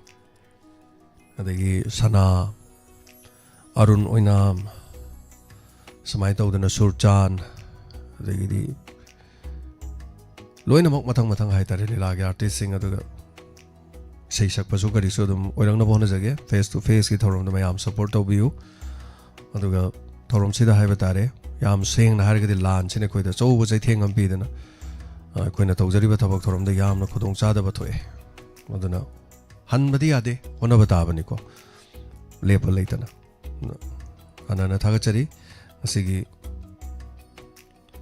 ꯑꯗꯒꯤ ꯁꯅꯥ, ꯑꯔꯨꯟ ꯑꯣꯏꯅꯥꯝ, ꯁꯨꯃꯥꯏꯅ ꯇꯧꯗꯅ ꯁꯨꯔꯆꯥꯟ, ꯑꯗꯒꯤꯗꯤ ꯂꯣꯏꯅꯃꯛ ꯃꯊꯪ ꯃꯊꯪ ꯍꯥꯏꯇꯥꯔꯦ, ꯂꯤꯂꯥꯒꯤ ꯑꯥꯔꯇꯤꯁꯁꯤꯡ, ꯑꯗꯨꯒ ꯏꯁꯩ ꯁꯛꯄꯁꯨ ꯀꯔꯤꯁꯨ ꯑꯗꯨꯝ ꯑꯣꯏꯔꯛꯅꯕ ꯍꯣꯠꯅꯖꯒꯦ꯫ Face to faceꯀꯤ ꯊꯧꯔꯝꯗ ꯃꯌꯥꯝ support ꯇꯧꯕꯤꯌꯨ꯫ ꯑꯗꯨꯒ ꯊꯧꯔꯝꯁꯤꯗ ꯍꯥꯏꯕ ꯇꯥꯔꯦ, ꯌꯥꯝ ꯁꯦꯡꯅ ꯍꯥꯏꯔꯒꯗꯤ ꯂꯥꯟꯁꯤꯅ ꯑꯩꯈꯣꯏꯗ ꯑꯆꯧꯕ ꯆꯩꯊꯦꯡ ꯑꯃ ꯄꯤꯗꯅ, ꯑ, ꯑꯩꯈꯣꯏꯅ ꯇꯧꯖꯔꯤꯕ ꯊꯕꯛ ꯊꯧꯔꯝꯗ ꯌꯥꯝꯅ ꯈꯨꯗꯣꯡ ꯆꯥꯗꯕ ꯊꯣꯛꯑꯦ꯫ ꯑꯗꯨꯅ ꯍꯟꯕꯗꯤ ꯌꯥꯗꯦ, ꯍꯣꯠꯅꯕ ꯇꯥꯕꯅꯤꯀꯣ, ꯂꯦꯞꯄ ꯂꯩꯇꯅ꯫ ꯑꯗꯨꯅ ꯍꯟꯅ ꯍꯟꯅ ꯊꯥꯒꯠꯆꯔꯤ꯫ ꯉꯁꯤꯒꯤ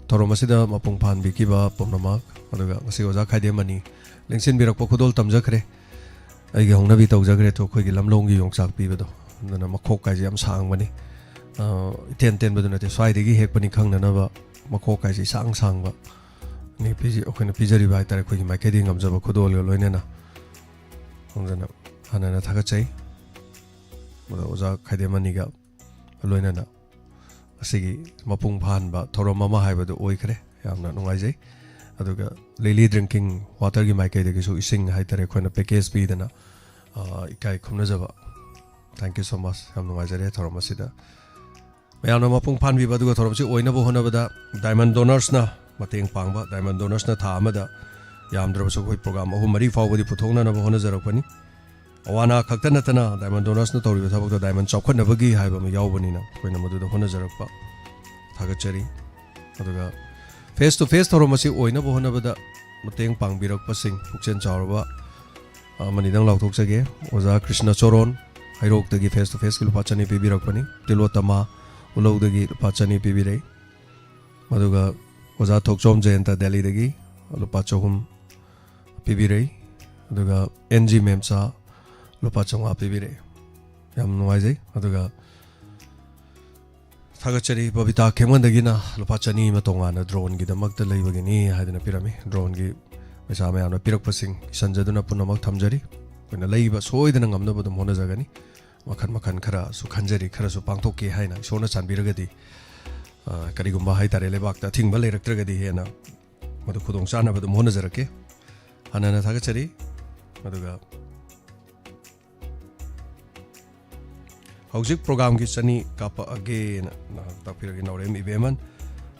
ꯊꯧꯔꯝ ꯑꯁꯤꯗ ꯃꯄꯨꯡ ꯐꯥꯍꯟꯕꯤꯈꯤꯕ ꯄꯨꯝꯅꯃꯛ, ꯑꯗꯨꯒ ꯉꯁꯤ ꯑꯣꯖꯥ ꯈꯥꯏꯗꯦꯝ ꯑꯅꯤ ꯂꯦꯡꯁꯤꯟꯕꯤꯔꯛꯄ ꯈꯨꯗꯣꯜ ꯇꯝꯖꯈ꯭ꯔꯦ꯫ ꯑꯩꯒꯤ ꯍꯧꯅꯕꯤ ꯇꯧꯖꯈ꯭ꯔꯦ, ꯑꯗꯣ ꯑꯩꯈꯣꯏꯒꯤ ꯂꯝꯂꯣꯡꯒꯤ ꯌꯣꯡꯆꯥꯛ ꯄꯤꯕꯗꯣ, ꯑꯗꯨꯅ ꯃꯈꯣꯛ ꯀꯥꯏꯁꯦ ꯌꯥꯝ ꯁꯥꯡꯕꯅꯤ꯫ ꯑ, ꯏꯇꯦꯟ ꯇꯦꯟꯕꯗꯨ ꯅꯠꯇꯦ, ꯁ꯭ꯋꯥꯏꯗꯒꯤ ꯍꯦꯛꯄꯅꯤ ꯈꯪꯅꯅꯕ ꯃꯈꯣꯛ ꯀꯥꯏꯁꯦ ꯏꯁꯥꯡ ꯁꯥꯡꯕ ꯅꯤ ꯄꯤꯖ-, ꯑꯩꯈꯣꯏꯅ ꯄꯤꯖꯔꯤꯕ ꯍꯥꯏꯇꯥꯔꯦ, ꯑꯩꯈꯣꯏꯒꯤ ꯃꯥꯏꯀꯩꯗꯒꯤ ꯉꯝꯖꯕ ꯈꯨꯗꯣꯜꯒ ꯂꯣꯏꯅꯅ꯫ ꯑꯗꯨꯅ ꯍꯟꯅ ꯍꯟꯅ ꯊꯥꯒꯠꯆꯩ꯫ ꯑꯗꯣ ꯑꯣꯖꯥ ꯈꯥꯏꯗꯦꯝ ꯑꯅꯤꯒ ꯂꯣꯏꯅꯅ ꯑꯁꯤꯒꯤ ꯃꯄꯨꯡ ꯐꯥꯍꯟꯕ ꯊꯧꯔꯝ ꯑꯃ ꯍꯥꯏꯕꯗꯨ ꯑꯣꯏꯈ꯭ꯔꯦ꯫ ꯌꯥꯝꯅ ꯅꯨꯡꯉꯥꯏꯖꯩ꯫ ꯑꯗꯨꯒ ꯂꯤꯂꯤ ꯗ꯭ꯔꯤꯡꯀꯤꯡ ꯋꯥꯇꯔꯒꯤ ꯃꯥꯏꯀꯩꯗꯒꯤꯁꯨ ꯏꯁꯤꯡ ꯍꯥꯏꯇꯥꯔꯦ, ꯑꯩꯈꯣꯏꯅ ꯄꯦꯀꯦꯖ ꯄꯤꯗꯅ, ꯑ, ꯏꯀꯥꯏ ꯈꯨꯝꯅꯖꯕ꯫ Thank you so much꯫ ꯌꯥꯝ ꯅꯨꯡꯉꯥꯏꯖꯔꯦ ꯊꯧꯔꯝ ꯑꯁꯤꯗ ꯃꯌꯥꯝꯅ ꯃꯄꯨꯡ ꯐꯥꯍꯟꯕꯤꯕ꯫ ꯑꯗꯨꯒ ꯊꯧꯔꯝꯁꯤ ꯑꯣꯏꯅꯕ ꯍꯣꯠꯅꯕꯗ ꯗꯥꯏꯃꯟ ꯗꯣꯅꯔꯁꯅ ꯃꯇꯦꯡ ꯄꯥꯡꯕ, ꯗꯥꯏꯃꯟ ꯗꯣꯅꯔꯁꯅ ꯊꯥ ꯑꯃꯗ ꯌꯥꯝꯗ꯭ꯔꯕꯁꯨ ꯑꯩꯈꯣꯏ ꯄ꯭ꯔꯣꯒ꯭ꯔꯥꯝ ꯑꯍꯨꯝ ꯃꯔꯤ ꯐꯥꯎꯕꯗꯤ ꯄꯨꯊꯣꯛꯅꯅꯕ ꯍꯣꯠꯅꯖꯔꯛꯄꯅꯤ꯫ ꯑꯋꯥꯅꯥ ꯈꯛꯇ ꯅꯠꯇꯅ ꯗꯥꯏꯃꯟ ꯗꯣꯅꯔꯁꯅ ꯇꯧꯔꯤꯕ ꯊꯕꯛꯇꯣ ꯗꯥꯏꯃꯟ ꯆꯥꯎꯈꯠꯅꯕꯒꯤ ꯍꯥꯏꯕ ꯑꯃ ꯌꯥꯎꯕꯅꯤꯅ ꯑꯩꯈꯣꯏꯅ ꯃꯗꯨꯗ ꯍꯣꯠꯅꯖꯔꯛꯄ꯫ ꯊꯥꯒꯠꯆꯔꯤ꯫ ꯑꯗꯨꯒ face to face ꯊꯧꯔꯝ ꯑꯁꯤ ꯑꯣꯏꯅꯕ ꯍꯣꯠꯅꯕꯗ ꯃꯇꯦꯡ ꯄꯥꯡꯕꯤꯔꯛꯄꯁꯤꯡ ꯄꯨꯛꯆꯦꯜ ꯆꯥꯎꯔꯕ ꯑꯃꯅꯤꯗꯪ ꯂꯥꯎꯊꯣꯛꯆꯒꯦ꯫ ꯑꯣꯖꯥ ꯀ꯭ꯔꯤꯁꯅ ꯆꯣꯔꯣꯟ, ꯍꯩꯔꯣꯛꯇꯒꯤ face to faceꯀꯤ ꯂꯨꯄꯥ ꯆꯅꯤ ꯄꯤꯕꯤꯔꯛꯄꯅꯤ꯫ ꯇꯤꯂꯣꯇꯃꯥ, ꯎꯂꯧꯗꯒꯤ ꯂꯨꯄꯥ ꯆꯅꯤ ꯄꯤꯕꯤꯔꯛꯏ꯫ ꯑꯗꯨꯒ ꯑꯣꯖꯥ ꯊꯣꯛꯆꯣꯝ ꯖꯌꯟꯇ, ꯗꯦꯜꯂꯤꯗꯒꯤ ꯂꯨꯄꯥ ꯆꯍꯨꯝ ꯄꯤꯕꯤꯔꯛꯏ꯫ ꯑꯗꯨꯒ ꯑꯦꯟ ꯖꯤ ꯃꯦꯝꯆꯥ, ꯂꯨꯄꯥ ꯆꯥꯝꯃꯉꯥ ꯄꯤꯕꯤꯔꯛꯏ꯫ ꯌꯥꯝ ꯅꯨꯡꯉꯥꯏꯖꯩ꯫ ꯑꯗꯨꯒ ꯊꯥꯒꯠꯆꯔꯤ꯫ ꯕꯕꯤꯇꯥ ꯈꯦꯡꯃꯟꯗꯒꯤꯅ ꯂꯨꯄꯥ ꯆꯅꯤ ꯑꯃ ꯇꯣꯉꯥꯟꯅ droneꯒꯤꯗꯃꯛꯇ ꯂꯩꯕꯒꯤꯅꯤ ꯍꯥꯏꯗꯨꯅ ꯄꯤꯔꯝꯃꯤ꯫ Droneꯒꯤ ꯄꯩꯁꯥ ꯃꯌꯥꯝꯅ ꯄꯤꯔꯛꯄꯁꯤꯡ ꯏꯁꯟꯖꯗꯨꯅ ꯄꯨꯝꯅꯃꯛ ꯊꯝꯖꯔꯤ꯫ ꯑꯩꯈꯣꯏꯅ ꯂꯩꯕ ꯁꯣꯏꯗꯅ ꯉꯝꯅꯕ ꯑꯗꯨꯝ ꯍꯣꯠꯅꯖꯒꯅꯤ꯫ ꯃꯈꯟ ꯃꯈꯟ ꯈꯔꯁꯨ ꯈꯟꯖꯔꯤ, ꯈꯔꯁꯨ ꯄꯥꯡꯊꯣꯛꯀꯦ ꯍꯥꯏꯅ ꯏꯁꯣꯔꯅ ꯆꯥꯟꯕꯤꯔꯒꯗꯤ, ꯑ, ꯀꯔꯤꯒꯨꯝꯕ ꯍꯥꯏꯇꯥꯔꯦ, ꯂꯩꯕꯥꯛꯇ ꯑꯊꯤꯡꯕ ꯂꯩꯔꯛꯇ꯭ꯔꯒꯗꯤ ꯍꯦꯟꯅ ꯃꯗꯨ ꯈꯨꯗꯣꯡ ꯆꯥꯅꯕ ꯑꯗꯨꯝ ꯍꯣꯠꯅꯖꯔꯛꯀꯦ꯫ ꯍꯟꯅ ꯍꯟꯅ ꯊꯥꯒꯠꯆꯔꯤ꯫ ꯑꯗꯨꯒ ꯍꯧꯖꯤꯛ programꯒꯤ ꯆꯅꯤ ꯀꯥꯞꯄꯛꯑꯒꯦꯅ ꯇꯥꯛꯄꯤꯔꯒꯦ, ꯅꯥꯎꯔꯦꯝ ꯏꯕꯦꯝꯍꯟ꯫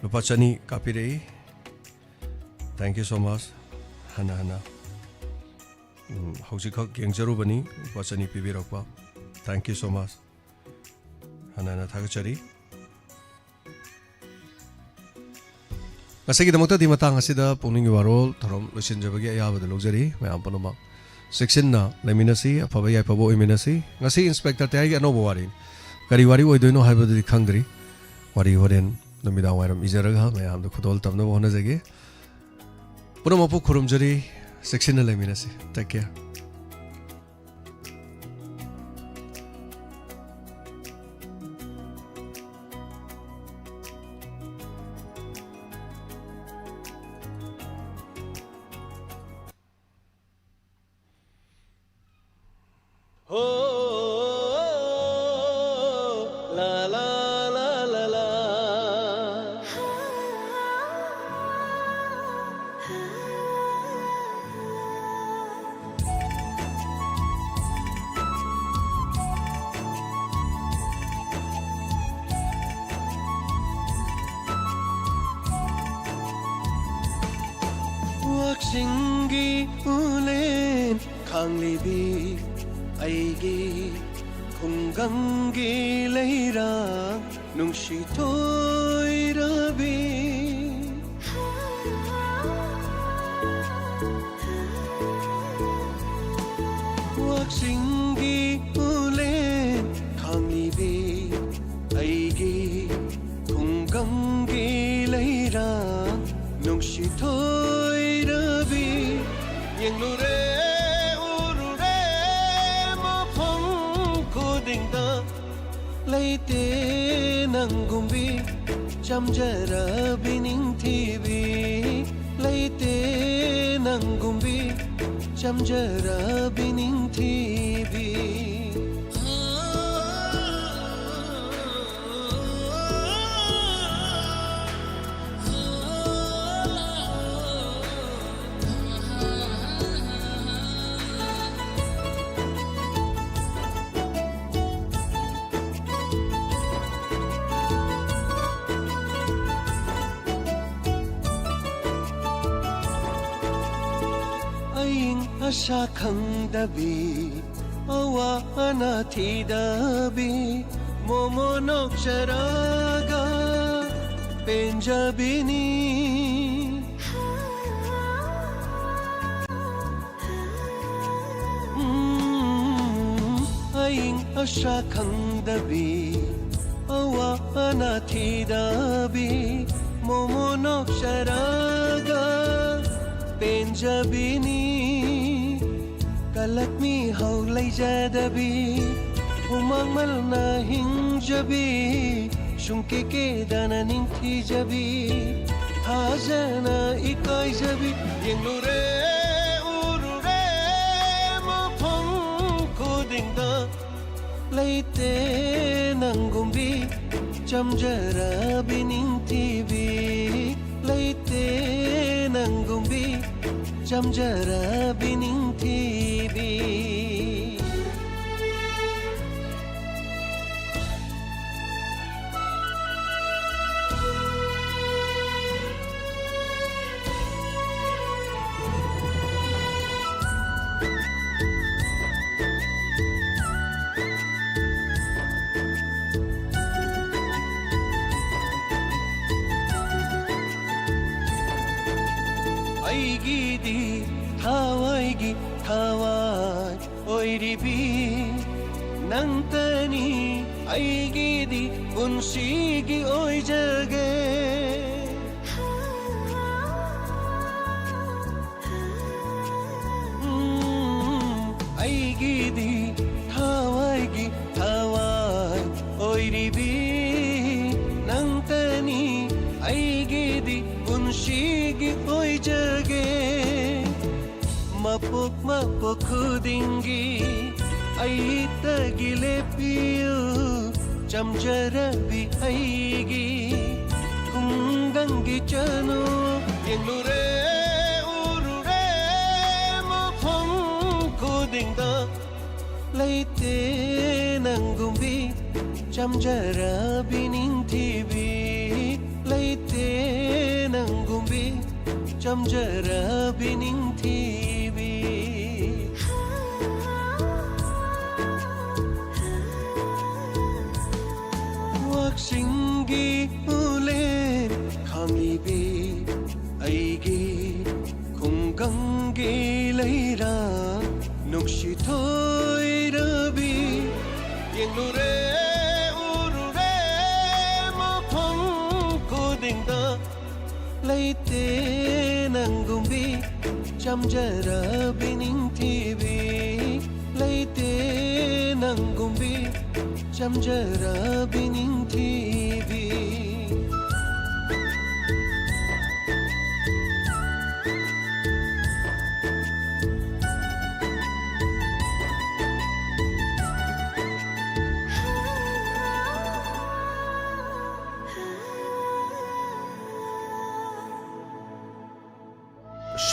ꯂꯨꯄꯥ ꯆꯅꯤ ꯀꯥꯞꯄꯤꯔꯛꯏ꯫ Thank you so much꯫ ꯍꯟꯅ ꯍꯟꯅ, ꯎꯝ, ꯍꯧꯖꯤꯛꯈꯛ ꯌꯦꯡꯖꯔꯨꯕꯅꯤ, ꯂꯨꯄꯥ ꯆꯅꯤ ꯄꯤꯕꯤꯔꯛꯄ꯫ Thank you so much꯫ ꯍꯟꯅ ꯍꯟꯅ ꯊꯥꯒꯠꯆꯔꯤ꯫ ꯉꯁꯤꯒꯤꯗꯃꯛꯇꯗꯤ ꯃꯇꯥꯡ ꯑꯁꯤꯗ ꯄꯨꯛꯅꯤꯡꯒꯤ ꯋꯥꯔꯣꯜ ꯊꯧꯔꯝ ꯂꯣꯏꯁꯤꯟꯖꯕꯒꯤ ꯑꯌꯥꯕꯗ ꯂꯧꯖꯔꯤ꯫ ꯃꯌꯥꯝ ꯄꯨꯝꯅꯃꯛ ꯆꯦꯛꯁꯤꯟꯅ ꯂꯩꯃꯤꯟꯅꯁꯤ, ꯑꯐꯕ ꯌꯥꯏꯐꯕ ꯑꯣꯏꯃꯤꯟꯅꯁꯤ꯫ ꯉꯁꯤ ꯏꯟꯁꯄꯦꯛꯇꯔ ꯇꯌꯥꯏꯒꯤ ꯑꯅꯧꯕ ꯋꯥꯔꯤꯅꯤ꯫ ꯀꯔꯤ ꯋꯥꯔꯤ ꯑꯣꯏꯗꯣꯏꯅꯣ ꯍꯥꯏꯕꯗꯨꯗꯤ ꯈꯪꯗ꯭ꯔꯤ꯫ ꯋꯥꯔꯤ ꯍꯣꯔꯦꯟ ꯅꯨꯃꯤꯗꯥꯡ ꯋꯥꯏꯔꯝ ꯏꯖꯔꯒ ꯃꯌꯥꯝꯗ ꯈꯨꯗꯣꯜ ꯇꯝꯅꯕ ꯍꯣꯠꯅꯖꯒꯦ꯫ ꯄꯨꯝꯅꯃꯛꯄꯨ ꯈꯨꯔꯨꯝꯖꯔꯤ꯫ ꯆꯦꯛꯁꯤꯟꯅ ꯂꯩꯃꯤꯟꯅꯁꯤ꯫ Take care꯫ ꯋꯥꯛꯆꯤꯡꯒꯤ ꯎꯂꯦꯟ ꯈꯥꯡꯂꯤꯕꯤ ꯑꯩꯒꯤ ꯈꯨꯡꯒꯪꯒꯤ ꯂꯩꯔꯥꯡ ꯅꯨꯡꯁꯤ ꯊꯣꯏꯔꯕꯤ, ꯋꯥꯛꯆꯤꯡꯒꯤ ꯎꯂꯦꯟ ꯈꯥꯡꯂꯤꯕꯤ, ꯑꯩꯒꯤ ꯈꯨꯡꯒꯪꯒꯤ ꯂꯩꯔꯥꯡ ꯅꯨꯡꯁꯤ ꯊꯣꯏꯔꯕꯤ, ꯌꯦꯡꯂꯨꯔꯦ ꯎꯔꯨꯔꯦ ꯃꯐꯝ ꯈꯨꯗꯤꯡꯗ, ꯂꯩꯇꯦ ꯅꯪꯒꯨꯝꯕꯤ ꯆꯝꯖꯔꯕꯤ ꯅꯤꯡꯊꯤꯕꯤ, ꯂꯩꯇꯦ ꯅꯪꯒꯨꯝꯕꯤ ꯆꯝꯖꯔꯕꯤ ꯅꯤꯡꯊꯤꯕꯤ꯫ ꯑꯏꯪ ꯑꯁꯥ ꯈꯪꯗꯕꯤ, ꯑꯋꯥ ꯑꯅꯥ ꯊꯤꯗꯕꯤ, ꯃꯣꯃꯣ ꯅꯣꯛꯆꯔꯒ ꯄꯦꯟꯖꯕꯤꯅꯤ꯫ ꯎꯝ, ꯑꯏꯪ ꯑꯁꯥ ꯈꯪꯗꯕꯤ, ꯑꯋꯥ ꯑꯅꯥ ꯊꯤꯗꯕꯤ, ꯃꯣꯃꯣ ꯅꯣꯛꯆꯔꯒ ꯄꯦꯟꯖꯕꯤꯅꯤ꯫ ꯀꯂꯛ ꯃꯤꯍꯧ ꯂꯩꯖꯗꯕꯤ, ꯍꯨꯃꯥꯡ ꯃꯜꯅ ꯍꯤꯡꯖꯕꯤ, ꯁꯨꯡꯀꯦ ꯀꯦꯗꯅ ꯅꯤꯡꯊꯤꯖꯕꯤ, ꯊꯥꯖꯅ ꯏꯀꯥꯏꯖꯕꯤ, ꯌꯦꯡꯂꯨꯔꯦ ꯎꯔꯨꯔꯦ ꯃꯐꯝ ꯈꯨꯗꯤꯡꯗ, ꯂꯩꯇꯦ ꯅꯪꯒꯨꯝꯕꯤ ꯆꯝꯖꯔꯕꯤ ꯅꯤꯡꯊꯤꯕꯤ, ꯂꯩꯇꯦ ꯅꯪꯒꯨꯝꯕꯤ ꯆꯝꯖꯔꯕꯤ ꯅꯤꯡꯊꯤꯕꯤ꯫ ꯊꯋꯥꯏꯒꯤ ꯊꯋꯥꯏ ꯑꯣꯏꯔꯤꯕꯤ ꯅꯪꯇꯅꯤ ꯑꯩꯒꯤꯗꯤ ꯄꯨꯟꯁꯤꯒꯤ ꯑꯣꯏꯖꯒꯦ꯫ ꯎꯝ, ꯑꯩꯒꯤꯗꯤ ꯊꯋꯥꯏꯒꯤ ꯊꯋꯥꯏ ꯑꯣꯏꯔꯤꯕꯤ ꯅꯪꯇꯅꯤ ꯑꯩꯒꯤꯗꯤ ꯄꯨꯟꯁꯤꯒꯤ ꯑꯣꯏꯖꯒꯦ꯫ ꯃꯄꯣꯛ ꯃꯄꯣꯛ ꯈꯨꯗꯤꯡꯒꯤ ꯑꯩꯇꯒꯤ ꯂꯦꯞꯄꯤꯌꯨ ꯆꯝꯖꯔꯕꯤ ꯑꯩꯒꯤ ꯈꯨꯡꯒꯪꯒꯤ ꯆꯅꯨ꯫ ꯌꯦꯡꯂꯨꯔꯦ ꯎꯔꯨꯔꯦ ꯃꯐꯝ ꯈꯨꯗꯤꯡꯗ ꯂꯩꯇꯦ ꯅꯪꯒꯨꯝꯕꯤ ꯆꯝꯖꯔꯕꯤ ꯅꯤꯡꯊꯤꯕꯤ꯫ ꯂꯩꯇꯦ ꯅꯪꯒꯨꯝꯕꯤ ꯆꯝꯖꯔꯕꯤ ꯅꯤꯡꯊꯤꯕꯤ꯫ ꯋꯥꯛꯆꯤꯡꯒꯤ ꯎꯂꯦꯟ ꯈꯥꯡꯂꯤꯕꯤ ꯑꯩꯒꯤ ꯈꯨꯡꯒꯪꯒꯤ ꯂꯩꯔꯥ ꯅꯨꯡꯁꯤ ꯊꯣꯏꯔꯕꯤ꯫ ꯌꯦꯡꯂꯨꯔꯦ ꯎꯔꯨꯔꯦ ꯃꯐꯝ ꯈꯨꯗꯤꯡꯗ ꯂꯩꯇꯦ ꯅꯪꯒꯨꯝꯕꯤ ꯆꯝꯖꯔꯕꯤ ꯅꯤꯡꯊꯤꯕꯤ꯫ ꯂꯩꯇꯦ ꯅꯪꯒꯨꯝꯕꯤ ꯆꯝꯖꯔꯕꯤ ꯅꯤꯡꯊꯤꯕꯤ꯫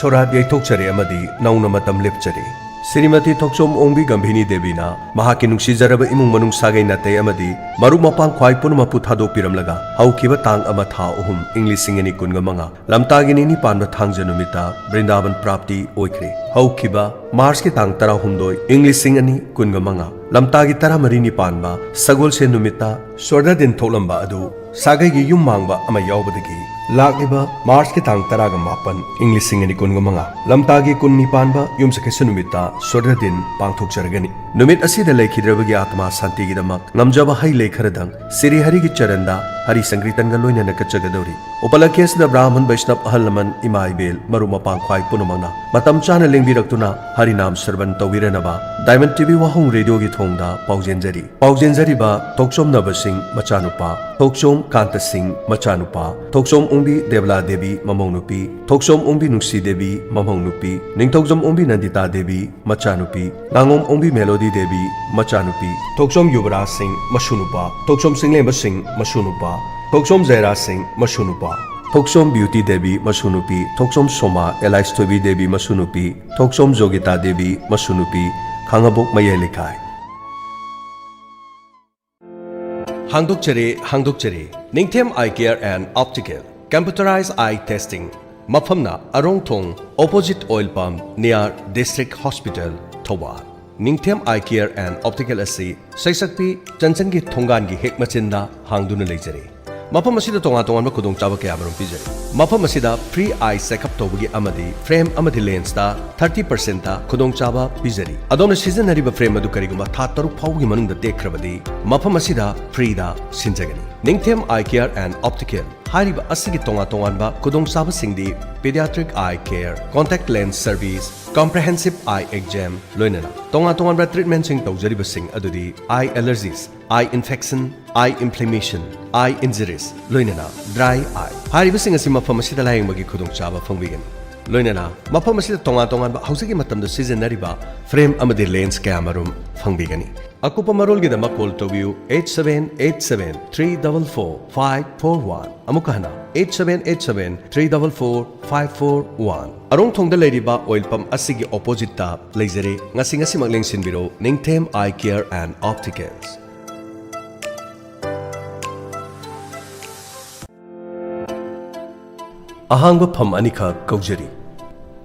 ꯁꯣꯔꯥꯠ ꯌꯩꯊꯣꯛꯆꯔꯦ ꯑꯃꯗꯤ ꯅꯧꯅ ꯃꯇꯝ ꯂꯦꯞꯆꯔꯦ꯫ ꯁ꯭ꯔꯤꯃꯇꯤ ꯊꯣꯛꯆꯣꯝ ꯑꯣꯡꯕꯤ ꯒꯝꯚꯤꯅꯤ ꯗꯦꯕꯤꯅ ꯃꯍꯥꯛꯀꯤ ꯅꯨꯡꯁꯤꯖꯔꯕ ꯏꯃꯨꯡ ꯃꯅꯨꯡ, ꯁꯥꯒꯩ ꯅꯥꯇꯩ ꯑꯃꯗꯤ ꯃꯔꯨꯞ ꯃꯄꯥꯡ ꯈ꯭ꯋꯥꯏ ꯄꯨꯝꯅꯃꯛꯄꯨ ꯊꯥꯗꯣꯛꯄꯤꯔꯝꯂꯒ ꯍꯧꯈꯤꯕ ꯇꯥꯡ ꯑꯃ ꯊꯥ ꯑꯍꯨꯝ ꯏꯪ ꯂꯤꯁꯤꯡ ꯑꯅꯤ ꯀꯨꯟꯒ ꯃꯉꯥ ꯂꯝꯇꯥꯒꯤ ꯅꯤꯅꯤ ꯄꯥꯟꯕ ꯊꯥꯡꯖ ꯅꯨꯃꯤꯠꯇ ꯕ꯭ꯔꯤꯟꯗꯥꯕꯟ ꯄ꯭ꯔꯥꯞꯇꯤ ꯑꯣꯏꯈ꯭ꯔꯦ꯫ ꯍꯧꯈꯤꯕ ꯃꯥꯔꯆꯀꯤ ꯇꯥꯡ ꯇꯔꯥꯍꯨꯝꯗꯣꯏ ꯏꯪ ꯂꯤꯁꯤꯡ ꯑꯅꯤ ꯀꯨꯟꯒ ꯃꯉꯥ ꯂꯝꯇꯥꯒꯤ ꯇꯔꯥꯃꯔꯤꯅꯤ ꯄꯥꯟꯕ ꯁꯒꯣꯜꯁꯦꯟ ꯅꯨꯃꯤꯠꯇ ꯁ꯭ꯋꯔꯗꯗꯤꯟ ꯊꯣꯛꯂꯝꯕ ꯑꯗꯨ ꯁꯥꯒꯩꯒꯤ ꯌꯨꯝ ꯃꯥꯡꯕ ꯑꯃ ꯌꯥꯎꯕꯗꯒꯤ ꯂꯥꯛꯂꯤꯕ ꯃꯥꯔꯆꯀꯤ ꯇꯥꯡ ꯇꯔꯥꯒ ꯃꯥꯄꯟ, ꯏꯪ ꯂꯤꯁꯤꯡ ꯑꯅꯤ ꯀꯨꯟꯒ ꯃꯉꯥ, ꯂꯝꯇꯥꯒꯤ ꯀꯨꯟꯅꯤ ꯄꯥꯟꯕ ꯌꯨꯝꯁꯀꯩꯁ ꯅꯨꯃꯤꯠꯇ ꯁꯣꯗ꯭ꯔ ꯗꯤꯟ ꯄꯥꯡꯊꯣꯛꯆꯔꯒꯅꯤ꯫ ꯅꯨꯃꯤꯠ ꯑꯁꯤꯗ ꯂꯩꯈꯤꯗ꯭ꯔꯕꯒꯤ ꯑꯥꯇꯃꯥ ꯁꯥꯟꯇꯤꯒꯤꯗꯃꯛ ꯉꯝꯖꯕ ꯍꯩ ꯂꯩ ꯈꯔꯗꯪ ꯁ꯭ꯔꯤ ꯍꯔꯤꯒꯤ ꯆꯔꯟꯗ ꯍꯔꯤ ꯁꯪꯀꯤꯔꯇꯟꯒ ꯂꯣꯏꯅꯅ ꯀꯠꯆꯒꯗꯧꯔꯤ꯫ ꯎꯄꯂꯛꯈꯤ ꯑꯁꯤꯗ ꯕ꯭ꯔꯥꯍꯃꯟ ꯕꯩꯁꯅꯕ ꯑꯍꯜ ꯂꯃꯟ ꯏꯃꯥ ꯏꯕꯦꯜ ꯃꯔꯨꯞ ꯃꯄꯥꯡ ꯈ꯭ꯋꯥꯏ ꯄꯨꯝꯅꯃꯛꯅ ꯃꯇꯝ ꯆꯥꯅ ꯂꯦꯡꯕꯤꯔꯛꯇꯨꯅ ꯍꯔꯤꯅꯥꯝ ꯁ꯭ꯔꯕꯟ ꯇꯧꯕꯤꯔꯅꯕ ꯗꯥꯏꯃꯟ ꯇꯤ ꯚꯤ ꯋꯥꯍꯣꯡ ꯔꯦꯗꯤꯑꯣꯒꯤ ꯊꯣꯡꯗ ꯄꯥꯎꯖꯦꯟꯖꯔꯤ꯫ ꯄꯥꯎꯖꯦꯟꯖꯔꯤꯕ ꯊꯣꯛꯆꯣꯝ ꯅꯕ ꯁꯤꯡ ꯃꯆꯥꯅꯨꯄꯥ, ꯊꯣꯛꯆꯣꯝ ꯀꯥꯟꯇ ꯁꯤꯡ ꯃꯆꯥꯅꯨꯄꯥ, ꯊꯣꯛꯆꯣꯝ ꯎꯪꯕꯤ ꯗꯦꯕꯂꯥ ꯗꯦꯕꯤ ꯃꯃꯧ ꯅꯨꯄꯤ, ꯊꯣꯛꯆꯣꯝ ꯎꯪꯕꯤ ꯅꯨꯡꯁꯤ ꯗꯦꯕꯤ ꯃꯃꯧ ꯅꯨꯄꯤ, ꯅꯤꯡꯊꯧꯖꯝ ꯎꯪꯕꯤ ꯅꯟꯗꯤꯇꯥ ꯗꯦꯕꯤ ꯃꯆꯥꯅꯨꯄꯤ, ꯉꯥꯉꯣꯝ ꯎꯪꯕꯤ ꯃꯦꯂꯣꯗꯤ ꯗꯦꯕꯤ ꯃꯆꯥꯅꯨꯄꯤ, ꯊꯣꯛꯆꯣꯝ ꯌꯨꯕꯔꯥꯖ ꯁꯤꯡ ꯃꯁꯨ ꯅꯨꯄꯥ, ꯊꯣꯛꯆꯣꯝ ꯆꯤꯡꯂꯦꯝꯕ ꯁꯤꯡ ꯃꯁꯨ ꯅꯨꯄꯥ, ꯊꯣꯛꯆꯣꯝ ꯖꯌꯔꯥꯖ ꯁꯤꯡ ꯃꯁꯨ ꯅꯨꯄꯥ, ꯊꯣꯛꯆꯣꯝ ꯕ꯭ꯌꯨꯇꯤ ꯗꯦꯕꯤ ꯃꯁꯨ ꯅꯨꯄꯤ, ꯊꯣꯛꯆꯣꯝ ꯁꯣꯃꯥ ꯑꯦꯂꯥꯏꯁ ꯊꯣꯏꯕꯤ ꯗꯦꯕꯤ ꯃꯁꯨ ꯅꯨꯄꯤ, ꯊꯣꯛꯆꯣꯝ ꯖꯣꯒꯤꯇꯥ ꯗꯦꯕꯤ ꯃꯁꯨ ꯅꯨꯄꯤ, ꯈꯥꯉꯕꯣꯛ ꯃꯌꯥꯏ ꯂꯩꯀꯥꯏ꯫ ꯍꯥꯡꯗꯣꯛꯆꯔꯦ, ꯍꯥꯡꯗꯣꯛꯆꯔꯦ꯫ ꯅꯤꯡꯊꯦꯝ Eye Care and Optical, computerized eye testing, ꯃꯐꯝꯅ ꯑꯔꯣꯡꯊꯣꯡ, opposite oil pump, near District Hospital, Thoubal. ꯅꯤꯡꯊꯦꯝ Eye Care and Optical ꯑꯁꯤ ꯁꯩꯁꯛꯄꯤ ꯆꯟꯆꯟꯒꯤ ꯊꯣꯡꯒꯥꯟꯒꯤ ꯍꯦꯛ ꯃꯆꯤꯟꯗ ꯍꯥꯡꯗꯨꯅ ꯂꯩꯖꯔꯤ꯫ ꯃꯐꯝ ꯑꯁꯤꯗ ꯇꯣꯉꯥꯟ ꯇꯣꯉꯥꯟꯕ ꯈꯨꯗꯣꯡꯆꯥꯕ ꯀꯌꯥꯃꯔꯨꯝ ꯄꯤꯖꯔꯤ꯫ ꯃꯐꯝ ꯑꯁꯤꯗ free eye checkup ꯇꯧꯕꯒꯤ ꯑꯃꯗꯤ frame ꯑꯃꯗꯤ lensꯇ thirty percentꯇ ꯈꯨꯗꯣꯡꯆꯥꯕ ꯄꯤꯖꯔꯤ꯫ ꯑꯗꯣꯝꯅ ꯁꯤꯖꯤꯟꯅꯔꯤꯕ frame ꯑꯗꯨ ꯀꯔꯤꯒꯨꯝꯕ ꯊꯥ ꯇꯔꯨꯛ ꯐꯥꯎꯕꯒꯤ ꯃꯅꯨꯡꯗ ꯇꯦꯛꯈ꯭ꯔꯕꯗꯤ, ꯃꯐꯝ ꯑꯁꯤꯗ freeꯗ ꯁꯤꯟꯖꯒꯅꯤ꯫ ꯅꯤꯡꯊꯦꯝ Eye Care and Optical ꯍꯥꯏꯔꯤꯕ ꯑꯁꯤꯒꯤ ꯇꯣꯉꯥꯟ ꯇꯣꯉꯥꯟꯕ ꯈꯨꯗꯣꯡꯆꯥꯕꯁꯤꯡꯗꯤ pediatric eye care, contact lens service, comprehensive eye exam, ꯂꯣꯏꯅꯅ ꯇꯣꯉꯥꯟ ꯇꯣꯉꯥꯟꯕ treatmentꯁꯤꯡ ꯇꯧꯖꯔꯤꯕꯁꯤꯡ ꯑꯗꯨꯗꯤ eye allergies, eye infection, eye inflammation, eye injuries, ꯂꯣꯏꯅꯅ dry eye꯫ ꯍꯥꯏꯔꯤꯕꯁꯤꯡ ꯑꯁꯤ ꯃꯐꯝ ꯑꯁꯤꯗ ꯂꯥꯌꯦꯡꯕꯒꯤ ꯈꯨꯗꯣꯡꯆꯥꯕ ꯐꯪꯕꯤꯒꯅꯤ꯫ ꯂꯣꯏꯅꯅ ꯃꯐꯝ ꯑꯁꯤꯗ ꯇꯣꯉꯥꯟ ꯇꯣꯉꯥꯟꯕ ꯍꯧꯖꯤꯛꯀꯤ ꯃꯇꯝꯗ ꯁꯤꯖꯤꯟꯅꯔꯤꯕ frame ꯑꯃꯗꯤ lens ꯀꯌꯥꯃꯔꯨꯝ ꯐꯪꯕꯤꯒꯅꯤ꯫ ꯑꯀꯨꯞꯄ ꯃꯔꯣꯜꯒꯤꯗꯃꯛ call ꯇꯧꯕꯤꯌꯨ eight seven eight seven three double four five four one꯫ ꯑꯃꯨꯛꯀ ꯍꯟꯅ, eight seven eight seven three double four five four one꯫ ꯑꯔꯣꯡꯊꯣꯡꯗ ꯂꯩꯔꯤꯕ oil pump ꯑꯁꯤꯒꯤ oppositeꯇ ꯂꯩꯖꯔꯦ꯫ ꯉꯁꯤ ꯉꯁꯤꯃꯛ ꯂꯦꯡꯁꯤꯟꯕꯤꯔꯣ, ꯅꯤꯡꯊꯦꯝ Eye Care and Opticals꯫ ꯑꯍꯥꯡꯕ ꯐꯝ ꯑꯅꯤꯈꯛ ꯀꯧꯖꯔꯤ꯫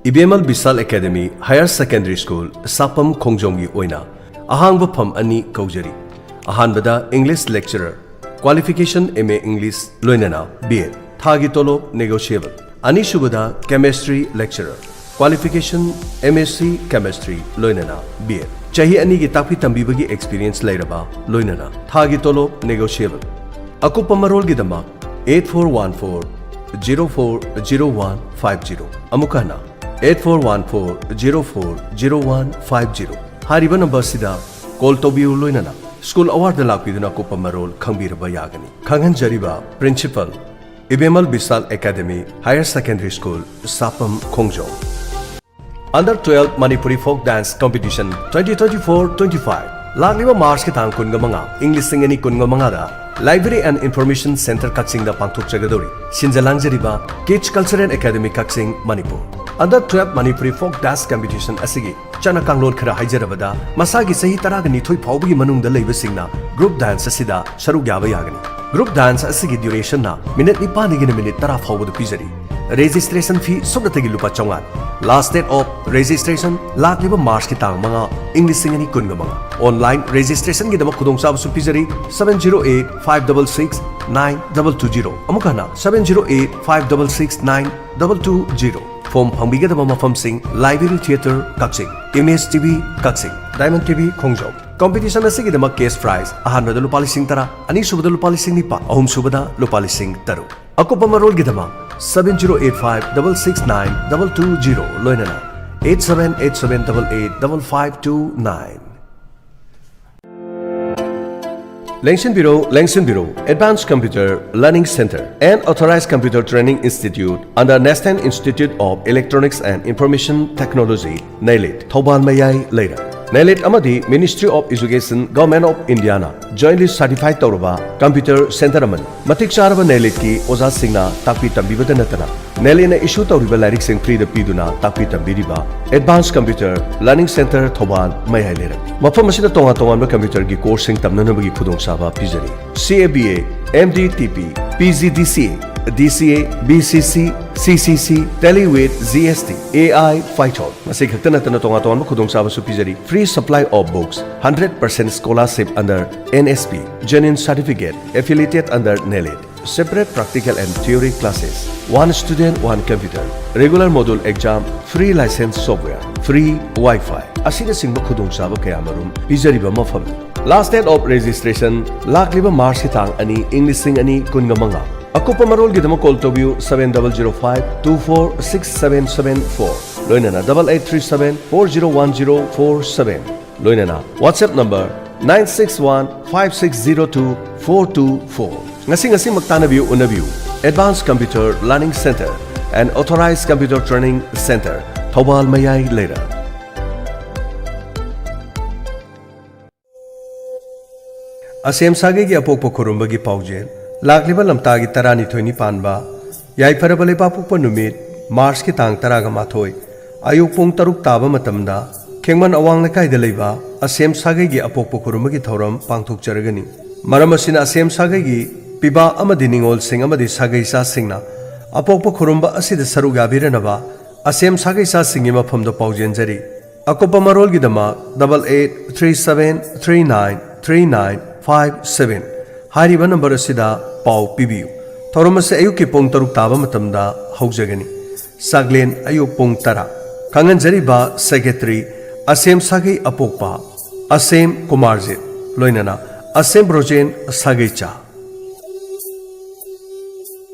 ꯏꯕꯦꯝꯃꯜ ꯕꯤꯁꯥꯜ ꯑꯦꯀꯥꯗꯦꯃꯤ ꯍꯥꯌꯔ ꯁꯦꯀꯦꯟꯗꯔꯤ ꯁ꯭ꯀꯨꯜ, ꯁꯥꯄꯝ ꯈꯣꯡꯖꯣꯝꯒꯤ ꯑꯣꯏꯅ ꯑꯍꯥꯡꯕ ꯐꯝ ꯑꯅꯤ ꯀꯧꯖꯔꯤ꯫ ꯑꯍꯥꯟꯕꯗ English lecturer, qualification M A English, ꯂꯣꯏꯅꯅ B Ed꯫ ꯊꯥꯒꯤ ꯇꯣꯂꯣꯞ negotiable꯫ ꯑꯅꯤꯁꯨꯕꯗ chemistry lecturer, qualification M S C chemistry ꯂꯣꯏꯅꯅ B Ed꯫ ꯆꯍꯤ ꯑꯅꯤꯒꯤ ꯇꯥꯛꯄꯤ ꯇꯝꯕꯤꯕꯒꯤ experience ꯂꯩꯔꯕ ꯂꯣꯏꯅꯅ꯫ ꯊꯥꯒꯤ ꯇꯣꯂꯣꯞ negotiable꯫ ꯑꯀꯨꯞꯄ ꯃꯔꯣꯜꯒꯤꯗꯃꯛ eight four one four zero four zero one five zero꯫ ꯑꯃꯨꯛ ꯍꯟꯅ eight four one four zero four zero one five zero꯫ ꯍꯥꯏꯔꯤꯕ ꯅꯝꯕꯔꯁꯤꯗ call ꯇꯧꯕꯤꯌꯨ, ꯂꯣꯏꯅꯅ school hourꯗ ꯂꯥꯛꯄꯤꯗꯨꯅ ꯑꯀꯨꯞꯄ ꯃꯔꯣꯜ ꯈꯪꯕꯤꯔꯕ ꯌꯥꯒꯅꯤ꯫ ꯈꯪꯍꯟꯖꯔꯤꯕ principal ꯏꯕꯦꯝꯃꯜ ꯕꯤꯁꯥꯜ Academy Higher Secondary School, ꯁꯥꯄꯝ, ꯈꯣꯡꯖꯣꯝ꯫ Under twelve Manipuri Folk Dance Competition twenty twenty-four twenty-five꯫ ꯂꯥꯛꯂꯤꯕ ꯃꯥꯔꯆꯀꯤ ꯇꯥꯡ ꯀꯨꯟꯃꯉꯥ, ꯏꯪ ꯂꯤꯁꯤꯡ ꯑꯅꯤ ꯀꯨꯟꯃꯉꯥꯗ Library and Information Centre ꯀꯛꯆꯤꯡꯗ ꯄꯥꯡꯊꯣꯛꯆꯒꯗꯧꯔꯤ꯫ ꯁꯤꯟꯖ ꯂꯥꯡꯖꯔꯤꯕ Kids Cultural Academy ꯀꯛꯆꯤꯡ, Manipur. Under twelve Manipuri Folk Dance Competition ꯑꯁꯤꯒꯤ ꯆꯠꯅ ꯀꯥꯡꯂꯣꯟ ꯈꯔ ꯍꯥꯏꯖꯔꯕꯗ, ꯃꯁꯥꯒꯤ ꯆꯍꯤ ꯇꯔꯥꯒ ꯅꯤꯊꯣꯏ ꯐꯥꯎꯕꯒꯤ ꯃꯅꯨꯡꯗ ꯂꯩꯕꯁꯤꯡꯅ group dance ꯑꯁꯤꯗ ꯁꯔꯨꯛ ꯌꯥꯕ ꯌꯥꯒꯅꯤ꯫ Group dance ꯑꯁꯤꯒꯤ durationꯅ minute ꯅꯤꯄꯥꯟꯗꯒꯤꯅ minute ꯇꯔꯥ ꯐꯥꯎꯕꯗ ꯄꯤꯖꯔꯤ꯫ Registration fee ꯁꯨꯞꯅꯇꯒꯤ ꯂꯨꯄꯥ ꯆꯥꯝꯃꯉꯥ꯫ Last date of registration ꯂꯥꯛꯂꯤꯕ ꯃꯥꯔꯆꯀꯤ ꯇꯥꯡ ꯃꯉꯥ, ꯏꯪ ꯂꯤꯁꯤꯡ ꯑꯅꯤ ꯀꯨꯟꯃꯉꯥ꯫ Online registrationꯒꯤꯗꯃꯛ ꯈꯨꯗꯣꯡꯆꯥꯕꯁꯨ ꯄꯤꯖꯔꯤ, seven zero eight five double six nine double two zero꯫ ꯑꯃꯨꯛ ꯍꯟꯅ, seven zero eight five double six nine double two zero꯫ Form ꯐꯪꯕꯤꯒꯗꯕ ꯃꯐꯝꯁꯤꯡ: Library Theatre ꯀꯛꯆꯤꯡ, Image T V ꯀꯛꯆꯤꯡ, Diamond T V ꯈꯣꯡꯖꯣꯝ꯫ Competition ꯑꯁꯤꯒꯤꯗꯃꯛ cash prize ꯑꯍꯥꯟꯕꯗ ꯂꯨꯄꯥ ꯂꯤꯁꯤꯡ ꯇꯔꯥ, ꯑꯅꯤꯁꯨꯕꯗ ꯂꯨꯄꯥ ꯂꯤꯁꯤꯡ ꯅꯤꯄꯥꯟ, ꯑꯍꯨꯝꯁꯨꯕꯗ ꯂꯨꯄꯥ ꯂꯤꯁꯤꯡ ꯇꯔꯨꯛ꯫ ꯑꯀꯨꯞꯄ ꯃꯔꯣꯜꯒꯤꯗꯃꯛ seven zero eight five double six nine double two zero ꯂꯣꯏꯅꯅ eight seven eight seven double eight double five two nine꯫ ꯂꯦꯡꯁꯤꯟꯕꯤꯔꯣ, ꯂꯦꯡꯁꯤꯟꯕꯤꯔꯣ꯫ Advanced Computer Learning Centre, an authorized computer training institute under National Institute of Electronics and Information Technology, ꯅꯦꯂꯤꯠ, Thoubal ꯃꯌꯥꯏ ꯂꯩꯔꯛ꯫ ꯅꯦꯂꯤꯠ ꯑꯃꯗꯤ Ministry of Education, Government of Indiaꯅ jointly certified ꯇꯧꯔꯕ computer centre ꯑꯃꯅꯤ꯫ ꯃꯇꯤꯛ ꯆꯥꯔꯕ ꯅꯦꯂꯤꯠꯀꯤ ꯑꯣꯖꯥꯁꯤꯡꯅ ꯇꯥꯛꯄꯤ ꯇꯝꯕꯤꯕꯗ ꯅꯠꯇꯅ, ꯅꯦꯂꯤꯠꯅ issue ꯇꯧꯔꯤꯕ ꯂꯥꯏꯔꯤꯛꯁꯤꯡ freeꯗ ꯄꯤꯗꯨꯅ ꯇꯥꯛꯄꯤ ꯇꯝꯕꯤꯔꯤꯕ Advanced Computer Learning Centre, Thoubal ꯃꯌꯥꯏ ꯂꯩꯔꯛ꯫ ꯃꯐꯝ ꯑꯁꯤꯗ ꯇꯣꯉꯥꯟ ꯇꯣꯉꯥꯟꯕ computerꯒꯤ courseꯁꯤꯡ ꯇꯝꯅꯅꯕꯒꯤ ꯈꯨꯗꯣꯡꯆꯥꯕ ꯄꯤꯖꯔꯤ꯫ C A B A, M D T P, P G D C A, D C A, B C C, C C C, Tally with G S T, A I, Python꯫ ꯃꯁꯤ ꯈꯛꯇ ꯅꯠꯇꯅ ꯇꯣꯉꯥꯟ ꯇꯣꯉꯥꯟꯕ ꯈꯨꯗꯣꯡꯆꯥꯕꯁꯨ ꯄꯤꯖꯔꯤ꯫ Free supply of books, hundred percent scholarship under N S P, genuine certificate, affiliated under ꯅꯦꯂꯤꯠ꯫ Separate practical and theory classes, one student, one computer, regular module exam, free license software, free Wi-Fi ꯑꯁꯤꯅꯆꯤꯡꯕ ꯈꯨꯗꯣꯡꯆꯥꯕ ꯀꯌꯥꯃꯔꯨꯝ ꯄꯤꯖꯔꯤꯕ ꯃꯐꯝꯅꯤ꯫ Last date of registration ꯂꯥꯛꯂꯤꯕ ꯃꯥꯔꯆꯀꯤ ꯇꯥꯡ ꯑꯅꯤ, ꯏꯪ ꯂꯤꯁꯤꯡ ꯑꯅꯤ ꯀꯨꯟꯒ ꯃꯉꯥ꯫ ꯑꯀꯨꯞꯄ ꯃꯔꯣꯜꯒꯤꯗꯃꯛ call ꯇꯧꯕꯤꯌꯨ seven double zero five two four six seven seven four, ꯂꯣꯏꯅꯅ double eight three seven four zero one zero four seven, ꯂꯣꯏꯅꯅ WhatsApp number nine six one five six zero two four two four꯫ ꯉꯁꯤ ꯉꯁꯤꯃꯛ ꯇꯥꯟꯅꯕꯤꯌꯨ, ꯎꯅꯕꯤꯌꯨ꯫ Advanced Computer Learning Center and Authorized Computer Training Center, Thoubal ꯃꯌꯥꯏ ꯂꯩꯔꯛ꯫ ꯑꯁꯦꯝ ꯁꯥꯒꯩꯒꯤ ꯑꯄꯣꯛꯄ ꯈꯨꯔꯨꯝꯕꯒꯤ ꯄꯥꯎꯖꯦꯜ꯫ ꯂꯥꯛꯂꯤꯕ ꯂꯝꯇꯥꯒꯤ ꯇꯔꯥꯅꯤꯊꯣꯏꯅꯤ ꯄꯥꯟꯕ ꯌꯥꯏꯐꯔꯕ ꯂꯩꯕꯥꯛꯄꯣꯛꯄ ꯅꯨꯃꯤꯠ, ꯃꯥꯔꯆꯀꯤ ꯇꯥꯡ ꯇꯔꯥꯒ ꯃꯥꯊꯣꯏ, ꯑꯌꯨꯛ ꯄꯨꯡ ꯇꯔꯨꯛ ꯇꯥꯕ ꯃꯇꯝꯗ ꯈꯦꯡꯃꯟ ꯑꯋꯥꯡ ꯂꯩꯀꯥꯏꯗ ꯂꯩꯕ ꯑꯁꯦꯝ ꯁꯥꯒꯩꯒꯤ ꯑꯄꯣꯛꯄ ꯈꯨꯔꯨꯝꯕꯒꯤ ꯊꯧꯔꯝ ꯄꯥꯡꯊꯣꯛꯆꯔꯒꯅꯤ꯫ ꯃꯔꯝ ꯑꯁꯤꯅ ꯑꯁꯦꯝ ꯁꯥꯒꯩꯒꯤ ꯄꯤꯕꯥ ꯑꯃꯗꯤ ꯅꯤꯉꯣꯜꯁꯤꯡ ꯑꯃꯗꯤ ꯁꯥꯒꯩ ꯆꯥꯁꯤꯡꯅ ꯑꯄꯣꯛꯄ ꯈꯨꯔꯨꯝꯕ ꯑꯁꯤꯗ ꯁꯔꯨꯛ ꯌꯥꯕꯤꯔꯅꯕ ꯑꯁꯦꯝ ꯁꯥꯒꯩ ꯆꯥꯁꯤꯡꯒꯤ ꯃꯐꯝꯗ ꯄꯥꯎꯖꯦꯟꯖꯔꯤ꯫ ꯑꯀꯨꯞꯄ ꯃꯔꯣꯜꯒꯤꯗꯃꯛ double eight three seven three nine three nine five seven ꯍꯥꯏꯔꯤꯕ ꯅꯝꯕꯔ ꯑꯁꯤꯗ ꯄꯥꯎ ꯄꯤꯕꯤꯌꯨ꯫ ꯊꯧꯔꯝ ꯑꯁꯤ ꯑꯌꯨꯛꯀꯤ ꯄꯨꯡ ꯇꯔꯨꯛ ꯇꯥꯕ ꯃꯇꯝꯗ ꯍꯧꯖꯒꯅꯤ꯫ ꯆꯥꯛꯂꯦꯟ ꯑꯌꯨꯛ ꯄꯨꯡ ꯇꯔꯥ꯫ ꯈꯪꯍꯟꯖꯔꯤꯕ ꯁꯦꯀ꯭ꯔꯦꯇꯔꯤ ꯑꯁꯦꯝ ꯁꯥꯒꯩ ꯑꯄꯣꯛꯄ ꯑꯁꯦꯝ ꯀꯨꯃꯥꯔꯖꯤꯠ, ꯂꯣꯏꯅꯅ ꯑꯁꯦꯝ Brojen ꯁꯥꯒꯩꯆꯥ꯫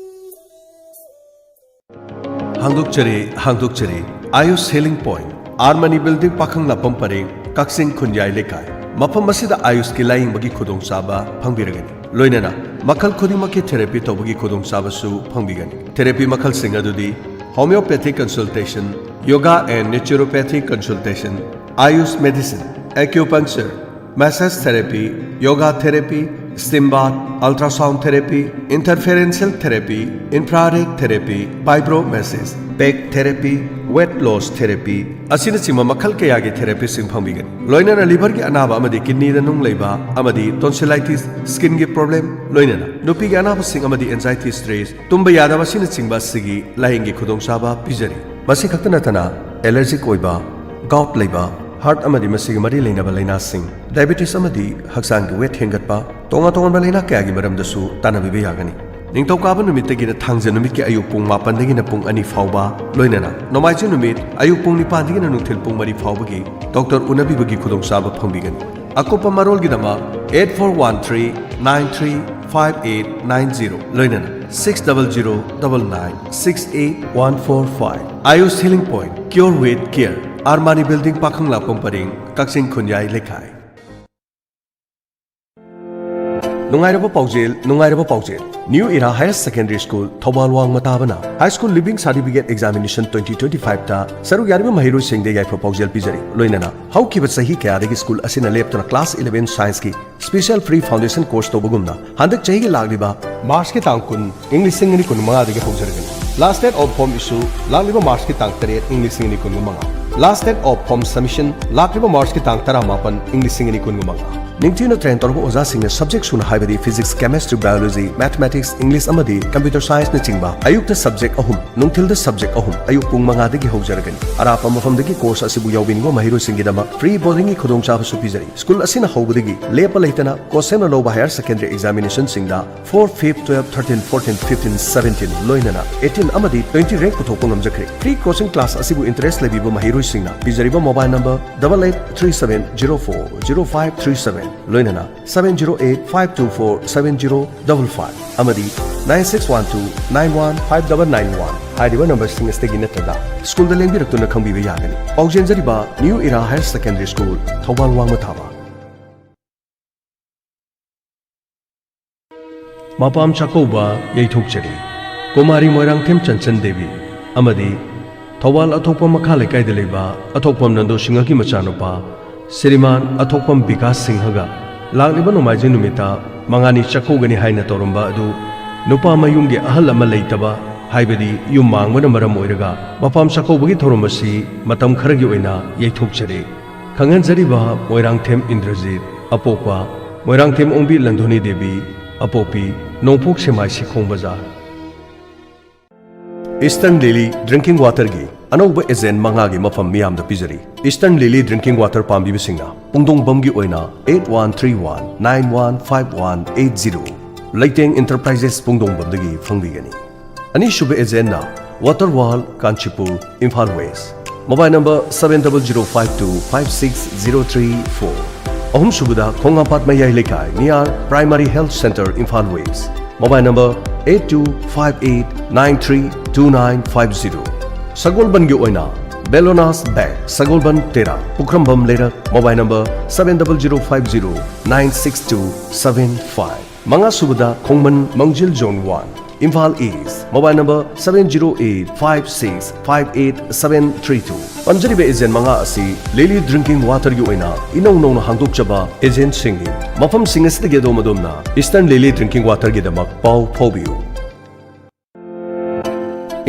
ꯍꯥꯡꯗꯣꯛꯆꯔꯤ, ꯍꯥꯡꯗꯣꯛꯆꯔꯤ꯫ Ayush Healing Point, R Mani Building, ꯄꯥꯈꯪ ꯂꯥꯛꯄꯝ ꯄꯔꯦꯡ, ꯀꯛꯆꯤꯡ ꯈꯨꯟꯌꯥꯏ ꯂꯩꯀꯥꯏ꯫ ꯃꯐꯝ ꯑꯁꯤꯗ ꯑꯥꯌꯨꯁꯀꯤ ꯂꯥꯌꯦꯡꯕꯒꯤ ꯈꯨꯗꯣꯡꯆꯥꯕ ꯐꯪꯕꯤꯔꯒꯅꯤ꯫ ꯂꯣꯏꯅꯅ ꯃꯈꯜ ꯈꯨꯗꯤꯡꯃꯛꯀꯤ ꯊꯦꯔꯥꯄꯤ ꯇꯧꯕꯒꯤ ꯈꯨꯗꯣꯡꯆꯥꯕꯁꯨ ꯐꯪꯕꯤꯒꯅꯤ꯫ ꯊꯦꯔꯥꯄꯤ ꯃꯈꯜꯁꯤꯡ ꯑꯗꯨꯗꯤ homeopathic consultation, yoga and naturopathic consultation, Ayush medicine, acupuncture, massage therapy, yoga therapy, steam bath, ultrasound therapy, interferential therapy, infrared therapy, fibromassage, back therapy, weight loss therapy ꯑꯁꯤꯅꯆꯤꯡꯕ ꯃꯈꯜ ꯀꯌꯥꯒꯤ ꯊꯦꯔꯥꯄꯤꯁꯤꯡ ꯐꯪꯕꯤꯒꯅꯤ꯫ ꯂꯣꯏꯅꯅ ꯂꯤꯚꯔꯒꯤ ꯑꯅꯥꯕ ꯑꯃꯗꯤ ꯀꯤꯗꯅꯤꯗ ꯅꯨꯡ ꯂꯩꯕ ꯑꯃꯗꯤ ꯇꯣꯟꯁꯤꯂꯥꯏꯇꯤꯁ, ꯁ꯭ꯀꯤꯟꯒꯤ ꯄ꯭ꯔꯣꯕ꯭ꯂꯦꯝ, ꯂꯣꯏꯅꯅ ꯅꯨꯄꯤꯒꯤ ꯑꯅꯥꯕꯁꯤꯡ ꯑꯃꯗꯤ ꯑꯦꯟꯖꯥꯏꯇꯤ, ꯁ꯭ꯇ꯭ꯔꯦꯁ, ꯇꯨꯝꯕ ꯌꯥꯗꯕ ꯑꯁꯤꯅꯆꯤꯡꯕ ꯑꯁꯤꯒꯤ ꯂꯥꯌꯦꯡꯒꯤ ꯈꯨꯗꯣꯡꯆꯥꯕ ꯄꯤꯖꯔꯤ꯫ ꯃꯁꯤ ꯈꯛꯇ ꯅꯠꯇꯅ ꯑꯦꯂꯔꯖꯤꯛ ꯑꯣꯏꯕ, ꯒꯥꯎꯠ ꯂꯩꯕ, ꯍꯥꯔꯠ ꯑꯃꯗꯤ ꯃꯁꯤꯒꯤ ꯃꯔꯤ ꯂꯩꯅꯕ ꯂꯥꯏꯅꯥꯁꯤꯡ, ꯗꯥꯏꯕꯦꯇꯤꯁ ꯑꯃꯗꯤ ꯍꯛꯆꯥꯡꯒꯤ ꯋꯦꯠ ꯍꯦꯟꯒꯠꯄ, ꯇꯣꯉꯥꯟ ꯇꯣꯉꯥꯟꯕ ꯂꯥꯏꯅꯥ ꯀꯌꯥꯒꯤ ꯃꯔꯝꯗꯁꯨ ꯇꯥꯟꯅꯕꯤꯕ ꯌꯥꯒꯅꯤ꯫ ꯅꯤꯡꯊꯧꯀꯥꯕ ꯅꯨꯃꯤꯠꯇꯒꯤꯅ ꯊꯥꯡꯖ ꯅꯨꯃꯤꯠꯀꯤ ꯑꯌꯨꯛ ꯄꯨꯡ ꯃꯥꯄꯟꯗꯒꯤꯅ ꯄꯨꯡ ꯑꯅꯤ ꯐꯥꯎꯕ, ꯂꯣꯏꯅꯅ ꯅꯣꯡꯃꯥꯏꯖꯤꯡ ꯅꯨꯃꯤꯠ ꯑꯌꯨꯛ ꯄꯨꯡ ꯅꯤꯄꯥꯟꯗꯒꯤꯅ ꯅꯨꯡꯊꯤꯜ ꯄꯨꯡ ꯃꯔꯤ ꯐꯥꯎꯕꯒꯤ ꯗꯣꯛꯇꯔ ꯎꯅꯕꯤꯕꯒꯤ ꯈꯨꯗꯣꯡꯆꯥꯕ ꯐꯪꯕꯤꯒꯅꯤ꯫ ꯑꯀꯨꯞꯄ ꯃꯔꯣꯜꯒꯤꯗꯃꯛ eight four one three nine three five eight nine zero, ꯂꯣꯏꯅꯅ six double zero double nine six eight one four five꯫ Ayush Healing Point, Cure with Care, ꯑꯥꯔꯃꯥꯅꯤ ꯕꯤꯜꯗꯤꯡ, ꯄꯥꯈꯪꯂꯥꯛꯄꯝ ꯄꯔꯦꯡ, ꯀꯛꯆꯤꯡ ꯈꯨꯟꯌꯥꯏ ꯂꯩꯀꯥꯏ꯫ ꯅꯨꯡꯉꯥꯏꯔꯕ ꯄꯥꯎꯖꯦꯜ, ꯅꯨꯡꯉꯥꯏꯔꯕ ꯄꯥꯎꯖꯦꯜ꯫ New Era Higher Secondary School, Thoubal ꯋꯥꯡꯃ ꯇꯥꯕꯅ High School Leaving Certificate Examination twenty twenty-five ꯇ ꯁꯔꯨꯛ ꯌꯥꯔꯤꯕ ꯃꯍꯩꯔꯣꯏꯁꯤꯡꯗ ꯌꯥꯏꯐ ꯄꯥꯎꯖꯦꯜ ꯄꯤꯖꯔꯤ꯫ ꯂꯣꯏꯅꯅ ꯍꯧꯈꯤꯕ ꯆꯍꯤ ꯀꯌꯥꯗꯒꯤ ꯁ꯭ꯀꯨꯜ ꯑꯁꯤꯅ ꯂꯦꯞꯇꯅ class eleven science ꯀꯤ special free foundation course ꯇꯧꯕꯒꯨꯝꯅ, ꯍꯟꯗꯛ ꯆꯍꯤꯒꯤ ꯂꯥꯛꯂꯤꯕ ꯃꯥꯔꯆꯀꯤ ꯇꯥꯡ ꯀꯨꯟ, ꯏꯪ ꯂꯤꯁꯤꯡ ꯑꯅꯤ ꯀꯨꯟꯃꯉꯥꯗꯒꯤ ꯍꯧꯖꯔꯒꯅꯤ꯫ Last date of form issue ꯂꯥꯛꯂꯤꯕ ꯃꯥꯔꯆꯀꯤ ꯇꯥꯡ ꯇꯔꯦꯠ, ꯏꯪ ꯂꯤꯁꯤꯡ ꯑꯅꯤ ꯀꯨꯟꯃꯉꯥ꯫ Last date of form submission ꯂꯥꯛꯂꯤꯕ ꯃꯥꯔꯆꯀꯤ ꯇꯥꯡ ꯇꯔꯥꯃꯥꯄꯟ, ꯏꯪ ꯂꯤꯁꯤꯡ ꯑꯅꯤ ꯀꯨꯟꯃꯉꯥ꯫ ꯅꯤꯡꯊꯤꯅ train ꯇꯧꯔꯕ ꯑꯣꯖꯥꯁꯤꯡꯅ subject ꯁꯨꯅ ꯍꯥꯏꯕꯗꯤ physics, chemistry, biology, mathematics, English ꯑꯃꯗꯤ computer science ꯅꯆꯤꯡꯕ ꯑꯌꯨꯛꯇ subject ꯑꯍꯨꯝ, ꯅꯨꯡꯊꯤꯜꯗ subject ꯑꯍꯨꯝ, ꯑꯌꯨꯛ ꯄꯨꯡ ꯃꯉꯥꯗꯒꯤ ꯍꯧꯖꯔꯒꯅꯤ꯫ ꯑꯔꯥꯞꯄ ꯃꯐꯝꯗꯒꯤ course ꯑꯁꯤꯕꯨ ꯌꯥꯎꯕꯤꯅꯤꯡꯕ ꯃꯍꯩꯔꯣꯏꯁꯤꯡꯒꯤꯗꯃꯛ free boarding ꯒꯤ ꯈꯨꯗꯣꯡꯆꯥꯕꯁꯨ ꯄꯤꯖꯔꯤ꯫ ꯁ꯭ꯀꯨꯜ ꯑꯁꯤꯅ ꯍꯧꯕꯗꯒꯤ ꯂꯦꯞꯄ ꯂꯩꯇꯅ ꯀꯣꯁꯦꯝꯅ ꯂꯧꯕ higher secondary examination ꯁꯤꯡꯗ four, five, twelve, thirteen, fourteen, fifteen, seventeen, ꯂꯣꯏꯅꯅ eighteen ꯑꯃꯗꯤ twenty rank ꯄꯨꯊꯣꯛꯄ ꯉꯝꯖꯈ꯭ꯔꯦ꯫ Free coaching class ꯑꯁꯤꯕꯨ interest ꯂꯩꯕꯤꯕ ꯃꯍꯩꯔꯣꯏꯁꯤꯡꯅ ꯄꯤꯖꯔꯤꯕ mobile number double eight three seven zero four zero five three seven, ꯂꯣꯏꯅꯅ seven zero eight five two four seven zero double five ꯑꯃꯗꯤ nine six one two nine one five double nine one ꯍꯥꯏꯔꯤꯕ number ꯁꯤꯡ ꯑꯁꯤꯗꯒꯤ ꯅꯠꯇ꯭ꯔꯒ ꯁ꯭ꯀꯨꯜꯗ ꯂꯦꯡꯕꯤꯔꯛꯇꯨꯅ ꯈꯪꯕꯤꯕ ꯌꯥꯒꯅꯤ꯫ ꯄꯥꯎꯖꯦꯟꯖꯔꯤꯕ New Era Higher Secondary School, Thoubal ꯋꯥꯡꯃ ꯊꯥꯕ꯫ ꯃꯄꯥꯝ ꯆꯥꯛꯀꯧꯕ ꯌꯩꯊꯣꯛꯆꯔꯤ꯫ ꯀꯨꯃꯥꯔꯤ ꯃꯣꯏꯔꯥꯡꯊꯦꯝ ꯆꯟꯆꯟ ꯗꯦꯕꯤ ꯑꯃꯗꯤ ꯊꯧꯕꯥꯜ ꯑꯊꯣꯛꯄꯝ ꯃꯈꯥ ꯂꯩꯀꯥꯏꯗ ꯂꯩꯕ ꯑꯊꯣꯛꯄꯝ ꯅꯟꯗꯣ ꯁꯤꯡꯍꯒꯤ ꯃꯆꯥꯅꯨꯄꯥ ꯁ꯭ꯔꯤꯃꯥꯟ ꯑꯊꯣꯛꯄꯝ ꯕꯤꯀꯥꯁ ꯁꯤꯡꯍꯒ ꯂꯥꯛꯂꯤꯕ ꯅꯣꯡꯃꯥꯏꯖꯤꯡ ꯅꯨꯃꯤꯠꯇ ꯃꯉꯥꯅꯤ ꯆꯥꯛꯀꯧꯒꯅꯤ ꯍꯥꯏꯅ ꯇꯧꯔꯝꯕ ꯑꯗꯨ ꯅꯨꯄꯥ ꯃꯌꯨꯝꯒꯤ ꯑꯍꯜ ꯑꯃ ꯂꯩꯇꯕ, ꯍꯥꯏꯕꯗꯤ ꯌꯨꯝ ꯃꯥꯡꯕꯅ ꯃꯔꯝ ꯑꯣꯏꯔꯒ ꯃꯄꯥꯝ ꯆꯥꯛꯀꯧꯕꯒꯤ ꯊꯧꯔꯝ ꯑꯁꯤ ꯃꯇꯝ ꯈꯔꯒꯤ ꯑꯣꯏꯅ ꯌꯩꯊꯣꯛꯆꯔꯦ꯫ ꯈꯪꯍꯟꯖꯔꯤꯕ ꯃꯣꯏꯔꯥꯡꯊꯦꯝ ꯏꯟꯗ꯭ꯔꯖꯤꯠ, ꯑꯄꯣꯛꯄ ꯃꯣꯏꯔꯥꯡꯊꯦꯝ ꯑꯣꯡꯕꯤ ꯂꯟꯗꯣꯅꯤ ꯗꯦꯕꯤ, ꯑꯄꯣꯛꯄꯤ ꯅꯣꯡꯄꯣꯛ ꯁꯦꯃꯥꯏ ꯁꯤꯈꯣꯡ ꯕꯖꯥꯔ꯫ Eastern Lily Drinking Water ꯒꯤ ꯑꯅꯧꯕ agent ꯃꯉꯥꯒꯤ ꯃꯐꯝ ꯃꯤꯌꯥꯝꯗ ꯄꯤꯖꯔꯤ꯫ Eastern Lily Drinking Water ꯄꯥꯝꯕꯤꯕꯁꯤꯡꯅ ꯄꯨꯡꯗꯣꯡꯕꯝꯒꯤ ꯑꯣꯏꯅ eight one three one nine one five one eight zero, ꯂꯩꯇꯦꯡ ꯏꯟꯇꯔꯄ꯭ꯔꯥꯏꯖꯦꯁ ꯄꯨꯡꯗꯣꯡꯕꯝꯗꯒꯤ ꯐꯪꯕꯤꯒꯅꯤ꯫ ꯑꯅꯤꯁꯨꯕ ꯑꯦꯖꯦꯟꯅ water wall, Kanchipur, Imphal west, mobile number seven double zero five two five six zero three four꯫ ꯑꯍꯨꯝꯁꯨꯕꯗ ꯈꯣꯡꯉꯥꯝꯄꯥꯠ ꯃꯌꯥꯏ ꯂꯩꯀꯥꯏ, near primary health centre, Imphal west, mobile number eight two five eight nine three two nine five zero꯫ ꯁꯒꯣꯜꯕꯟꯒꯤ ꯑꯣꯏꯅ ꯕꯦꯂꯣꯅꯥꯁ bag, ꯁꯒꯣꯜꯕꯟ ꯇꯦꯔꯥ, ꯄꯨꯈ꯭ꯔꯝꯕꯝ ꯂꯩꯔꯛ, mobile number seven double zero five zero nine six two seven five꯫ ꯃꯉꯥꯁꯨꯕꯗ ꯈꯣꯡꯃꯟ ꯃꯥꯡꯖꯤꯜ zone one, Imphal east, mobile number seven zero eight five six five eight seven three two꯫ ꯄꯟꯖꯔꯤꯕ agent ꯃꯉꯥ ꯑꯁꯤ ꯂꯤꯂꯤ drinking ꯋꯥꯇꯔꯒꯤ ꯑꯣꯏꯅ ꯏꯅꯧ ꯅꯧꯅ ꯍꯥꯡꯗꯣꯛꯆꯕ ꯑꯦꯖꯦꯟꯁꯤꯡꯅꯤ꯫ ꯃꯐꯝꯁꯤꯡ ꯑꯁꯤꯗꯒꯤ ꯑꯗꯣꯝ ꯑꯗꯣꯝꯅ ꯏꯁꯇꯔꯟ ꯂꯤꯂꯤ ꯗ꯭ꯔꯤꯡꯀꯤꯡ ꯋꯥꯇꯔꯒꯤꯗꯃꯛ ꯄꯥꯎ ꯐꯥꯎꯕꯤꯌꯨ꯫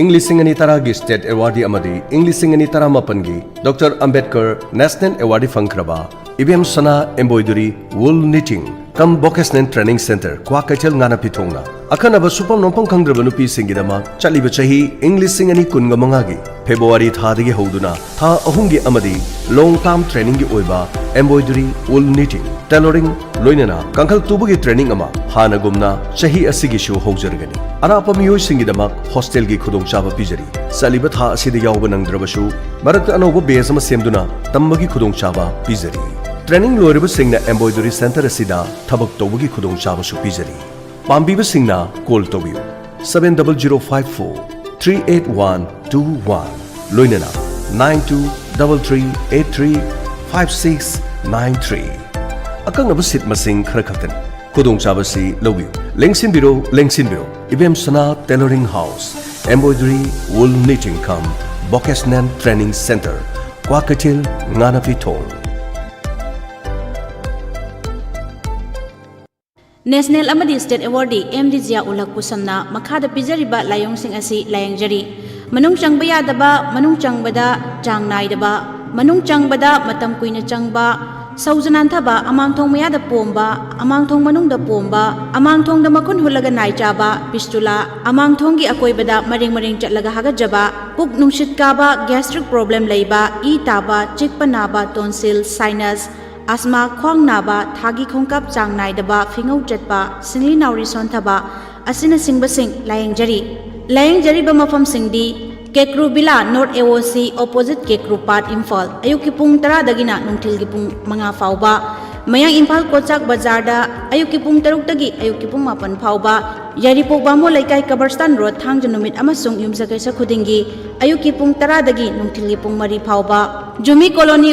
ꯏꯪ ꯂꯤꯁꯤꯡ ꯑꯅꯤ ꯇꯔꯥꯒꯤ ꯁ꯭ꯇꯦꯠ ꯑꯦꯋꯥꯔꯗꯤ ꯑꯃꯗꯤ ꯏꯪ ꯂꯤꯁꯤꯡ ꯑꯅꯤ ꯇꯔꯥꯃꯥꯄꯟꯒꯤ ꯗꯣꯛꯇꯔ ꯑꯝꯕꯦꯗꯀꯔ ꯅꯦꯁꯅꯦꯜ ꯑꯦꯋꯥꯔꯗꯤ ꯐꯪꯈ꯭ꯔꯕ ꯏꯕꯦꯝ ꯁꯅꯥ ꯑꯦꯝꯕꯣꯏꯗꯔꯤ ꯋꯨꯜ ꯅꯤꯇꯤꯡ ꯀꯝ ꯚꯣꯀꯦꯁꯅꯦꯜ ꯇ꯭ꯔꯦꯅꯤꯡ ꯁꯦꯟꯇꯔ, ꯀ꯭ꯋꯥꯀꯩꯊꯦꯜ, ꯉꯥꯅꯄꯤꯊꯣꯡꯅ ꯑꯈꯟꯅꯕ ꯁꯨꯐꯝ ꯅꯣꯝꯐꯝ ꯈꯪꯗ꯭ꯔꯕ ꯅꯨꯄꯤꯁꯤꯡꯒꯤꯗꯃꯛ ꯆꯠꯂꯤꯕ ꯆꯍꯤ ꯏꯪ ꯂꯤꯁꯤꯡ ꯑꯅꯤ ꯀꯨꯟꯒ ꯃꯉꯥꯒꯤ ꯐꯦꯕ꯭ꯔꯨꯋꯥꯔꯤ ꯊꯥꯗꯒꯤ ꯍꯧꯗꯨꯅ ꯊꯥ ꯑꯍꯨꯝꯒꯤ ꯑꯃꯗꯤ ꯂꯣꯡ ꯇꯥꯔꯝ ꯇ꯭ꯔꯦꯅꯤꯡꯒꯤ ꯑꯣꯏꯕ ꯑꯦꯝꯕꯣꯏꯗꯔꯤ, ꯋꯨꯜ ꯅꯤꯇꯤꯡ, ꯇꯦꯂꯣꯔꯤꯡ, ꯂꯣꯏꯅꯅ ꯀꯥꯡꯈꯜ ꯇꯨꯕꯒꯤ ꯇ꯭ꯔꯦꯅꯤꯡ ꯑꯃ ꯍꯥꯟꯅꯒꯨꯝꯅ ꯆꯍꯤ ꯑꯁꯤꯒꯤꯁꯨ ꯍꯧꯖꯔꯒꯅꯤ꯫ ꯑꯔꯥꯞꯄ ꯃꯤꯑꯣꯏꯁꯤꯡꯒꯤꯗꯃꯛ ꯍꯣꯁꯇꯦꯜꯒꯤ ꯈꯨꯗꯣꯡꯆꯥꯕ ꯄꯤꯖꯔꯤ꯫ ꯆꯠꯂꯤꯕ ꯊꯥ ꯑꯁꯤꯗ ꯌꯥꯎꯕ ꯅꯪꯗ꯭ꯔꯕꯁꯨ, ꯃꯔꯛꯇ ꯑꯅꯧꯕ ꯕꯦꯆ ꯑꯃ ꯁꯦꯝꯗꯨꯅ ꯇꯝꯕꯒꯤ ꯈꯨꯗꯣꯡꯆꯥꯕ ꯄꯤꯖꯔꯤ꯫ ꯇ꯭ꯔꯦꯅꯤꯡ ꯂꯣꯏꯔꯕꯁꯤꯡꯅ ꯑꯦꯝꯕꯣꯏꯗꯔꯤ ꯁꯦꯟꯇꯔ ꯑꯁꯤꯗ ꯊꯕꯛ ꯇꯧꯕꯒꯤ ꯈꯨꯗꯣꯡꯆꯥꯕꯁꯨ ꯄꯤꯖꯔꯤ꯫ ꯄꯥꯝꯕꯤꯕꯁꯤꯡꯅ ꯀꯣꯜ ꯇꯧꯕꯤꯌꯨ, seven double zero five four three eight one two one, ꯂꯣꯏꯅꯅ nine two double three eight three five six nine three꯫ ꯑꯀꯛꯅꯕ ꯁꯤꯠ ꯃꯁꯤꯡ ꯈꯔ ꯈꯛꯇꯅꯤ꯫ ꯈꯨꯗꯣꯡꯆꯥꯕꯁꯤ ꯂꯧꯕꯤꯌꯨ꯫ ꯂꯦꯡꯁꯤꯟꯕꯤꯔꯣ, ꯂꯦꯡꯁꯤꯟꯕꯤꯔꯣ꯫ ꯏꯕꯦꯝ ꯁꯅꯥ ꯇꯦꯂꯣꯔꯤꯡ ꯍꯥꯎꯁ, ꯑꯦꯝꯕꯣꯏꯗꯔꯤ, ꯋꯨꯜ ꯅꯤꯇꯤꯡ ꯀꯝ vocational training centre, Kwakeithel, ꯉꯥꯅꯄꯤꯊꯣꯡ꯫ National ꯑꯃꯗꯤ ꯁ꯭ꯇꯦꯠ ꯑꯦꯋꯥꯔꯗꯤ ꯑꯦꯝ ꯗꯤ ꯖꯤꯌꯥ ꯎꯜ ꯍꯛꯄꯨ ꯁꯝꯅ ꯃꯈꯥꯗ ꯄꯤꯖꯔꯤꯕ ꯂꯥꯏꯑꯣꯡꯁꯤꯡ ꯑꯁꯤ ꯂꯥꯏꯌꯦꯡꯖꯔꯤ꯫ ꯃꯅꯨꯡ ꯆꯪꯕ ꯌꯥꯗꯕ, ꯃꯅꯨꯡ ꯆꯪꯕꯗ ꯆꯥꯡ ꯅꯥꯏꯗꯕ, ꯃꯅꯨꯡ ꯆꯪꯕꯗ ꯃꯇꯝ ꯀꯨꯏꯅ ꯆꯪꯕ, ꯁꯧꯖ ꯅꯥꯟꯊꯕ, ꯑꯃꯥꯡꯊꯣꯡ ꯃꯌꯥꯗ ꯄꯣꯝꯕ, ꯑꯃꯥꯡꯊꯣꯡ ꯃꯅꯨꯡꯗ ꯄꯣꯝꯕ, ꯑꯃꯥꯡꯊꯣꯡꯗ ꯃꯈꯨꯟ ꯍꯨꯠꯂꯒ ꯅꯥꯏ ꯆꯥꯕ, ꯐꯤꯁꯇꯨꯂꯥ, ꯑꯃꯥꯡꯊꯣꯡꯒꯤ ꯑꯀꯣꯏꯕꯗ ꯃꯔꯦꯡ ꯃꯔꯦꯡ ꯆꯠꯂꯒ ꯍꯥꯒꯠꯆꯕ, ꯄꯨꯛ ꯅꯨꯡꯁꯤꯠ ꯀꯥꯕ, ꯒ꯭ꯌꯥꯁꯇ꯭ꯔꯤꯛ ꯄ꯭ꯔꯣꯕ꯭ꯂꯦꯝ ꯂꯩꯕ, ꯏ ꯇꯥꯕ, ꯆꯤꯛꯄ ꯅꯥꯕ, ꯇꯣꯟꯁꯤꯜ, ꯁꯥꯏꯅꯁ, ꯑꯁꯃꯥ, ꯈ꯭ꯋꯥꯡ ꯅꯥꯕ, ꯊꯥꯒꯤ ꯈꯣꯡꯀꯥꯞ ꯆꯥꯡ ꯅꯥꯏꯗꯕ, ꯐꯤꯉꯧ ꯆꯠꯄ, ꯁꯤꯡꯂꯤ ꯅꯥꯎꯔꯤ ꯁꯣꯟꯊꯕ ꯑꯁꯤꯅꯆꯤꯡꯕꯁꯤꯡ ꯂꯥꯌꯦꯡꯖꯔꯤ꯫ ꯂꯥꯌꯦꯡꯖꯔꯤꯕ ꯃꯐꯝꯁꯤꯡꯗꯤ ꯀꯦꯀ꯭ꯔꯨ ꯕꯤꯂꯥ ꯅꯣꯔꯠ ꯑꯦ ꯑꯣ ꯁꯤ, ꯑꯣꯄꯣꯖꯤꯠ ꯀꯦꯀ꯭ꯔꯨ ꯄꯥꯠ, ꯏꯝꯐꯥꯜ꯫ ꯑꯌꯨꯛꯀꯤ ꯄꯨꯡ ꯇꯔꯥꯗꯒꯤꯅ ꯅꯨꯡꯊꯤꯜꯒꯤ ꯄꯨꯡ ꯃꯉꯥ ꯐꯥꯎꯕ꯫ ꯃꯌꯥꯡ ꯏꯝꯐꯥꯜ ꯀꯣꯆꯥꯛ ꯕꯖꯥꯔꯗ ꯑꯌꯨꯛꯀꯤ ꯄꯨꯡ ꯇꯔꯨꯛꯇꯒꯤ ꯑꯌꯨꯛꯀꯤ ꯄꯨꯡ ꯃꯥꯄꯟ ꯐꯥꯎꯕ꯫ ꯌꯥꯏꯔꯤꯄꯣꯛ ꯕꯥꯃꯣꯟ ꯂꯩꯀꯥꯏ, ꯀꯕꯔꯁꯇꯥꯟ ꯔꯣꯗ, ꯊꯥꯡꯖ ꯅꯨꯃꯤꯠ ꯑꯃꯁꯨꯡ ꯌꯨꯝꯁꯀꯩꯁ ꯈꯨꯗꯤꯡꯒꯤ ꯑꯌꯨꯛꯀꯤ ꯄꯨꯡ ꯇꯔꯥꯗꯒꯤ ꯅꯨꯡꯊꯤꯜꯒꯤ ꯄꯨꯡ ꯃꯔꯤ ꯐꯥꯎꯕ꯫ ꯖꯨꯃꯤ ꯀꯣꯂꯣꯅꯤ